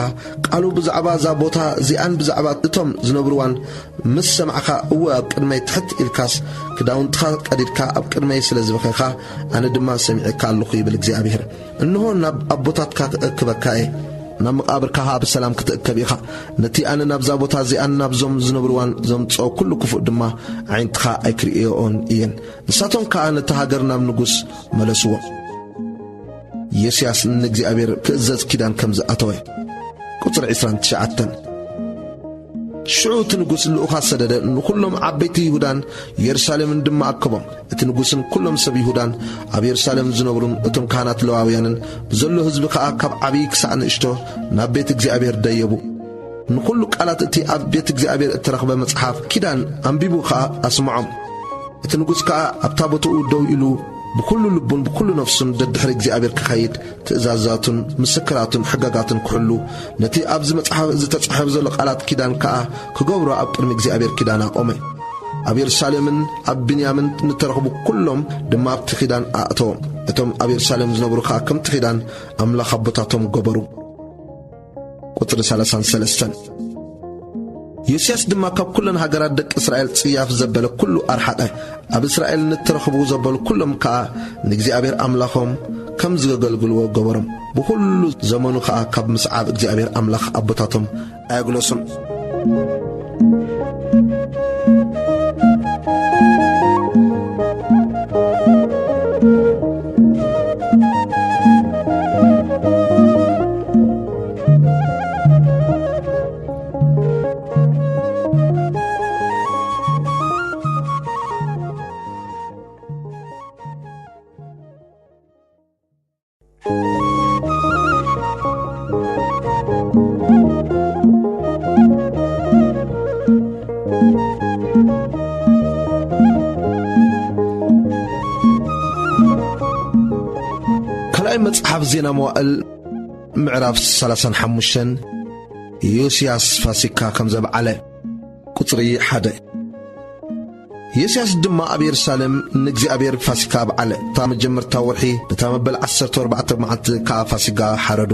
ቃሉ ብዛዕባ እዛ ቦታ እዚኣን ብዛዕባ እቶም ዝነብርዋን ምስ ሰማዕካ፣ እወ፣ ኣብ ቅድመይ ትሕት ኢልካስ ክዳውንትኻ ቀዲድካ ኣብ ቅድመይ ስለ ዝበኸኻ፣ ኣነ ድማ ሰሚዐካ ኣለኹ ይብል እግዚኣብሔር። እንሆ፣ ናብ ኣቦታትካ ክእክበካ እየ፣ ናብ መቓብርካ ኸኣ ብሰላም ክትእከብ ኢኻ። ነቲ ኣነ ናብዛ ቦታ እዚኣን ናብዞም ዝነብርዋን ዘምጽኦ ኩሉ ክፉእ ድማ ኣዒንትኻ ኣይክርእዮኦን እየን። ንሳቶም ከኣ ነቲ ሃገር ናብ ንጉስ መለስዎ። ዮስያስ ንእግዚኣብሔር ክእዘዝ ኪዳን ከም ዝኣተወ። ቁጽሪ ዕስራን ትሽዓተን። ሽዑ እቲ ንጉስ ልኡኻት ሰደደ፣ ንኹሎም ዓበይቲ ይሁዳን የሩሳሌምን ድማ ኣከቦም። እቲ ንጉስን ኩሎም ሰብ ይሁዳን ኣብ የሩሳሌም ዝነብሩን እቶም ካህናት ለዋውያንን ብዘሎ ህዝቢ ከኣ ካብ ዓብዪ ክሳዕ ንእሽቶ ናብ ቤት እግዚኣብሔር ደየቡ። ንኹሉ ቃላት እቲ ኣብ ቤት እግዚኣብሔር እተረኽበ መጽሓፍ ኪዳን ኣንቢቡ ከኣ ኣስምዖም። እቲ ንጉስ ከኣ ኣብታ ቦታኡ ደው ኢሉ ብኹሉ ልቡን ብኹሉ ነፍሱን ደድሕሪ እግዚኣብሔር ክኸይድ ትእዛዛቱን ምስክራቱን ሕገጋቱን ክሕሉ፣ ነቲ ኣብዚ መጽሓፍ እዚ ተጻሒፉ ዘሎ ቃላት ኪዳን ከኣ ክገብሮ ኣብ ቅድሚ እግዚኣብሔር ኪዳን ኣቖመ። ኣብ የሩሳሌምን ኣብ ብንያምን ንተረኽቡ ኩሎም ድማ ኣብቲ ኪዳን ኣእተዎም። እቶም ኣብ የሩሳሌም ዝነብሩ ከኣ ከምቲ ኪዳን ኣምላኽ ኣቦታቶም ገበሩ። ቁጽሪ ሰላሳን ሰለስተን። ዮስያስ ድማ ካብ ኩለን ሃገራት ደቂ እስራኤል ጽያፍ ዘበለ ኩሉ ኣርሓቐ። ኣብ እስራኤል ንተረኽቡ ዘበሉ ኩሎም ከኣ ንእግዚኣብሔር ኣምላኾም ከም ዘገልግልዎ ገበሮም። ብኹሉ ዘመኑ ከኣ ካብ ምስዓብ እግዚኣብሔር ኣምላኽ ኣቦታቶም ኣየግለሱን። ካልኣይ መጽሓፍ ዜና መዋእል ምዕራፍ ሰላሳን ሓሙሽተን። ዮስያስ ፋሲካ ከም ዘብዓለ። ቁጽሪ ሓደ። ዮስያስ ድማ ኣብ የሩሳሌም ንእግዚኣብሔር ፋሲካ ኣብዓለ። እታ መጀመርታ ወርሒ፣ በታ መበል ዓሰርተ ኣርባዕተ መዓልቲ ከኣ ፋሲካ ሓረዱ።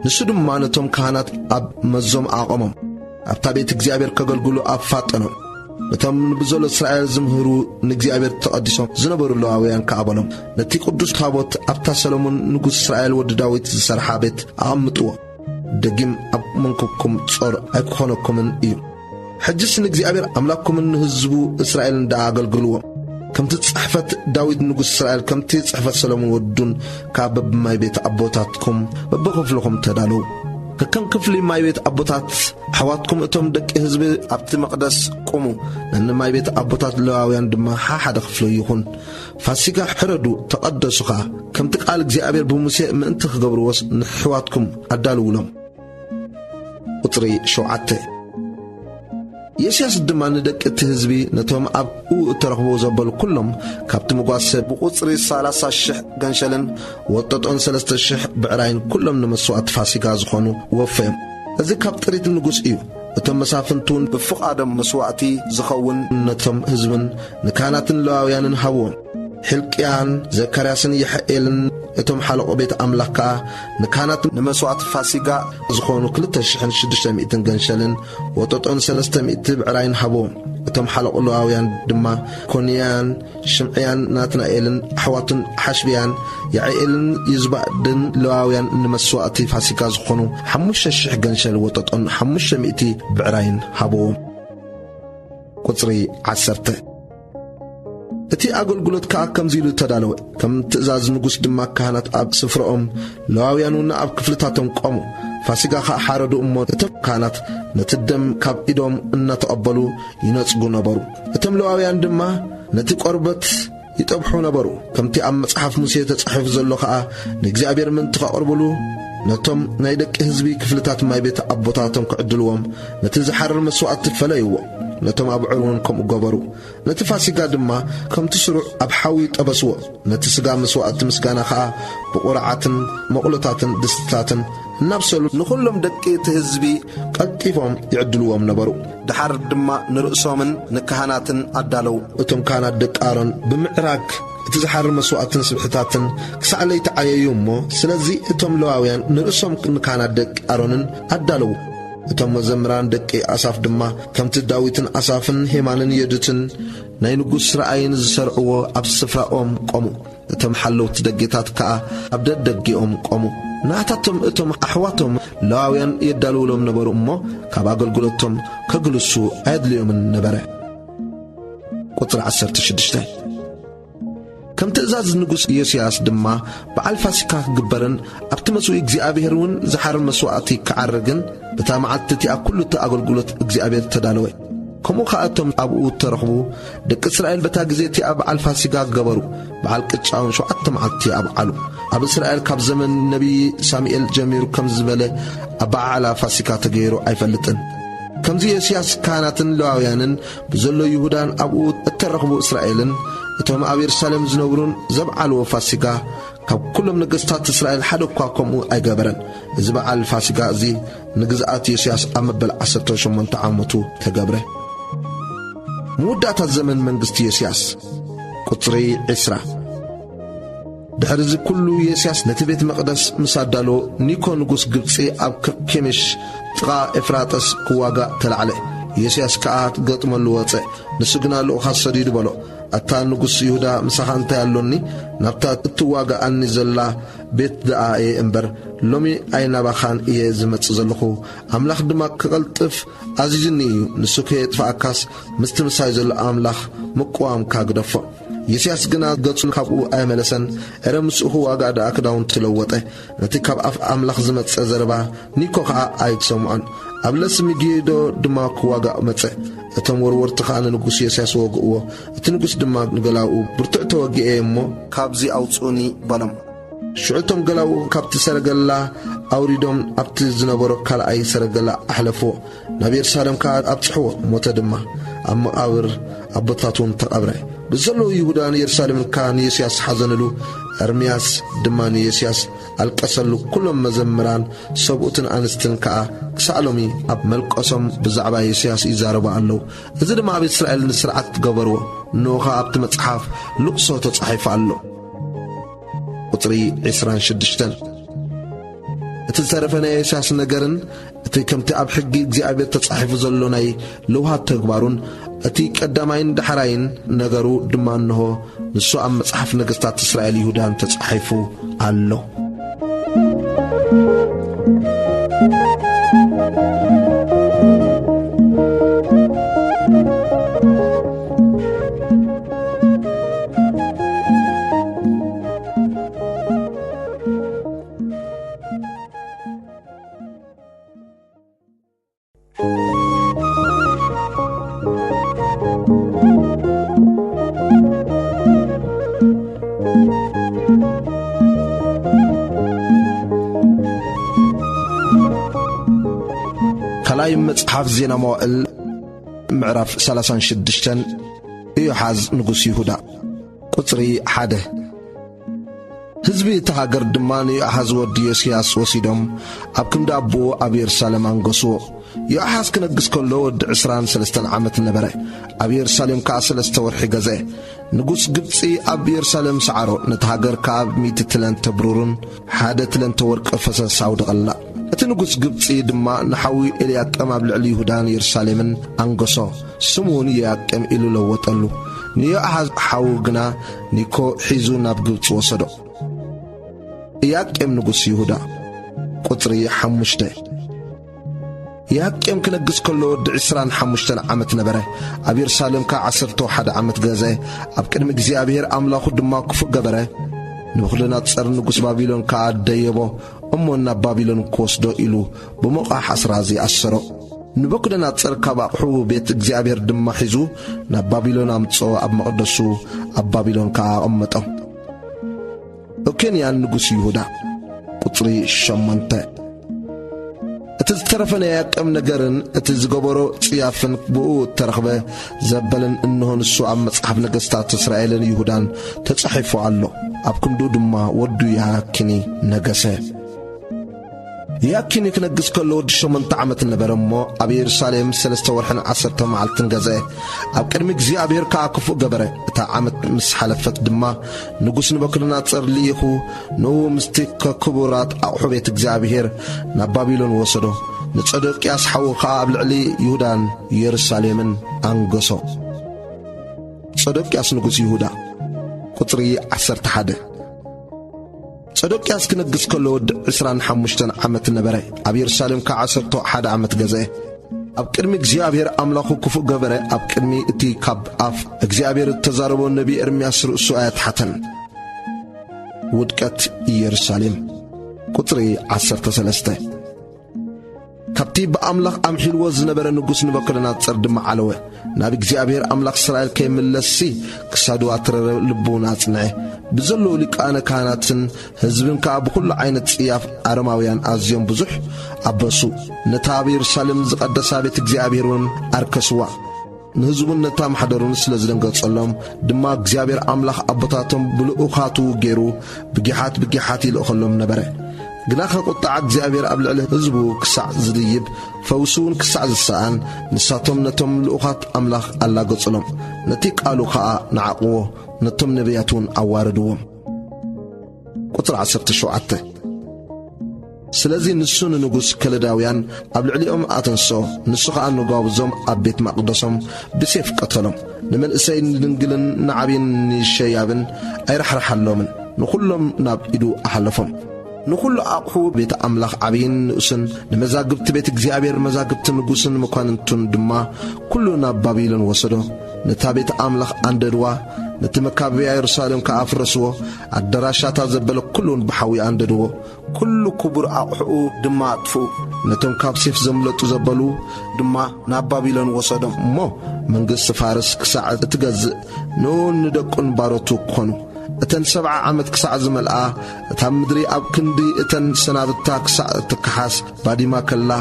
ንሱ ድማ ነቶም ካህናት ኣብ መዞም ኣቖሞም፣ ኣብታ ቤት እግዚኣብሔር ከገልግሉ ኣፋጠኖም። ነቶም ንብዘሎ እስራኤል ዝምህሩ ንእግዚኣብሔር ተቐዲሶም ዝነበሩ ለዋውያን ከኣ በሎም፣ ነቲ ቅዱስ ታቦት ኣብታ ሰሎሞን ንጉስ እስራኤል ወዲ ዳዊት ዝሰርሓ ቤት ኣቐምጥዎ። ደጊም ኣብ መንኩብኩም ጾር ኣይክኾነኩምን እዩ። ሕጅስ ንእግዚኣብሔር ኣምላኽኩምን ንህዝቡ እስራኤልን ደኣ ኣገልግልዎ። ከምቲ ጽሕፈት ዳዊት ንጉስ እስራኤል፣ ከምቲ ጽሕፈት ሰሎሞን ወዱን ካብ በብማይ ቤት ኣቦታትኩም በብኽፍልኹም ተዳለዉ። ከከም ክፍሊ ማይ ቤት ኣቦታት ኣሕዋትኩም እቶም ደቂ ህዝቢ ኣብቲ መቕደስ ቁሙ። ነንማይ ቤት ኣቦታት ሌዋውያን ድማ ሓሓደ ክፍሊ ይኹን። ፋሲጋ ሕረዱ፣ ተቐደሱ ኸኣ። ከምቲ ቃል እግዚኣብሔር ብሙሴ ምእንቲ ክገብርዎስ ንኣሕዋትኩም ኣዳልውሎም። ቁጽሪ ሸውዓተ። የስያስ ድማ ንደቂ እቲ ህዝቢ፣ ነቶም ኣብኡ እተረኽቡ ዘበሉ ኩሎም፣ ካብቲ ምጓሰ ብቑጽሪ ሰላሳ ሽሕ ገንሸልን ወጠጦን ሰለስተ ሽሕ ብዕራይን ኩሎም ንመስዋእቲ ፋሲጋ ዝኾኑ ወፈዮም። እዚ ካብ ጥሪት ንጉስ እዩ። እቶም መሳፍንቱን ብፍቓዶም መስዋእቲ ዝኸውን ነቶም ህዝብን ንካህናትን ለዋውያንን ሃብዎም። ሕልቅያን ዘካርያስን የሕኤልን እቶም ሓለቆ ቤት ኣምላኽ ከኣ ንካህናት ንመስዋእቲ ፋሲጋ ዝኾኑ ክልተ ሽሕን ሽዱሽተ ሚእትን ገንሸልን ወጠጦን ሰለስተ ሚእቲ ብዕራይን ሃብዎም። እቶም ሓለቆ ለዋውያን ድማ ኮንያን ሽምዕያን ናትናኤልን ኣሕዋቱን ሓሽብያን የዕኤልን ይዝባድን ለዋውያን ንመስዋእቲ ፋሲጋ ዝኾኑ ሓሙሽተ ሽሕ ገንሸል ወጠጦን ሓሙሽተ ሚእቲ ብዕራይን ሃብዎም። ቁጽሪ ዓሰርተ። እቲ ኣገልግሎት ከኣ ከምዚ ኢሉ ተዳለወ። ከም ትእዛዝ ንጉስ ድማ ካህናት ኣብ ስፍራኦም፣ ለዋውያን እውን ኣብ ክፍልታቶም ቆሙ። ፋሲጋ ከኣ ሓረዱ እሞ፣ እቶም ካህናት ነቲ ደም ካብ ኢዶም እናተቐበሉ ይነጽጉ ነበሩ። እቶም ለዋውያን ድማ ነቲ ቆርበት ይጠብሑ ነበሩ። ከምቲ ኣብ መጽሓፍ ሙሴ ተጻሒፉ ዘሎ ከኣ፣ ንእግዚኣብሔር ምእንቲ ከቕርብሉ፣ ነቶም ናይ ደቂ ህዝቢ ክፍልታት ማይ ቤት ኣቦታቶም ክዕድልዎም፣ ነቲ ዝሓርር መስዋእቲ ፈለይዎ። ነቶም ኣብዑር እውን ከምኡ ገበሩ። ነቲ ፋሲጋ ድማ ከምቲ ስሩዕ ኣብ ሓዊ ጠበስዎ። ነቲ ስጋ መስዋእቲ ምስጋና ኸኣ ብቑርዓትን መቑሎታትን ድስትታትን እናብሰሉ ንኹሎም ደቂ እቲ ህዝቢ ቀልጢፎም ይዕድልዎም ነበሩ። ድሓር ድማ ንርእሶምን ንካህናትን ኣዳለዉ። እቶም ካህናት ደቂ ኣሮን ብምዕራግ እቲ ዝሓርር መስዋእትን ስብሕታትን ክሳዕ ለይቲ ዓየዩ እሞ፣ ስለዚ እቶም ለዋውያን ንርእሶም ንካህናት ደቂ ኣሮንን ኣዳለዉ። እቶም መዘምራን ደቂ ኣሳፍ ድማ ከምቲ ዳዊትን ኣሳፍን ሄማንን የዱትን ናይ ንጉስ ረኣይን ዝሰርዕዎ ኣብ ስፍራኦም ቆሙ። እቶም ሓለውቲ ደጌታት ከኣ ኣብ ደደጌኦም ቆሙ። ናታቶም እቶም ኣሕዋቶም ለዋውያን የዳልውሎም ነበሩ እሞ፣ ካብ ኣገልግሎቶም ከግልሱ ኣየድልዮምን ነበረ። ቁጽሪ ዓሰርተ ሽዱሽተ። ከም ትእዛዝ ንጉስ ኢዮስያስ ድማ በዓል ፋሲካ ክግበርን ኣብቲ መስዋእቲ እግዚኣብሔር እውን ዝሓርር መስዋእቲ ክዓርግን፣ በታ መዓልቲ እቲኣ ኩሉ እቲ ኣገልግሎት እግዚኣብሔር ተዳለወ። ከምኡ ኸኣ እቶም ኣብኡ እተረኽቡ ደቂ እስራኤል በታ ግዜ እቲኣ በዓል ፋሲጋ ገበሩ። በዓል ቅጫ እውን ሸውዓተ መዓልቲ ኣብዓሉ። ኣብ እስራኤል ካብ ዘመን ነቢይ ሳሙኤል ጀሚሩ ከም ዝበለ ኣበዓዕላ ፋሲካ ተገይሩ ኣይፈልጥን። ከምዚ ዮስያስ ካህናትን ሌዋውያንን ብዘሎ ይሁዳን ኣብኡ እተረኽቡ እስራኤልን እቶም ኣብ የሩሳሌም ዝነብሩን ዘብዓልዎ ፋሲጋ ካብ ኩሎም ነገስታት እስራኤል ሓደ እኳ ከምኡ ኣይገበረን። እዚ በዓል ፋሲጋ እዚ ንግዝኣት ዮስያስ ኣብ መበል ዓሰርተ ሸሞንተ ዓመቱ ተገብረ። መወዳእታ ዘመን መንግስቲ ዮስያስ። ቁጽሪ ዕስራ። ድሕሪ እዚ ኩሉ ዮስያስ ነቲ ቤት መቕደስ ምስ ኣዳሎ፣ ኒኮ ንጉስ ግብጺ ኣብ ከርኬሚሽ ጥቓ ኤፍራጠስ ክዋጋእ ተላዕለ። ዮስያስ ከኣ ክገጥመሉ ወጸ። ንሱ ግና ልኡኻት ሰዲዱ በሎ፣ ኣታ ንጉስ ይሁዳ፣ ምሳኻ እንታይ ኣሎኒ? ናብታ እትዋጋኣኒ ዘላ ቤት ደኣ እየ እምበር፣ ሎሚ ኣይናባኻን እየ ዝመጽእ ዘለኹ። ኣምላኽ ድማ ክቐልጥፍ ኣዚዙኒ እዩ። ንሱ ከየጥፍኣካስ፣ ምስቲ ምሳይ ዘሎ ኣምላኽ ምቅዋምካ ግደፎ። ዮስያስ ግና ገጹ ካብኡ ኣይመለሰን። ኤረ ምስኡ ክዋጋእ ደኣ ክዳውንቱ ለወጠ። ነቲ ካብ ኣፍ ኣምላኽ ዝመጸ ዘረባ ኒኮ ኸኣ ኣይሰምዖን። ኣብ ለስ ሚጊዶ ድማ ክዋጋእ መጸ። እቶም ወርወርቲ ኸኣ ንንጉስ ዮስያስ ወግእዎ። እቲ ንጉስ ድማ ንገላውኡ፣ "ብርቱዕ ተወጊኤ እሞ፣ ካብዚ ኣውጽኡኒ" በሎም። ሽዑ እቶም ገላውኡ ካብቲ ሰረገላ ኣውሪዶም ኣብቲ ዝነበሮ ካልኣይ ሰረገላ ኣሕለፍዎ። ናብ የሩሳሌም ከኣ ኣብጽሕዎ፣ ሞተ ድማ፣ ኣብ መቓብር ኣቦታቱ እውን ተቐብረ። ብዘለዉ ይሁዳን የሩሳሌምን ከኣ ንዮስያስ ሓዘንሉ፣ ኤርምያስ ድማ ንዮስያስ ኣልቀሰሉ። ኩሎም መዘምራን ሰብኡትን ኣንስትን ከኣ ክሳዕ ሎሚ ኣብ መልቀሶም ብዛዕባ ዮስያስ ይዛረቡ ኣለዉ። እዚ ድማ ኣብ እስራኤል ንስርዓት ገበርዎ። እንሆ ከኣ ኣብቲ መጽሓፍ ልቕሶ ተጻሒፉ ኣሎ። ቁጽሪ ዕስራን ሽዱሽተን። እቲ ዝተረፈ ናይ ዮስያስ ነገርን እቲ ከምቲ ኣብ ሕጊ እግዚኣብሔር ተጻሒፉ ዘሎ ናይ ለውሃት ተግባሩን፣ እቲ ቀዳማይን ዳሕራይን ነገሩ ድማ እንሆ ንሱ ኣብ መጽሓፍ ነገስታት እስራኤል ይሁዳን ተጻሒፉ ኣሎ። ካልኣይ መጽሓፍ ዜና መዋእል ምዕራፍ ሰላሳን ሽዱሽተን። ኢዮሓዝ ንጉስ ይሁዳ። ቁጽሪ ሓደ። ህዝቢ እታ ሃገር ድማ ንዮኣሓዝ ወዲ ዮስያስ ወሲዶም ኣብ ክንዲ ኣቦኡ ኣብ የሩሳሌም ኣንገስዎ። ዮኣሓዝ ክነግስ ከሎ ወዲ ዕስራን ሰለስተን ዓመት ነበረ። ኣብ የሩሳሌም ከኣ ሰለስተ ወርሒ ገዝአ። ንጉስ ግብጺ ኣብ የሩሳሌም ሰዓሮ፣ ነቲ ሃገር ከኣ ሚእቲ ትለንተ ብሩርን ሓደ ትለንተ ወርቂ ፈሰስ ኣውደቐላ። እቲ ንጉስ ግብጺ ድማ ንሓዊ ኤልያቄም ኣብ ልዕሊ ይሁዳን የሩሳሌምን ኣንገሶ። ስሙ እውን ኢዮያቄም ኢሉ ለወጠሉ። ንዮኣሓዝ ሓዉ ግና ኒኮ ሒዙ ናብ ግብጺ ወሰዶ። ኢያቄም ንጉስ ይሁዳ። ቁጽሪ ሓሙሽተ። ኢያቄም ክነግስ ከሎ ወዲ ዕስራን ሓሙሽተን ዓመት ነበረ። ኣብ የሩሳሌም ከኣ ዓሰርተ ሓደ ዓመት ገዝአ። ኣብ ቅድሚ እግዚኣብሔር ኣምላኹ ድማ ክፉእ ገበረ። ንቡክደነጸር ንጉስ ባቢሎን ከኣ ደየቦ፣ እሞ ናብ ባቢሎን ክወስዶ ኢሉ ብሞቓሕ ኣስራዚ ኣሰሮ። ንቡክደነጸር ካብ ኣቕሑ ቤት እግዚኣብሔር ድማ ሒዙ ናብ ባቢሎን ኣምጽኦ፣ ኣብ መቕደሱ ኣብ ባቢሎን ከኣ ኣቐመጦ። ኦኬንያን ንጉስ ይሁዳ። ቁጽሪ ሸሞንተ። እቲ ዝተረፈ ናይ ያቄም ነገርን እቲ ዝገበሮ ጽያፍን ብኡ እተረኽበ ዘበልን፣ እንሆ ንሱ ኣብ መጽሓፍ ነገስታት እስራኤልን ይሁዳን ተጻሒፉ ኣሎ። ኣብ ክንዱ ድማ ወዱ ያኪኒ ነገሰ። ያኪኒ ክነግስ ከሎ ወዲ ሸሞንተ ዓመት ነበረ እሞ፣ ኣብ የሩሳሌም ሰለስተ ወርሕን ዓሰርተ መዓልትን ገዝአ። ኣብ ቅድሚ እግዚኣብሔር ከኣ ክፉእ ገበረ። እታ ዓመት ምስ ሓለፈት ድማ ንጉስ ንቡክደነጸር ልኢኹ፣ ንኡ ምስቲ ከክቡራት ኣቑሑ ቤት እግዚኣብሔር ናብ ባቢሎን ወሰዶ። ንጸዶቅያስ ሓዉ ኸኣ ኣብ ልዕሊ ይሁዳን የሩሳሌምን ኣንገሶ። ጸዶቅያስ ንጉስ ይሁዳ። ቁጽሪ ዓሰርተ ሓደ። ጸዶቅያስ ክነግስ ከሎ ወዲ ዕስራን ሓሙሽተን ዓመት ነበረ። ኣብ የሩሳሌም ከኣ ዓሰርተ ሓደ ዓመት ገዝአ። ኣብ ቅድሚ እግዚኣብሔር ኣምላኹ ክፉእ ገበረ። ኣብ ቅድሚ እቲ ካብ ኣፍ እግዚኣብሔር እተዛረቦ ነቢ ኤርምያስ ርእሱ ኣየትሓተን። ውድቀት ኢየሩሳሌም። ቁጽሪ ዓሰርተ ሰለስተ። ካብቲ ብኣምላኽ ኣምሒልዎ ዝነበረ ንጉስ ንቡክደነጸር ድማ ዓለወ። ናብ እግዚኣብሔር ኣምላኽ እስራኤል ከይምለስሲ ክሳዱ ኣትረረ ልቡ ኣጽንዐ። ብዘለዉ ሊቃነ ካህናትን ህዝብን ከኣ ብኹሉ ዓይነት ጽያፍ ኣረማውያን ኣዝዮም ብዙሕ ኣበሱ። ነታ ኣብ የሩሳሌም ዝቐደሳ ቤት እግዚኣብሔር እውን ኣርከስዋ። ንህዝቡን ነታ ማሕደሩን ስለ ዝደንገጸሎም ድማ እግዚኣብሔር ኣምላኽ ኣቦታቶም ብልኡኻቱ ገይሩ ብጊሓት ብጊሓት ይልእኸሎም ነበረ። ግናኸ ቁጥዓ እግዚኣብሔር ኣብ ልዕሊ ህዝቡ ክሳዕ ዝድይብ፣ ፈውሱ እውን ክሳዕ ዝሰኣን፣ ንሳቶም ነቶም ልኡኻት ኣምላኽ ኣላገጹሎም። ነቲ ቃሉ ኸኣ ነዓቕዎ፣ ነቶም ነቢያት እውን ኣዋረድዎም። ቁጽሪ ዓሰርተ ሸውዓተ። ስለዚ ንሱ ንንጉስ ከለዳውያን ኣብ ልዕሊኦም ኣተንስኦ፣ ንሱ ኸኣ ንጓብዞም ኣብ ቤት መቕደሶም ብሴፍ ቀተሎም። ንመንእሰይን ንድንግልን ንዓብይን ንሸያብን ኣይራሕርሓሎምን፣ ንኹሎም ናብ ኢዱ ኣሓለፎም። ንኹሉ ኣቕሑ ቤት ኣምላኽ ዓብይን ንኡስን፣ ንመዛግብቲ ቤት እግዚኣብሔር መዛግብቲ ንጉስን መኳንንቱን ድማ ኩሉ ናብ ባቢሎን ወሰዶ። ነታ ቤት ኣምላኽ ኣንደድዋ፣ ነቲ መካበብያ የሩሳሌም ከኣ ኣፍረስዎ፣ ኣደራሻታ ዘበለ ኩሉን ብሓዊ ኣንደድዎ። ኩሉ ክቡር ኣቕሑኡ ድማ ኣጥፍኡ። ነቶም ካብ ሴፍ ዘምለጡ ዘበሉ ድማ ናብ ባቢሎን ወሰዶም እሞ፣ መንግስቲ ፋርስ ክሳዕ እትገዝእ ንኡን ንደቁን ባሮቱ ክኾኑ። እተን ሰብዓ ዓመት ክሳዕ ዝመልኣ፣ እታ ምድሪ ኣብ ክንዲ እተን ሰናብታ ክሳዕ እትከሓስ ባዲማ ከላ፣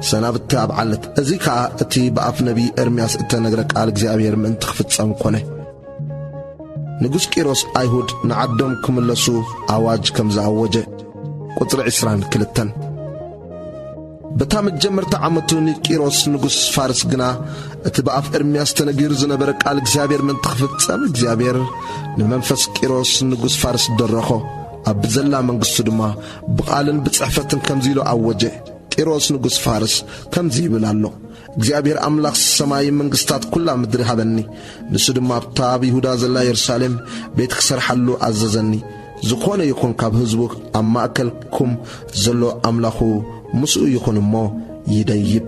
ሰናብቲ ኣብዓለት። እዚ ከኣ እቲ ብኣፍ ነቢይ ኤርምያስ እተነግረ ቃል እግዚኣብሔር ምእንቲ ክፍጸም ኮነ። ንጉስ ቂሮስ ኣይሁድ ንዓዶም ክምለሱ ኣዋጅ ከም ዝኣወጀ። ቁጽሪ ዕስራን ክልተን። በታ መጀመርታ ዓመቱ ንቂሮስ ንጉስ ፋርስ ግና፣ እቲ ብኣፍ ኤርምያስ ተነጊሩ ዝነበረ ቃል እግዚኣብሔር ምእንቲ ክፍጸም፣ እግዚኣብሔር ንመንፈስ ቂሮስ ንጉስ ፋርስ ደረኾ። ኣብ ብዘላ መንግስቱ ድማ ብቓልን ብጽሕፈትን ከምዚ ኢሉ ኣወጀ። ቂሮስ ንጉስ ፋርስ ከምዚ ይብል ኣሎ፣ እግዚኣብሔር ኣምላኽ ሰማይ መንግስታት ኩላ ምድሪ ሃበኒ። ንሱ ድማ ኣብታ ኣብ ይሁዳ ዘላ የሩሳሌም ቤት ክሰርሓሉ ኣዘዘኒ። ዝኾነ ይኹን ካብ ህዝቡ ኣብ ማእከልኩም ዘሎ ኣምላኹ ምስኡ ይኹን እሞ ይደይብ።